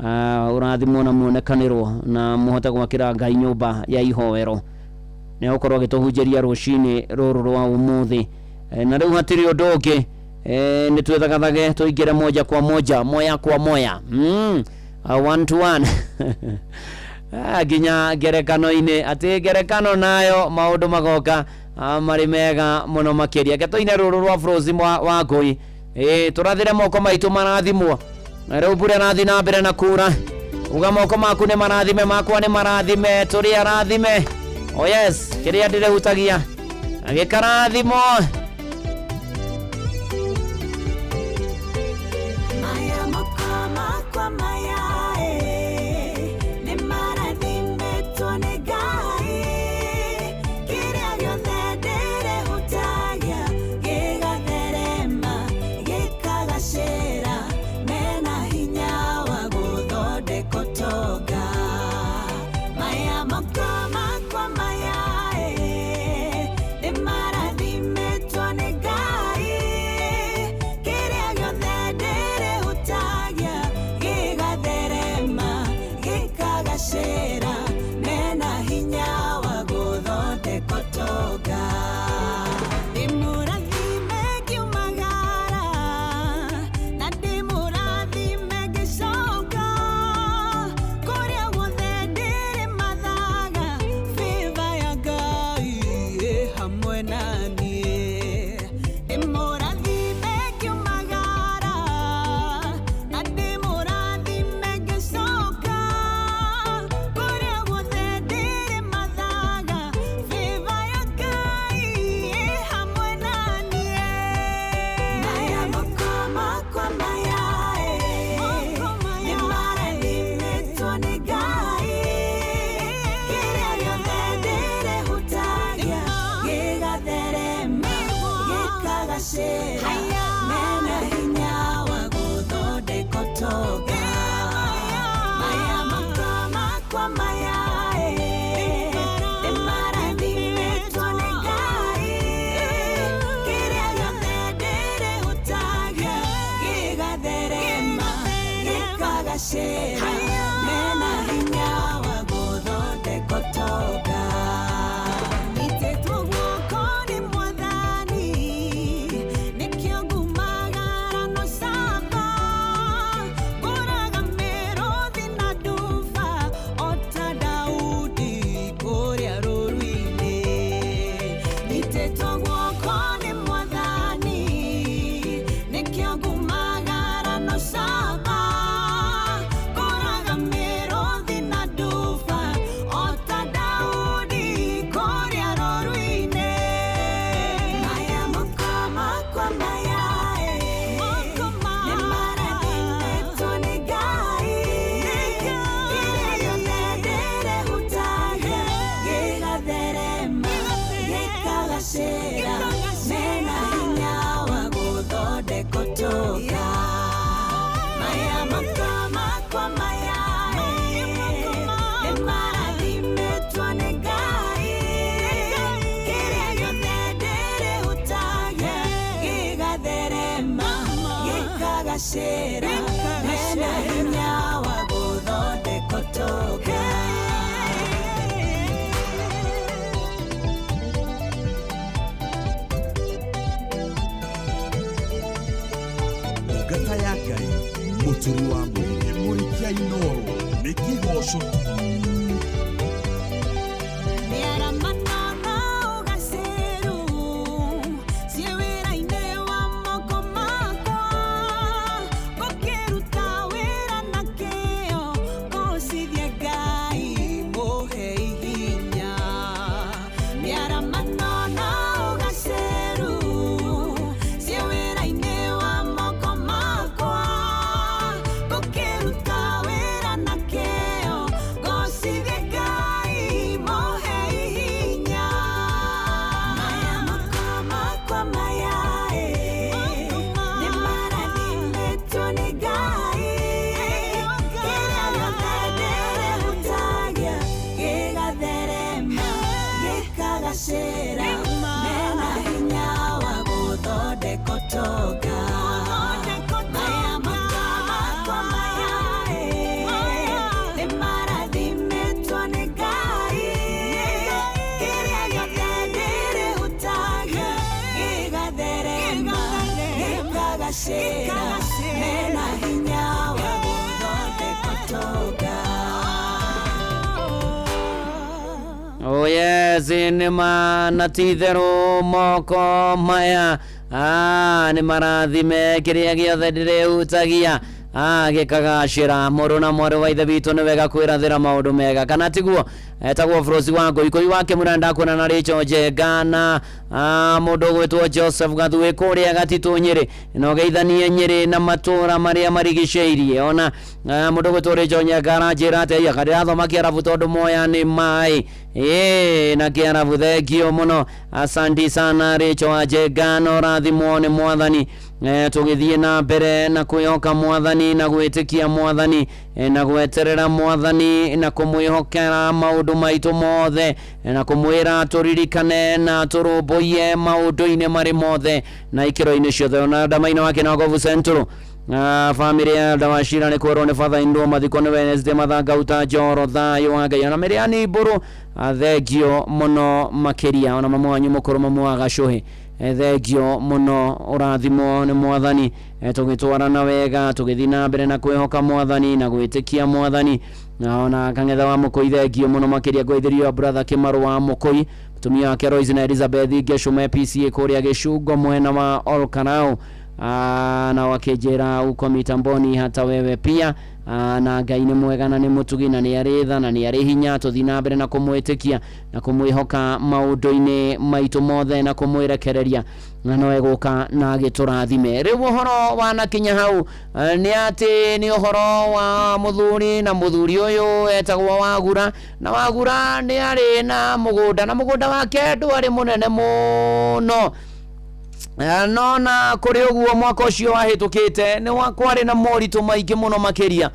Ũrathimwo na muonekanĩrwo na mũhote gwakĩra Ngai nyũmba ya ihoero. Nĩ egũkorwo agĩtũhunjĩria rũcinĩ rũrũ rwa ũmũthĩ. Na rĩu hatirĩ ũndũ ũngĩ, nĩ twĩthagathage tũingĩre moja kwa moja, moya kwa moya, one to one, nginya ngerekano-inĩ, atĩ ngerekano nayo maũndũ magoka marĩ mega mũno makĩria. Reke tũine rũrũ rwa Frozi wa Ngũi, tũrathĩre moko maitũ marathimwo. Na rĩu mbura ĩrathiĩ na mbere na kura, uga moko maku nĩ marathime, makwa nĩ marathime, tũrĩ arathime. Oh yes, kĩrĩa ndĩrehutagia gĩkarathimwo. Maya moko makwa maya, nĩ marathimĩtwo nĩ Ngai. Kĩrĩa gĩothe ndĩrehutagia gĩgatherema, gĩkagacĩra, mena hinya wa gũthondeka ũtonga. Maya moko makwa maya, nĩ marathimĩtwo nĩ Ngai. Kĩrĩa gĩothe ndĩrehutagia gĩgatherema, gĩkagacĩra, mena hinya wa gũthondeka ũtonga. Ndĩmũrathime ngiumagara, Gĩkagacĩra mena hinya wa gũthondeka ũtonga. Nyitĩtwo guoko nĩ Mwathani, nĩkĩo ngumagara na ũcamba. Ngũraga mĩrũthi na nduba o ta Daudi kũrĩa rũũru-inĩ. Nyitĩtwo guoko nĩ Mwathani, nĩkĩo ngumagara na ũcamba. Ngũraga mĩrũthi na nduba o ta Daudi kũrĩa rũũru-inĩ. Maya moko makwa maya, nĩ marathimĩtwo nĩ Ngai. Kĩrĩa gĩothe ndĩrehutagia gĩgatherema, gĩkagacĩra, mena hinya wa gũthondeka ũtonga. Maya moko makwa maya, nĩ marathimĩtwo nĩ Ngai. Kĩrĩa gĩothe ndĩrehutagia gĩgatherema, gĩkagacĩra, mena hinya wa gũthondeka ũtonga. Ndungata ya Ngai mũturi wa mwĩrĩ kĩmũrĩ kĩa Inooro nĩ kĩgoco tu. Mĩaramano na ũgacĩru ciĩ wĩra-inĩ wa moko makwa, ngũkĩruta wĩra na kĩyo ngũcithie Ngai mũhe hinya. Mĩaramano na ũgacĩru ciĩ wĩra-inĩ wa moko makwa, ngũkĩruta wĩra na kĩyo ngũcithie Ngai mũhe hinya. Maya moko makwa maya, nĩ marathimĩtwo nĩ Ngai. Kĩrĩa gĩothe ndĩrehutagia gĩgatherema, gĩkagacĩra, mena hinya wa gũthondeka ũtonga. Maya moko makwa maya, nĩ marathimĩtwo nĩ Ngai. Kĩrĩa gĩothe ndĩrehutagia gĩgatherema, gĩkagacĩra, mena hinya wa gũthondeka ũtonga. Oh yes, nĩ ma na ti itherũ moko maya nĩ marathime kĩrĩa gĩothe ndĩrehutagia gĩkagacĩra. Mũrũ na mwarĩ wa ithe witũ, nĩ wega kwĩrathĩra maũndũ mega, kana tiguo? Etagwo Frosi wa Ngũikũi wa Kĩmura, ndakuona na Rachel Njenga na mũndũ ũgwĩtwo Joseph Gathuĩ kũrĩa Gatitũ Nyĩrĩ, na ũgeithanie Nyĩrĩ na matũra marĩa marigicĩirie. Ona mũndũ ũgwĩtwo Rachel Njenga aranjĩra atĩ aya ndĩrathoma Kĩarabu tondũ moya nĩ maĩ ĩĩ na Kĩarabu. Thengio mũno, asanti sana Rachel wa Njenga, na ũrathimwo nĩ Mwathani. Tũgĩthiĩ na mbere na kwĩhoka Mwathani na gwĩtĩkia Mwathani, na gweterera Mwathani na kũmwĩhokera maũndũ maitũ mothe, na kũmwĩra tũririkane na tũrũmbũiye maũndũ-inĩ marĩ mothe na ikĩro-inĩ ciothe. Ona ndamaina wake na Govu Central, famĩlĩ ya Ndawacira nĩ kwĩrwo nĩ Father Indwo, mathiko nĩ Wednesday Mathangauta Njoro. Thayũ wa Ngai. Ona Mĩrĩani Mbũrũ, thengio mũno makĩria. Ona mamu wanyu mũkũrũ, mamu wa Gacũhĩ, thengio mũno, ũrathimwo nĩ Mwathani. Tũgĩtwarana wega, tũgĩthiĩ na mbere na kwĩhoka Mwathani na gwĩtĩkia Mwathani. Na ona kang'etha wa Mũkũi, thengio mũno makĩria. Ngwaithĩrio brother Kĩmarũ wa Mũkũi, mũtumia wake Royce na Elizabeth Ngecũme PCA kũrĩa Gĩcungo mwena wa Olkarau. Na wakĩnjĩra uko mitamboni hata wewe pia. Na Ngai nĩ mwega na nĩ mũtugi na nĩ arĩ tha na nĩ arĩ hinya. Tũthiĩ na mbere na kũmwĩtĩkia na kũmwĩhoka maũndũ-inĩ maitũ mothe na kũmwĩrekereria, na no egũka na agĩtũrathime. Rĩu ũhoro wanakinya hau, nĩ atĩ nĩ ũhoro wa mũthuri, na mũthuri ũyũ etagwo Wagura, na Wagura nĩ arĩ na mũgũnda, na mũgũnda wake ndwarĩ mũnene mũno. No na kũrĩ ũguo, mwaka ũcio wahĩtũkĩte nĩ kwarĩ na moritũ maingĩ mũno makĩria.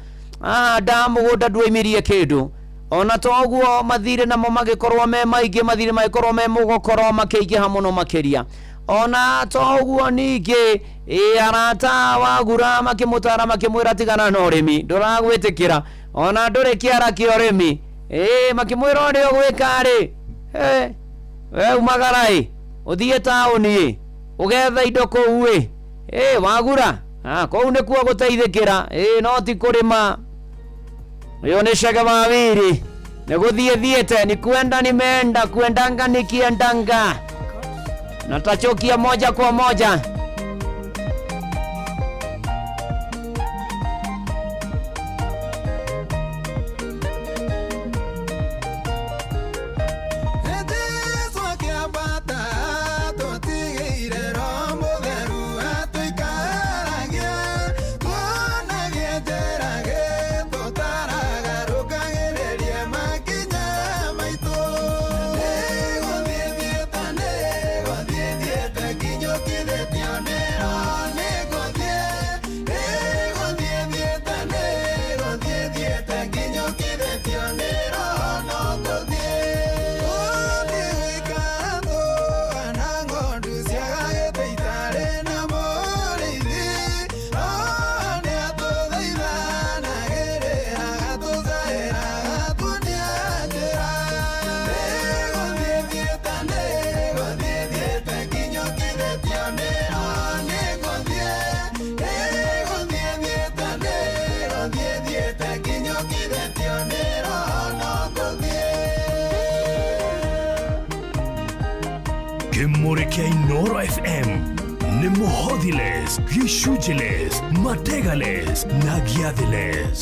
Nda mũgũnda ndwoimirie kĩndũ ona to ũguo, mathirĩ namo magĩkorwo me maingĩ, mathirĩ magĩkorwo me mũgũkorwo makĩingĩha mũno makĩria. Ona to ũguo ningĩ ĩ arata wagura makĩmũtara makĩmwĩra tigana na ũrĩmi ndũragwĩtĩkĩra ona ndũrĩ kĩara kĩa ũrĩmi ĩ makĩmwĩra ũrĩa ũgwĩka rĩ we umagara ĩ ũthiĩ taũni ĩ ũgethe indo kũu ĩ ĩ wagura kũu nĩkuo gũteithĩkĩra ĩ no ti kũrĩma. Ũyũ nĩ Chege Wawiri nĩ gũthiĩ thiĩte ni kwenda nimeenda kuendanga nikiendanga natachokia moja kwa moja. Kĩmũrĩ kĩa Inoro FM nĩ mũhothiles, gĩcunjĩles, mategales na gĩathiles.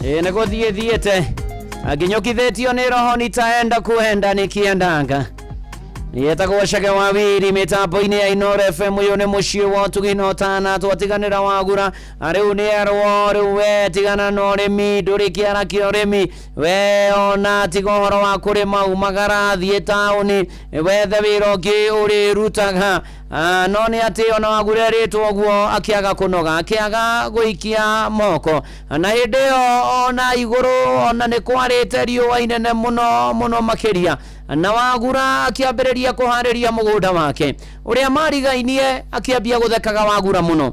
Ĩ nĩ gũthiĩ thiĩte anginyũkithĩtio nĩ roho nitaenda kuenda nikiendanga. Yetagwo Cege wa Wiri mitambo-inĩ ya Inoro FM. Ũyũ nĩ mũciĩ wa ũtugi na ũtana. Twatiganĩra wagura rĩu nĩ erwo rĩu we tigana na ũrĩmi, ndũrĩ kĩara kĩa ũrĩmi we, ona tiga ũhoro wa kũrĩma, umagara thiĩ taũni wethe wĩra ũngĩ ũrĩrutaga. No nĩ atĩ ona wagura erĩtwo ũguo akĩaga kũnoga, akĩaga gũikia moko, na hĩndĩ ĩyo ona igũrũ ona nĩ kwarĩte riũa inene mũno mũno makĩria, na wagura akĩambĩrĩria kũharĩria mũgũnda wake. Ũrĩa marigainie akĩambia gũthekaga wagura mũno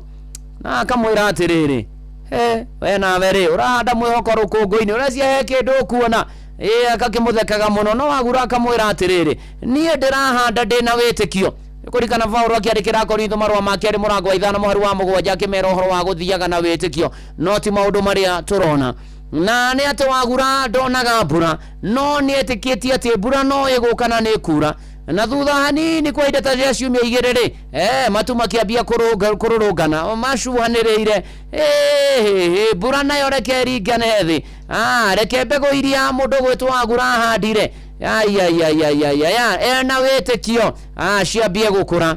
na akamwĩra atĩrĩrĩ, he we nawe rĩ ũrahanda mwĩhoko rũkũngũ-inĩ, ũrecia he kĩndũ ũkuona? Ĩ akakĩmũthekaga mũno, no wagura akamwĩra atĩrĩrĩ, niĩ ndĩrahanda ndĩna wĩtĩkio. Kũrikana Paulo akĩandĩkĩra Korintho marũa ma kerĩ mũrango wa 5 mũhari wa 7 akĩmera ũhoro wa gũthiaga na wĩtĩkio, no ti maũndũ marĩa tũrona. Na nĩ atĩ wagura ndonaga mbura, no nĩ etĩkĩtie atĩ mbura no ĩgũka na nĩ ĩkura. Na thutha hanini kwa ihinda ta rĩa ciumia 2 rĩ, matu makĩambia kũrũrũngana macuhanĩrĩire, mbura nayo reke ĩringane thĩ, reke mbegũ iria mũndũ gwĩtwo wagura ahandire ena wĩtĩkio ciambie gũkũra.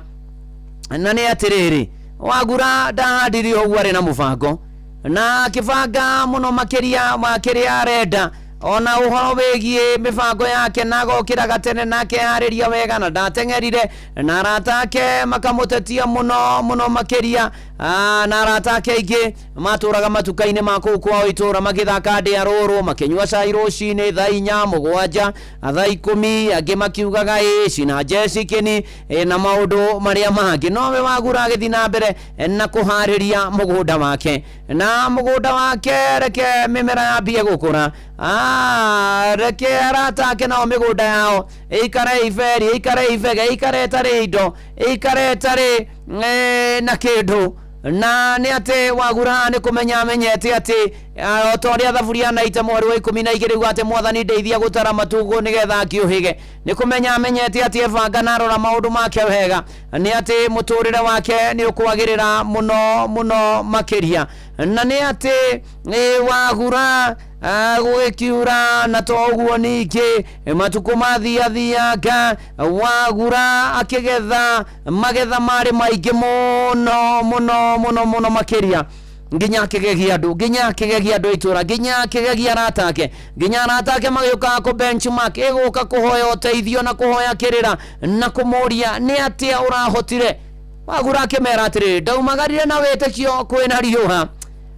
Na nĩ atĩrĩrĩ, wagura ndahandire ũguo arĩ na mũbango na akĩbanga mũno makĩria ma kĩrĩa arenda, ona ũhoro wĩgiĩ mĩbango yake, na agokĩraga tene na akeharĩria wega na ndateng'erire, na arata ake makamũtetia mũno mũno makĩria. Na arata ake aingĩ matũraga matuka-inĩ ma kũu kwao itũra magĩthaka ndĩa rũrũ, makĩnyua cai rũcinĩ thaa 4, 7, thaa 10, angĩ makiugaga ĩ cina njecikini na maũndũ marĩa mangĩ. Nowe wagura agĩthiĩ na mbere na kũharĩria mũgũnda wake, na mũgũnda wake reke mĩmera yambie gũkũra, reke arata ake nao mĩgũnda yao ĩikare iberi, ĩikare ibege, ĩikare ĩtarĩ indo, ĩikare ĩtarĩ na kĩndũ. Na nĩ atĩ wagura nĩ kũmenya amenyete atĩ o ta ũrĩa thaburia na ita mweri wa 12 uga atĩ mwathani ndeithia gũtara matukũ nĩgetha ngĩũhĩge, nĩ kũmenya amenyete atĩ ebanga na arora maũndũ make wega, nĩ atĩ mũtũrĩre wake nĩ ũkwagĩrĩra mũno mũno makĩria. Na nĩ atĩ wagura gũgĩkiura, na to ũguo ningĩ matukũ mathiathianga wagura akĩgetha magetha marĩ maingĩ mũno mũno mũno mũno makĩria, nginya akĩgegia andũ, nginya akĩgegia andũ a itũra, nginya akĩgegia arata ake, nginya arata ake magĩũka kũ benchmark ĩgũka kũhoya ũteithio na kũhoya kĩrĩra na kũmũria nĩ atĩa ũrahotire. Wagura akĩmera atĩrĩrĩ, ndaumagarire na wĩtĩkio kwĩna riũa,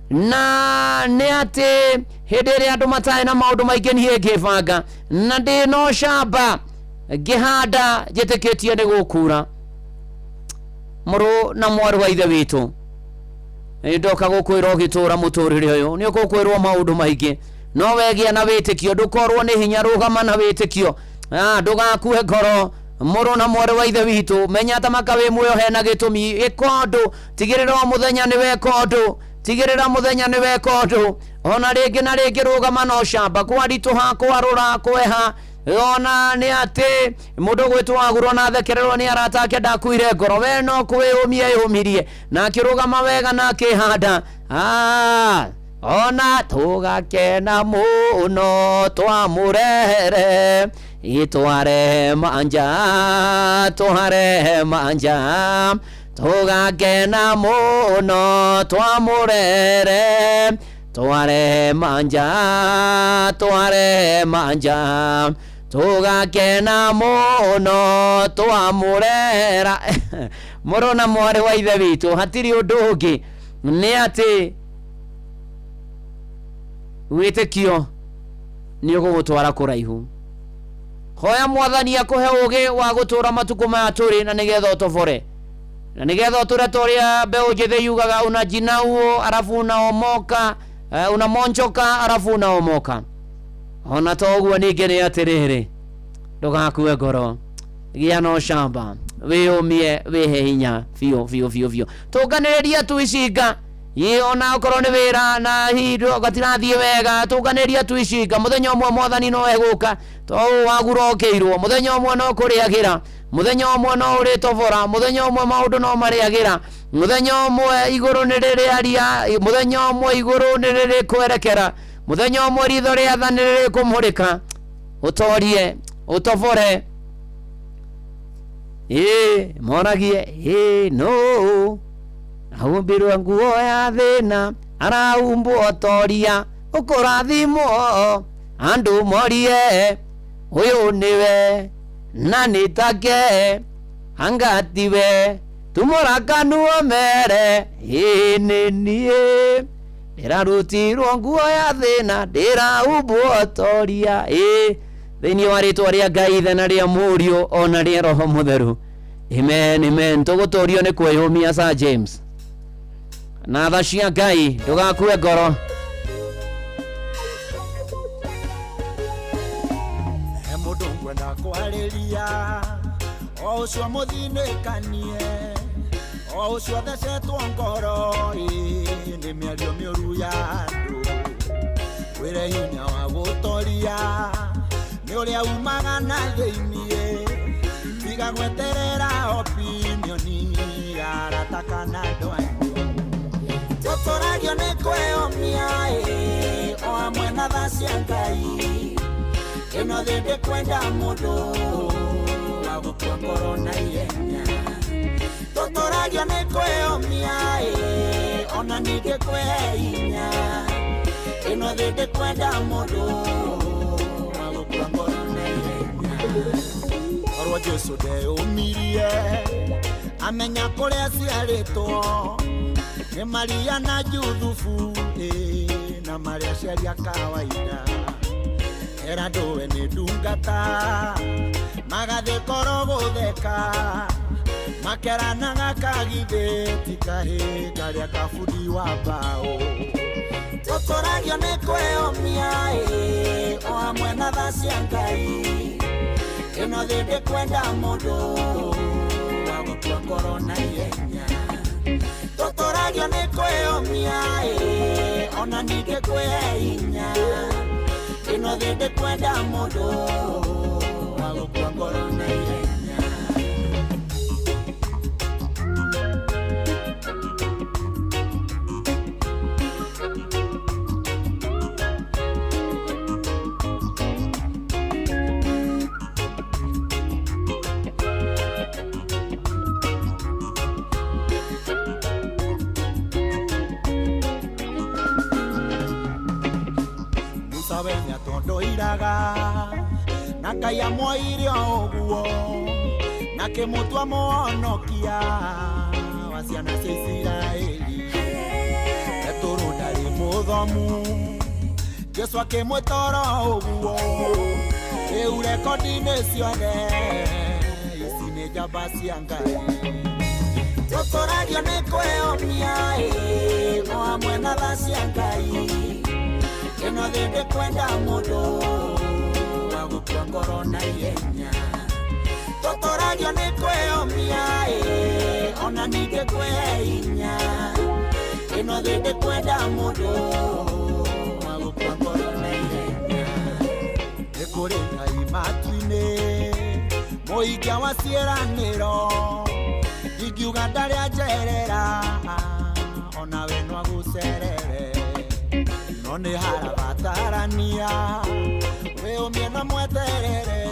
na nĩ atĩ hĩndĩ ĩrĩa andũ matarĩ na maũndũ maingĩ niĩ ngĩbanga na ndĩna ũcamba ngĩhanda njĩtĩkĩtie nĩ gũkura. Mũrũ na mwarĩ wa ithe witũ, ndoka gũkwĩra ũgĩtũra mũtũrĩre ũyũ nĩ ũgũkwĩrwo maũndũ maingĩ, no wegĩa na wĩtĩkio, ndũkorwo nĩ hinya, rũgama na wĩtĩkio, ndũgakue ngoro. Mũrũ na mwarĩ wa ithe witũ, menya ta maka wĩ muoyo hena gĩtũmi, ĩka ũndũ, tigĩrĩra o mũthenya nĩ weka ũndũ, tigĩrĩra mũthenya nĩ weka ũndũ, ona rĩngĩ na rĩngĩ rũgama na ũcamba, kwaritũha, kwarũra, kweha. Ona nĩ atĩ mũndũ gwĩtwo wagurwo na athekererwo nĩ arata ake ndakuire ngoro, we no kwĩyũmia yũmirie na akĩrũgama wega na akĩhanda. Ona tũgakena mũno twamũrehere itware manja, tware manja, tũgakena mũno twamũrehere tware manja, tware manja, tũgakena mũno twamũrera. Mũrũ na mwarĩ wa ithe witũ, hatirĩ ũndũ ũngĩ nĩ atĩ wĩtĩkio nĩ ũgũgũtwara kũraihu. Hoya mwathani akũhe ũgĩ wa gũtũra matukũ maya tũrĩ, na nĩgetha ũtobore, na nĩgetha ũtũre ta ũrĩa mbeũ njĩthĩ yugaga, unajinauo arafu unaomoka, unamonjoka arafu unaomoka. Ona to ũguo ningĩ nĩ atĩrĩrĩ, ndũgakue ngoro, gĩa na ũcamba, wĩyũmie, wĩhe hinya biũ biũ biũ biũ. Tũnganĩrĩria tu icinga, ona okorwo nĩ wĩra na hihi gatirathiĩ wega, tũnganĩrĩria tu icinga, mũthenya ũmwe mwathani no egũka, to ũũ wagura ũkĩirwo, mũthenya ũmwe no kũrĩagĩra, mũthenya ũmwe no ũrĩtobora, mũthenya ũmwe maũndũ no marĩagĩra, mũthenya ũmwe igũrũ nĩ rĩrĩaria, mũthenya ũmwe igũrũ nĩ rĩrĩkwerekera, mũthenya ũmwe ritho rĩa tha nĩ rĩrĩkũmũrĩka, ũtorie, ũtobore. Ĩ moragie ĩ no ahumbirwo nguo ya thĩna arahumbwo toria ũkũrathimwo andũ morie ũyũ nĩwe na nĩ take angatiwe tumũrakanuo mere ĩ nĩ niĩ ndĩrarutirwo nguo ya thĩna ndĩrahumbwo toria ĩ thĩinĩ wa rĩtwa rĩa Ngai ithe na rĩa mũriũ ona rĩa roho mũtheru. Amen, amen. Tũgũtũrio nĩ kwĩyũmia Sir James na tha cia Ngai ndũgakue ngoro. He mũndũ ngwenda kwarĩria o ũcio mũthinĩkanie o ũcio thecetwo ngoro ĩ nĩ mĩario mĩũru ya andũ wĩre hinya wa gũtoria nĩ ũrĩa umaga na thĩiniĩ tiga gweterera opinioni ya arata kana andũ anyu tũtũragio nĩ kwĩyũmia ĩ o hamwe na tha cia Ngai ĩno thĩ ndĩkwenda mũndũ wa gũkua ngoro na ihenya tũtũragio nĩ kwĩyũmia ĩ ona ningĩ kwĩhe hinya ĩno thĩ ndĩkwenda mũndũ wa gũkua ngoro na ihenya korwo Jesũ ndeyũmirie amenya kũrĩa aciarĩtwo nĩ Maria na Juthubu ĩ na marĩa aciari a kawaida era ndũwe nĩ ndungata magathiĩ koro gũtheka makeranaga kagithĩ ti kahĩ karĩa kabundi wa mbaũ tũtũragio nĩ kwĩyũmia ĩ o hamwe na tha cia Ngai ĩno thĩ ndĩkwenda mũndũ wa gũkua ngoro na ihenya tũtũragio nĩ kwĩyũmia ĩ ona ningĩ kwĩhe hinya ĩno thĩ ndĩkwenda mũndũ wa gũkua ngoro na ihenya. Musa we nĩatondoiraga na Ngai amwoire o ũguo na kĩmũtua mũhonokia wa ciana cia Isiraeli Petũrũ ndarĩ mũthomu Jesũ akĩmwĩta oro ũguo rĩu rekondi-inĩ ciothe ici nĩ njamba cia Ngai tũtũragio nĩ kwĩyũmia ĩ o hamwe na tha cia Ngai ĩno thĩ ndĩkwenda mũndũ wa gũkua ngoro na ihenya tũtũragio nĩ kwĩyũmia ĩ ona ningĩ kwĩhe hinya ĩno thĩ ndĩkwenda mũndũ wa gũkua ngoro na ihenya nĩ kũrĩ Ngai matu-inĩ mũikia wa ciĩranĩro ingiuga ndarĩ anjerera onawe no agũcerere no nĩ harabatarania wĩyũmie na mweterere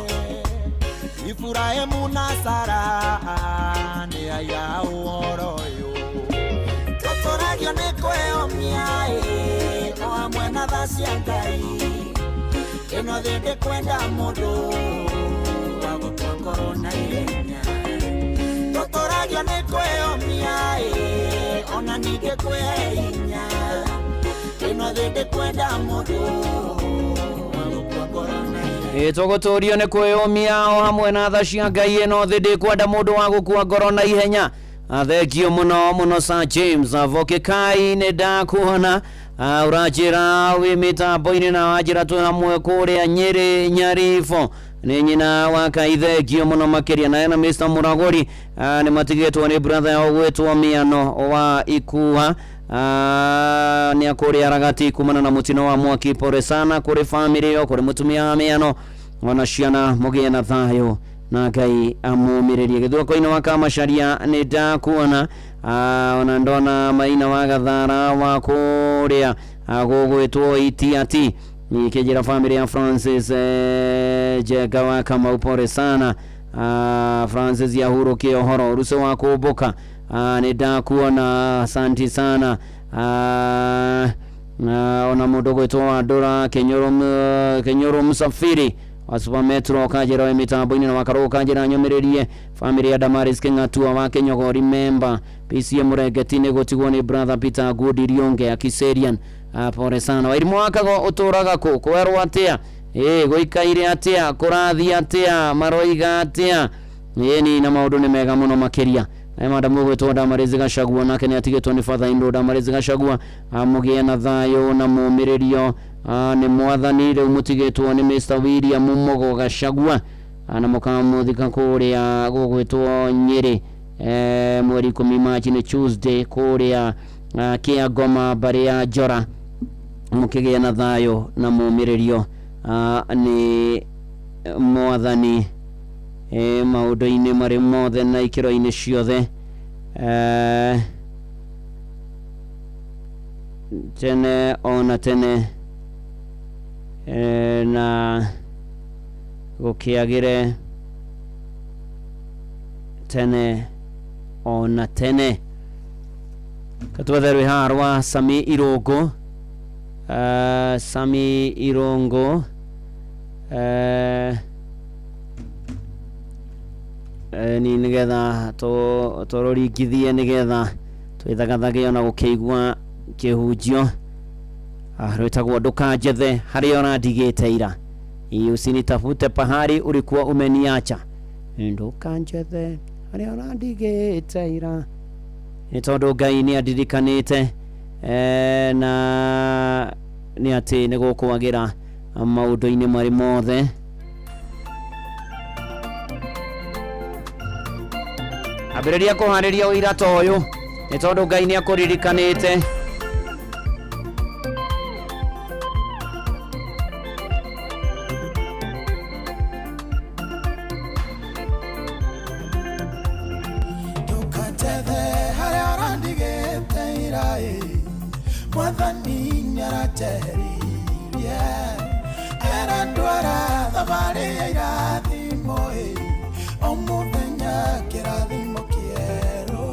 Iburahĩmu na Sara nĩ aya ũhoro ũyũ tũtũragio nĩ kwĩyũmia ĩ o hamwe na tha cia Ngai ĩno thĩ ndĩkwenda mũndũ wa gũkua ngoro na ihenya tũtũragio nĩ kwĩyũmia ĩ ona ningĩ kwĩhe hinya ĩno thĩ ndĩkwenda mũndũ wa gũkua ngoro na ihenya. Ĩ tũgũtũrio nĩ kwĩyũmia o hamwe na tha cia Ngai ĩno thĩ ndĩkwenda mũndũ wa gũkua ngoro na ihenya. Thengio mũno mũno Sir James Vokekai nĩ ndakuona ũranjĩra wĩ mĩtambo-inĩ na wanjĩra twĩ hamwe kũrĩa Nyĩrĩ Nyaribũ nĩ nyina wa Kai thengio mũno makĩria naye na Mr Mũragũri nĩ matigĩtwo nĩ brother yao gwĩtwo Mĩano wa Ikua nĩ akũrĩa Ragati kumana na mũtino wa mwaki. Pole sana kũrĩ family ĩyo kũrĩ mũtumia wa Mĩano ona ciana mũgĩe na thayũ na Ngai amũmĩrĩrie. Gĩthũko-inĩ wa Kamacharia nĩ ndakuona ona ndona Maina wa Gathara wa kũrĩa gũgwĩtwo Itiati nikĩnjĩra family ya Francis Njenga wa Kamau pole sana. Francis Yahuro Kĩohoro Ruco wa Kũmbũka, nĩ ndakuona, asanti sana. Ona mũndũ gwĩtwo Wandũra Kĩnyũrũ Msafiri wa Super Metro kanjĩra wĩ mĩtambo-inĩ na wakarũgũ kanjĩra nyũmĩrĩrie famĩlĩ ya Damaris Kĩng'atua wa Kĩnyogori member PCM Mũrengeti nĩ gũtigwo nĩ brother Peter Gudi Rionge Akiserian. Pole sana. Wairimũ wa Kago ũtũraga kũ kwerwo atĩa ĩ gũikaire atĩa kũrathiĩ atĩa maroiga atĩa ĩni na maũndũ nĩ mega mũno makĩria. Naye madamu ũgwĩtwo Damaris Gachagua nake nĩ atigĩtwo nĩ Father Indo Damaris Gachagua, mũgĩe na thayũ na mũmĩrĩrio nĩ mwathani. Rĩu mũtigĩtwo nĩ Mr William Mugo Gachagua, na mũkamũthika kũrĩa gũgwĩtwo Nyĩrĩ, mweri 10 Machi nĩ Tuesday kũrĩa Kĩangoma mbarĩ ya Njora. Mũkĩgĩe na thayũ na mũmĩrĩrio nĩ mwathani maũndũ-inĩ marĩ mothe na ikĩro-inĩ ciothe, tene ona tene, na gũkĩagĩre tene ona tene. Katwethe rwĩ haha rwa Sami Irũngũ, Sami Irũngũ, ni nigetha tũrũringithie nigetha twĩthagathage ona gũkĩigua kĩhunjio. Rwĩtagwo ndũkanjethe harĩa ũrandigĩte ira, usinitafute pahali ulikuwa umeniacha. Ndũkanjethe harĩa ũrandigĩte ira, nĩ tondũ Ngai nĩ andirikanĩte, na nĩ atĩ nĩ gũkwagĩra maũndũ-inĩ marĩ mothe. Ambĩrĩria kũharĩria ũira ta ũyũ nĩ tondũ Ngai nĩ akũririkanĩte. Ndũkanjethe harĩa ũrandigĩte ira ĩ, mwathani nĩaranjeheririe arandwara thabarĩ ya irathimo ĩ, o mũthenya kĩrathimo kĩerũ,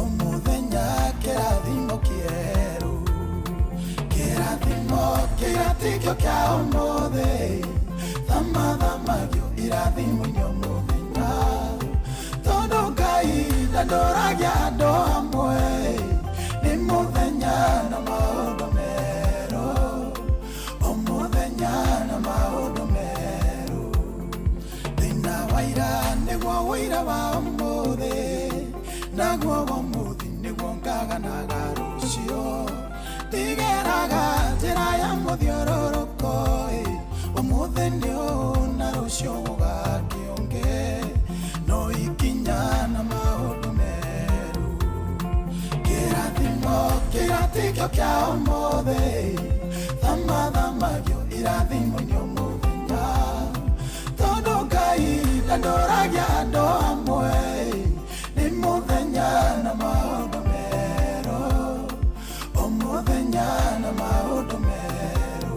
o mũthenya kĩrathimo kĩerũ, kĩrathimo kĩratikio kĩa ũmũthĩ, thamathamagio irathimo-inĩ o mũthenya, tondũ Ngai ndandoragia andũ amwe, nĩ mũthenya na maũndũ merũ, o mũthenya na maũndũ merũ. Thĩna wa ira nĩguo ũira wa ũmũthĩ, naguo ũmũthĩ nĩguo ngaganaga rũciũ, ndigeraga njĩra ya mũthiũrũrũko ĩ, ũmũthĩ nĩ ũũ na rũciũ gũgakĩũngĩ, no ikinya na maũndũ merũ. Kĩrathimo kĩratikio kĩa ũmũthĩ, thamathamagio irathimo-inĩ o mũthenya, tondũ Ngai ndandoragia andũ amwe, nĩ mũthenya na maũndũ merũ, o mũthenya na maũndũ merũ.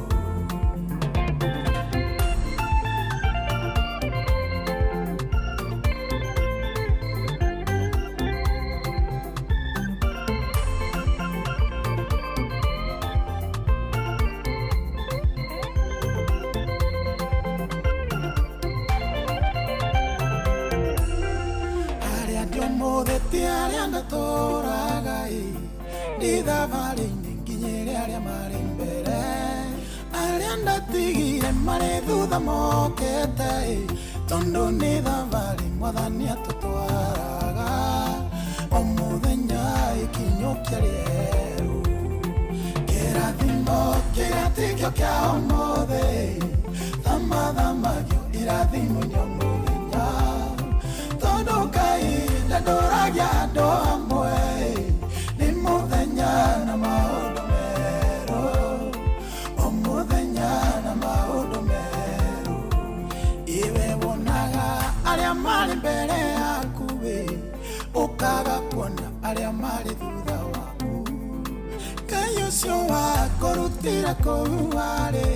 Arĩa ndĩ ũmũthĩ ti arĩa ndatũraga ĩ, ndĩ thabarĩ-inĩ nginyĩre arĩa marĩ mbere, arĩa ndatigire marĩ thutha mokĩte ĩ, tondũ nĩ thabarĩ mwathani atũtwaraga, o mũthenya ikinyũkia rĩerũ. Kĩrathimo kĩratikio kĩa ũmũthĩ, thamathamagio irathimo-inĩ o mũthenya, tondũ Ngai ndandoragia andũ amwe, nĩ mũthenya na maũndũ merũ, o mũthenya na maũndũ merũ. Iwe wonaga arĩa marĩ mbere yaku ĩ, ũkaga kuona arĩa marĩ thutha waku, Ngai ũcio wakũrutĩra kũu warĩ,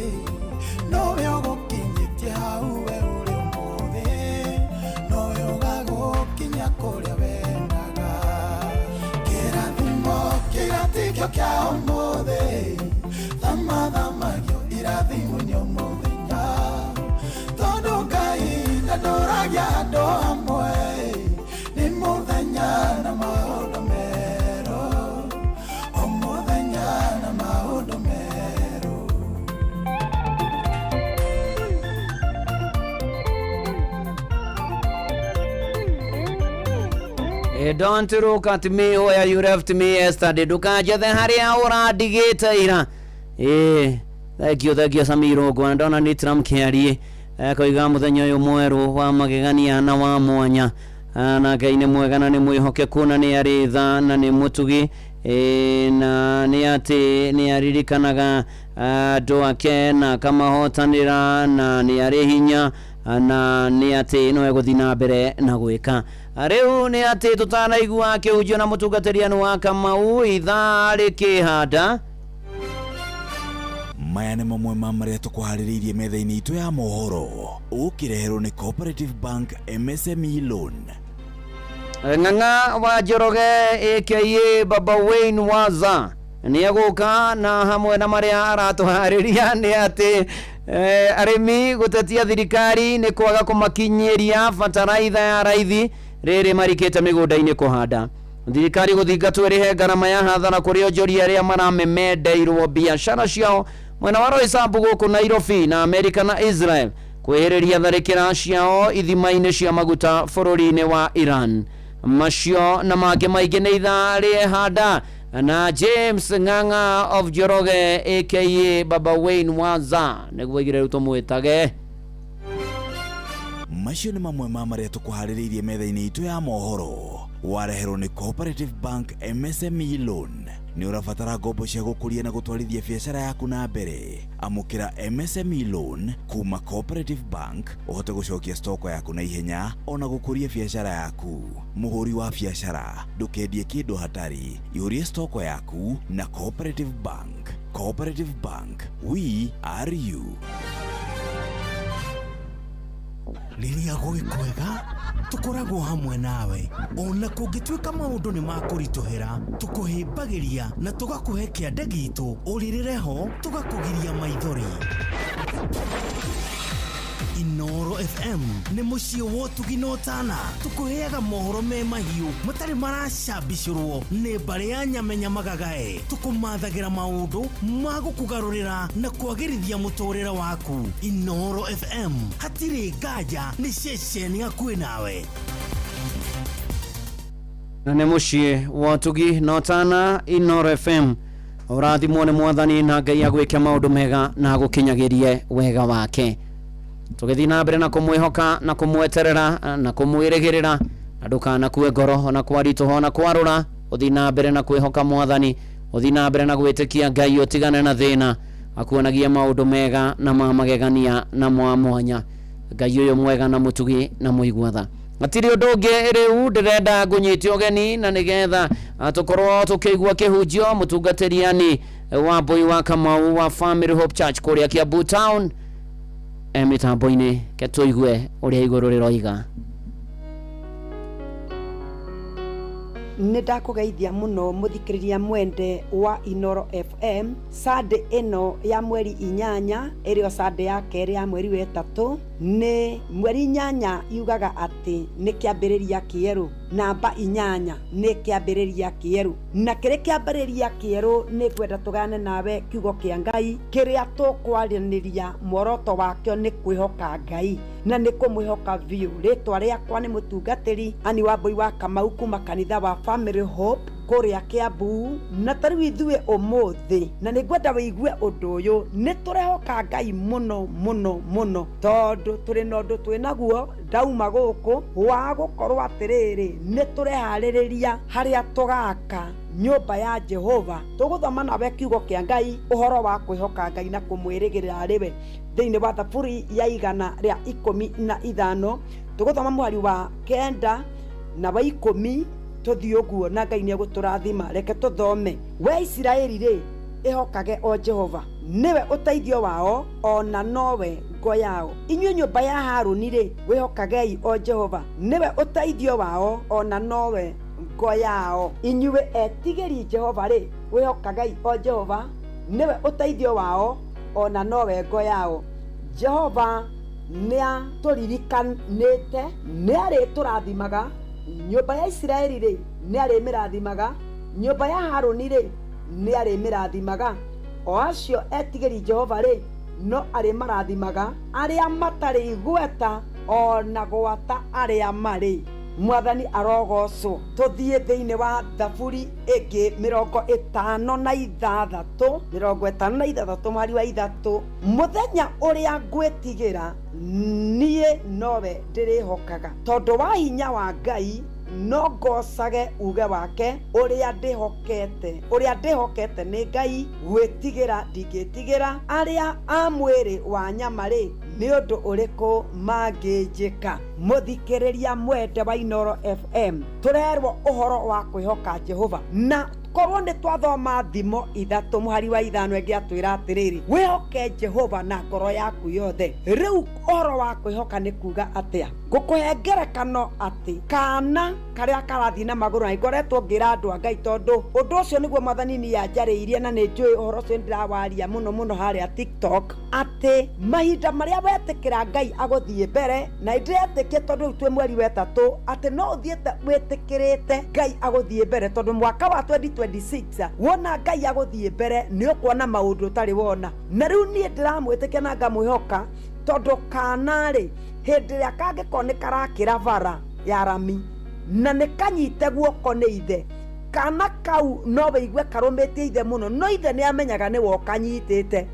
nowe ũgũkinyĩtie hau we ũrĩ ũmũthĩ. Kĩrĩo kĩa ũmũthĩ thamathamagio irathimo nĩ mũthenya tondũ Ngai ndandũragia andũ amwe nĩ mũthenya na maũndũ merũ o mũthenya na maũndũ merũ. Don't look at me where you left me yesterday. Ndukanjethe haria ũrandigĩte ira. Thank you, thank you Samiro ngwa ndona nĩ Trump kĩarie koiga mũthenya ũyũ mwerũ wa magegania na wa mwanya. Na Ngai nĩ mwega na nĩ mwĩhokeku na nĩ arĩ tha na nĩ mũtugi, na nĩ atĩ nĩ aririkanaga andũ ake na akamahotanĩra na nĩ arĩ hinya na nĩ atĩ no egũthiĩ na mbere na gwĩka. Rĩu nĩ atĩ tũtanaigua kĩhunjio na mũtungatĩri wa Kamau ithaa rĩkĩhanda. Maya nĩ mamwe ma marĩa tũkũharĩrĩirie metha-inĩ itũ ya mohoro ũkĩreherwo nĩ Cooperative Bank MSME Loan. Ng'ang'a wa Njoroge aka Baba Wayne Waza nĩ egũka na hamwe na marĩa aratũharĩria nĩ atĩ arĩmi gũtetia thirikari nĩ kwaga kũmakinyĩria bataraitha ya raithi rĩrĩ marikĩte mĩgũnda-inĩ kũhanda. Thirikari gũthingatwo ĩrĩhe ngarama ya hathara kũrĩ onjoria arĩa maramemendeirwo biacara ciao mwena wa Roysambu gũkũ Nairobi na Amerika na Israel kwĩhĩrĩria tharĩkĩra ciao ithima-inĩ cia maguta bũrũri-inĩ wa Iran. Macio na mangĩ maingĩ nĩ ithaa rĩehanda na James Ng'ang'a of Njoroge aka Baba Wayne Waza nĩguo igire rĩu tũmwĩtage. Macio nĩ mamwe ma marĩa tũkũharĩrĩirie metha-inĩ itũ ya mohoro wareherwo nĩ Cooperative Bank MSME Loan. Nĩ ũrabatara ngombo cia gũkũria na gũtwarithia biacara yaku na mbere. Amũkĩra MSME Loan kuma Cooperative Bank ũhote gũcokia stoko yaku na ihenya ona gũkũria biacara yaku. Mũhũri wa biacara ndũkendie kĩndũ hatari, ihũrie stoko yaku na Cooperative Bank. Cooperative Bank, we are you. Rĩrĩa gwĩ kwega tũkoragwo hamwe nawe ona kũngĩtuĩka maũndũ nĩ makũritũhĩra tũkũhĩmbagĩria na tũgakũhe kĩande gitũ ũrĩrĩre ho tũgakũgiria maithori. Inoro FM nĩ mũciĩ wa ũtugi na ũtana tũkũheaga mohoro me mahiũ matarĩ maracambicũrwo nĩ mbarĩ ya nyamenya magagae tũkũmathagĩra maũndũ ma gũkũgarũrĩra na kwagĩrithia mũtũrĩre waku. Inoro FM hatirĩ nganja nĩ ceceni hakuhĩ nawe. Na nĩ mũciĩ wa ũtugi na ũtana Inoro FM. Ũrathimwo nĩ mwathani na Ngai agwĩke maũndũ mega na agũkinyagĩrie wega wake. Tũgĩthiĩ na mbere na kũmwĩhoka na kũmweterera na kũmwĩrĩgĩrĩra na ndũkanakue ngoro ona kwaritũha ona kwarũra. Ũthiĩ na mbere na kwĩhoka mwathani, ũthiĩ na mbere na gwĩtĩkia Ngai, ũtigane na thĩna akuonagia maũndũ mega na ma magegania na ma mwanya. Ngai ũyũ mwega na mũtugi na mũigua tha. Hatirĩ ũndũ ũngĩ rĩu ndĩrenda ngũnyite ũgeni na nĩgetha tũkorwo tũkĩigua kĩhunjio mũtungatĩri wa Mbui wa Kamau wa Family Hope Church kũrĩa Kiambu Town mĩtambo-inĩ ke tũigue ũrĩa igũrũ rĩroiga. Nĩ ndakũgeithia mũno mũthikĩrĩria mwende wa Inoro FM Sunday ĩno ya mweri 8 ĩrĩo Sunday ya kerĩ ya mweri wa 3 nĩ mweri 8 yugaga atĩ nĩ kĩambĩrĩria kĩerũ. Namba 8 nĩ kĩambĩrĩria kĩerũ na kĩrĩ kĩambĩrĩria kĩerũ nĩ ngwenda tũgane nawe kiugo kĩa Ngai kĩrĩa tũkwaranĩria muoroto wakĩo nĩ kwĩhoka Ngai na nĩ kũmwĩhoka biũ. Rĩtwa rĩakwa nĩ mũtungatĩri Ani wa Mbui wa Kamau kuma kanitha wa Family Hope kũrĩa Kiambu na tarĩu ithuĩ ũmũthĩ na nĩ ngwenda wĩigue ũndũ ũyũ nĩ tũrehoka Ngai mũno mũno mũno tondũ tũrĩ na ũndũ twĩ naguo ndauma gũkũ wa gũkorwo atĩrĩrĩ nĩ tũreharĩrĩria harĩa tũgaka nyũmba ya Jehova. Tũgũthoma nawe kiugo kĩa Ngai ũhoro wa kwĩhoka Ngai na kũmwĩrĩgĩrĩra rĩwe thĩinĩ wa Thaburi ya 115 tũgũthoma mũhari wa 9 na wa 10 tũthiĩ ũguo na Ngai nĩegũtũrathima. Reke tũthome. We Isiraeli rĩ ĩhokage o Jehova nĩwe ũteithio wao ona nowe ngo yao. Inyuĩ nyũmba ya Harũni rĩ wĩhokagei o Jehova nĩwe ũteithio wao ona nowe Ngo yao. Inyuĩ etigĩri Jehova rĩ, wĩhokagai o Jehova, nĩwe ũteithio wao ona nowe ngo yao. Jehova nĩatũririkanĩte, nĩarĩtũrathimaga. Nyũmba ya Isiraeli rĩ, nĩarĩmĩrathimaga. Nyũmba ya Harũni rĩ, nĩarĩmĩrathimaga. O acio etigĩri Jehova rĩ, no arĩmarathimaga, arĩa matarĩ igweta ona gwata arĩa marĩ. Mwathani arogocwo. Tũthiĩ thĩinĩ wa Thaburi ĩngĩ 56, 56 mwari wa 3. Mũthenya ũrĩa ngwĩtigĩra niĩ nowe ndĩrĩhokaga, tondũ wa hinya wa Ngai no ngocage uge wake. Ũrĩa ndĩhokete, ũrĩa ndĩhokete nĩ Ngai, gwĩtigĩra ndingĩtigĩra. Arĩa a mwĩrĩ wa nyama rĩ, nĩ ũndũ ũrĩkũ mangĩnjĩka? Mũthikĩrĩria mwende wa Inooro FM, tũrerwo ũhoro wa kwĩhoka Jehova, na korwo nĩ twathoma Thimo 3 mũhari wa 5 ĩngĩ atwĩra atĩrĩrĩ, wĩhoke Jehova na ngoro yaku yothe. Rĩu ũhoro wa kwĩhoka nĩ kuga atĩa? Ngũkũhe ngerekano atĩ kana karĩa karathiĩ na magũrũ, na ngoretwo ngĩra andũ a Ngai, tondũ ũndũ ũcio nĩguo Mwathani niĩ anjarĩirie, na nĩ njũĩ ũhoro ũcio nĩndĩrawaria mũno mũno harĩa TikTok, atĩ mahinda marĩa wetĩkĩra Ngai agũthiĩ mbere, na ndĩretĩkia tondũ rĩu twĩ mweri wa 3 atĩ no ũthiĩte wĩtĩkĩrĩte Ngai agũthiĩ mbere, tondũ mwaka wa 2026 wona Ngai agũthiĩ mbere nĩ ũkuona maũndũ ũtarĩ wona. Na rĩu niĩ ndĩramwĩtĩkia na ngamwĩhoka, tondũ kana rĩ, hĩndĩ ĩrĩa kangĩkorwo nĩ karakĩra bara ya rami na nĩ kanyite guoko nĩ ithe, kana kau no wĩigue karũmĩtie ithe mũno, no ithe nĩ amenyaga nĩwe ũkanyitĩte.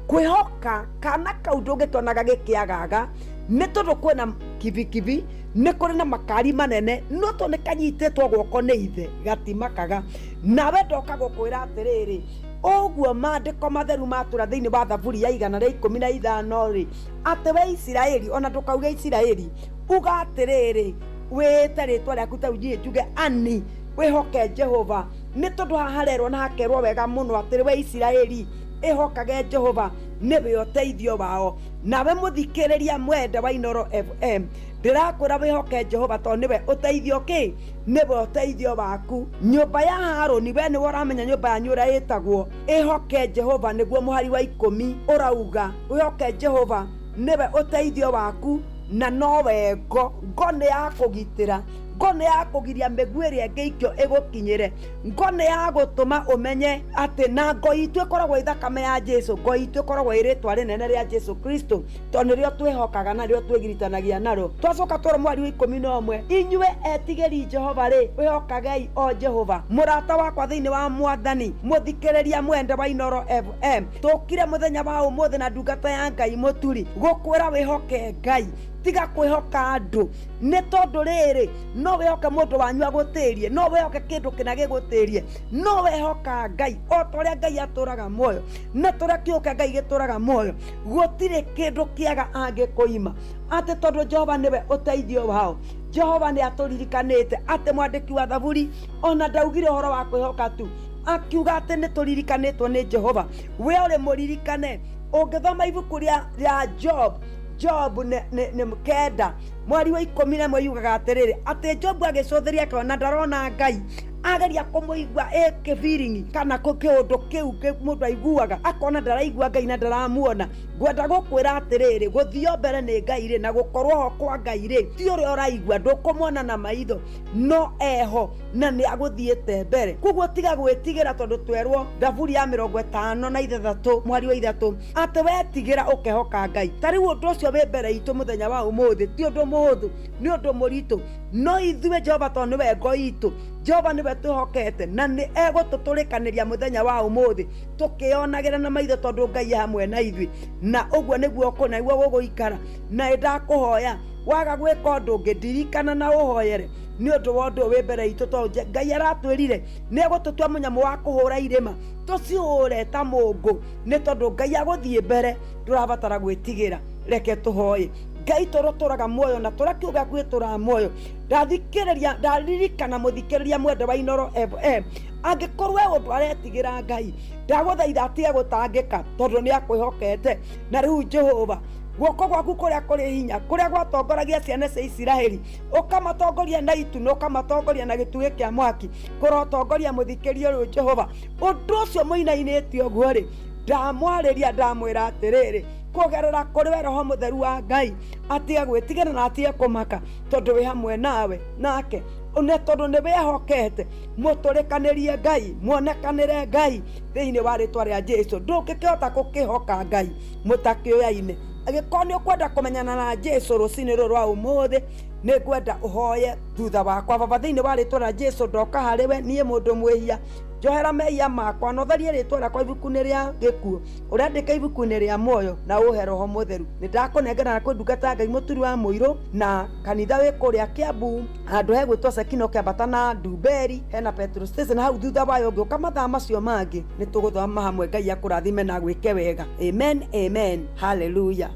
Kwĩhoka kana kau ndũngĩkĩonaga gĩkĩagaga, nĩ tondũ kwĩna kibikibi, nĩ kũrĩ na makari manene, no tondũ nĩ kanyitĩtwo guoko nĩ ithe gatimakaga. Nawe ndoka gũkwĩra atĩrĩrĩ, ũguo maandĩko matheru matũra thĩinĩ wa Thaburi ya 115 rĩ, atĩ we Isiraeli, ona ndũkauge Isiraeli, uga atĩrĩrĩ, wĩĩte rĩtwa rĩaku ta niĩ njuge ani, wĩhoke Jehova. Nĩ tondũ haha harerwo na hakerwo wega mũno atĩrĩ, we Isiraeli, ĩhokage Jehova, nĩwe ũteithio wao. Nawe mũthikĩrĩria mwende wa Inooro FM, ndĩrakwĩra wĩhoke Jehova tondũ nĩwe ũteithio kĩ? Nĩwe ũteithio waku. Nyũmba ya Harũni, we nĩwe ũramenya nyũmba yanyu ũrĩa ĩtagwo, ĩhoke Jehova, nĩguo mũhari wa 10 ũrauga, wĩhoke Jehova nĩwe ũteithio waku na nowe ngo. Ngo nĩ ya kũgitĩra, ngo nĩ ya kũgiria mĩguĩ ĩrĩa ĩngĩikio ĩgũkinyĩre, ngo nĩ ya gũtũma ũmenye atĩ na ngo itũ ĩkoragwo ĩ thakame ya Jesu, ngo itũ ĩkoragwo ĩ rĩtwa rĩnene rĩa Jesu Kristo, tondũ nĩrĩo twĩhokaga na nĩrĩo twĩgiritanagia narĩo. Twacoka twerwo mweri wa 11, inyuĩ etigĩri Jehova rĩ, wĩhokagei o Jehova. Mũrata wakwa thĩinĩ wa Mwathani, mũthikĩrĩria mwende wa Inooro FM, tũkire mũthenya wa ũmũthĩ na ndungata ya Ngai mũturi gũkwĩra wĩhoke Ngai, tiga kwĩhoka andũ, nĩ tondũ rĩrĩ, no wĩhoke mũndũ wanyu agũtĩrie, no wĩhoke kĩndũ kĩna gĩgũtĩrie, no wĩhoka Ngai o ta ũrĩa Ngai atũraga muoyo, na tũrĩa kĩũke Ngai gĩtũraga muoyo, gũtirĩ kĩndũ kĩaga angĩkũima, atĩ tondũ Jehova nĩwe ũteithio wao. Jehova nĩ atũririkanĩte atĩ mwandĩki wa Thaburi ona ndaugire ũhoro wa kwĩhoka tu, akiuga atĩ nĩ tũririkanĩtwo nĩ Jehova. We ũrĩ mũririkane, ũngĩthoma ibuku rĩa Job, Job nĩ 9 mweri wa 11 yugaga atĩrĩrĩ, atĩ Job agĩcũthĩria akĩona ndarona Ngai, ageria kũmũigua ĩ kĩbiringi kana kĩũndũ kĩu mũndũ aiguaga, akona ndaraigua Ngai na ndaramuona. Ngwenda gũkwĩra atĩrĩrĩ, gũthio mbere nĩ Ngai rĩ, na gũkorwo ho kwa Ngai rĩ, ti ũrĩa ũraigua, ndũkũmuona na maitho, no eho na nĩ agũthiĩte mbere. Koguo tiga gwĩtigĩra, tondũ twerwo Thaburi ya 56 mweri wa 3 atĩ wetigĩra ũkehoka Ngai. Ta rĩu ũndũ ũcio wĩ mbere itũ mũthenya wa ũmũthĩ ti ũndũ mũhũthũ, nĩ ũndũ mũritũ, no ithuĩ Jehova tondũ nĩwe ngo itũ, Jehova nĩwe twĩhokete, na nĩ egũtũtũrĩkanĩria mũthenya wa ũmũthĩ tũkĩonagĩra na maitho, tondũ Ngai e hamwe na ithuĩ, na ũguo nĩguo kũna nĩguo gũgũikara. Na ĩndakũhoya waga gwĩka ũndũ ũngĩ, ndirikana na ũhoyere nĩ ũndũ wa ũndũ wĩ mbere itũ, tondũ Ngai aratwĩrire nĩ egũtũtua mũnyamũ wa kũhũra irĩma, tũcihũre ta mũngũ, nĩ tondũ Ngai agũthiĩ mbere, ndũrabatara gwĩtigĩra. Reke tũhoye. Ngai tũrũtũraga muoyo na tũrĩa kiugo gĩaku gĩtũraga muoyo, ndathikĩrĩria, ndaririkana mũthikĩrĩria mwende wa Inooro FM, angĩkorwo e ũndũ aretigĩra Ngai, ndagũthaitha atige gũtangĩka, tondũ nĩ akwĩhokete. Na rĩu Jehova, Guoko gwaku kũrĩa kũrĩ hinya, kũrĩa gwatongoragia ciana cia Isiraeli, ũkamatongoria na itu na ũkamatongoria na gĩtugĩ kĩa mwaki, kũrotongoria mũthikĩria ũyũ Jehova. Ũndũ ũcio mũinainĩte ũguo rĩ, ndamwarĩria ndamwĩra atĩrĩrĩ, kũgerera kũrĩ we Roho Mũtheru wa Ngai, atige gwĩtigĩra na atige kũmaka, tondũ wĩ hamwe nawe nake, nĩ tondũ nĩ wehokete. Mũtũrĩkanĩrie Ngai, muonekanĩre Ngai thĩinĩ wa rĩtwa rĩa Jesu. Ndũngĩkĩhota gũkĩhoka Ngai mũtakĩũyaine. Angĩkorwo nĩ ũkwenda kũmenyana na Jesu rũcinĩ rũrũ rwa ũmũthĩ, nĩ ngwenda ũhoye thutha wakwa. Baba, thĩinĩ wa rĩtwa rĩa Jesu, ndoka harĩ we niĩ mũndũ mwĩhia, njohera mehia makwa na ũtherie rĩtwa rĩakwa ibuku-inĩ rĩa gĩkuũ, ũrĩandĩke ibuku-inĩ rĩa muoyo na ũhe Roho Mũtheru. Nĩ ndakũnengera kwĩ ndungata ya Ngai Mũturi wa Mũirũ na kanitha wĩ kũrĩa Kiambu, handũ hegwĩtwo Sekino, ũkĩambata na Ndumberi, hena petrol station hau thutha wayo. Ũngĩũka mathaa macio mangĩ nĩ tũgũthoma hamwe. Ngai akũrathime na agwĩke wega. Amen, amen, hallelujah.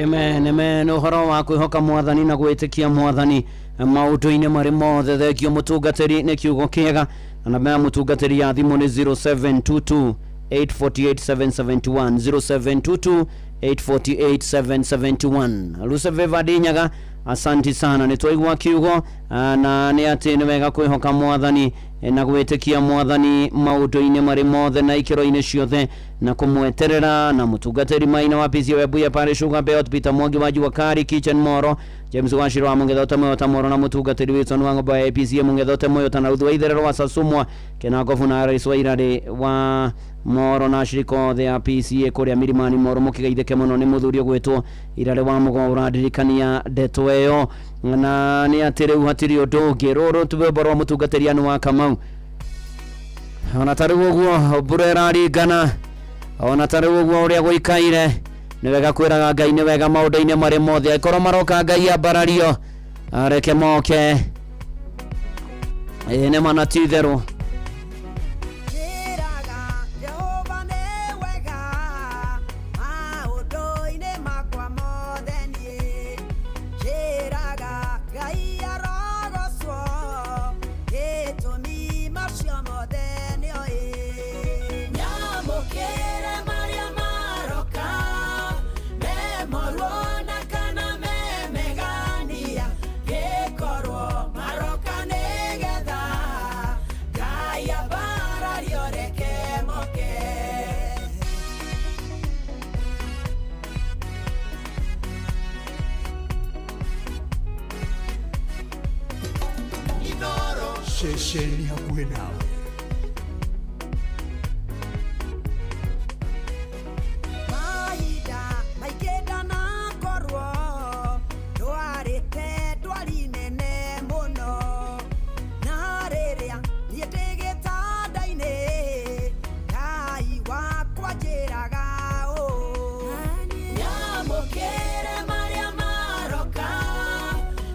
Amen, amen. Ũhoro wa kwĩhoka mwathani na gwĩtĩkia mwathani maũndũ-inĩ marĩ mothe. Thengio mũtungatĩri nĩ kiugo kĩega, na namba ya mũtungatĩri ya thimũ nĩ 0722 848 771, 0722 848 771. Ruseveva Dinyaga, asanti sana, nĩ twaigua kiugo na nĩ atĩ nĩ wega kwĩhoka mwathani na gwĩtĩkia mwathani maũndũ-inĩ marĩ mothe na ikĩro-inĩ ciothe na kũmweterera. Na mũtungatĩri Maina wa PCEA Webuye Parish, Sugar Belt, Peter Mwangi wa Jua Kali Kitchen Moro, James Washiro wa Mũng'etho Moyota Moro, na mũtungatĩri Wilson wa Ng'ombe wa APCA Mũng'etho Moyota, na Ruthu wa Itherero wa Sasumwa Kenagobu, na Rais wa Irarĩ wa Moro, na ashirika othe a PCA kũrĩa Milimani Moro, mũkĩgeithĩke mũno. Nĩ mũthuri ũgwĩtwo Irarĩ wa Mũgo ũrandirikania ndeto ĩyo, na nĩ atĩ rĩu hatirĩ ũndũ ũngĩ. Rũrũ rwĩmbo rwa mũtungatĩri Anu wa Kamau. Ona tarĩu ũguo mbura ĩraringana, ona tarĩu ũguo ũrĩa gũikaire, nĩ wega kwĩraga Ngai nĩ wega maũndũ-inĩ marĩ mothe. Angĩkorwo maroka Ngai ambarario, areke moke. Ĩĩ nĩ mana, ti itherũ. Njĩraga Jehova nĩ wega maũndũ-inĩ makwa mothe, niĩ njĩraga Ngai arogocwo, gĩtũmi macio mothe nĩoĩ. Nyamũkĩre marĩa maroka, me moruo na kana me megania, gĩkorwo maroka nĩgetha Ngai ambarario, reke moke. Ceceni hakuhĩ nawe. Mahinda maingĩ ndanakorwo ndwarĩte ndwari nene mũno, na rĩrĩa niĩ ndĩ gĩtanda-inĩ, Ngai wakwa njĩraga ũũ, nyamũkĩre marĩa maroka,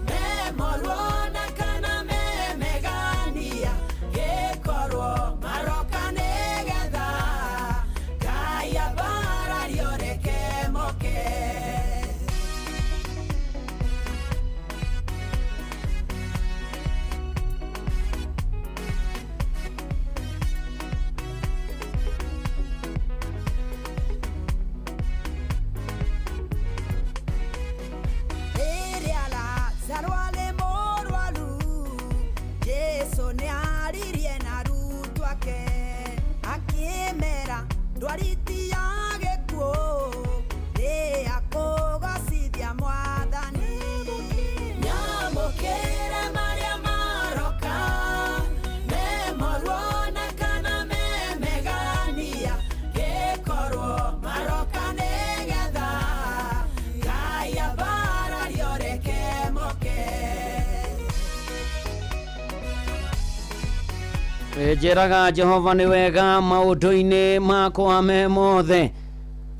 me moruo na kana me megania, gĩkorwo maroka nĩgetha Ngai ambarario, reke moke. Rĩrĩa Lazaro arĩ mũrwaru, Jesũ nĩaririe na arutwo ake, akĩmera ndwari ti ya gĩkuũ, nĩ ya kũgocithia mwathani. Nyamũkĩre marĩa maroka, me moruo na kana me megania, gĩkorwo maroka nĩgetha Ngai ambarario, reke moke. Njĩraga Jehova nĩ wega maũndũ-inĩ makwa me mothe.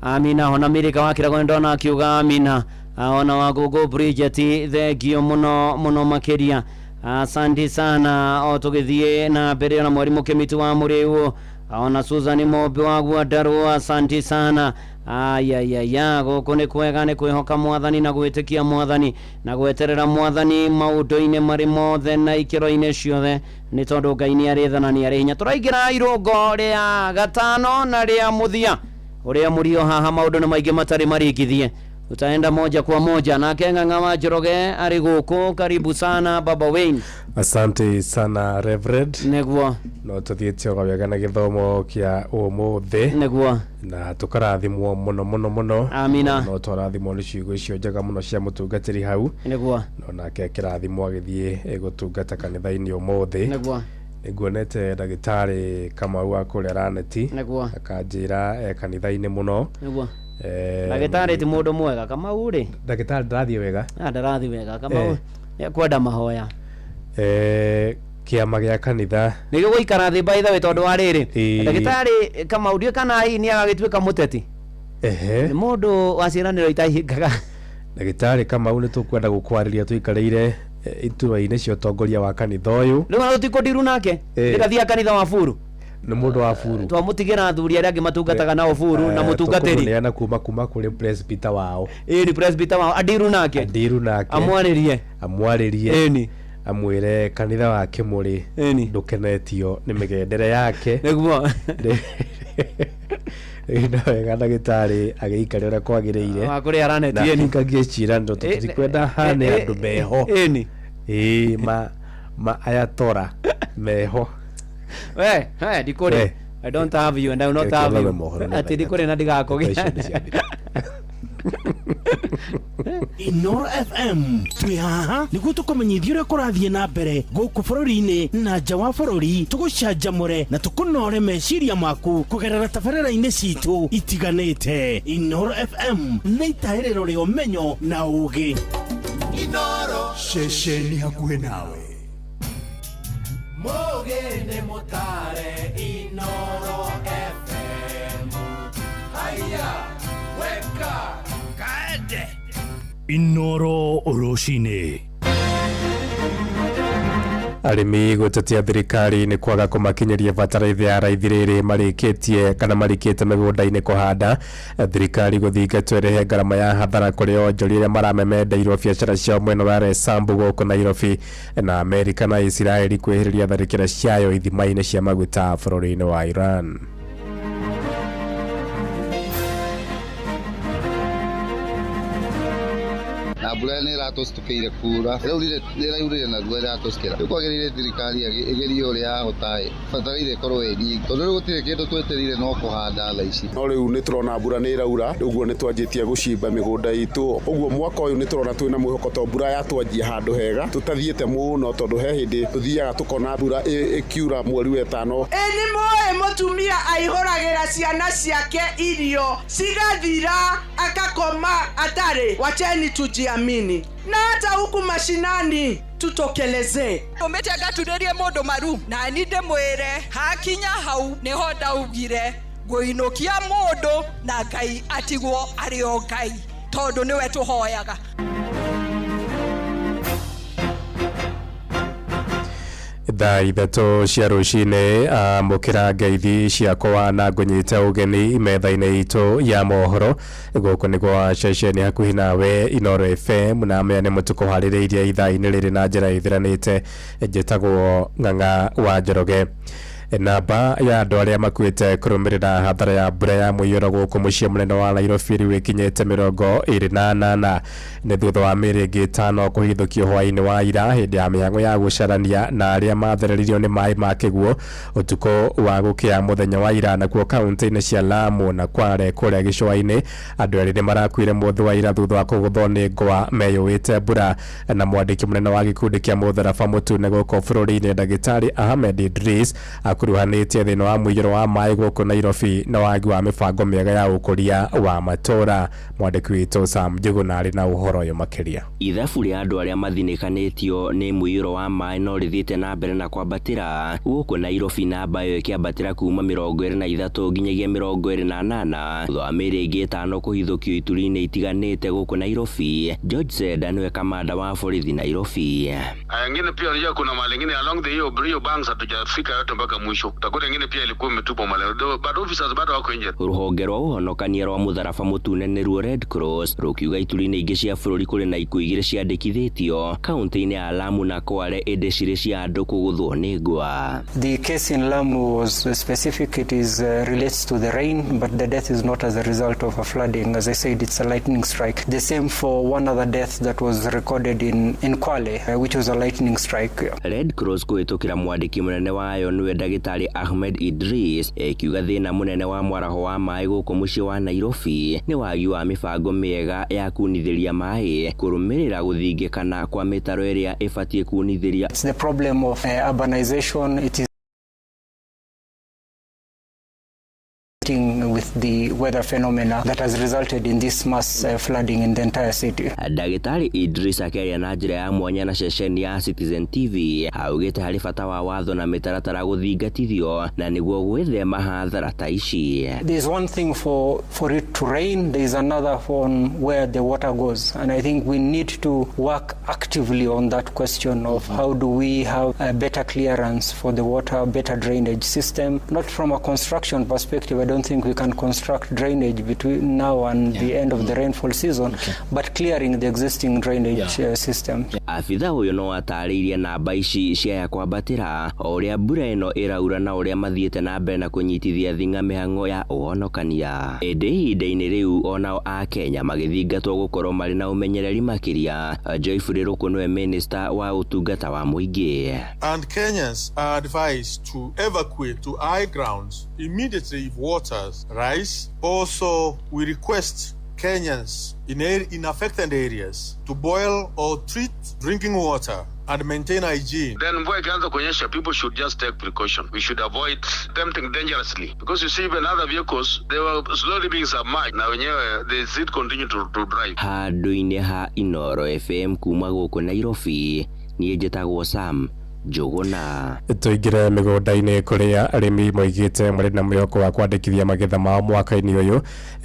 Amina. Ona Mirika wa Kĩrago ndona akiuga amina. Ona Wangũngũ Bridget, thengio mũno mũno makĩria, asanti sana. O tũgĩthiĩ na mbere, ona mwarimũ Kĩmitu wa Mũrĩu, ona Susan Mombi wa Guandarũ, asanti sana. Ayayaya, gũkũ nĩ kwega, nĩ kwĩhoka mwathani na gwĩtĩkia mwathani na gweterera mwathani maũndũ-inĩ marĩ mothe na ikĩro-inĩ ciothe, nĩ tondũ Ngai nĩ arĩ tha na nĩ arĩ hinya. Tũraingĩra irũngo rĩa gatano na rĩa mũthia. Ũrĩa mũrio haha maũndũ nĩ maingĩ matarĩ marikithie. Utaenda moja kwa moja nake Ng'ang'a wa Njoroge arĩ gũkũ. Karibu sana Baba Wayne. Asante sana, Reverend. Nĩguo. No tũthiĩte o wega na gĩthomo kĩa ũmũthĩ. Nĩguo. Na tũkarathimwo mũno mũno mũno. Amina. No twarathimwo nĩ ciugo icio njega mũno cia mũtungatĩri hau. Nĩguo. No nake akĩrathimwo agĩthiĩ gũtungata kanitha-inĩ ũmũthĩ. Nĩguo. Nĩnguonete ndagĩtarĩ Kamau wa kũrĩa Raneti. Nĩguo. Akanjĩra e kanitha-inĩ mũno. Nĩguo. Ndagĩtarĩ ti mũndũ mwega Kamau rĩ. Ndagĩtarĩ ndarathiĩ wega. Ah, ndarathiĩ wega Kamau. Nĩekwenda mahoya. Kĩama gĩa kanitha nĩ gĩgũikara thĩ by the way tondũ wa rĩrĩ ndagĩtarĩ Kamau ndiũĩ kana hihi nĩ agagĩtuĩka mũteti. Ehe. Nĩ mũndũ wa ciĩranĩro itahingaga. Ndagĩtarĩ Kamau nĩ tũkwenda gũkwarĩria tũikarĩire iturwa-inĩ cia ũtongoria wa kanitha ũyũ. Rĩu ona tũtikũndiru nake. Ndĩgathiaga kanitha wa buru. Nĩ mũndũ wa buru. Twamũtigĩra athuri arĩa angĩ matungataga nao buru na mũtungatĩri. Tũkũmũneana kuma kũrĩ presbyter wao. Ĩĩ ni presbyter wao andiru nake. Andiru nake. Amwarĩrie. Amwarĩrie. Ĩni. Amwĩre kanitha wa Kĩmũrĩ ndũkenetio nĩ mĩgendere yake. Nĩguo. No wega ndagĩtarĩ agĩikare ũrĩa kwagĩrĩire. Wa kũrĩa Raneti, Na ĩni. ahingagie ciĩranĩro tondũ tũtikwenda hane andũ meho. Ĩni. Ĩĩ ma ayatora meho. We, we, ndikũrĩ. We. I don't have you and I will not Reke have ũthome you. mohoro nĩ Atĩ ndikũrĩ na ndigakũgĩa. Inoro FM twĩ haha nĩguo tũkũmenyithia ũrĩa kũrathiĩ na mbere gũkũ bũrũri-inĩ na nja wa bũrũri, tũgũcanjamũre na tũkũnore meciria maku kũgerera tabarĩra-inĩ citũ itiganĩte. Inoro FM nĩ itahĩrĩro rĩa ũmenyo na ũũgĩ. Inoro ceceni hakuhĩ nawe. Mũgĩ nĩ mũtare Inoro FM. Haya, weka kaende. Inoro rũcinĩ. Arĩmi gũtetia thirikari nĩ kwaga kũmakinyĩria bataraitha ya raithi rĩrĩ marĩkĩtie kana marikĩte mĩgũnda-inĩ kũhanda. Thirikari gũthingatwo ĩrĩhe ngarama ya hathara kũrĩ onjoria arĩa maramemendeirwo biacara ciao mwena wa Resambu gũkũ Nairobi. Na Amerika na Isiraeli kwĩhĩrĩria tharĩkĩra ciayo ithima-inĩ cia maguta bũrũri-inĩ wa Iran. Na mbura nä ĩratũcitũkĩire kura rĩu nĩ ĩraurire narua ĩratũcikĩra rĩu kwagĩrĩire thirikari ĩgerie ũrĩa yahota bataraitha ĩkorwo ĩ nyingĩ tondũ rĩu gũtirĩ kĩndũ twetereire no kũhanda thaa ici. No rĩu nĩ tũrona mbura nĩ ĩraura, ũguo nĩ twanjĩtie gũcimba mĩgũnda itũ, ũguo mwaka ũyũ nĩ tũrona twĩna mwĩhoko tondũ mbura yatwanjia handũ hega tũtathiĩte mũno tondũ he hĩndĩ tũthiaga tũkona mbura ĩkiura mweri wa ĩtano. Ĩ nĩ mũĩ mũtumia aihũragĩra ciana ciake irio cigathira akakoma atarĩ. Wacheni tujiamini na hata huku mashinani tutokelezee. Umĩte ngaturĩrie mũndũ maru na ni ndĩmwĩre hakinya hau nĩho ndaugire ngũinũkia mũndũ na Ngai atigwo arĩ o Ngai tondũ nĩwe tũhoyaga. Thaa ithatũ cia rũcinĩ amũkĩra ngeithi ciakwa na ngũnyite ũgeni metha-inĩ itũ ya mohoro gũkũ nĩ gwa ceceni hakuhĩ nawe Inoro FM na maya nĩ mũtũkũharĩrĩirie ithaa-inĩ rĩrĩ na njĩra ĩthiranĩte. Njĩtagwo Ng'ang'a wa Njoroge. Namba ya andũ arĩa makuĩte kũrũmĩrĩra hathara ya mbura ya mũiyũro gũkũ mũciĩ mũnene wa Nairobi rĩu ĩkinyĩte 28 nĩ thutha wa mĩĩrĩ ĩngĩ 5 kũhithũkio hwaĩ-inĩ wa ira hĩndĩ ya mĩhang'o ya gũcarania na arĩa mathereririo nĩ maĩ ma kĩguũ ũtukũ wa gũkĩa mũthenya wa ira. Nakuo kaunti-inĩ cia Lamu na Kwale kũrĩa gĩcũa-inĩ andũ erĩ nĩ marakuire mũthĩ wa ira thutha wa kũgũthwo nĩ ngwa meyũĩte mbura. Na mwandĩki mũnene wa gĩkundi kĩa mũtharaba mũtune gũkũ bũrũri-inĩ ndagĩtarĩ Ahmed Idris akuruhanĩtie thĩna wa mũiyũro wa maĩ gũkũ Nairobi na wagi wa mĩbango mĩega ya ũkũria wa matũũra. Mwandĩki witũ Sam Njuguna arĩ na ũhoro ũyũ makĩria. Ithabu rĩa andũ arĩa mathinĩkanĩtio nĩ mũiyũro wa maĩ no rĩthiĩte na mbere na kwambatĩra gũkũ Nairobi, namba ĩyo ĩkĩambatĩra kuma 23 nginyagia 28 thutha wa mĩĩrĩ ĩngĩ 5 kũhithũkio ituri-inĩ itiganĩte gũkũ Nairobi. George Seda nĩwe kamanda wa borithi Nairobi. Aya, ngine pia unajua kuna mahali ingine along the hiyo banks hatujafika yote mpaka mwisho. mwisho. Utakuta ingine pia ilikuwa imetupwa mahali, but officers bado wako nje. Rũhonge rwa ũhonokania rwa mũtharaba mũtune nĩruo Red Cross rũkiuga ituri-inĩ ingĩ cia bũrũri kũrĩ na ikuũ igĩrĩ ciandĩkithĩtio kaunti-inĩ ya Lamu na Kwale ĩndĩ cirĩ cia andũ kũgũthwo nĩ ngwa. The case in Lamu was specific. It is relates to the rain, but the death is not as a result of a flooding. As I said, it's a lightning strike. The same for one other death that was recorded in Kwale, which was a lightning strike. Red Cross kũhĩtũkĩra mwandĩki mũnene wayo nĩwe ndagĩtarĩ Ahmed Idris ekiuga thĩna mũnene wa mwaraho wa maĩ gũkũ mũciĩ wa Nairobi nĩ wagi wa mĩbango mĩega ya kunithĩria maĩ kũrũmĩrĩra gũthingĩkana kwa mĩtaro ĩrĩa ĩbatiĩ kunithĩria. It's the problem of urbanization. It is with the weather phenomena that has resulted in this mass flooding in the entire city. Ndagĩtarĩ Idris akĩaria na njĩra ya mwanya na ceceni ya Citizen TV augĩte harĩ bata wa watho na mĩtaratara gũthingatithio na nĩguo gwĩthema hathara ta ici. There is one thing for it to rain, there is another on where the water goes, and I think we need to work actively on that question of how do we have a better clearance for the water, better drainage system. Not from a construction perspective, I don't think we can construct drainage between now and the end of the rainfall season, but clearing the existing drainage system. Abitha ũyũ no atarĩirie namba ici ciaya kwambatĩra o ũrĩa mbura ĩno ĩraura na ũrĩa mathiĩte na mbere na kũnyitithia thing'a mĩhang'o ya ũhonokania. Ĩndĩ ihinda-inĩ rĩu onao Akenya magĩthingatwo gũkorwo marĩ na ũmenyereri makĩria. Joyfrey Rũkũ nĩwe minista wa ũtungata wa mũingĩ. And Kenyans are advised to evacuate to high grounds immediately if waters rise. Also, we request Kenyans in affected areas to boil or treat drinking water and maintain hygiene. Then mvua ikianza kunyesha, people should just take precaution. We should avoid attempting dangerously, because you see even other vehicles, they were slowly being submerged. Na wenyewe they still continue to drive. Handũ-inĩ ha Inoro FM kuma gũkũ Nairobi, niĩ njĩtagwo Sam Njũgũna. Tũingĩre mĩgũnda-inĩ kũrĩa arĩmi moigĩte marĩ na mwĩhoko wa kwandĩkithia magetha mao mwaka-inĩ ũyũ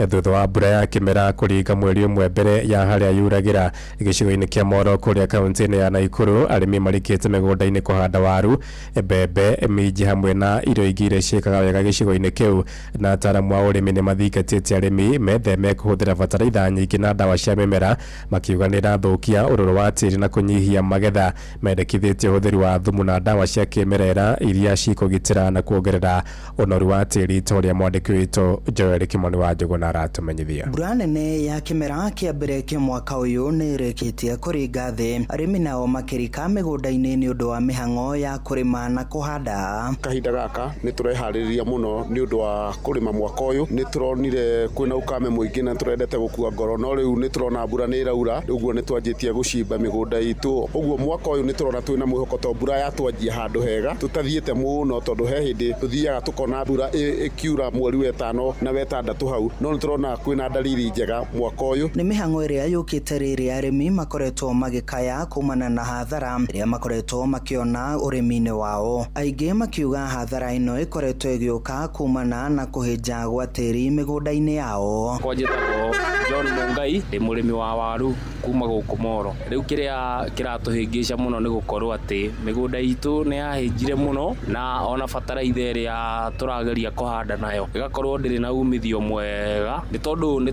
thutha wa mbura ya kĩmera kũringa mweri ũmwe mbere ya harĩa yuragĩra. Gĩcigo-inĩ kĩa Moro kũrĩa kaunti-inĩ ya Naikuru, arĩmi marikĩte mĩgũnda-inĩ kũhanda waru, mbembe, minji hamwe na irio ingĩ iria ciĩkaga wega gĩcigo-inĩ kĩu, na ataaramu a ũrĩmi nĩ mathingatĩte arĩmi metheme kũhũthĩra bataraitha nyingĩ na ndawa cia mĩmera, makiuga nĩ irathũkia ũrũrũ wa tĩri na kũnyihia magetha. Mendekithĩtie ũhũthĩri wa thumu na ndawa cia kĩmerera iria cikũgitĩra na kuongerera ũnoru wa tĩri, ta ũrĩa mwandĩki witũ Joel Kimoni wa Njũgũna aratũmenyithia. Mbura nene ya kĩmera kĩa mbere kĩa mwaka ũyũ nĩ ĩrĩkĩtie kũringa thĩ, arĩmi nao makĩrika mĩgũnda-inĩ nĩ ũndũ wa mĩhang'o ya kũrĩma na kũhanda. Kahinda gaka nĩ tũreharĩrĩria mũno nĩ ũndũ wa kũrĩma mwaka ũyũ. Nĩ tũronire kwĩna ukame mũingĩ na tũrendete gũkua ngoro, no rĩu nĩ tũrona mbura nĩ ĩraura, ũguo nĩ twanjĩtie gũcimba mĩgũnda itũ. Ũguo mwaka ũyũ nĩ tũrona twĩna mwĩhoko to mbura yatwanjia handũ hega, tũtathiĩte mũno, tondũ he hĩndĩ tũthiaga tũkona mbura ĩkiura mweri wetano na wetandatũ hau, no nĩ tũrona kwĩna dalili njega mwaka ũyũ. Nĩ mĩhang'o ĩrĩa yũkĩte rĩrĩa arĩmi makoretwo magĩkaya kumana na hathara ĩrĩa makoretwo makĩona ũrĩmi-inĩ wao. Aingĩ makiuga hathara ĩno ĩkoretwo ĩgĩũka kumana na kũhĩnja gwa tĩri mĩgũnda-inĩ yao. Kwa njĩtagwo John Mungai, ndĩ mũrĩmi wa waru kuma gũkũ Moro. Rĩu kĩrĩa kĩratũhĩngĩca mũno nĩ gũkorwo atĩ mĩgũnda itũ nĩ yahĩnjire mũno, na ona bataraitha ĩrĩa tũrageria kũhanda nayo ĩgakorwo ndĩrĩ na umithio mwega, nĩ tondũ nĩ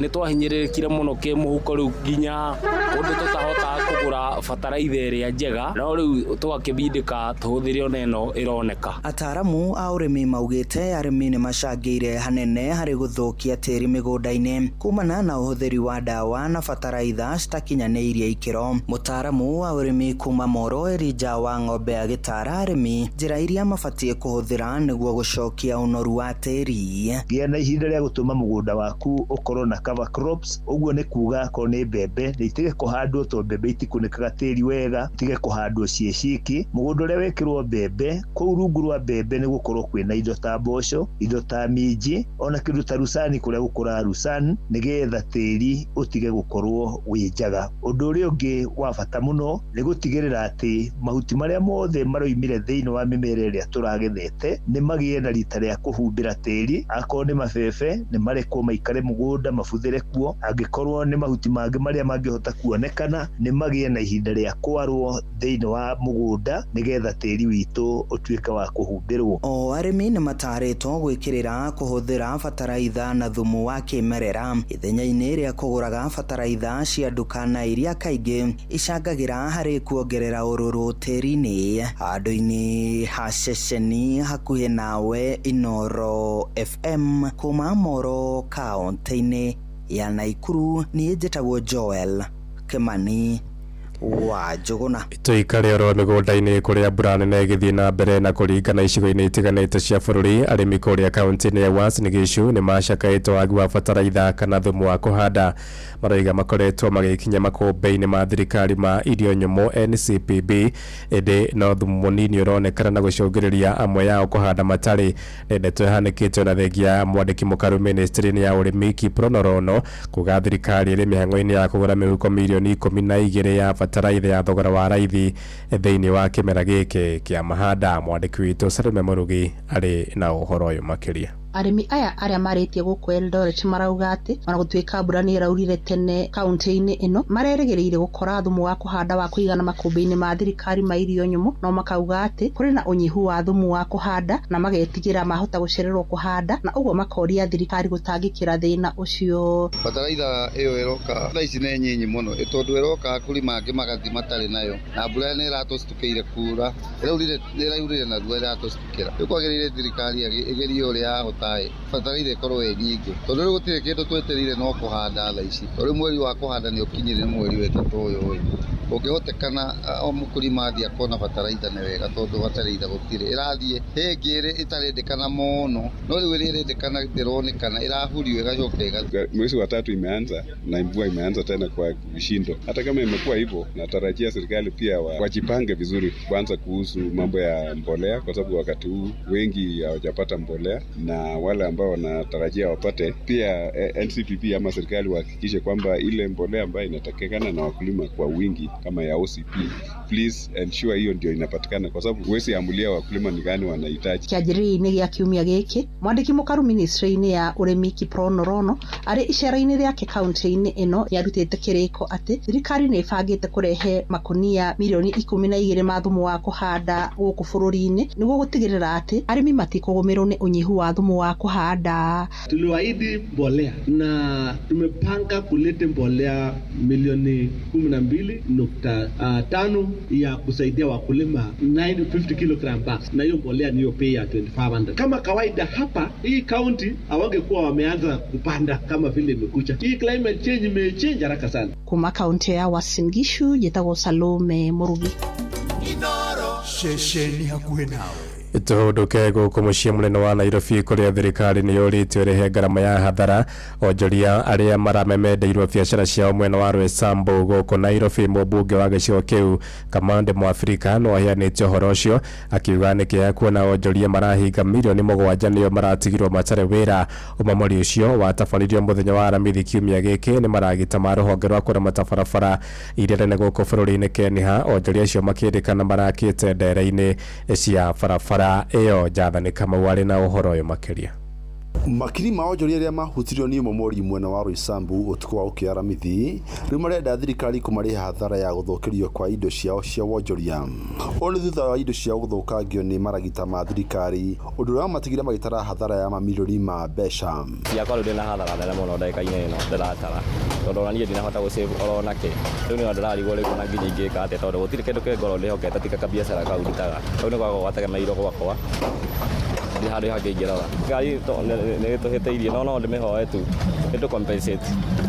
twahinyĩrĩrĩkire mũno kĩmũhuko rĩu nginya kũndũ tũtahotaga kũgũra bataraitha ĩrĩa njega, no rĩu tũgakĩbindĩka tũhũthĩre ona ĩno ĩroneka. Ataaramu a ũrĩmi maugĩte arĩmi nĩ macangĩire hanene harĩ gũthũkia tĩri mĩgũnda-inĩ kumana na ũhũthĩri wa ndawa na bataraitha citakinyanĩirie ikĩro. Mũtaaramu wa ũrĩmi kuma Moro Elijah wa Ng'ombe agĩtara arĩmi njĩra iria mabatiĩ kũhũthĩra nĩguo gũcokia ũnoru wa tĩri. Gĩa na ihinda rĩa gũtũma mũgũnda waku ũkorwo na cover crops, ũguo nĩ kuga akorwo nĩ mbembe nĩ itige kũhandwo tondũ mbembe itikunĩkaga tĩri wega, itige kũhandwo ciĩ ciki. Mũgũnda ũrĩa wekĩrwo mbembe, kũu rungu rwa mbembe nĩ gũkorwo kwĩna indo ta mboco, indo ta minji, ona kĩndũ ta rusani kũrĩa gũkũraga rusani, Nĩgetha tĩri ũtige gũkorwo wĩ njaga. Ũndũ ũrĩa ũngĩ wa bata mũno nĩ gũtigĩrĩra atĩ mahuti marĩa mothe maroimire thĩinĩ wa mĩmera ĩrĩa tũragethete nĩ magĩe na rita rĩa kũhumbĩra tĩri. Akorwo nĩ mabebe nĩ marekwo maikare mũgũnda mabuthĩre kuo, angĩkorwo nĩ mahuti mangĩ marĩa mangĩhota kuonekana nĩ magĩe na ihinda rĩa kwarwo thĩinĩ wa mũgũnda nĩgetha tĩri witũ ũtuĩke wa kũhumbĩrwo. O arĩmi nĩ matarĩtwo gwĩkĩrĩra kũhũthĩra bataraitha na thumu wa kĩmerera ithenya-inĩ rĩa kũgũraga bataraitha cia nduka na iria kaingĩ icangagĩra harĩ kuongerera ũrũrũ tĩri-inĩ. Handũ-inĩ ha ceceni hakuhĩ nawe Inooro FM kuma Moro kaunti-inĩ ya Naikuru, niĩ njĩtagwo Joel Kimani wa Njũgũna. Tũikare oro mĩgũnda-inĩ kũrĩa mbura nene ĩgĩthiĩ na mbere na kũringana icigo-inĩ itiganĩte cia bũrũri. Arĩmi kũrĩa kaunti-inĩ ya Uasin Gishu nĩ macakaĩte wagi wa bataraitha kana thumu wa kũhanda. Maroiga makoretwo magĩkinya makũmbĩ-inĩ ma thirikari ma irio nyũmũ NCPB, ĩndĩ no thumu mũnini ũronekana na gũcũngĩrĩria amwe yao kũhanda matarĩ. Nĩ ndeto ĩhanĩkĩte ona thengia ya mwandĩki mũkaru ministry-inĩ ya ũrĩmi Kiprono Rono kuga thirikari ĩrĩ mĩhang'o-inĩ ya kũgũra mĩhuko mirioni 12 ya bataraitha ya thogora wa raithi thĩinĩ wa kĩmera gĩkĩ kĩa mahanda. Mwandĩki witũ Salome Mũrugi arĩ na ũhoro ũyũ makĩria. Arĩmi aya arĩa marĩtie gũkũ Eldoret marauga atĩ ona gũtuĩka mbura nĩ ĩraurire tene kaunti-inĩ ĩno, marerĩgĩrĩire gũkora thumu wa kũhanda wa kũigana makũmbĩ-inĩ ma thirikari ma irio nyũmũ, no makauga atĩ kũrĩ na ũnyihu wa thumu wa kũhanda na magetigĩra mahota gũcererwo kũhanda, na ũguo makoria thirikari gũtangĩkĩra thĩna ũcio. Bataraitha ĩyo ĩroka thaa ici nĩ nyinyi mũno, tondũ ĩroka akulima angĩ magathi matarĩ nayo, na mbura nĩ ĩratũcitukĩire kura, ĩraurire narua ĩratũcitukĩra. Rĩu kwagĩrĩire thirikari ĩgerie ũrĩa yahota bataraitha ĩkorwo ĩ nyingĩ, tondũ rĩu gũtirĩ kĩndũ twetereire no kũhanda thaa ici. Tondũ rĩu mweri wa kũhanda nĩ ũkinyire, nĩ mweri wa ĩtatũ ũyũ ĩ, ũngĩhotekana o mũkulima athiĩ akona bataraitha nĩ wega, tondũ bataraitha gũtirĩ, ĩrathiĩ hĩngĩ ĩrĩ ĩtarendekana mũno, no rĩu ĩrĩa ĩrendekana ndĩronekana, ĩrahurio ĩgacoka ĩgathiĩ. Mwezi wa tatu imeanza na mvua imeanza tena kwa vishindo. Hata kama imekuwa hivyo, natarajia serikali pia wajipange vizuri kwanza kuhusu mambo ya mbolea, kwa sababu wakati huu wengi hawajapata mbolea, na wale ambao wanatarajia wapate pia NCPP ama serikali wahakikishe kwamba ile mbolea ambayo inatakikana na wakulima kwa wingi kama ya OCP, please ensure hiyo ndio inapatikana, kwa sababu huwezi amulia wakulima ni gani wanahitaji. Kĩanjĩrĩria-inĩ gĩa kiumia gĩkĩ, mwandĩki mũkaru ministry-inĩ ya ũrĩmi Kiprono Rono arĩ icera-inĩ rĩake kaunti-inĩ ĩno nĩarutĩte kĩrĩko atĩ thirikari nĩ ĩbangĩte kũrehe makonia mirioni 12 ma thumu wa kũhanda gũkũ bũrũri-inĩ nĩguo gũtigĩrĩra atĩ arĩmi matikũgũmĩrwo nĩ ũnyihu wa thumu wa kũhanda. Tuliwaahidi mbolea na tumepanga kuleta mbolea milioni 12.5 ya kusaidia wakulima 950 kilogram bags, na hiyo mbolea niyo bei ya 2500. Kama kawaida hapa hii county hawangekuwa wameanza kupanda kama vile imekucha. Hii climate change imechange haraka sana. Kuma kaunti ya Uasin Gishu njĩtagwo Salome Mũrugi. Ceceni hakuhĩ nawe. Tũhũndũke gũkũ mũciĩ mũnene wa Nairobi kũrĩa thirikari nĩ yũrĩtio ĩrĩhe ngarama ya hathara onjoria arĩa maramemendeirwo biacara ciao mwena wa Roysambu gũkũ Nairobi. Mũmbunge wa gĩcigo kĩu Kamande Mwafrika no aheanĩte ũhoro ũcio akiuga nĩ kĩeha kuona onjoria marahinga mirioni 7 nĩo maratigirwo matarĩ wĩra. Ũmomori ũcio watabanirio mũthenya wa Aramithi kiumia gĩkĩ nĩ maragita ma rũhonge rwa kũramata barabara iria nene gũkũ bũrũri-inĩ Kenya. Onjoria acio makĩrĩkana marakĩte ndere-inĩ cia barabara ĩyo. Jathani Kamau arĩ na ũhoro ũyũ makĩria. Makiri ma onjoria arĩa mahutirio nĩ ũmomori mwena wa Roysambu ũtukũ wa ũkĩa Aramithi rĩu marenda thirikari kũmarĩha hathara ya gũthũkĩrio kwa indo ciao cia wonjoria. Ũũ nĩ thutha wa indo ciao gũthũkangio nĩ maragita ma thirikari, ũndũ ũrĩa wamatigire magĩtara hathara ya mamirioni ma mbeca. Ciakwa rĩu ndĩna hathara nene mũno ndagĩka-inĩ ĩno ndĩratara, tondũ ona niĩ ndinahota gũsave oro nakĩ. Rĩu nĩho ndĩrarigwo rĩu ona nginya ingĩka atĩa, tondũ gũtirĩ kĩndũ kĩngorwo ndĩhokete tiga kabiacara kau ndutaga. Rĩu nĩ gwakwa gwategemeirwo gwakwa, ndirĩ handũ hangĩ ingĩrora. Ngari nĩ ĩtũhĩtĩirie, no ndĩmĩhoe tu ĩtũ compensate,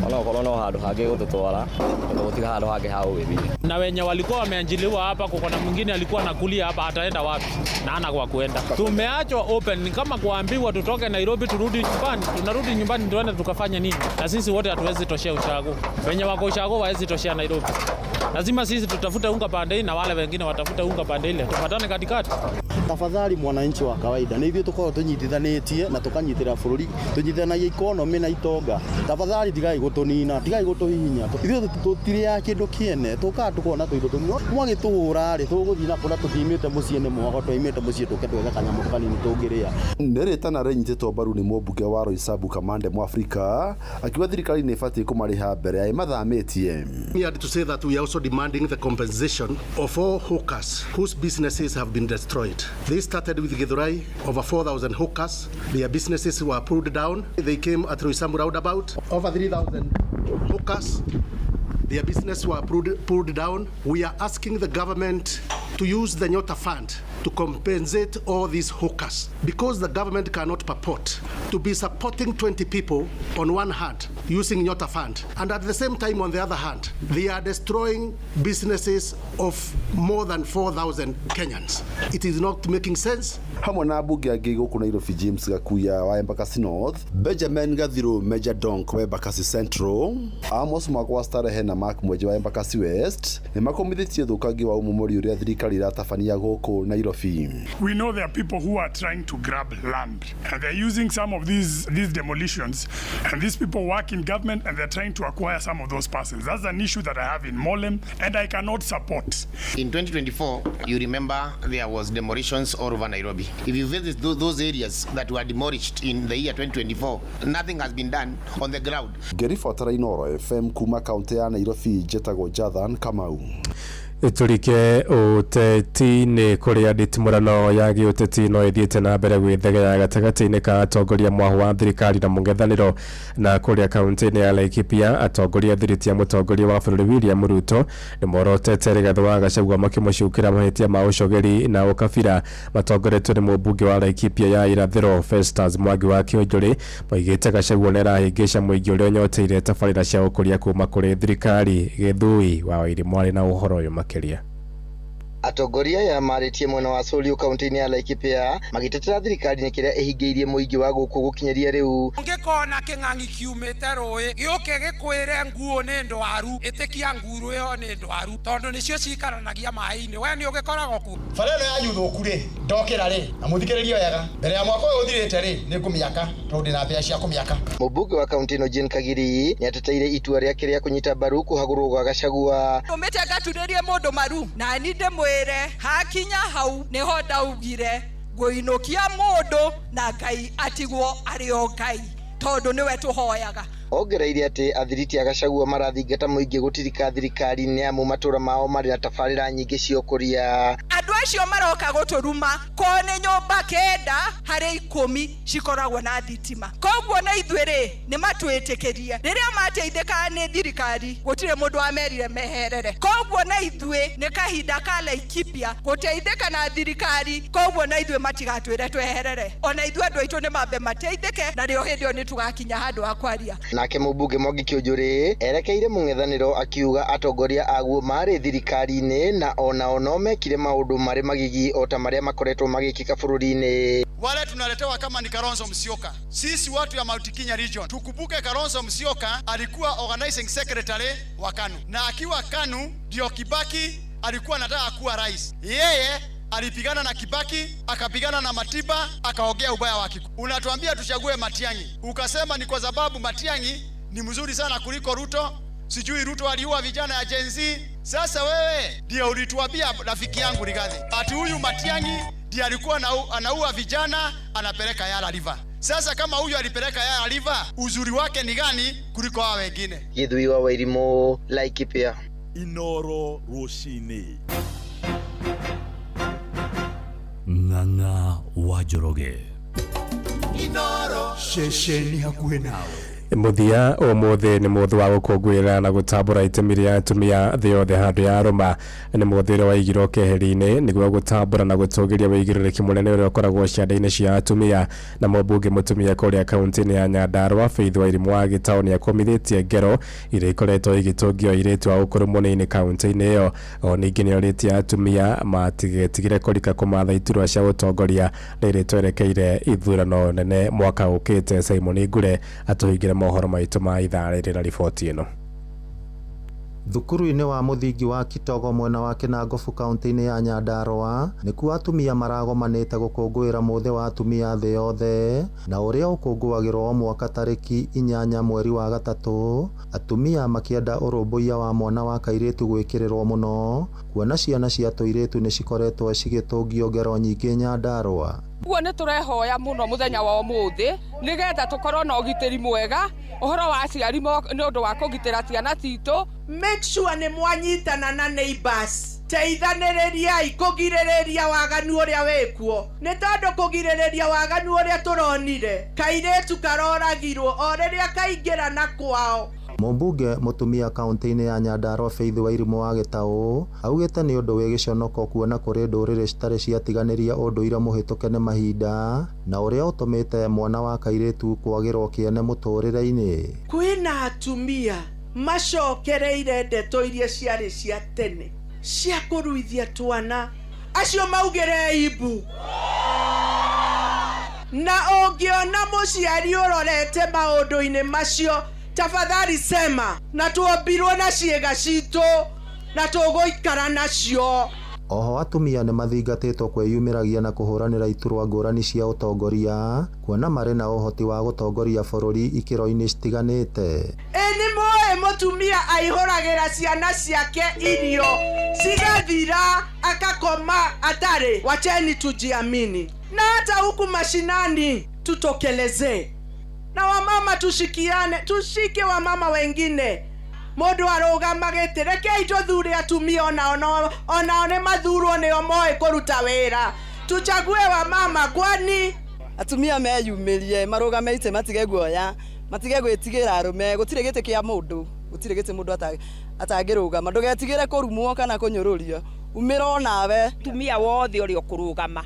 ona okorwo no handũ hangĩ gũtũtwara, tondũ gũtirĩ handũ hangĩ ha gũgĩthiĩ. Na wenye walikuwa wameajiliwa hapa, kuko na mwingine alikuwa anakulia hapa, ataenda wapi? Na hana kwa kuenda. Tumeachwa open, ni kama kuambiwa tutoke Nairobi turudi nyumbani. Tunarudi nyumbani tuende tukafanya nini? Na sisi wote hatuwezi toshea ushago. Wenye wako ushago hawezi toshea Nairobi. Lazima sisi tutafute unga pande hii na wale wengine watafute unga pande ile, tupatane katikati. Tafadhali mwananchi wa kawaida nä ithuä tå korwo tå nyitithanä na tå kanyitä ra bå rå ri tå nyitithanagia ikonomä na itonga. Tafadhali tigai gå tå nina, tigai gå tå hihinya. Ithuä tå tirä kä ndå kä ene tå kaga tå kona tå indo tå mwagä tå hå ra rä tå gå thiä na kå na tå thimä te må ciä nä mwago twaimä te må ciä tå ke twethe kanyamå kanini tå ngä rä a. Nĩ rĩtana rĩnyitĩtwo mbaru nĩ mũmbunge wa Roysambu Kamande Mwafrika akiuga thirikari nĩ ĩbatiĩ kũmarĩha mbere ya ĩmathamĩtie. We had to say that we are also demanding the compensation of all hawkers whose businesses have been destroyed. They started with Githurai, over 4,000 hawkers. Their businesses were pulled down. They came at Roysambu roundabout, over 3,000 hawkers. Their business were pulled down. We are asking the government to use the Nyota Fund to compensate all these hawkers, because the government cannot purport to be supporting 20 people on one hand using Nyota Fund, and at the same time on the other hand they are destroying businesses of more than 4,000 Kenyans. It is not making sense. Hamwe na ambunge angĩ gũkũ Nairobi, James Gakuya wa Embakasi North, Benjamin Gathiru Major Donk wa Embakasi Central, Amos Magwa Starehe na Mark Mwenje wa Embakasi West nĩ makomithĩtie ũthũkangi wa ũmomori ũrĩa thirikari ĩratabania gũkũ Nairobi. We know there are people who are trying to grab land, and they're using some of these demolitions, and these people work in government and they're trying to acquire some of those parcels. That's an issue that I have in Molem and I cannot support. In 2024, you remember there was demolitions all over Nairobi. If you visit those areas that were demolished in the year 2024, nothing has been done on the ground. Ngĩribotera Inooro FM kuma kaunti ya Nairobi, njĩtagwo Jathan Kamau. Tũrike ũteti-inĩ kũrĩa nditimũrano ya gĩũteti no ĩthiĩte na mbere gwĩthegea gatagatĩ-inĩ ka atongoria mwahu wa thirikari na mũng'ethanĩro. Na kũrĩa kaunti-inĩ ya Laikipia, atongoria thiriti ya mũtongoria wa bũrũri William Ruto nĩ morotete Rigathĩ wa Gachagua makĩmũcukĩra mahĩtia ma ũcogeri na ũkabira. Matongoretio nĩ mũmbunge wa Laikipia ya irathĩro Festus Mwangi wa Kĩonjũrĩ, moigĩte Gachagua nĩarahĩngĩca mũingĩ ũrĩa ũnyoteire tabarĩra cia ũkũria kuma kũrĩ thirikari. Gĩthui wa Wairimu arĩ na ũhoro ũyũ makĩria. Atongoria aya marĩtie mwena wa Soliu kaunti-inĩ ya Laikipia magĩtetera thirikari nĩ kĩrĩa ĩhingĩirie mũingĩ wa gũkũ gũkinyĩria rĩu. Ũngĩkona kĩng'ang'i kiumĩte rũĩ gĩũke gĩkwĩre nguo nĩ ndwaru, ĩtĩkia nguru ĩyo nĩ ndwaru tondũ nĩcio cikaranagia maĩ-inĩ, we nĩ ũgĩkoragwo kuo. Bara ĩno yanyu thũku rĩ, ndokĩra rĩ na mũthikĩrĩrie wega, mbere ya mwaka ũyũ ũthirĩte rĩ, nĩ ngũmĩaka tondũ ndĩna mbia cia kũmĩaka. Mũmbunge wa kaunti ĩno Jane Kagiri nĩateteire itua rĩake rĩa kũnyita mbaru kũhagũrwo gwa Gachagua. Ndũmĩte ngaturĩrie mũndũ maru na niĩ ndĩmwĩre hakinya hau nĩho ndaugire ngũinũkia mũndũ na Ngai atigwo arĩ o Ngai tondũ nĩwe tũhoyaga. Ongereire atĩ athiriti a Gachagua marathingata mũingĩ gũtirika thirikari nĩ amu matũra mao marĩ na tabarĩra nyingĩ cia ũkũria. Andũ acio maroka gũtũruma ko nĩ nyũmba 9 harĩ 10 cikoragwo na thitima, koguo na ithuĩ rĩ nĩ matwĩtĩkĩrie rĩrĩa mateithĩkaga nĩ thirikari gũtirĩ mũndũ wamerire meherere, koguo na ithuĩ nĩ kahinda ka Laikipia gũteithĩka na thirikari, koguo na ithuĩ matigatwĩre tweherere, ona ithuĩ andũ aitũ nĩ mambe mateithĩke na rĩo hĩndĩ ĩyo nĩ tũgakinya handũ ha kwaria. Nake mũmbunge Mwangi Kĩonjũrĩ erekeire mũng'ethanĩro akiuga atongoria aguo marĩ thirikari-inĩ na onao no mekire maũndũ marĩ magigi o ta marĩa makoretwo magĩkĩka bũrũri-inĩ. Wale tunaletewa kama ni Kalonzo Musyoka, sisi watu ya Mount Kenya region tukumbuke Kalonzo Musyoka alikuwa organizing secretary wa KANU, na akiwa KANU ndio Kibaki alikuwa anataka kuwa rais. Yeye alipigana na Kibaki, akapigana na Matiba, akaongea ubaya wa Kikuyu. Unatuambia tuchague Matiang'i, ukasema ni kwa sababu Matiang'i ni mzuri sana kuliko Ruto. Sijui Ruto aliua vijana ya Gen Z. Sasa wewe ndio ulituambia rafiki yangu Rigathi ati huyu Matiang'i ndiye alikuwa anaua vijana anapeleka Yala River. Sasa kama huyu alipeleka Yala River, uzuri wake ni gani kuliko hao wengine? Githui wa Wairimu, Laikipia. Inooro Rũcinĩ. Ng'ang'a wa Njoroge. Inooro ceceni hakuhĩ nawe. Mũthia ũmũthĩ nĩ mũthĩ wa gũkũngũĩra na gũtambũra itemi rĩa atumia thĩ yothe handũ ya rũma. Nĩ mũthĩ ũrĩa waigirwo keheri-inĩ nĩguo gũtambũra na gũtũgĩria wĩigĩrĩrĩki mũnene ũrĩa ũkoragwo cianda-inĩ cia atumia. Na mũmbunge mũtumia kũrĩa kaunti-inĩ ya Nyandarua Faith Wairimu wa Gĩtaũ nĩakomithĩtie ngero iria ikoretwo igĩtũngio airĩtu a ũkũrũ mũnini kaunti-inĩ ĩyo. O ningĩ nĩorĩtie atumia matigetigĩre kũrika kũmatha iturwa cia ũtongoria rĩrĩ twerekeire ithurano nene mwaka ũkĩte. Simon Ngure atũhingĩre mohoro maitũ ma ithaa rĩrĩ na riboti ĩno. Thukuru-inĩ wa mũthingi wa Kitogo mwena wa Kinangofu kaunti-inĩ ya Nyandarua nĩkuo atumia maragomanĩte gũkũngũĩra mũthĩ wa atumia thĩ yothe na ũrĩa ũkũngũagĩrwo o mwaka tarĩki 8 mweri wa gatatũ, atumia makĩenda ũrũmbũiya wa mwana wa kairĩtu gwĩkĩrĩrwo mũno kuona ciana cia tũirĩtu nĩcikoretwo cigĩtũngio ngero nyingĩ Nyandarua. Ũguo nĩ tũrehoya mũno mũthenya wa ũmũthĩ nĩgetha tũkorwo na ũgitĩri mwega ũhoro wa aciari nĩ ũndũ wa kũgitĩra ciana citũ. Make sure nĩ mwanyitana na neighbors, teithanĩrĩriai kũgirĩrĩria waganu ũrĩa wĩkuo, nĩ tondũ kũgirĩrĩria waganu ũrĩa tũronire kairĩtu karoragirwo o rĩrĩa kaingĩra na kwao. Mũmbunge mũtumia kaunti-inĩ ya Nyandarua Faith Wairimũ wa Gĩtaũ augĩte nĩ ũndũ wĩ gĩconoko kuona kũrĩ ndũrĩrĩ citarĩ ciatiganĩria ũndũire mũhĩtũke nĩ mahinda na ũrĩa ũtũmĩte mwana wa kairĩtu kwagĩrwo kĩene mũtũrĩre-inĩ. Kwĩna atumia macokereire ndeto iria ciarĩ cia tene cia kũruithia twana, acio maugĩre ibu. Na ũngĩona mũciari ũrorete maũndũ-inĩ macio, tafadhali sema, na tuombirwo na ciĩga citũ na tũgũikara nacio. Oho atumia nĩ mathingatĩtwo kwĩyumĩragia na kũhũranĩra iturwa ngũrani cia ũtongoria kuona marĩ na ũhoti wa gũtongoria bũrũri ikĩro-inĩ citiganĩte. Ĩ nĩ mũĩ mũtumia aihũragĩra ciana ciake irio cigathira akakoma atarĩ. Wacheni tujiamini, na hata huku mashinani tutokelezee, na wamama tushikiane, tushike wamama wengine. Mũndũ arũgama gĩtĩ, rekei tũthure atumia onao onao nĩ mathurwo nĩo moĩ kũruta wĩra. Tuchague wamama, kwani atumia meyumĩrie marũgame itĩ, matige guoya, matige gwĩtigĩra arũme. Gũtirĩ gĩtĩ kĩa mũndũ, gũtirĩ gĩtĩ mũndũ atangĩrũgama. Ndũgetigĩre kũrumwo kana kũnyũrũrio, umĩra onawe. Tumia wothe ũrĩa ũkũrũgama,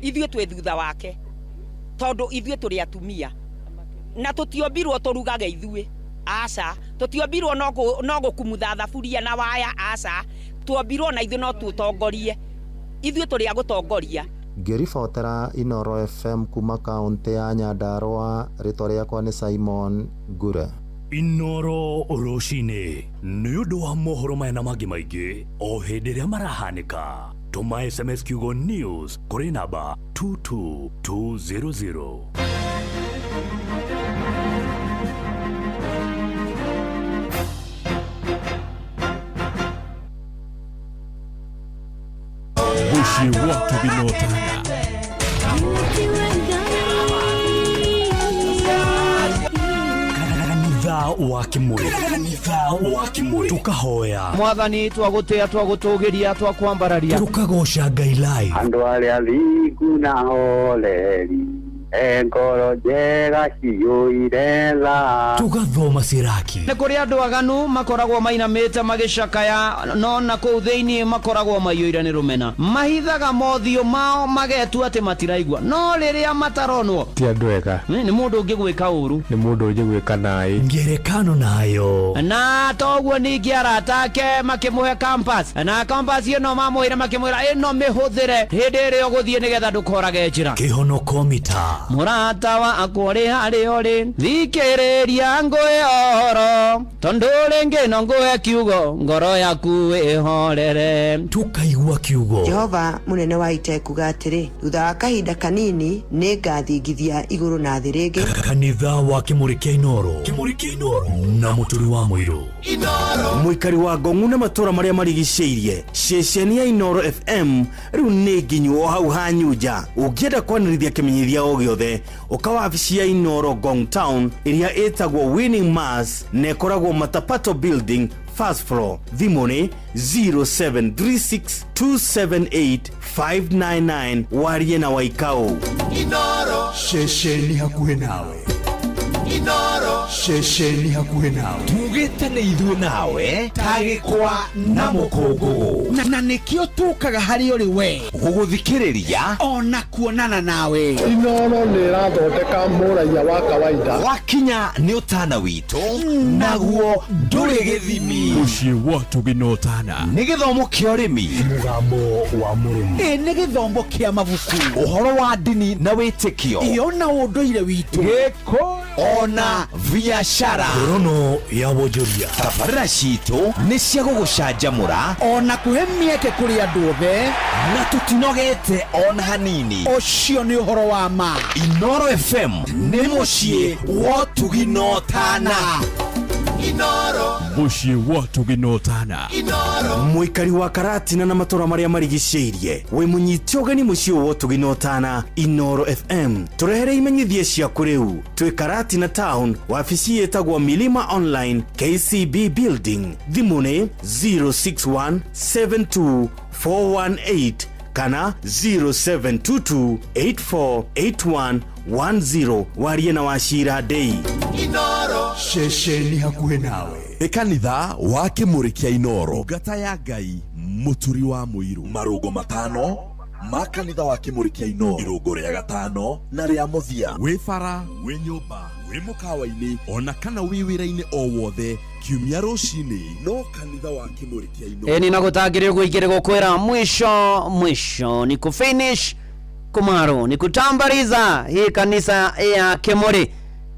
ithuĩ twĩ thutha wake, tondũ ithuĩ tũrĩ atumia na tũtiombirwo tũrugage ithuĩ, aca. Tũtiombirwo no gũkumutha thaburia na waya, aca. Tuombirwo na ithuĩ no tũtongorie, ithuĩ tũrĩ a gũtongoria. Ngĩribotera Inooro FM kuma kaunti ya Nyandarua, rĩtwa rĩakwa nĩ Simon Ngure. Inooro rũcinĩ nĩ ũndũ wa mohoro maya na mangĩ maingĩ o hĩndĩ ĩrĩa marahanĩka. Tũma SMS kiugo news kũrĩ namba 22200. Mũciĩ wa Tũginotana. Kanitha wa Kĩmũrĩ, kanitha wa Kĩmũrĩ, tukahoya Mwathani, twagũtĩa, twagũtũgĩria, twakwambararia, tukagoca Ngai live. Andũ arĩa thingu na horeri, e ngoro njega ciyũire tha. Tugathoma siraki. Nĩ kũrĩ andũ aganu makoragwo mainamĩte magĩcakaya, no na kũu thĩinĩ makoragwo maiyũire nĩ rũmena. Mahithaga mothiũ mao magetua atĩ matiraigua, no rĩrĩa mataronwo ti andũ ega. Nĩ mũndũ ũngĩgwĩka ũru, nĩ mũndũ ũngĩgwĩka naĩ. Ngerekano nayo. Na toguo ningĩ arata ake makĩmũhe compass, na compass ĩno mamwĩra makĩmwĩra ĩno mĩhũthĩre hĩndĩ ĩrĩa ũgũthiĩ nĩgetha ndũkorage njĩra. Kĩhonoko mita. Mũrata wakwa ũrĩ harĩa ũrĩ, thikĩrĩria ngũhe ũhoro, tondũ rĩngĩ no ngũhe kiugo, ngoro yaku ĩhorere. Tukaigua kiugo. Jehova mũnene wa ita ekuga atĩrĩ, thutha wa kahinda kanini nĩ ngathingithia igũrũ na thĩ rĩngĩ. Kanitha wa Kĩmũrĩ kĩa Inooro, Kĩmũrĩ kĩa Inooro na Mũturi wa Mũirũ. Mũikari wa Ngong'u na matũra marĩa marigicĩirie, ceceni ya Inooro FM rĩu nĩ nginyu o hau hanyunja. Ũngĩenda kwanĩrithia kĩmenyithia o gĩothe, ũka wabici ya Inooro Ngong Town ĩrĩa ĩtagwo Winning Mass na ĩkoragwo Matapato Building first floor. Thimũ nĩ 0736278599. Warie na Waikau. Inooro ceceni hakuhĩ nawe. Inooro ceceni hakuhĩ nawe. Tugĩte nĩ ithuĩ nawe ta gĩkwa na mũkũngũgũ, na nĩkĩo tũkaga harĩ ũrĩ we gũgũthikĩrĩria ona kuonana nawe. Inooro nĩ ĩrathondeka mũraiya wa kawaida. Wakinya nĩ ũtana witũ, naguo ndũrĩ gĩthimi. Mũciĩ wa Tũginotana nĩ gĩthomo kĩa ũrĩmi, mũgambo wa mũrĩmi, ĩ nĩ gĩthomo kĩa mabuku, ũhoro wa ndini na wĩtĩkio, ĩyo na ũndũire witũ, gĩkũyũ. O Ona biacara. Ngorono ya wonjoria. Tabarĩra citũ nĩ cia gũgũcanjamũra ona kũhe mĩeke kũrĩ andũ othe, na tũtinogete ona hanini. Ũcio nĩ ũhoro wa ma. Inoro FM nĩ mũciĩ wa ũtugi na ũtana. Inoro. Mũciĩ wa ũtugi na ũtana. Mũikari wa Karatina na matũra marĩa marigicĩirie, wĩ mũnyite ũgeni mũciĩ wa ũtugi na ũtana Inoro FM. Tũrehere imenyithia ciaku rĩu. Twĩ Karatina Town, wabici ĩtagwo Milima Online, KCB Building. Thimũ nĩ 061 72 418 kana 0722 8481 10. Warie na Wacira Ndei. Inoro. Ceceni hakuhĩ nawe nĩ kanitha wa Kĩmũrĩ kĩa Inoro, ngata ya Ngai, mũturi wa mũirũ. Marũngo matano ma kanitha wa Kĩmũrĩ kĩa Inoro, irũngo rĩa gatano na rĩa mũthia. Wĩ bara, wĩ nyũmba, wĩ mũkawa-inĩ, ona kana wĩ wĩra-inĩ o wothe, kiumia rũcinĩ no kanitha wa Kĩmũrĩ kĩa Inoro. Ĩni na gũtangĩrĩ ũguo ingĩrĩ gũkwĩra mwisho mwisho ni kufinish kumaro ni kutambariza hii kanisa ya Kĩmũrĩ.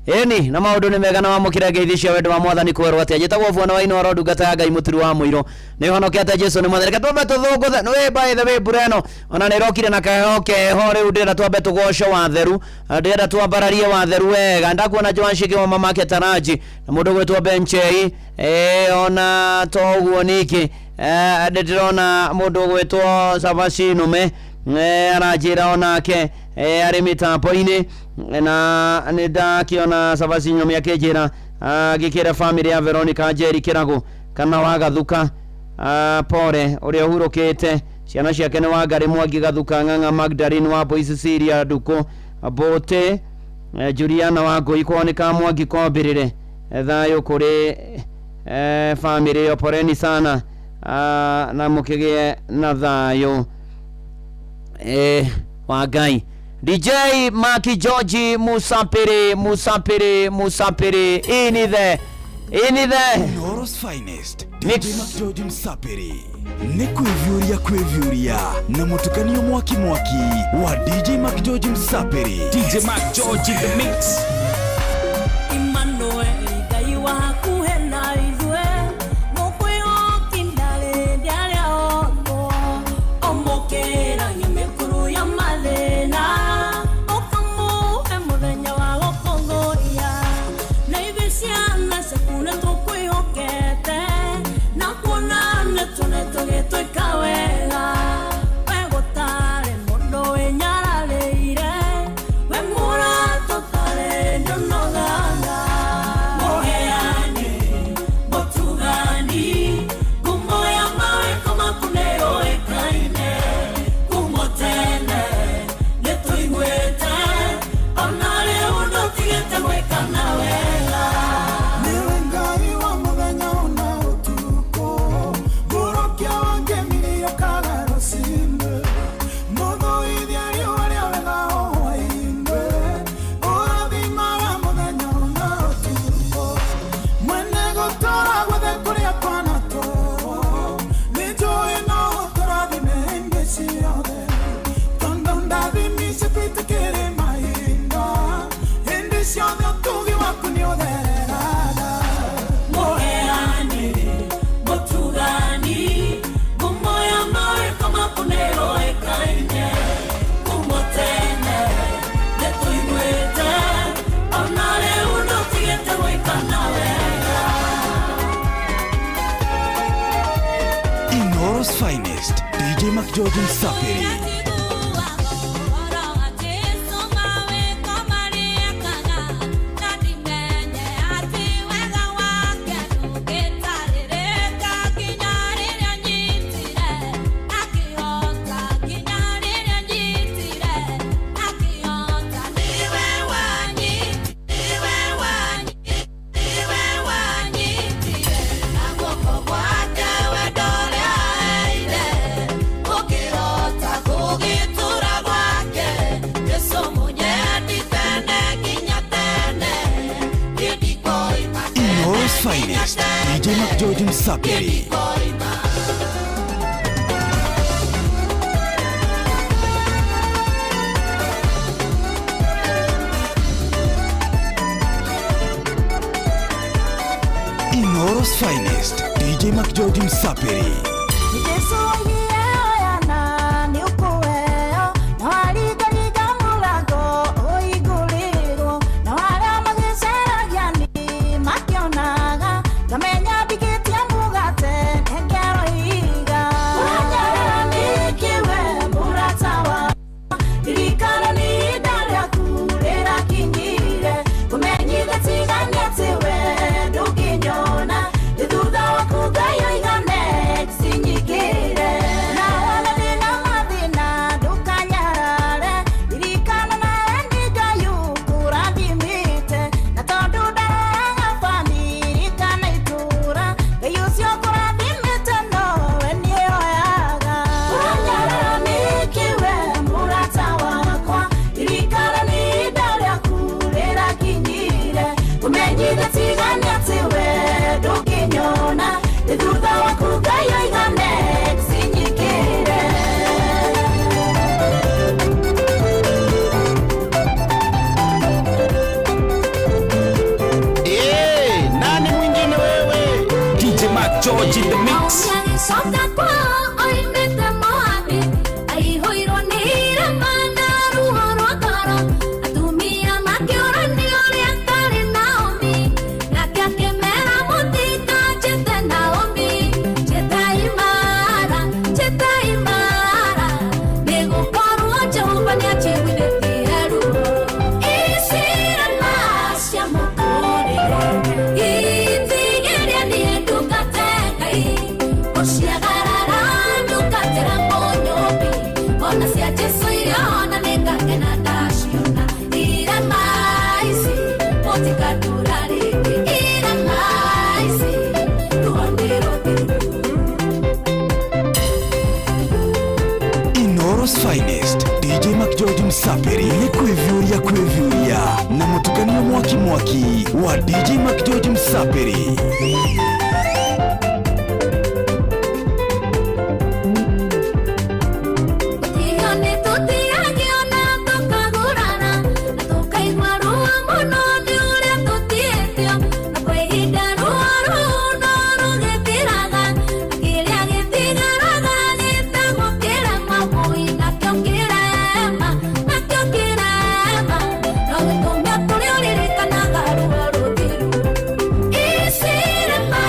Ĩni na maũndũ nĩ mega na wamũkĩra ngeithi cia wendo wa mwathani kwerwo atĩa. Njĩtagwo Bwana wa Inoro, ndungata ya Ngai mũturi wa mũirũ. Nĩ ũhonokete Jesu nĩ mwathani. Reke twambe tũthũngũthe. Nĩ wĩ by the way mbura ĩno ona nĩ ĩrokire na kaheho keho. Rĩu ndĩrenda twambe tũgoce watheru, ndĩrenda twambararie watheru wega. Ndakuona Joan Shiki wa mamake Taraji na mũndũ ũgwĩtwo Benchei, ona to ũguo ningĩ ndĩrona mũndũ ũgwĩtwo Savashinume aranjĩra onake arĩ mĩtambo-inĩ, na nĩ ndakĩona Savashinume akĩnjĩra ngĩkĩra family ya Veronica Njeri Kĩragũ kana wa Gathuka, pore ũrĩa ũhurũkĩte. Ciana ciake nĩ Wangarĩ Mwangi Gathuka, Ng'ang'a Magdalene wa Boys, Cecilia Ndukũ Mbũtĩ, Juliana wa Ngũi kwoneka Mwangi Kombĩrĩre. Thayũ kũrĩ family ĩyo, poreni sana, na mũkĩgĩe na thayũ wa Ngai. DJ Maki George Musapiri Musapiri Musapiri inithe inithe Inoro's finest DJ Mark George Msapiri nĩ kwĩviũria kwĩviũria na mũtukanio mwaki mwaki wa DJ Mark George Msapiri. DJ Mark George in the mix. Emmanuel Ngai wa hakuhĩ na ithuĩ, mũkwĩhoki ndarĩ ndĩarĩa otwo, ũmũkĩra mĩkuru ya mathĩna, ũkamũhe mũthenya wa gũkũngũiya. Na ithuĩ ciana ciaku nĩ tũkwĩhokete, na kuona nĩ tuone tũgĩtwĩka wega. We gũtarĩ mũndũ wĩnyararĩire, we mũrata ũtarĩ ndũnogaga. Mũheani, mũtugani, ngumo ya mawĩko maku nĩyũĩkaine. Kuma tene nĩtũiguĩte, ona rĩu ndũtigĩte gwĩka na wega. Nĩwe Ngai wa mũthenya ona ũtukũ, ngũrũkia wa ngemi yũkaga rũcinĩ, mũthũithia riũa rĩa wega o hwaĩ-inĩ, ũrathimaga mũthenya ona ũtukũ, mwene gũtũũra guothe kũrĩa kwanatũũrwo, nĩnjũĩ no ũtũrathime hĩndĩ ciothe, tondũ ndathimi ciatwĩtĩkĩrĩ mahinda, hĩndĩ ciothe ũtugi waku nĩũthereraga. Mũheani, mũtugani, ngumo ya mawĩko maku nĩyũĩkaine. Kuma tene nĩtũiguĩte, ona rĩu ndũtigĩte gwĩka na wega. Inoro's finest DJ Mark George Msapiri. Inoro's finest DJ Mark George Msapiri. McGeorge Msapiri. Jesu oigire oyana nĩ ũkũheo, na waringaringa mũrango ũhingũrĩrwo, na arĩa magĩcaragia nĩ makĩonaga, ngamenya mbikĩtie mũgate nengero ihiga. Ũranyarara nĩkĩ we mũrata wakwa? Ririkana nĩ ihinda rĩaku rĩrakinyire, ngũmenyithie tiga nĩ atĩ we ndũngĩnyona, nĩ thutha waku Ngai oiga next nyingĩre. Na wona ndĩna mathĩna ndũkanyarare, ririkana nawe nĩ Ngai ũkũrathimĩte, na tondũ ndaroraga bamĩrĩ kana itũũra, Ngai ũcio ũkũrathimĩte nowe nĩoyaga. Ũranyarara nĩkĩ we mũrata wakwa? Ririkana nĩ ihinda rĩaku rĩrakinyire, ũmenyithie tiga nĩ atĩ we ndũngĩnyona, nĩ thutha waku Ngai oiga next nyingĩre. Hey, nani mwingine wewe? DJ Mark George in the mix. Agĩcoka kwao oimĩte Moabi, aihũirwo nĩ irema na ruo rwa ngoro. Atumia makĩũrania ũrĩa karĩ Naomi, nake akĩmeera mũtikanjĩte Naomi, njĩtai Mara, njĩtai Mara, nĩgũkorwo Jehova nĩanjiguithĩtie ruo. Ici irema cia mũtũũrĩre, itigĩrĩre niĩ ndungate Ngai. Gũciagarara ndungatĩra mũnyũmbi, ona cia Jesũ iria ona nĩngakena ndaciona. Irema ici mũtikatũra rĩngĩ, irema ici ruo nĩ rũthiru. Inoro's finest DJ McGeorge Msapiri nĩ kwĩviũria kwĩviũria na mũtukanio mwaki mwaki wa DJ McGeorge Msapiri. Gũtigio nĩ tũtigagio na tũkagũrara, na tũkaigua ruo mũno nĩ ũrĩa tũtigĩtio, na kwa ihinda ruo rũu no rũgĩthiraga, na kĩrĩa gĩtigaraga gĩtagwo kĩrema, wũi nakĩo kĩrema, nakĩo kĩrema, no gĩtũme ũtũre ũririkanaga ruo rũthiru. Ici irema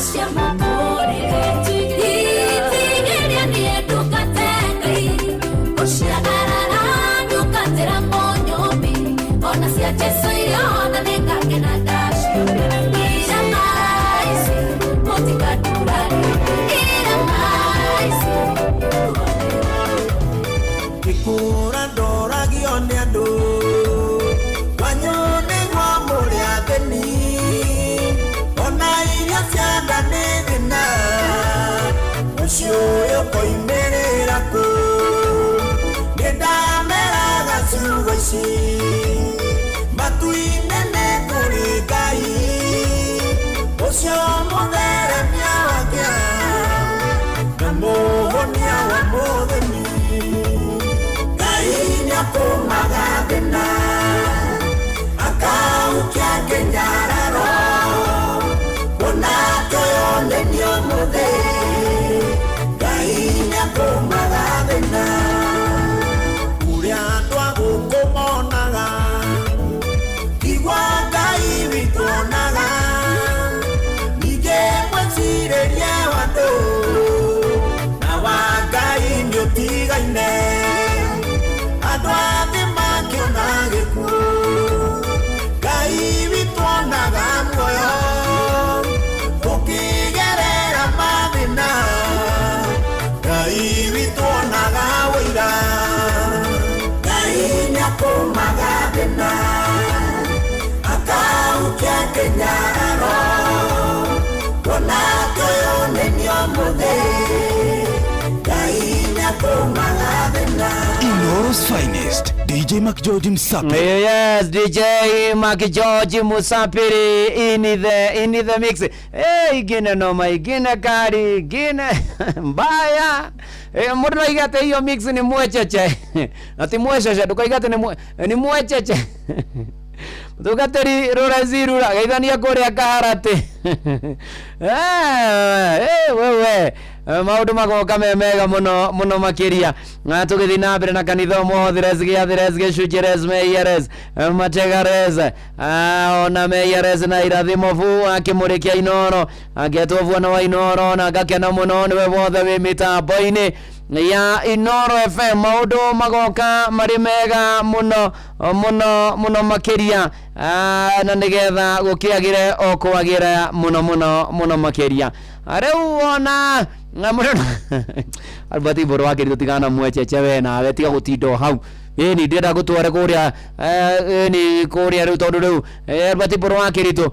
cia mũtũũrĩre, itigĩrĩre niĩ ndungate Ngai. Gũciagarara ndungatĩra mũnyũmbi, ona cia Jesũ iria ona nĩngakena ndaciona. Irema ici mũtikatũra rĩngĩ, irema ici. Ngĩkũra ndoragio nĩ andũ kwanyu nĩguo mũrĩ athĩni ona irio cia nda nĩ thĩna mũciĩ ũyũ ũkoimĩrĩra kũ nĩndameraga ciugo ici matu-inĩ nĩ kũrĩ Ngai ũcio mũtheremia wa kĩa na mũhonia wa mũthĩni Ngai nĩakũmaga thĩna akaukia kĩnyararo kuona atĩ ũyũ nĩ niĩ ũmũthĩ Ngai nĩakũmaga thĩna ũrĩa andũ a gũkũ monaga igua Ngai witũ onaga ningĩ mwĩcirĩrie wa andũ na wa Ngai nĩũtigaine andũ a thĩ makĩona gĩkuũ Ngai witũ onaga muoyo ũkĩgerera mathĩna Ngai witũ onaga wũira Ngai nĩakũmaga thĩna akaukia kĩnyararo kuona atĩ ũyũ nĩ niĩ ũmũthĩ Ngai nĩakũmaga thĩna Inoro's finest DJ McGeorge Msapiri. Yes, DJ McGeorge Musapiri in the mix. Hey, ingine noma, ingine kali, ingine mbaya. Mũndũ no aiga atĩ hiyo mix ni mwecheche. Ati mwecheche, ndũkaiga atĩ ni mwecheche. Mũtungatĩri Rũracirura geithania kũrĩa Kaharatĩ. Wewe maũndũ magoka me mega mũno mũno makĩria. Na tũgĩthiĩ na mbere na kanitha ũmũthĩ res gĩathĩ res gĩcunjĩ res meiya res matega res ona meiya res na irathimo bu akĩmũrĩkia Inoro angetwo bwana wa Inoro na ngakena mũno nĩwe wothe wĩ mĩtambo-inĩ ya Inoro FM. Maũndũ magoka marĩ mega mũno mũno mũno makĩria, na nĩgetha gũkĩagĩre o kwagĩra mũno mũno mũno makĩria. Rĩu ona na mũno Albert Iboro wa kĩritũ tigana mwecheche we nawe tiga gũtinda o hau. Ĩni ndĩrenda gũtware kũrĩa, ĩni kũrĩa rĩu tondũ rĩu Albert Iboro wa kĩritũ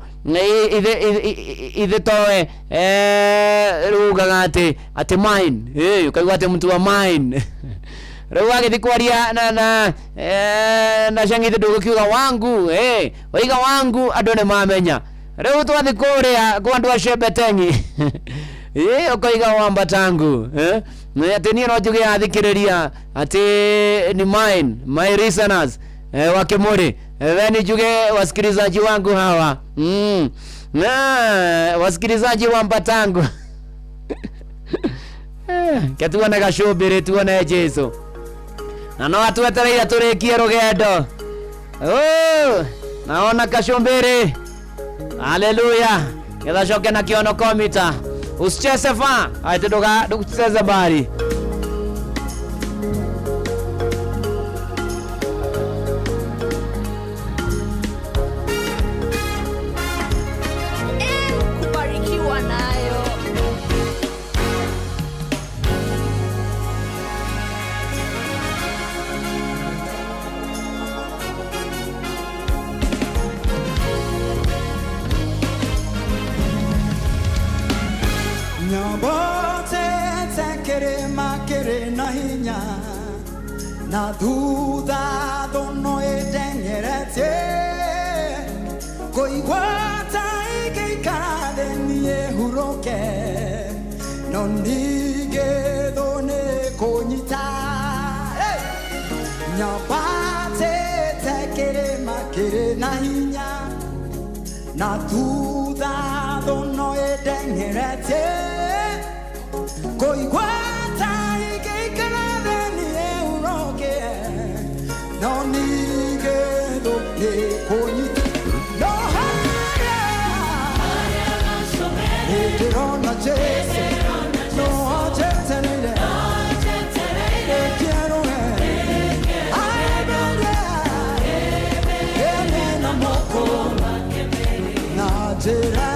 ithe towe rĩu ugaga atĩ atĩ mine, ũkaigua atĩ mtu wa mine. Rĩu agĩthiĩ kwaria na cang'ithi ndũgũkiuga wangu, waiga wangu andũ nĩ mamenya. Rĩu twathiĩ kũrĩa kwa andũ a Shebetengi, ũkoiga wambatangu, atĩ niĩ no njuge athikĩrĩria atĩ ni mine, my listeners, wa Kĩmũrĩ, we ni njuge wasikilizaji wangu hawa, wasikilizaji wa mbatangu. Ke tuone gacumbĩrĩ tuone Jesu na no atwetereire tũrĩkie rũgendo. Oh, naona kachumbĩrĩ, haleluya, getha coke na kĩono komita. Usicheze fa aite nduga nducheze mbali. Kubarikiwa nayo. Nyambotete kĩrĩma kĩrĩ na hinya na thutha thũno ĩteng'eretie kũigua ta ingĩikara thĩ niĩ hurũke no ningĩ thũ nĩ kũnyita. Hey! Nyambatĩte kĩrĩma kĩrĩ na hinya na thutha thũno ĩteng'eretie kũigua ta ingĩikara thĩ niĩ hurũke no ningĩ thũ nĩ kũnyita. No harĩa nĩndĩrona Jesũ no anjetereire ndĩkĩerũhe aemberia ene na moko na njĩra.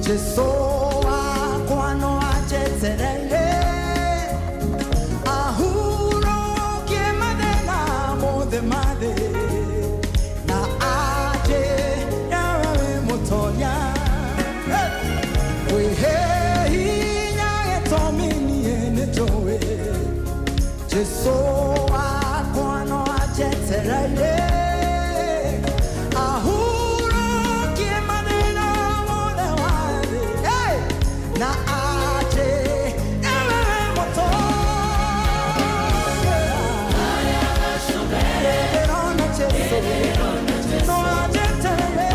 Jesu wakwa no anjetereire ahurũkie mathĩna mothe ma thĩ na anjĩre we mũtoria. Kwĩhe hinya gĩtũmi niĩ nĩnjũĩ Jesu wakwa no anjetereire ahurũkie mathĩna mothe ma thĩ na anjĩre we mũtoria. Nĩndĩrona Jesu no anjetereire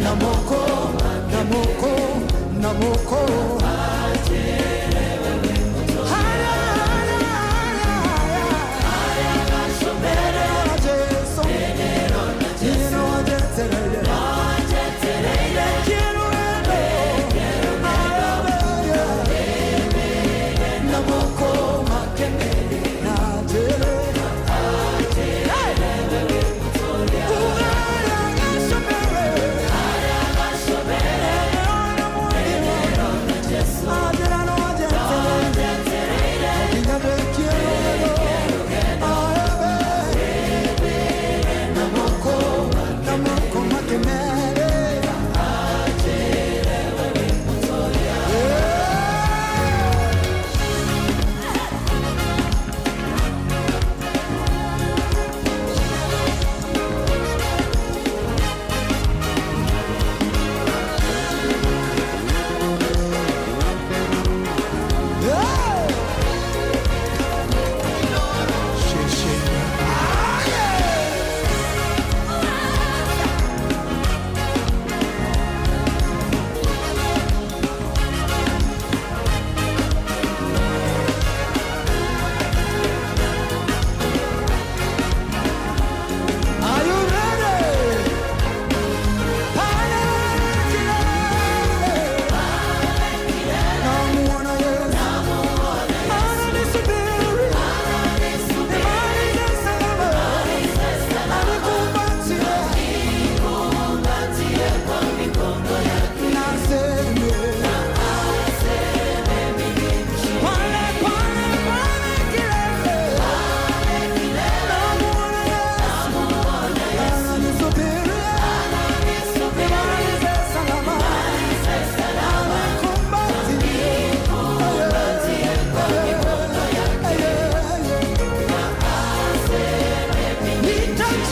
Namoko, namoko, namoko.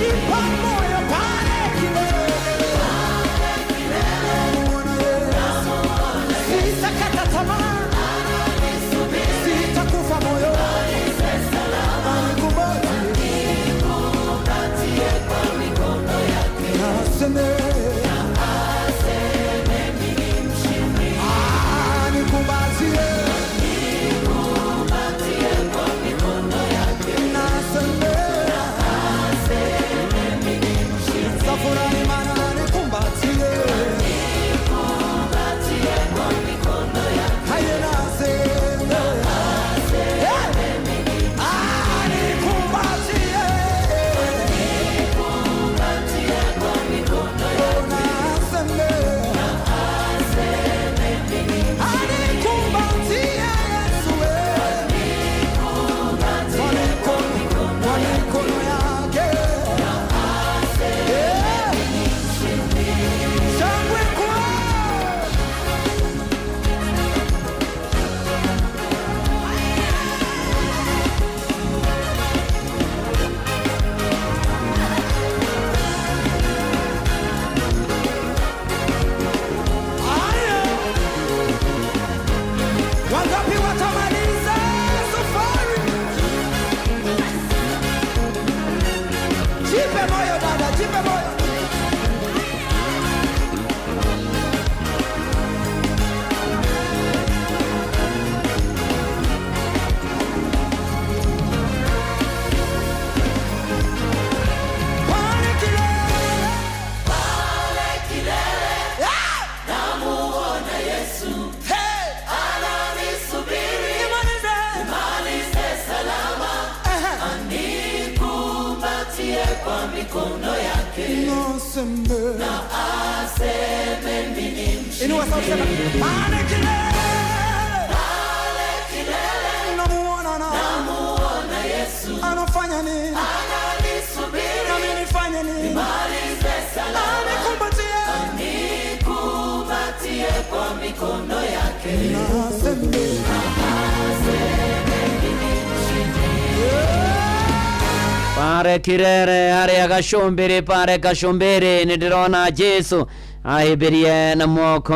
Sitajipa moyo pale kilele. Sitakata tamaa. Sitakufa moyo. Anikumbatie kwa mikono yake. Naseme. Anikumbatie. Kwa mikono yake. Naseme. Safurani maana anikumbatie. Kwa mikono yake. Haye naseme. Anikumbatie. Kwa mikono yake. Naseme. Anikumbatie Yesu, kwa mikono yake. Shangwe kwao. Aya. Wangapi watamaliza safari? Jipe moyo dada, jipe moyo. Pale kilele. Pale kilele. Namuona Yesu. Ananisubiri. Nimalize salama. Anikumbatie kwa mikono yake. Naseme. Na aseme mimi ni mshindi. Inua sauti sema, pale kilele. Pale kilele. Namuona na. Namuona Yesu. Anafanya nini? Ananisubiri. Nami nifanye nini? Nimalize salama. Anikumbatie. Anikumbatie kwa mikono yake. Naseme. Aseme mimi ni mshindi. Pare kirere haria gacumbiri pare gacumbiri nĩ ndĩrona Jesu ahĩmbĩrie na moko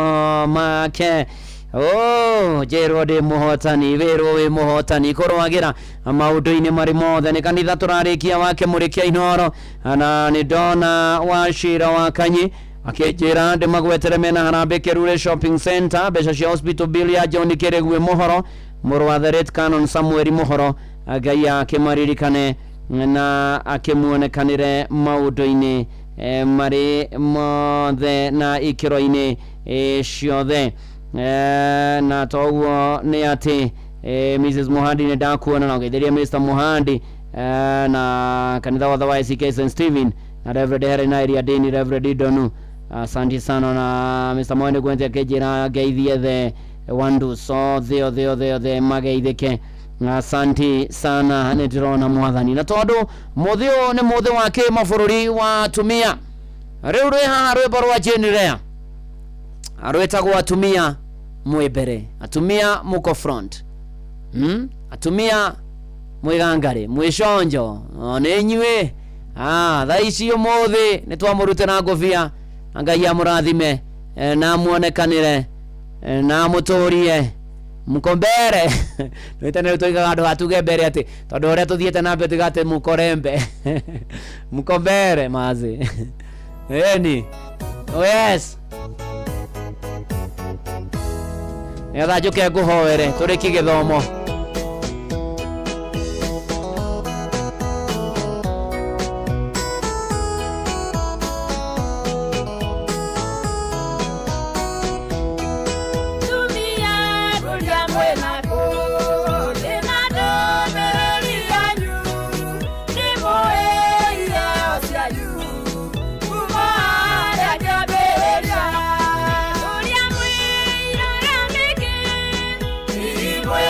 make. Oh, njĩrwo ndĩ mũhotani wĩrwo wĩ mũhotani kũrũagĩra maũndũ-inĩ marĩ mothe. Nĩ kanitha tũrarĩkia wake mũrĩkia Inoro, na nĩ ndona Wacira wa Kanyi akĩnjĩra ndĩmagwetere mena harambĩ Kerure Shopping Center, mbeca cia hospital bill ya John Kĩrĩguĩ Mũhoro, mũrũ wa the late Canon Samuel Mũhoro. Ngai akĩmaririkane na akĩmuonekanĩre maũndũ-inĩ marĩ mothe na ikĩro-inĩ ciothe. Na toguo nĩ atĩ Mrs Muhandi nĩ ndakuona na ũgeithĩria Mr Muhandi, na kanitha wothe wa ACK St Stephen na Reverend Helen Iria Dini, Reverend Idonu, asante sana. Na Mr Mwene Gwente akĩnjĩra ngeithie the Wandus othe othe othe othe mageithĩke. Asante sana, nĩ ndĩrona mwathani. Na tondũ mũthĩ ũyũ nĩ mũthĩ wa kĩmabũrũri wa atumia, rĩu rwĩ haha rwĩmbo rwa Jane Rea rwĩtagwo atumia mwĩ mbere, atumia muko front, atumia mwĩ gangarĩ mwĩ conjo nĩ inyuĩ. Thaa ici ũmũthĩ nĩ twamũrutĩra ngũbia, Ngai amũrathime, na amuonekanĩre, na amũtũrie mko mbere. Nĩ tũigaga andũ hatuge mbere atĩ tondũ ũrĩa tũthiĩte na mbere tuiga atĩ mũkorembe mko mbere mazi. Eni. Oh yes. Nĩgetha njũke ngũhoere tũrĩkie gĩthomo. Tumia rũrĩa mwĩnakuo, ndĩna ndũmĩrĩri yanyu, nĩmũĩ iheo cianyu, kuuma harĩa kĩambĩrĩria. Ũrĩa mwĩirũra mĩngĩ, imwe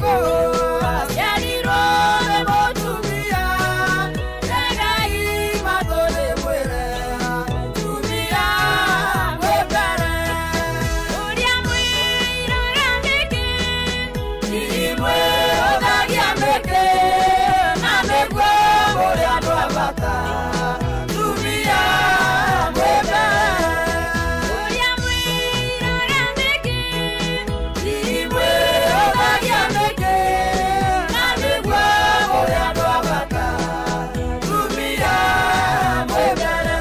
kũ aciarirwo nĩ mũtumia tegai matũ ndĩmwĩre atumia mwĩ mbere ũrĩa mwĩraga nĩkĩ imwĩhũthagia mĩkĩ na nĩguo mũrĩ andũ a bata atumia mwĩ mbere ũrĩa mwĩraga nĩkĩ imwĩhũthagia mĩkĩ na nĩguo mũrĩ andũ a bata atumia mwĩ mbere.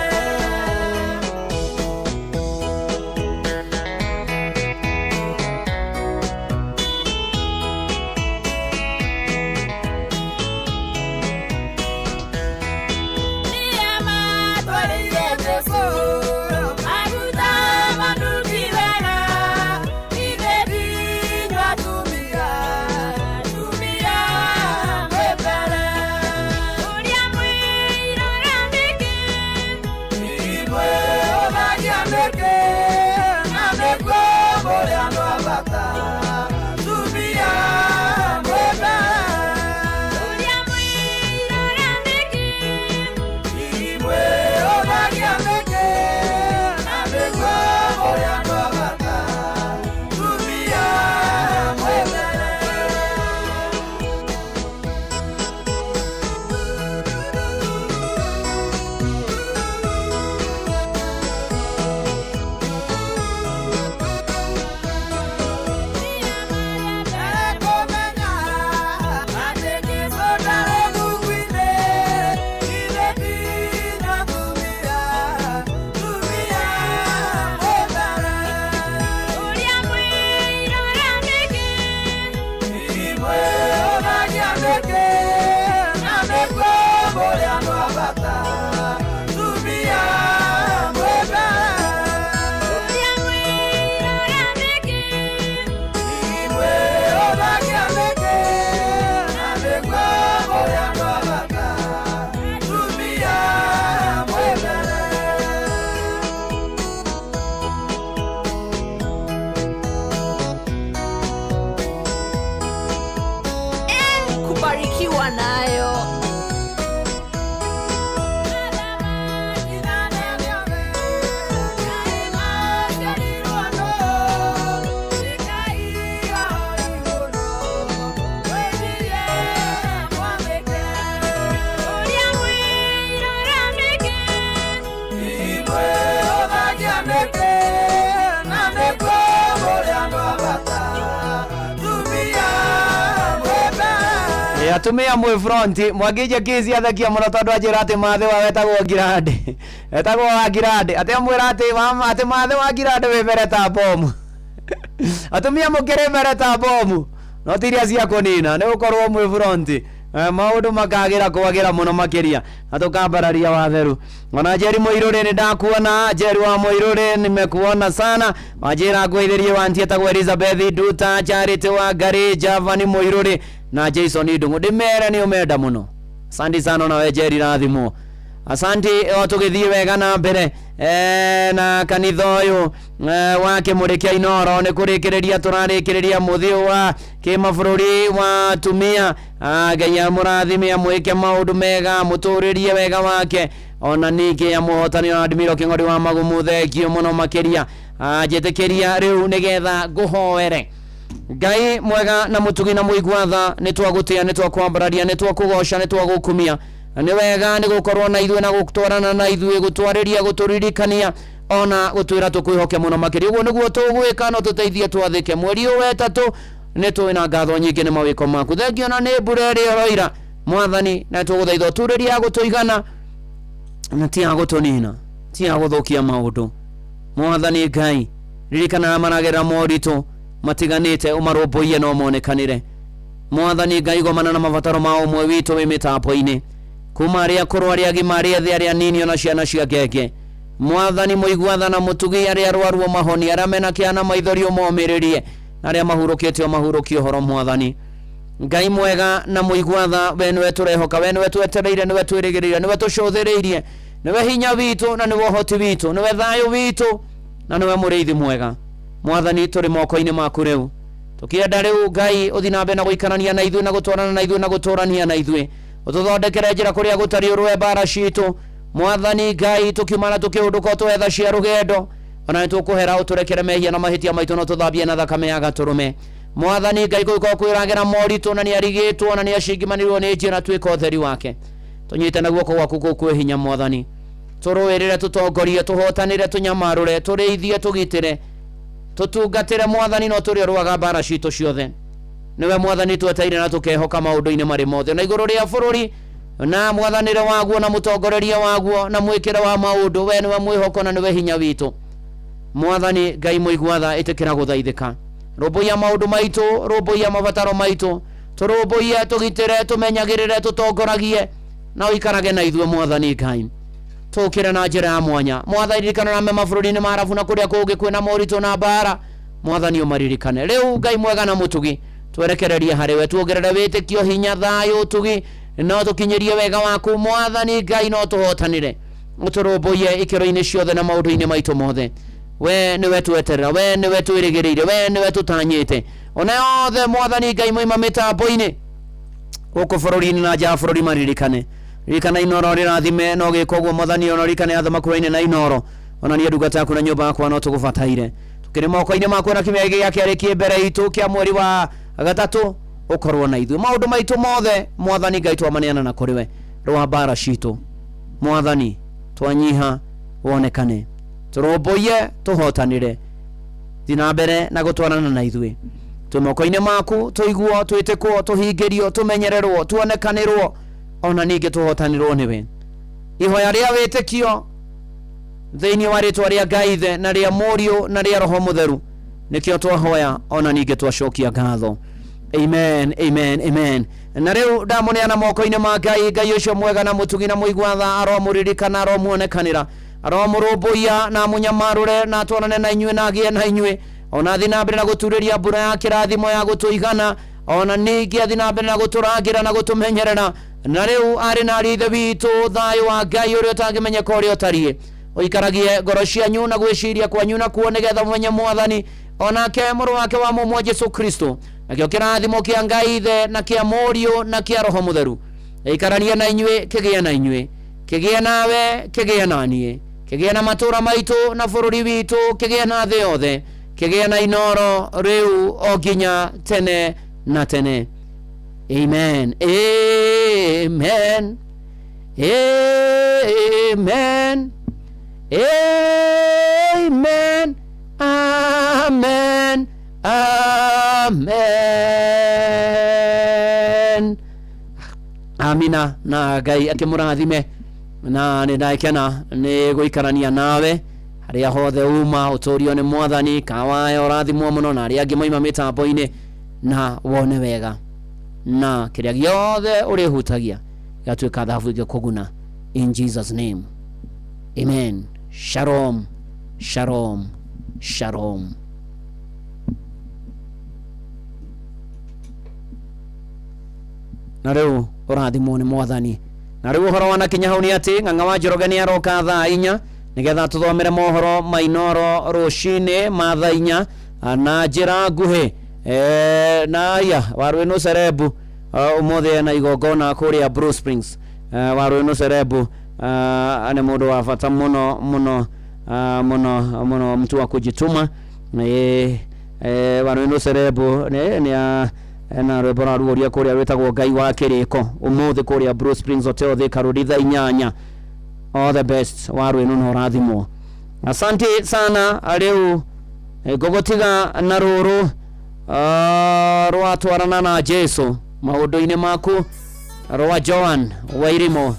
Twarĩire Jesũ maguta manungi wega ithe ndinyua atumia atumia mwĩ mbere ũrĩa mwĩraga nĩkĩ imwĩhũthagia mĩkĩ na nĩguo mũrĩ andũ a bata atumia mwĩ mbere ũrĩa mwĩraga nĩkĩ imwĩhũthagia mĩkĩ na nĩguo mũrĩ andũ a bata atumia mwĩ mbere. Ekũmenya atĩ Jesũ ndarĩ mungu-inĩ, ithe ndinyua atumia, atumia mwĩ mbere. Ũrĩa mwĩraga nĩkĩ imwĩhũthagia mĩkĩ na nĩguo mũrĩ andũ a bata atumia mwĩ mbere. Ũrĩa mwĩraga nĩkĩ imwĩhũthagia mĩkĩ na nĩguo mũrĩ andũ a bata atumia mwĩ mbere. Kubarikiwa nayo. Imwĩhũthagia mĩkĩ na nĩguo mũrĩ andũ a bata atumia mwĩ mbere. Atumia mwĩ front mwangĩnjia kĩci athekia mũno tondũ anjĩra atĩ mathe wao etagwo ngirande etagwo wa ngirande atĩ amwĩra atĩ mama atĩ mathe wa ngirande wĩ mbere ta bomu atumia mũkĩrĩ mbere ta bomu no ti iria cia kũnina nĩ gũkorwo mwĩ front. Maũndũ makagĩra kwagĩra mũno makĩria na tũkambararia watheru ona Njeri Mũirũrĩ nĩ ndakuona Njeri wa Mũirũrĩ nimekuona sana wanjĩra ngwĩthĩrie wanti etagwo Elizabeth Nduta Charity wa Ngari Javani Mũirũrĩ na Jason Ndung'u ndĩmere nĩ ũmenda mũno asante sana nawe Njeri rathimwo asante o tũgĩthiĩ wega na mbere na kanitha ũyũ wa kĩmũrĩ kĩa Inoro nĩ kũrĩkĩrĩria tũrarĩkĩrĩria mũthĩ wa kĩmabũrũri wa atumia. Ngai amũrathime amwĩke maũndũ mega amũtũrĩrie wega wake ona ningĩ amũhotani na Admiro Kĩng'ori wa Magumu thengio mũno makĩria. Njĩtĩkĩria rĩu nĩgetha ngũhoere Ngai mwega na mũtugi na mũigua tha nĩ twagũtĩa nĩ twakwambararia nĩ twakũgoca nĩ twagũkumia nĩ wega nĩ gũkorwo na ithuĩ na gũtwarana na ithuĩ gũtwarĩria gũtũririkania ona gũtwĩra tũkwĩhoke mũno makĩria ũguo nĩguo tũgwĩka no tũteithie twathĩke mweri ũyũ wetatũ nĩ tũĩ na ngatho nyingĩ nĩ mawĩko maku thengio na nĩ mbura ĩrĩa ũroira mwathani na tũgũthaitha ũturĩrie ya gũtũigana na ti ya gũtũnina ti ya gũthũkia maũndũ mwathani Ngai ririkana arĩa maragerera moritũ matiganĩte ũmarũmbũiye no monekanĩre mwathani Ngai gomana na mabataro ma ũmwe witũ wĩ mĩtambo-inĩ kuma arĩa akũrũ arĩa agima arĩa ethĩ arĩa anini ona ciana cia ngenge mwathani mũigua tha na mũtugi arĩa arwaru ũmahonie arĩa mena kĩeha na maithori ũmomĩrĩrie na arĩa mahurũkĩte ũmahurũkie ũhoro mwathani Ngai mwega na mũigua tha we nĩwe tũrehoka we nĩwe twetereire nĩwe twĩrĩgĩrĩire nĩwe tũcũthĩrĩirie nĩwe hinya witũ na nĩwe ũhoti witũ nĩwe thayũ witũ na nĩwe mũrĩithi mwega mwathani tũrĩ moko-inĩ maku rĩu Tukienda riu Ngai uthi na mbere na guikarania na ithuĩ na gutwarana na ithuĩ na guturania na ithuĩ, ututhondekere njira kuria gutari urwe mbara citu. Mwathani Ngai, tukiumana tukiunduka twetha cia rugendo, ona nĩ tũkũhera ũtũrekere mehia na mahĩtia maitũ, no tũthambie na thakame ya gatũrũme. Mwathani Ngai, gũgĩkorwo kwĩragĩra moritũ na nĩarigĩtwo na nĩacingimanĩirwo nĩ njĩra, tuĩka ũtheri wake. Tũnyite na guoko gwaku kũu kwĩ hinya Mwathani, tũrũĩrĩre, tũtongorie, tũhotanĩre, tũnyamarũre, tũrĩithie, tũgitĩre, tũtungatĩre Mwathani, no tũrĩa ũrũaga mbara citũ ciothe. Nĩwe Mwathani tweteire na tũkehoka maũndũ-inĩ marĩ mothe, na igũrũ rĩa bũrũri na mwathanĩre waguo na mũtongoreria waguo na mwĩkĩre wa maũndũ, we nĩwe mwĩhoko na nĩwe hinya witũ. Mwathani Ngai mũigua tha, ĩtĩkĩra gũthaithĩka. Rũmbũiya maũndũ maitũ, rũmbũiya mabataro maitũ, tũrũmbũiye, tũgitĩre, tũmenyagĩrĩre, tũtongoragie, na ũikarage na ithuĩ Mwathani Ngai. Tũkĩre na njĩra ya mwanya. Mwathani, ririkana na mema bũrũri-inĩ ma Arabu na kũrĩa kũngĩ kwĩna moritũ na mbara. Mwathani ũmaririkane. Rĩu Ngai mwega na mũtugi, twerekererie harĩ we, tuongerere wĩtĩkio, hinya, thayũ, ũtugi, no tũkinyĩrie wega waku Mwathani Ngai, no tũhotanĩre, ũtũrũmbũiye ikĩro-inĩ ciothe na maũndũ-inĩ maitũ mothe. We nĩwe tweterera, we nĩwe twĩrĩgĩrĩire, we nĩwe tũtanyĩte. Ona yothe Mwathani Ngai moima mĩtambo-inĩ gũkũ bũrũri-inĩ na nja ya bũrũri maririkane. Ririkana Inoro rĩrathime, no gĩka ũguo Mwathani, ona ririkane athamaki na Inoro, ona niĩ ndungata yaku na nyũmba yakwa no tũgũbataire. Tũkĩrĩ moko-inĩ maku na kiumia gĩkĩ gĩa kerĩ kĩ mbere itũ kĩa mweri wa gatatũ, ũkorwo na ithuĩ maũndũ maitũ mothe. Mwathani Ngai, twamaneana na kũrĩ we, rũa mbara citũ Mwathani, twanyiha wonekane, tũrũmbũiye, tũhotanĩre, thiĩ na mbere na gũtwarana na ithuĩ. Twĩ moko-inĩ maku, tũiguo, twĩtĩkwo, tũhingĩrio, tũmenyererwo, tuonekanĩrwo, ona ningĩ tũhotanĩrwo nĩwe. Ihoya rĩa wĩtĩkio thĩinĩ wa rĩtwa rĩa Ngai Ithe na rĩa Mũriũ na rĩa Roho Mũtheru, nĩkĩo twahoya ona ningĩ twacokia ngatho. Amen, amen, amen. Na rĩu ndamũneana moko-inĩ ma Ngai, Ngai ũcio mwega na mũtugi na mũigua tha, aromũririkana, aromuonekanĩra, aromũrũmbũiya na amũnyamarũre, na atwarane na inyuĩ na agĩe na inyuĩ, ona athiĩ na mbere na gũturĩria mbura ya kĩrathimo ya gũtũigana, ona ningĩ athiĩ na mbere na gũtũrangĩra na gũtũmenyerera. Na rĩu arĩ na ariũ ithe witũ, thayũ wa Ngai ũrĩa ũtangĩmenyeka ũrĩa ũtariĩ ũikaragie ngoro cianyu na gwĩciria kwanyu nakuo, nĩgetha mũmenye Mwathani onake mũrũ wake wa mũmwe Jesu Kristo. Nakĩo kĩrathimo kĩa Ngai Ithe na kĩa Mũriũ na kĩa Roho Mũtheru gĩikaranie na inyuĩ, kĩgĩe na inyuĩ, kĩgĩe nawe, kĩgĩe na niĩ, kĩgĩe na matũũra maitũ na bũrũri witũ, kĩgĩe na thĩ yothe, kĩgĩe na Inoro rĩu o nginya tene na tene. Amen, amen, amen, amen, amen, amen. Amina. Na Ngai akĩmũrathime, na nĩ ndakena nĩ gũikarania nawe harĩa hothe uma, ũtũrio nĩ Mwathani. Kawaya ũrathimwo mũno, na arĩa angĩ moima mĩtambo-inĩ, na wone wega, na kĩrĩa gĩothe ũrĩhutagia gĩgatuĩka thahabu ĩngĩkũguna. In Jesus name, amen. Shalom, shalom, shalom. Na rĩu ũrathimwo nĩ Mwathani. Na rĩu ũhoro wanakinya hau nĩ atĩ Ng'ang'a wa Njoroge nĩ aroka thaa 4 nĩgetha tũthomere mohoro ma Inoro rũcinĩ ma thaa 4 na njĩra nguhĩ. Na ya Warũĩnũ Cerebu ũmũthĩ ena igongona kũrĩa Blue Springs. Warũĩnũ Cerebu nĩ mũndũ wa bata mũno mũno, mũno mũno, mtu wa kujituma. Warũĩnũ Cerebu nĩ na rwĩmbo rwa ruoria kũrĩa rwĩtagwo Ngai wa Kĩrĩko ũmũthĩ kũrĩa Blue Springs Hotel Thika Road thaa 8. All the best Warũĩnũ, na ũrathimwo. Asante sana. Rĩu ngũgũtiga na rũrũ rwatwarana na Jesu maũndũ-inĩ maku, rwa Joan Wairimo. Amen.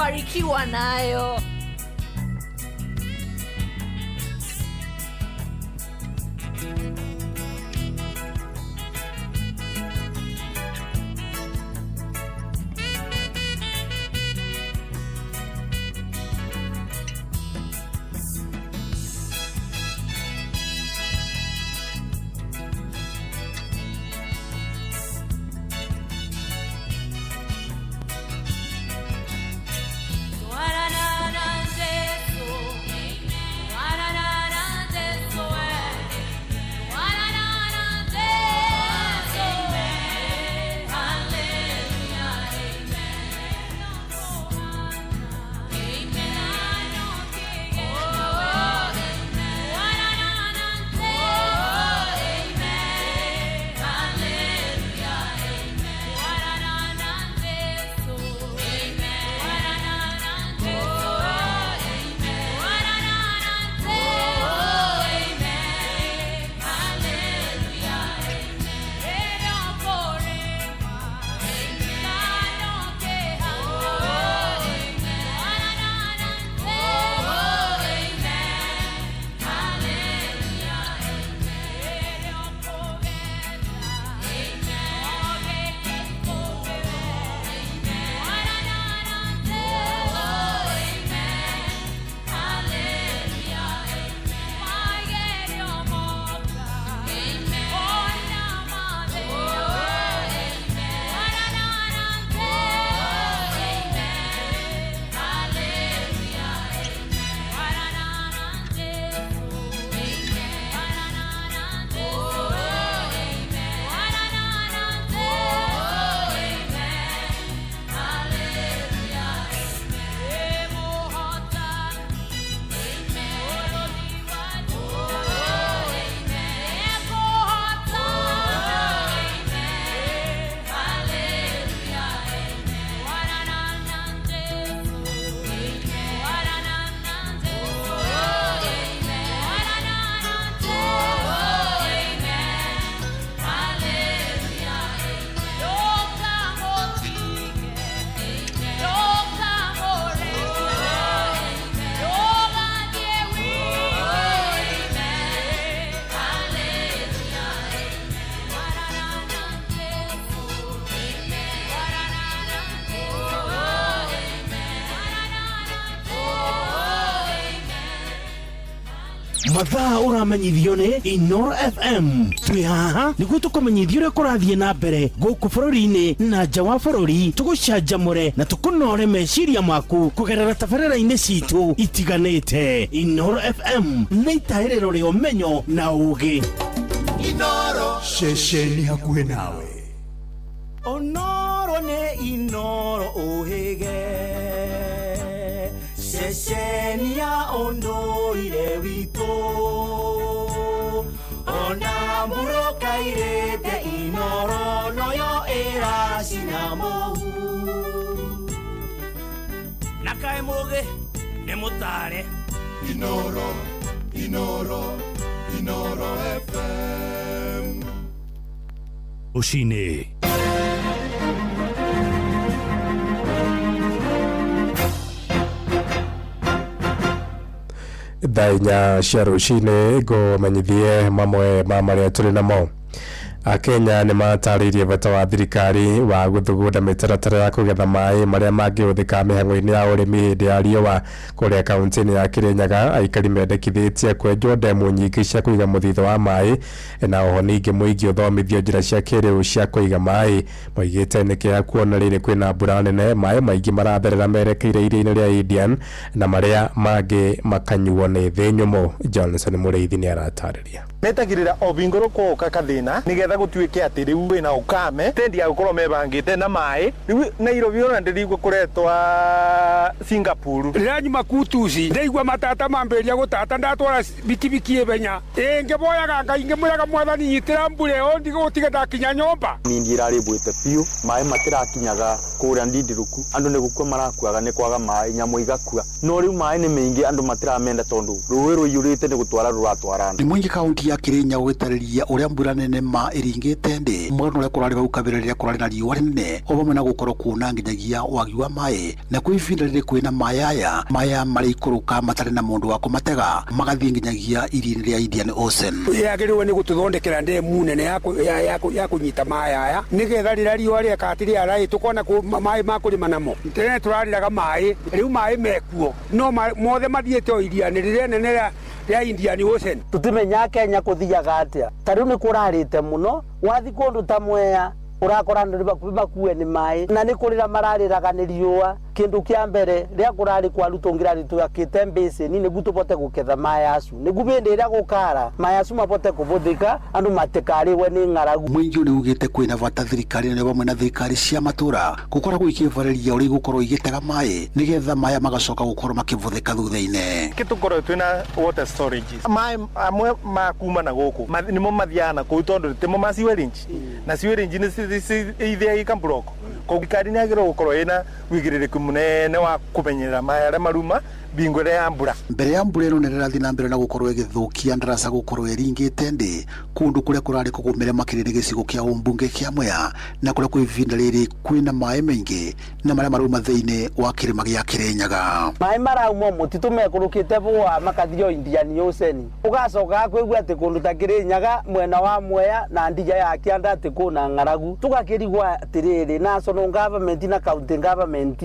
Kubarikiwa nayo. Mathaa ũramenyithio nĩ Inoro FM. Twĩ haha nĩguo tũkũmenyithie ũrĩa kũrathiĩ na mbere gũkũ bũrũri-inĩ na nja wa bũrũri, tũgũcanjamũre na tũkũnore meciria maku kũgerera tabarĩra-inĩ citũ itiganĩte. Inoro FM nĩ itahĩrĩro rĩa ũmenyo na ũũgĩ. Inoro ceceni hakuhĩ nawe. Onoro nĩ Inoro ũhĩge, ceceni ya ũndũire witũ, ona mũrũkairĩte Inoro noyo ĩracina mũhu. Na kaĩ mũgĩ nĩ mũtare. Inoro, Inoro, Inoro FM. Rũcinĩ. Thaa 4 cia rũcinĩ ngũmenyithie mamwe ma marĩa tũrĩ namo. Akenya nĩ matarĩirie bata wa thirikari wa gũthugunda mĩtaratara ya kũgetha maĩ marĩa mangĩhũthĩka mĩhang'o-inĩ ya ũrĩmi hĩndĩ ya riũa. Kũrĩa kaunti-inĩ ya Kirinyaga aikari mendekithĩtie kwenjwo ndemu nyingĩ cia kũiga mũthithũ wa maĩ, na oho ningĩ mũingĩ ũthomithio njĩra cia kĩrĩu cia kũiga maĩ. Moigĩte nĩ kĩeha kuona rĩrĩ kwĩna mbura nene, maĩ maingĩ maratherera merekeire iria-inĩ rĩa Indian na marĩa mangĩ makanyuo nĩ thĩ nyũmũ. Johnson Mũrĩithi nĩ aratarĩria. Metagĩrĩra o bingoro kwoka kathĩna nĩgetha gũtuĩke atĩ rĩu wĩna ũkame tendi ya gũkorwo mebangĩte na maĩ. Rĩu Nairobi ona ndĩrigua kũretwa Singapore. Rĩrĩa nyuma kutuci ndaigua matata mambĩrĩria gũtata, ndatwara bikibiki ĩbenya ĩ ngĩboyaga Ngai ngĩmwĩraga Mwathani nyitĩra mbura ĩyo ndigũtige ndakinya nyũmba. Nindi ĩrarĩmbũĩte biũ, maĩ matirakinyaga kũrĩa ndindiruku, andũ nĩ gũkua marakuaga nĩ kwaga maĩ, nyamũ igakua, no rĩu maĩ nĩ maingĩ andũ matiramenda tondũ rũĩ rũiyũrĩte nĩ gũtwara rũratwarana. Nĩ mũingĩ kaunti ya Kirinyaga ũgĩtarĩria ũrĩa mbura nene ma ĩringĩte ndĩ mwena ũrĩa kũrarĩ hau kabere rĩrĩa kũrarĩ na riũa rĩnene o vamwe na gũkorwo kuona nginyagia wagi wa maĩ na kwa ihinda rĩrĩ kwĩna maĩ aya maya marĩikũrũka matarĩ na mũndũ wa kũmatega magathiĩ nginyagia iria-inĩ rĩa Indian Ocean. Yagĩrĩirwo nĩ gũtũthondekera ndemu nene ya kũnyita maĩ aya nĩgetha rĩrĩa riũa rĩeka atĩ rĩara tũkona maĩ ma kũrĩma namo. Tene tũrarĩraga maĩ, rĩu maĩ mekuo no mothe mathiĩte o iria-inĩ rĩrĩa nene rĩa Indian Ocean. Tũtimenya Kenya kũthiaga atĩa, ta rĩu nĩ kũrarĩte mũno, wathi kũndũ ta Mwea ũrakora andũ nĩ bakue nĩ maĩ na nĩ kũrĩra mararĩraga nĩ riũa. Kĩndũ kĩa mbere rĩa kũrarĩ kwaru tũngĩrarĩ twakĩte mbĩcĩni nĩguo tũbote gũketha maĩ acu, nĩguo hĩndĩ ĩrĩa gũkara maĩ acu mabote kũbũthĩka andũ matikarĩwe nĩ ng'aragu. Mũingĩ nĩ ugĩte kwĩna bata thirikari nene vamwe na thirikari cia matũra gũkoragwo ikĩbarĩria ũrĩa igũkorwo igĩtega maĩ nĩgetha maĩ magacoka gũkorwo makĩbũthĩka thutha-inĩ. Tũkorwo twĩna water storages, maĩ amwe ma kuma na gũkũ nĩmo mathiaga na kũu tondũ timo ma sewerage na sewerage nĩ ithiaga ikamblock. Koguo thirikari nĩ yagĩrĩirwo gũkorwo ĩna wĩigĩrĩrĩki mũnene wa kũmenyerera maĩ arĩa maruma bingo ĩrĩa ya mbura. Mbere ya mbura ĩno nene ĩrathiĩ na mbere na gũkorwo ĩgĩthũkia ndaraca gũkorwo ĩringĩte ndĩ kũndũ kũrĩa kũrarĩ kũgũmĩre makĩria nĩ gĩcigo kĩa ũmbunge kĩa Mwea na kũrĩa kwa ihinda rĩrĩ kwĩna maĩ maingĩ na marĩa marauma thĩinĩ wa kĩrĩma gĩa Kĩrĩnyaga. Maĩ marauma mũtitũ mekũrũkĩte bũa makathio Indian Ocean, ũgacoka kwĩgua atĩ kũndũ ta Kĩrĩnyaga mwena wa Mwea na ndija ya kĩanda atĩ kũna ng'aragu. Tũgakĩrigwo atĩrĩrĩ, national government na county government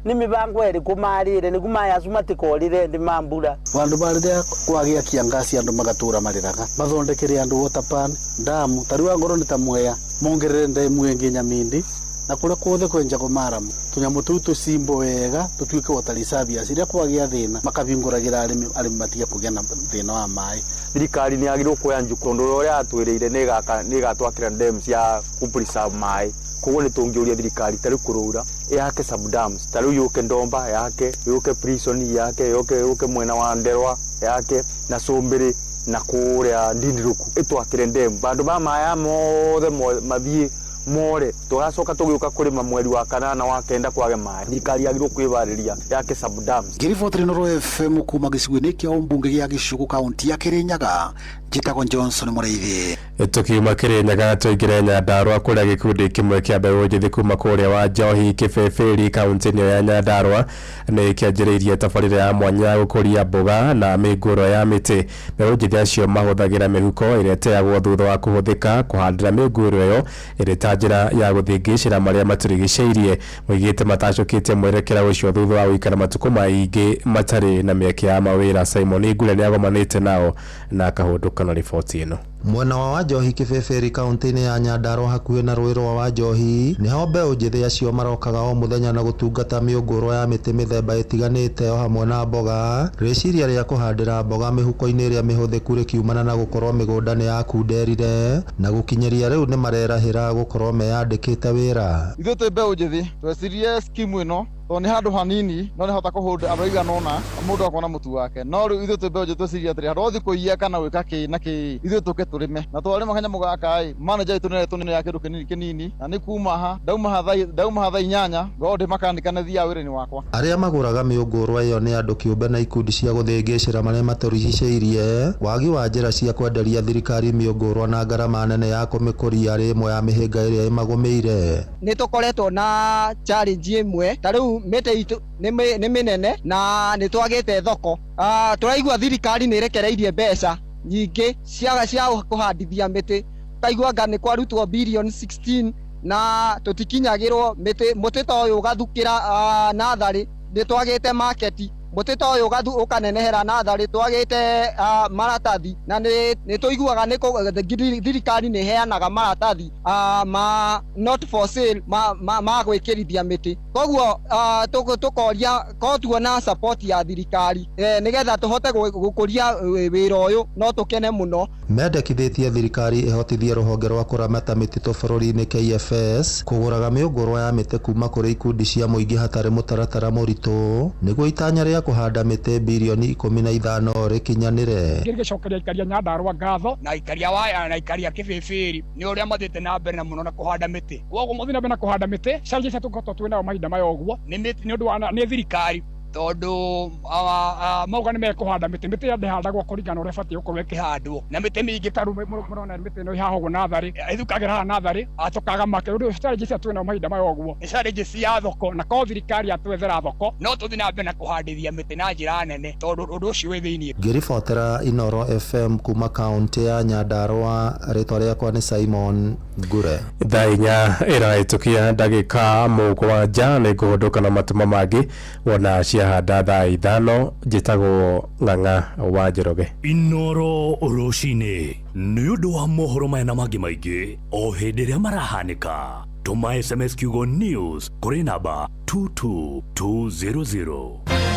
nĩ mĩbango ĩrĩkũ marĩre nĩguo maĩ acu matikorĩre ndĩ ma mbura. Vandu barĩrĩa kwagĩa kiangasi andũ magatũra marĩraga mathondekere andũ water pan ndamu ta rĩu angorwo nĩ ta Mwea mongerere ndemu ĩngĩ Nyamindi na kũrĩa kuothe kwenjagwo maramu tũnyamũ tũu tũcimbwo wega tũtuĩke water reservoirs iria kwagĩa thĩna makabingũragĩra arĩmi, arĩmi matige kũgĩa na thĩna wa maĩ. Thirikari nĩ yagĩrĩirwo kuoya njuku ũndũ ũrĩa yatwĩrĩire nĩ ĩgatwakĩra dam cia kũ-preserve maĩ. Koguo nĩ tũngĩũria thirikari ta rĩu kũrũra yake sub dams, ta rĩu yũke Ndomba yake, yũke Prison yake, yũke mwena wa Nderwa yake na Cũmbĩrĩ na kũrĩa Ndindiruku ĩtwakĩre dam bandũ ba maĩ mothe mathiĩ more tũgacoka tũgĩũka kũrĩma mweri wa kanana wa kenda kwage maĩ. Thirikari yagĩrĩirwo kwĩbarĩria yake sub dams. Ngĩribotera Inooro FM kuma gĩcigo-inĩ kĩa ũmbunge gĩa Gĩcugu kaunti ya Kĩrĩnyaga, njĩtagwo Johnson Mũrĩithi. Tukiuma Kĩrĩnyaga tũingĩre Nyandarũa kũrĩa gĩkundi kĩmwe kĩa mbeũ njĩthĩ kuma kũrĩa wa Njohi Kĩbĩbĩri kaunti-inĩ ya Nyandarũa nĩ kĩanjĩrĩirie tabarĩra ya mwanya ya gũkũria mboga na mĩngũrwa ya mĩtĩ. Mbeũ njĩthĩ acio mahũthagĩra mĩhuko ĩrĩa ĩteagwo thutha wa kũhũthĩka kũhandĩra mĩngũrwa ĩyo ĩrĩ ta njĩra ya gũthingĩcĩra marĩa matũrigicĩirie. Moigĩte matacũkĩtie mwerekera ũcio thutha wa gũikara matukũ maingĩ matarĩ na mĩeke ya mawĩra. Simon Ngure nĩagomanĩte nao na akahũndũka na riboti ĩno. Mwena wa Wanjohi Kĩbĩbĩri kaunti-inĩ ya Nyandarũa hakuhĩ na rũĩ rwa Wanjohi nĩho mbeũ njĩthĩ acio marokaga o mũthenya na gũtungata mĩũngũrwa ya mĩtĩ mĩthemba ĩtiganĩte o hamwe na mboga. Rĩciria rĩa kũhandĩra mboga mĩhuko-inĩ ĩrĩa mĩhũthĩku rĩkiumana na gũkorwo mĩgũnda nĩ yakunderire na gũkinyĩria rĩu nĩ marerahĩra gũkorwo meyandĩkĩte wĩra. Ithuĩ twĩ mbeũ njĩthĩ twecirie skimu ĩno tondũ nĩ handũ hanini no nĩ hota kũhũnda andũ aigana ũna mũndũ akona mũtu wake, no rĩu ithuĩ twĩ mbeũ njĩthĩ twecirie atĩrĩ handũ hothe kũiya kana gwĩka kĩ na kĩ ithuĩ tũke tũrĩme na twarĩma kanyamũ gaka ĩ manager itũ nĩaretwo nĩ ya kĩndũ kĩnini kĩnini na nĩ kuma ha ndauma ha thaa 8 ngorwo ndĩ makanika nĩ thiaga wĩra-inĩ wakwa. Arĩa magũraga mĩũngũrwa ĩyo nĩ andũ kĩũmbe na ikundi cia gũthĩngĩcĩra marĩa matũrigicĩirie. Wagi wa njĩra cia kwenderia thirikari mĩũngũrwa na ngarama nene ya kũmĩkũria arĩ ĩmwe ya mĩhĩnga ĩrĩa ĩmagũmĩire. Nĩ tũkoretwo na challenge ĩmwe ta rĩu mĩtĩ itũ nĩ mĩnene na nĩ twagĩte thoko. Tũraigua thirikari nĩ ĩrekereirie mbeca nyingĩ cia kũhandithia mĩtĩ, ũkaigua anga nĩ kwarutwo bilioni 16 na tũtikinyagĩrwo mĩtĩ. Mũtĩ ta ũyũ ũgathukĩra natharĩ, nĩ twagĩte market. Mũtĩ ta ũyũ ũkanenehera natharĩ, twagĩte maratathi na nĩ tũiguaga nĩ thirikari nĩ ĩheanaga maratathi ma not for sale ma gwĩkĩrithia mĩtĩ. Koguo tũkoria ko tuona support ya thirikari nĩgetha tũhote gũkũria wĩra ũyũ no tũkene mũno. Mendekithĩtie thirikari ĩhotithie rũhonge rwa kũramata mĩtitũ bũrũri-inĩ KFS kũgũraga mĩũngũrwa ya mĩtĩ kuma kũrĩ ikundi cia mũingĩ hatarĩ mũtaratara mũritũ nĩguo itanya rĩa kũhanda mĩtĩ bilioni 15 rĩkinyanĩre. Ngĩcokeria aikaria Nyandarũa ngatho na aikaria Waya na aikaria Kĩbĩbĩri nĩ ũrĩa mathiĩte na mbere na mũno na kũhanda mĩtĩ. Koguo mũthiĩ na mbere na kũhanda mĩtĩ, challenges tũkoretwo twĩ nayo mahinda maya ũguo nĩ mĩtĩ nĩ ũndũ wa nĩ thirikari Tondu mauga nĩ mekũhanda mĩtĩ, mĩtĩ ĩyo ndĩhandagwo kũringana na ũrĩa ĩbatiĩ gũkorwo ĩkĩhandwo, na mĩtĩ mĩingĩ ta rĩu mũrona mĩtĩ ĩno ĩhaha ũguo natharĩ ĩthukagĩra haha natharĩ, tũkaga make. Rĩu challenge cia twĩnayo mahinda maya ũguo nĩ challenge cia thoko, na korwo thirikari yatwethera thoko no tũthiĩ na mbere na kũhandithia mĩtĩ na njĩra nene, tondũ ũndũ ũcio wĩ thĩiniĩ. Ngĩribotera Inoro FM kuma kaunti ya Nyandarua, rĩtwa rĩakwa nĩ Simon Ngure. Thaa 4 ĩrahĩtũkia ndagĩka 7, nĩ ngũhũndũka na matuma mangĩ wona ciahanda thaa 5. Njĩtagwo Ng'ang'a wa Njoroge. Inoro rũcinĩ nĩ ũndũ wa mohoro maya na mangĩ maingĩ o hĩndĩ ĩrĩa marahanĩka, tũma SMS kiugo NEWS kũrĩ namba 22200.